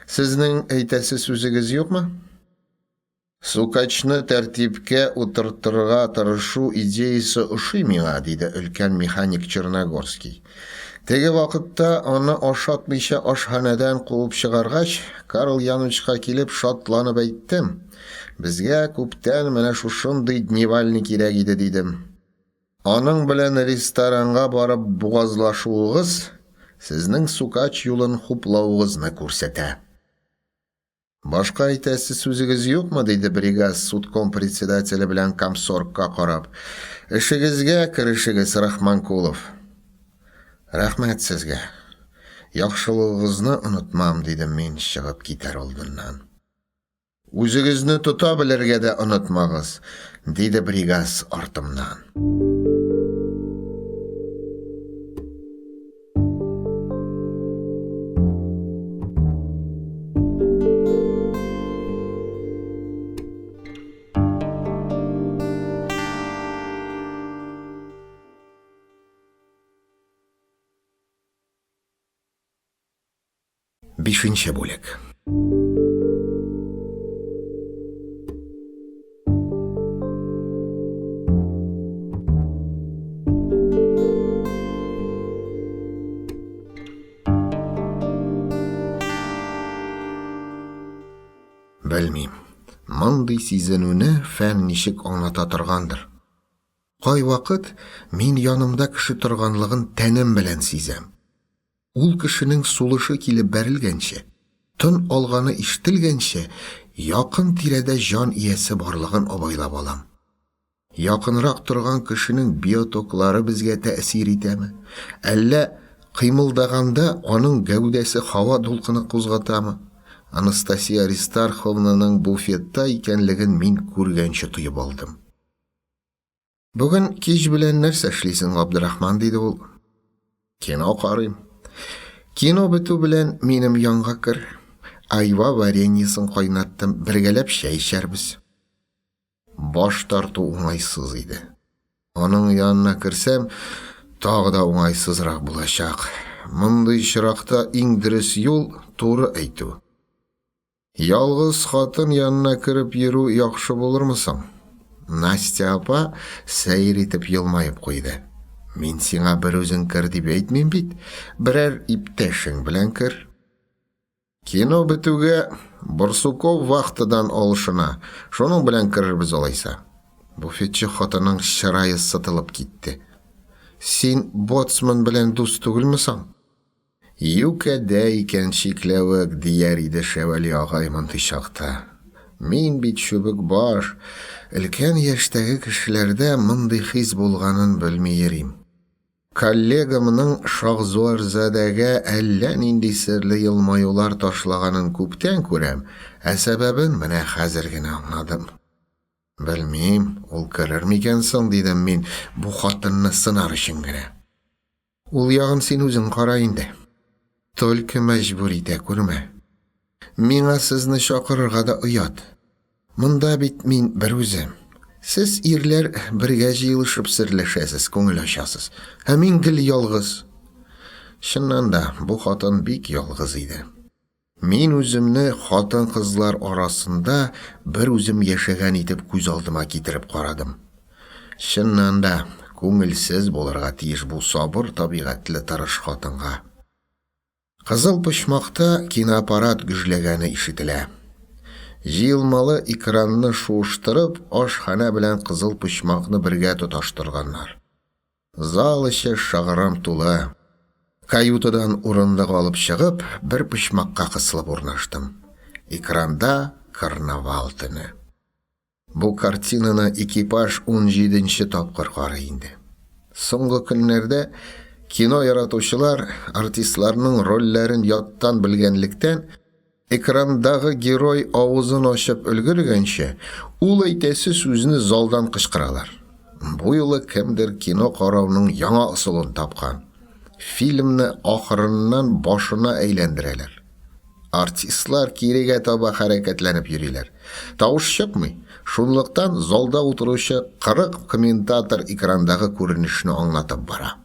Сезнең әйтәсе сүзегез юкмы? Сукачны тәртипкә утыртырга тырышу идеясе ошый миңа, диде өлкән механик Черногорский. Теге вакытта аны ашатмыйча ашханәдән куып чыгаргач, Карл Яновичка килеп шатланып әйттем. Безгә күптән менә шушындый дневальный кирәк иде, дидем. Аның белән ресторанга барып бугазлашуыгыз сезнең Сукач юлын хуплавыгызны күрсәтә. Башка әйтәсе сүзегез юкмы? диде бригаз судком председателе белән комсоргка карап. Эшегезгә керешегез, Рахманкулов. Рәхмәт сезгә. Яхшылыгыгызны онытмам, дидем мин чыгып китәр алдыннан. Үзегезне тота белергә дә онытмагыз, диде бригаз артымнан. Бишенче бүлек. Белмим, мондый сизенүне фән ничек аңлата торгандыр. Кайвакыт мин янымда кеше торганлыгын тәнем белән сизәм. Ул кешенең сулышы килеп бәрелгәнче, тын алганы ишетелгәнче, якын тирәдә җан иясе барлыгын абайлап алам. Якынрак торган кешенең биотоклары безгә тәэсир итәме? Әллә кыймылдаганда аның гәүдәсе һава дулкыны кузгатамы? Анастасия Аристарховнаның буфетта икәнлеген мин күргәнче тоеп алдым. Бүген кич белән нәрсә эшлисең, Габдрахман, диде ул. Кино карыйм. Кино бетү белән минем янга кер. Айва вареньесын кайнаттым, бергәләп чәй эчәрбез. Баш тарту уңайсыз иде. Аның янына керсәм, тагы да уңайсызрак булачак. Мондый очракта иң дөрес юл туры әйтү. Ялгыз хатын янына кереп йөрү яхшы булырмы соң? Настя апа сәер итеп елмаеп куйды. Мин сиңа берүзең кер дип әйтмим бит. Берәр иптәшең белән кер. Кино бетүгә Барсуков вахтадан алышына. Шуның белән керербез алайса. Буфетчы хатынның чырае сытылып китте. Син боцман белән дус түгелме соң? Юкәдә икән чикләвек, дияр иде Шәвәли агай мондый чакта. Мин бит чүбек баш. Өлкән яшьтәге кешеләрдә мондый хис булганын белми йөрим. Коллегамның Шахзуарзадәгә әллә нинди серле елмаюлар ташлаганын күптән күрәм, ә сәбәбен менә хәзер генә аңладым. Белмим, ул керер микән соң, дидем мин, бу хатынны сынар өчен генә. Ул ягын син үзең кара инде. Только мәҗбүр итә күрмә. Миңа сезне чакырырга да оят. Монда бит мин берүзем. Сез, ирләр, бергә җыелышып серләшәсез, күңел ачасыз. Ә мин гел ялгыз. Чыннан да, бу хатын бик ялгыз иде. Мин үземне хатын-кызлар арасында бер үзем яшәгән итеп күз алдыма китереп карадым. Чыннан да, күңелсез булырга тиеш бу сабыр табигатьле тырыш хатынга. Кызыл почмакта киноаппарат гөжләгәне ишетелә. Җыелмалы экранны шуыштырып, ашханә белән кызыл почмакны бергә тоташтырганнар. Зал эче шыгрым тулы. Каютадан урындык алып чыгып, бер почмакка кысылып урнаштым. Экранда карнавал төне. Бу картинаны экипаж унҗиденче тапкыр карый инде. Соңгы көннәрдә кино яратучылар артистларның рольләрен яттан белгәнлектән, Экрандагы герой авызын ачып өлгергәнче, ул әйтәсе сүзне залдан кычкыралар. Бу юлы кемдер кино карауның яңа ысулын тапкан. Фильмны ахырыннан башына әйләндерәләр. Артистлар кирегә таба хәрәкәтләнеп йөриләр. Тавыш чыкмый, шунлыктан залда утыручы 40 комментатор экрандагы күренешне аңлатып бара.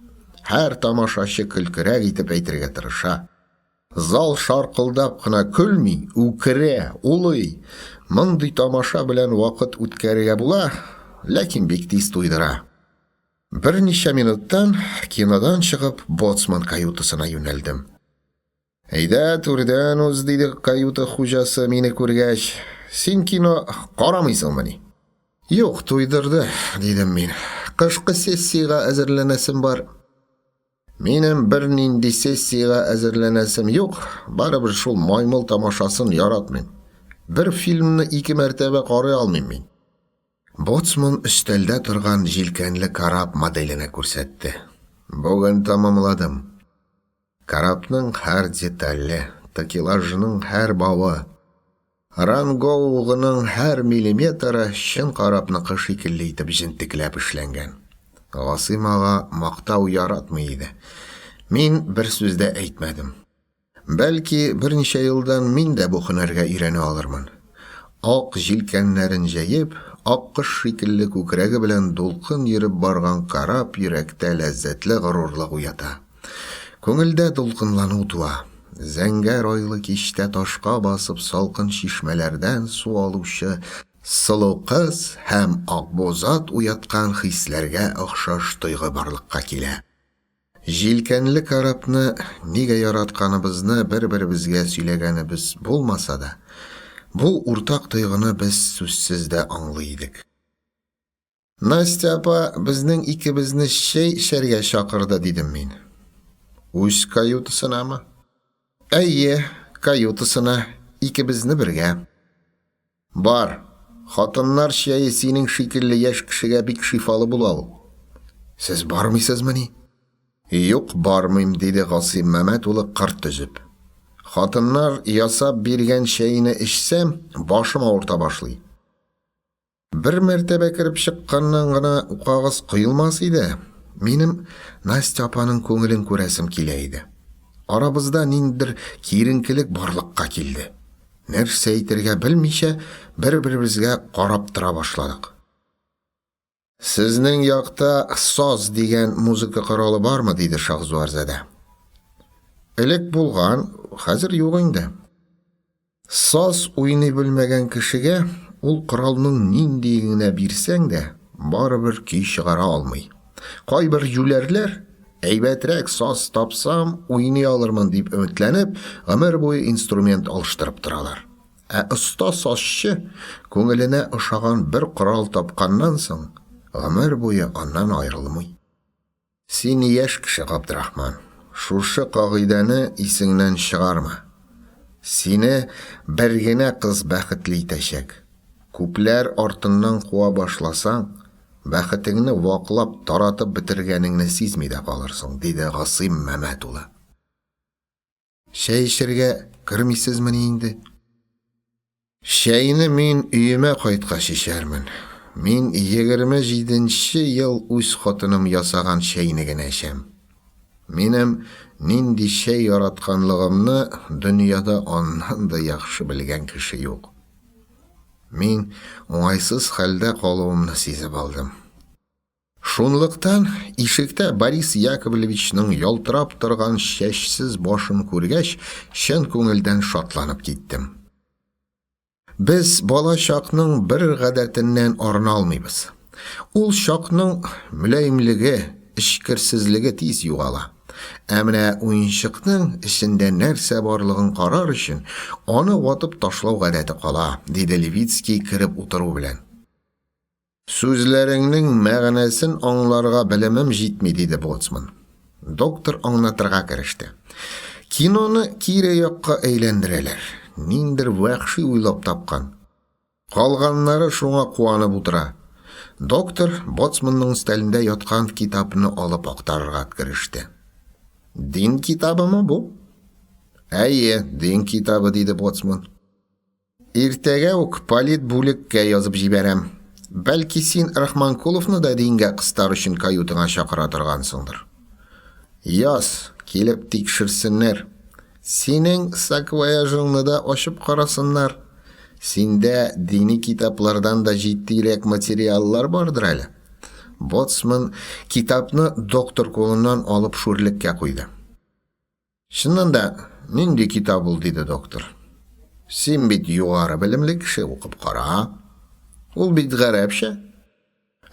Һәр тамашачы көлкерәк итеп әйтергә тырыша. Зал шаркылдап кына көлми, үкерә, улый. Мондый тамаша белән вакыт үткәрергә була, ләкин бик тиз туйдыра. Берничә минуттан кинодан чыгып, боцман каютасына юнәлдем. Әйдә, түрдән уз, диде каюта хуҗасы мине күргәч. Син кино карамыйсыңмыни? Юк, туйдырды, дидем мин. Кышкы сессиягә әзерләнәсем бар. Минем бернинди сессиягә әзерләнәсем юк, барыбер шул маймыл тамашасын яратмыйм. Бер фильмны ике мәртәбә карый алмыйм мин. Боцман өстәлдә торган җилкәнле кораб моделенә күрсәтте. Бүген тәмамладым. Корабның һәр детале, такелажының һәр бавы, Рангоугының һәр миллиметры чын корабныкы шикелле итеп җентекләп эшләнгән. Гасыйм ага мактау яратмый иде. Мин бер сүз дә әйтмәдем. Бәлки, берничә елдан мин дә бу һөнәргә өйрәнә алырмын. Ак җилкәннәрен җәеп, аккош шикелле күкрәге белән дулкын йөреп барган кораб йөрәктә ләззәтле горурлык уята. Күңелдә дулкынлану туа. Зәңгәр айлы кичтә ташка басып салкын чишмәләрдән су алучы сылу кыз һәм акбузат уяткан хисләргә охшаш тойгы барлыкка килә. Җилкәнле корабны нигә яратканыбызны бер-беребезгә сөйләгәнебез булмаса да, бу уртак тойгыны без сүзсез дә аңлый идек. Настя апа безнең икебезне чәй эчәргә чакырды, дидем мин. Үз каютасынамы? Әйе, каютасына, икебезне бергә. Бар, хатыннар чәе синең шикелле яшь кешегә бик шифалы була ул. Сез бармыйсызмыни? Юк, бармыйм, диде Гасыйм Мәмәт улы кырт өзеп. Хатыннар ясап биргән чәйне эчсәм, башым авырта башлый. Бер мәртәбә кереп чыкканнан гына укагыз коелмас иде. Минем Настя апаның күңелен күрәсем килә иде. Арабызда ниндидер киеренкелек барлыкка килде. Нәрсә әйтергә белмичә, бер-беребезгә карап тора башладык. Сезнең якта саз дигән музыка коралы бармы? диде Шахзуарзадә. Элек булган, хәзер юк инде. Саз уйный белмәгән кешегә ул коралның ниндиен генә бирсәң дә, барыбер көй чыгара алмый. Кайбер юләрләр, әйбәтрәк саз тапсам, уйный алырмын дип өметләнеп, гомер буе инструмент алыштырып торалар. Ә оста сазчы, күңеленә ошаган бер корал тапканнан соң, гомер буе аннан аерылмый. Син яшь кеше, Габдрахман, шушы кагыйдәне исеңнән чыгарма. Сине бер генә кыз бәхетле итәчәк. Күпләр артыннан куа башласаң, бәхетеңне ваклап, таратып бетергәнеңне сизми дә калырсың, диде Гасыйм Мәмәт улы. Чәй эчәргә кермисезмени инде? Чәйне мин өемә кайткач эчәрмен. Мин 27 нче ел үз хатыным ясаган чәйне генә эчәм. Минем нинди чәй яратканлыгымны дөньяда аннан да яхшы белгән кеше юк. Мин уңайсыз хәлдә калуымны сизеп алдым. Шунлыктан ишектә Борис Яковлевичның ялтырап торган чәчсез башын күргәч, чын күңелдән шатланып киттем. Без бала чакның бер гадәтеннән арына алмыйбыз. Ул чакның мөлаемлеге, эчкерсезлеге тиз югала. Ә менә уенчыкның эчендә нәрсә барлыгын карар өчен, аны ватып ташлау гадәте кала, диде Левицкий кереп утыру белән. Сүзләреңнең мәгънәсен аңларга белемем җитми, диде боцман. Доктор аңлатырга кереште. Киноны кире якка әйләндерәләр. Ниндер вәхши уйлап тапкан. Калганнары шуңа куанып утыра. Доктор боцманның өстәлендә яткан китапны алып актарырга кереште. Дин китабымы бу? Әйе, дин китабы, диде боцман. Иртәгә үк политбүлеккә язып җибәрәм. Бәлки син Рахманкуловны да дингә кыстар өчен каютаңа чакыра торгансыңдыр. Яз, килеп тикшерсеннәр. Синең саквояжыңны да ачып карасыннар. Синдә дини китаплардан да җитдирәк материаллар бардыр әле. Боцман китапны доктор кулыннан алып шүрлеккә куйды. Чыннан да, нинди китап ул, диде доктор. Син бит югары белемле кеше, укып кара. Ул бит гарәпчә.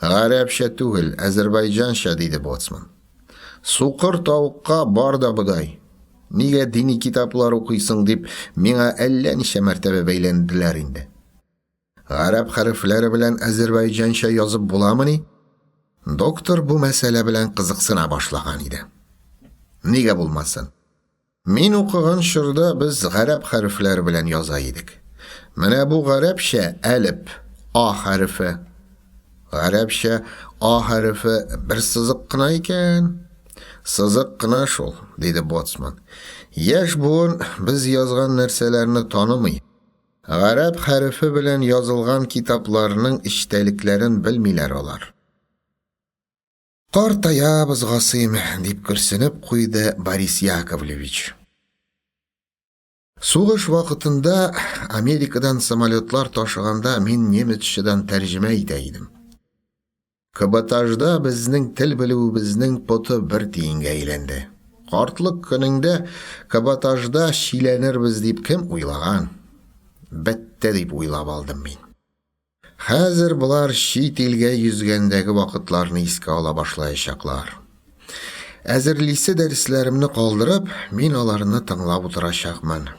Гарәпчә түгел, әзербайҗанча, диде боцман. Сукыр тавыкка бар да бодай. Нигә дини китаплар укыйсың дип, миңа әллә ничә мәртәбә бәйләнделәр инде. Гарәп хәрефләре белән әзербайҗанча язып буламыни? Доктор бу мәсьәлә белән кызыксына башлаган иде. Нигә булмасын? Мин укыган чорда без гарәп хәрефләре белән яза идек. Менә бу гарәпчә әлеп, а хәрефе. Гарәпчә а хәрефе бер сызык кына икән. Сызык кына шул, диде боцман. Яшь буын без язган нәрсәләрне танымый. Гарәп хәрефе белән язылган китапларның эчтәлекләрен белмиләр алар. Картаябыз, Гасыйм, дип көрсенеп куйды Борис Яковлевич. Сугыш вакытында Америкадан самолетлар ташыганда мин немецчадан тәрҗемә итә идем. Каботажда безнең тел белүебезнең поты бер тиенгә әйләнде. Картлык көнеңдә каботажда чиләнербез дип кем уйлаган? Бетте дип уйлап алдым мин. Хәзер болар чит илгә йөзгәндәге вакытларны искә ала башлаячаклар. Әзерлисе дәресләремне калдырып, мин аларны тыңлап утырачакмын.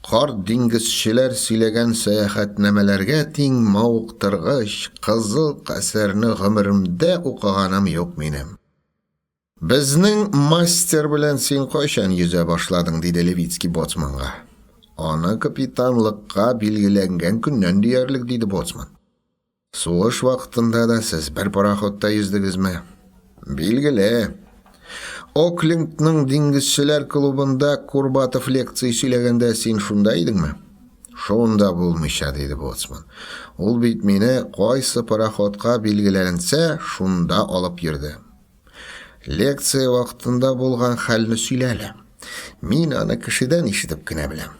Карт диңгезчеләр сөйләгән сәяхәтнамәләргә тиң мавыктыргыч, кызык әсәрне гомеремдә укыганым юк минем. Безнең мастер белән син кайчан йөзә башладың, диде Левицкий боцманга. Аны капитанлыкка билгеләнгән көннән диярлек, диде боцман. Сугыш вакытында да сез бер пароходта йөздегезме? Билгеле. Оклингтның диңгезчеләр клубында Курбатов лекция сөйләгәндә син шунда идеңме? Шунда булмыйча, диде боцман. Ул бит мине кайсы пароходка билгеләнсә, шунда алып йөрде. Лекция вакытында булган хәлне сөйлә әле. Мин аны кешедән ишетеп кенә беләм.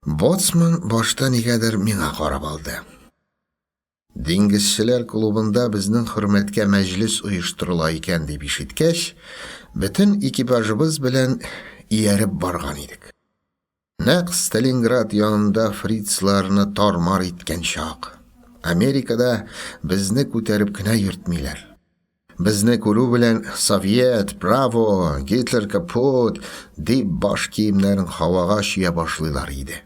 Боцман башта нигәдер миңа карап алды. Диңгезчеләр клубында безнең хөрмәткә мәҗлес оештырыла икән дип ишеткәч, бөтен экипажыбыз белән ияреп барган идек. Нәкъ Сталинград янында фрицларны тар-мар иткән чак. Америкада безне күтәреп кенә йөртмиләр. Безне күрү белән Совет, браво, Гитлер капут, дип баш киемнәрен һавага чөя башлыйлар иде.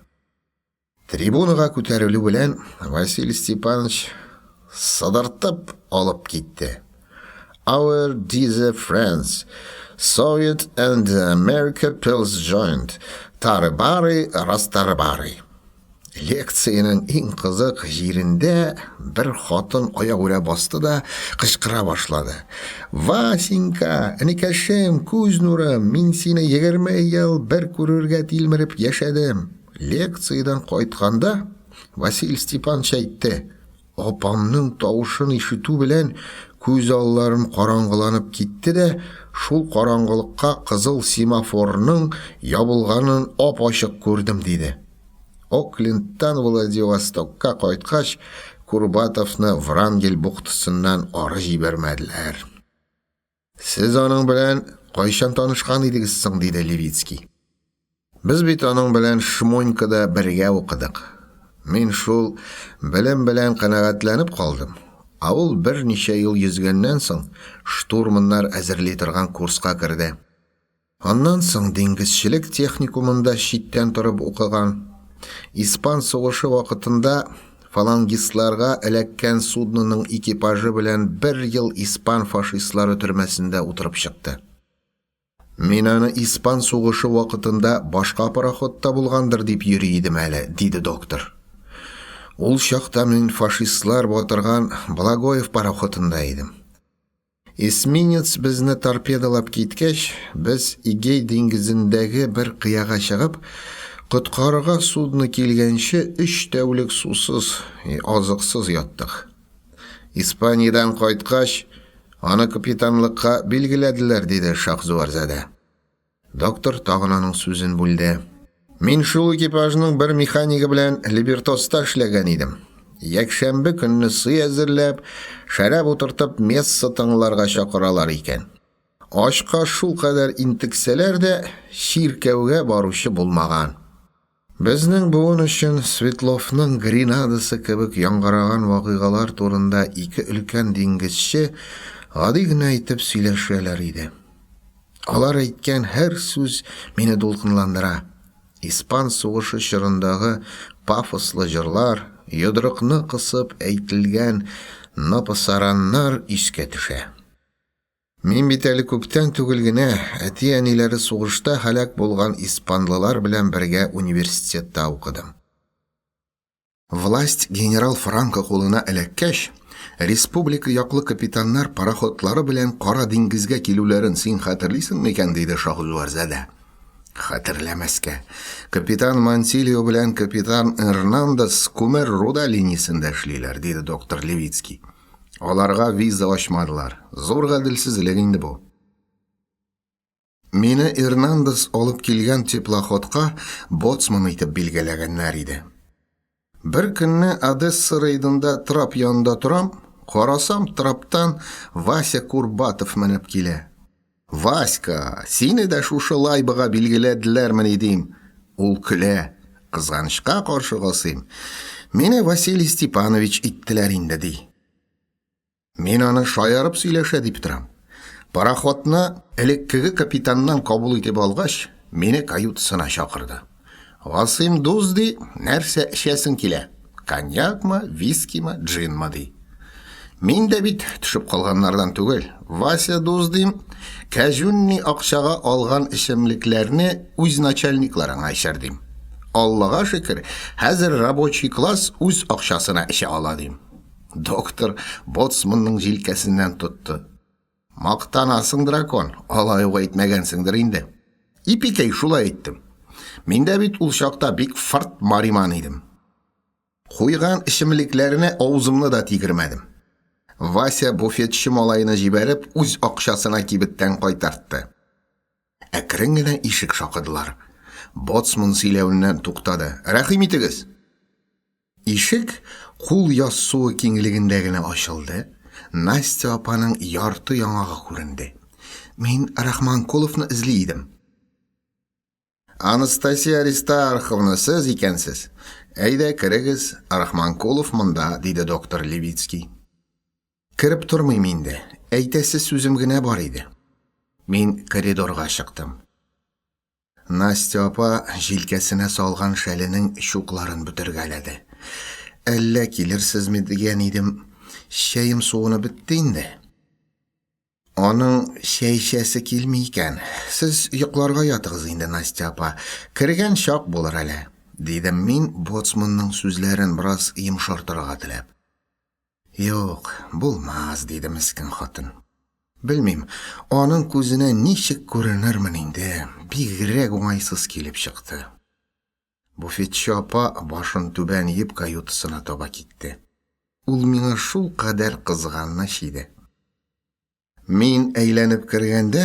Трибунага күтәрелү белән Василий Степанович сыдыртып алып китте. Our dear friends, Soviet and America pills joint, тары-бары, растары-бары. Лекциянең иң кызык җирендә бер хатын аягүрә басты да кычкыра башлады. Васенька, энекәшем, күз нурым, мин сине 20 ел бер күрергә тилмереп яшәдем. Лекциядән кайтканда Василий Степанович әйтте, Апамның тавышын ишетү белән күз алларым караңгыланып китте дә, шул караңгылыкка кызыл семафорның ябылганын ап-ачык күрдем, диде. Оклендтан Владивостокка кайткач, Курбатовны Врангель бухтасыннан ары җибәрмәделәр. Сез аның белән кайчан танышкан идегез соң, диде Левицкий. Без бит аның белән Шмонькада бергә укыдык. Мин шул белем белән канәгатьләнеп калдым. Ә ул берничә ел йөзгәннән соң штурманнар әзерли торган курска керде. Аннан соң диңгезчелек техникумында читтән торып укыган. Испан сугышы вакытында фалангистларга эләккән судноның экипажы белән бер ел испан фашистлары төрмәсендә утырып чыкты. Мин аны испан сугышы вакытында башка пароходта булгандыр дип йөри идем әле, диде доктор. Ул чакта мин фашистлар батырган Благоев пароходында идем. Эсминец безне торпедалап киткәч, без Игей диңгезендәге бер кыяга чыгып, коткарырга судно килгәнче өч тәүлек сусыз, азыксыз яттык. Испаниядән кайткач, аны капитанлыкка билгеләделәр, диде Шахзуарзадә. Доктор тагын аның сүзен бүлде. Мин шул экипажның бер механигы белән Либертоста эшләгән идем. Якшәмбе көнне сый әзерләп, шәраб утыртып месса тыңларга чакыралар икән. Ачка шулкадәр интексәләр дә, чиркәүгә баручы булмаган. Безнең буын өчен Светловның Гренадасы кебек яңгыраган вакыйгалар турында ике өлкән диңгезче гади генә итеп сөйләшәләр иде. Алар әйткән һәр сүз мине дулкынландыра. Испан сугышы чорындагы пафослы җырлар, йодрыкны кысып әйтелгән напасараннар искә төшә. Мин бит әле күптән түгел генә әти-әниләре сугышта һәлак булган испанлылар белән бергә университетта укыдым. Власть генерал Франко кулына эләккәч, республика яклы капитаннар пароходлары белән Кара диңгезгә килүләрен син хәтерлисеңме икән, диде Шаһзуарзадә. Хәтерләмәскә. Капитан Мантильо белән капитан Эрнандес күмер руда линиясендә эшлиләр, диде доктор Левицкий. Аларга виза ачмадылар. Зур гаделсезлек инде бу. Мине Эрнандес алып килгән теплоходка боцман итеп билгеләгәннәр иде. Бер көнне Одесса рейдында трап янында торам, карасам, траптан Вася Курбатов менеп килә. Васька, сине дә шушы лайбага билгеләделәрмени, дим. Ул көлә. Кызганычка каршы, Гасыйм, мине Василий Степанович иттеләр инде, ди. Мин аны шаярып сөйләшә дип торам. Пароходны элеккеге капитаннан кабул итеп алгач, мине каютасына чакырды. Гасыйм дус, ди, нәрсә эчәсең килә? Коньякмы, вискимы, джинмы, ди. Мин дә бит төшеп калганнардан түгел. Вася дус, дим, кәҗүнни акчага алган эчемлекләрне үз начальникларыңа эчер, дим. Аллага шөкер, хәзер рабочий класс үз акчасына эчә ала, дим. Доктор боцманның җилкәсеннән тотты. Мактанасың, дракон, алай ук әйтмәгәнсеңдер инде. Ипикәй, шулай әйттем. Мин дә бит ул чакта бик фырт мариман идем. Куйган эчемлекләренә авызымны да тигермәдем. Вася буфетчы малайны җибәреп, үз акчасына кибеттән кайтартты. Әкрен генә ишек шакыдылар. Боцман сөйләвеннән туктады. Рәхим итегез! Ишек кул яссуы киңлегендә генә ачылды, Настя апаның ярты яңагы күренде. Мин Рахманкуловны эзли идем. Анастасия Аристарховна, сез икәнсез. Әйдә, керегез, Рахманкулов монда, диде доктор Левицкий. Кереп тормыйм инде, әйтәсе сүзем генә бар иде. Мин коридорга чыктым. Настя апа җилкәсенә салган шәленең чукларын бөтергәләде. Әллә килерсезме дигән идем, чәем суынып бетте инде. Аның чәй эчәсе килми икән. Сез йокларга ятыгыз инде, Настя апа. Кергән чак булыр әле. Дидем мин, боцманның сүзләрен бераз йомшартырга теләп. Юк, булмас, диде мескен хатын. Белмим, аның күзенә ничек күренермен инде, бигрәк уңайсыз килеп чыкты. Буфетчы апа башын түбән иеп каютасына таба китте. Ул миңа шулкадәр кызганыч иде. Мин әйләнеп кергәндә,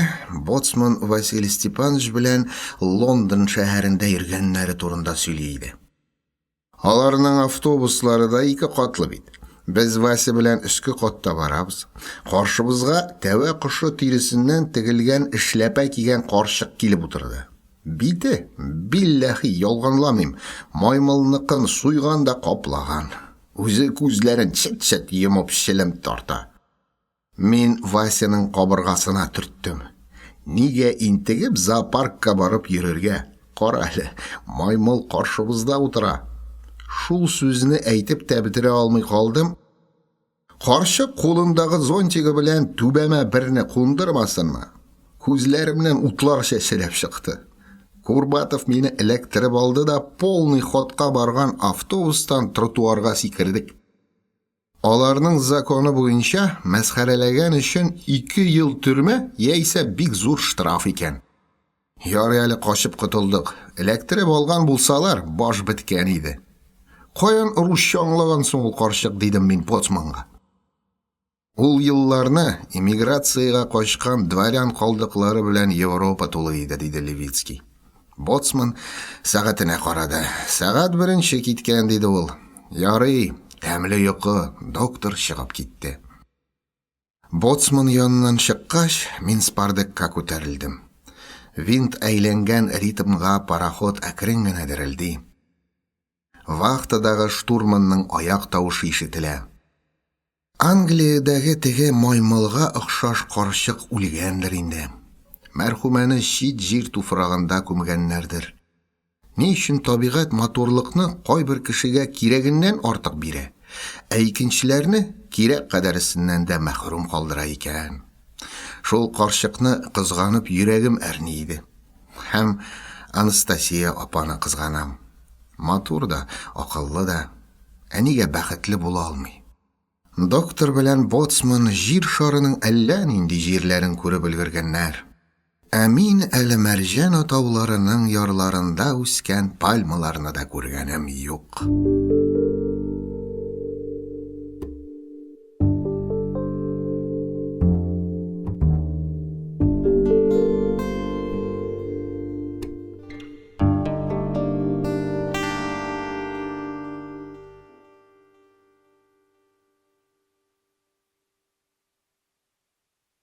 боцман Василий Степанович белән Лондон шәһәрендә йөргәннәре турында сөйли иде. Аларның автобуслары да ике катлы бит. Без Вася белән өске катта барабыз. Каршыбызга тәвә кошы тиресеннән тегелгән эшләпә кигән карчык килеп утырды. Бите, билләхи, ялганламыйм, маймылныкын суйган да каплаган. Үзе күзләрен чет-чет йомып челем тарта. Мин Васяның кабыргасына төрттем. Нигә интегеп зоопаркка барып йөрергә? Кара әле, маймыл каршыбызда утыра. Шул сүзне әйтеп тә бетерә алмый калдым. Карчык кулындагы зонтигы белән түбәмә берне кундырмасынмы? Күзләремнән утлар чәчрәп чыкты. Курбатов мине эләктереп алды да полный ходка барган автобустан тротуарга сикердек. Аларның законы буенча, мәсхәрәләгән өчен 2 ел төрмә яисә бик зур штраф икән. Ярый әле качып котылдык. Эләктереп алган булсалар, баш беткән иде. Каян русча аңлаган соң ул карчык, дидем мин боцманга. Ул елларны эмиграциягә качкан дворян калдыклары белән Европа тулы иде, диде Левицкий. Боцман сәгатенә карады. Сәгать беренче киткән, диде ул. Ярый, тәмле йокы, доктор чыгып китте. Боцман яныннан чыккач, мин спардекка күтәрелдем. Винт әйләнгән ритмга пароход әкрен генә дерелди. Вахтадагы штурманның аяк тавышы ишетелә. Англиядәге теге маймылга охшаш карчык үлгәндер инде. Мәрхүмәне чит җир туфрагында күмгәннәрдер. Ни өчен табигать матурлыкны кайбер кешегә кирәгеннән артык бирә, ә икенчеләрне кирәк кадәресеннән дә мәхрүм калдыра икән? Шул карчыкны кызганып йөрәгем әрни иде. Һәм Анастасия апаны кызганам. Матур да, акыллы да. Ә нигә бәхетле була алмый? Доктор белән боцман җир шарының әллә нинди җирләрен күреп өлгергәннәр. Ә мин әле Мәрҗән атауларының ярларында үскән пальмаларны да күргәнем юк.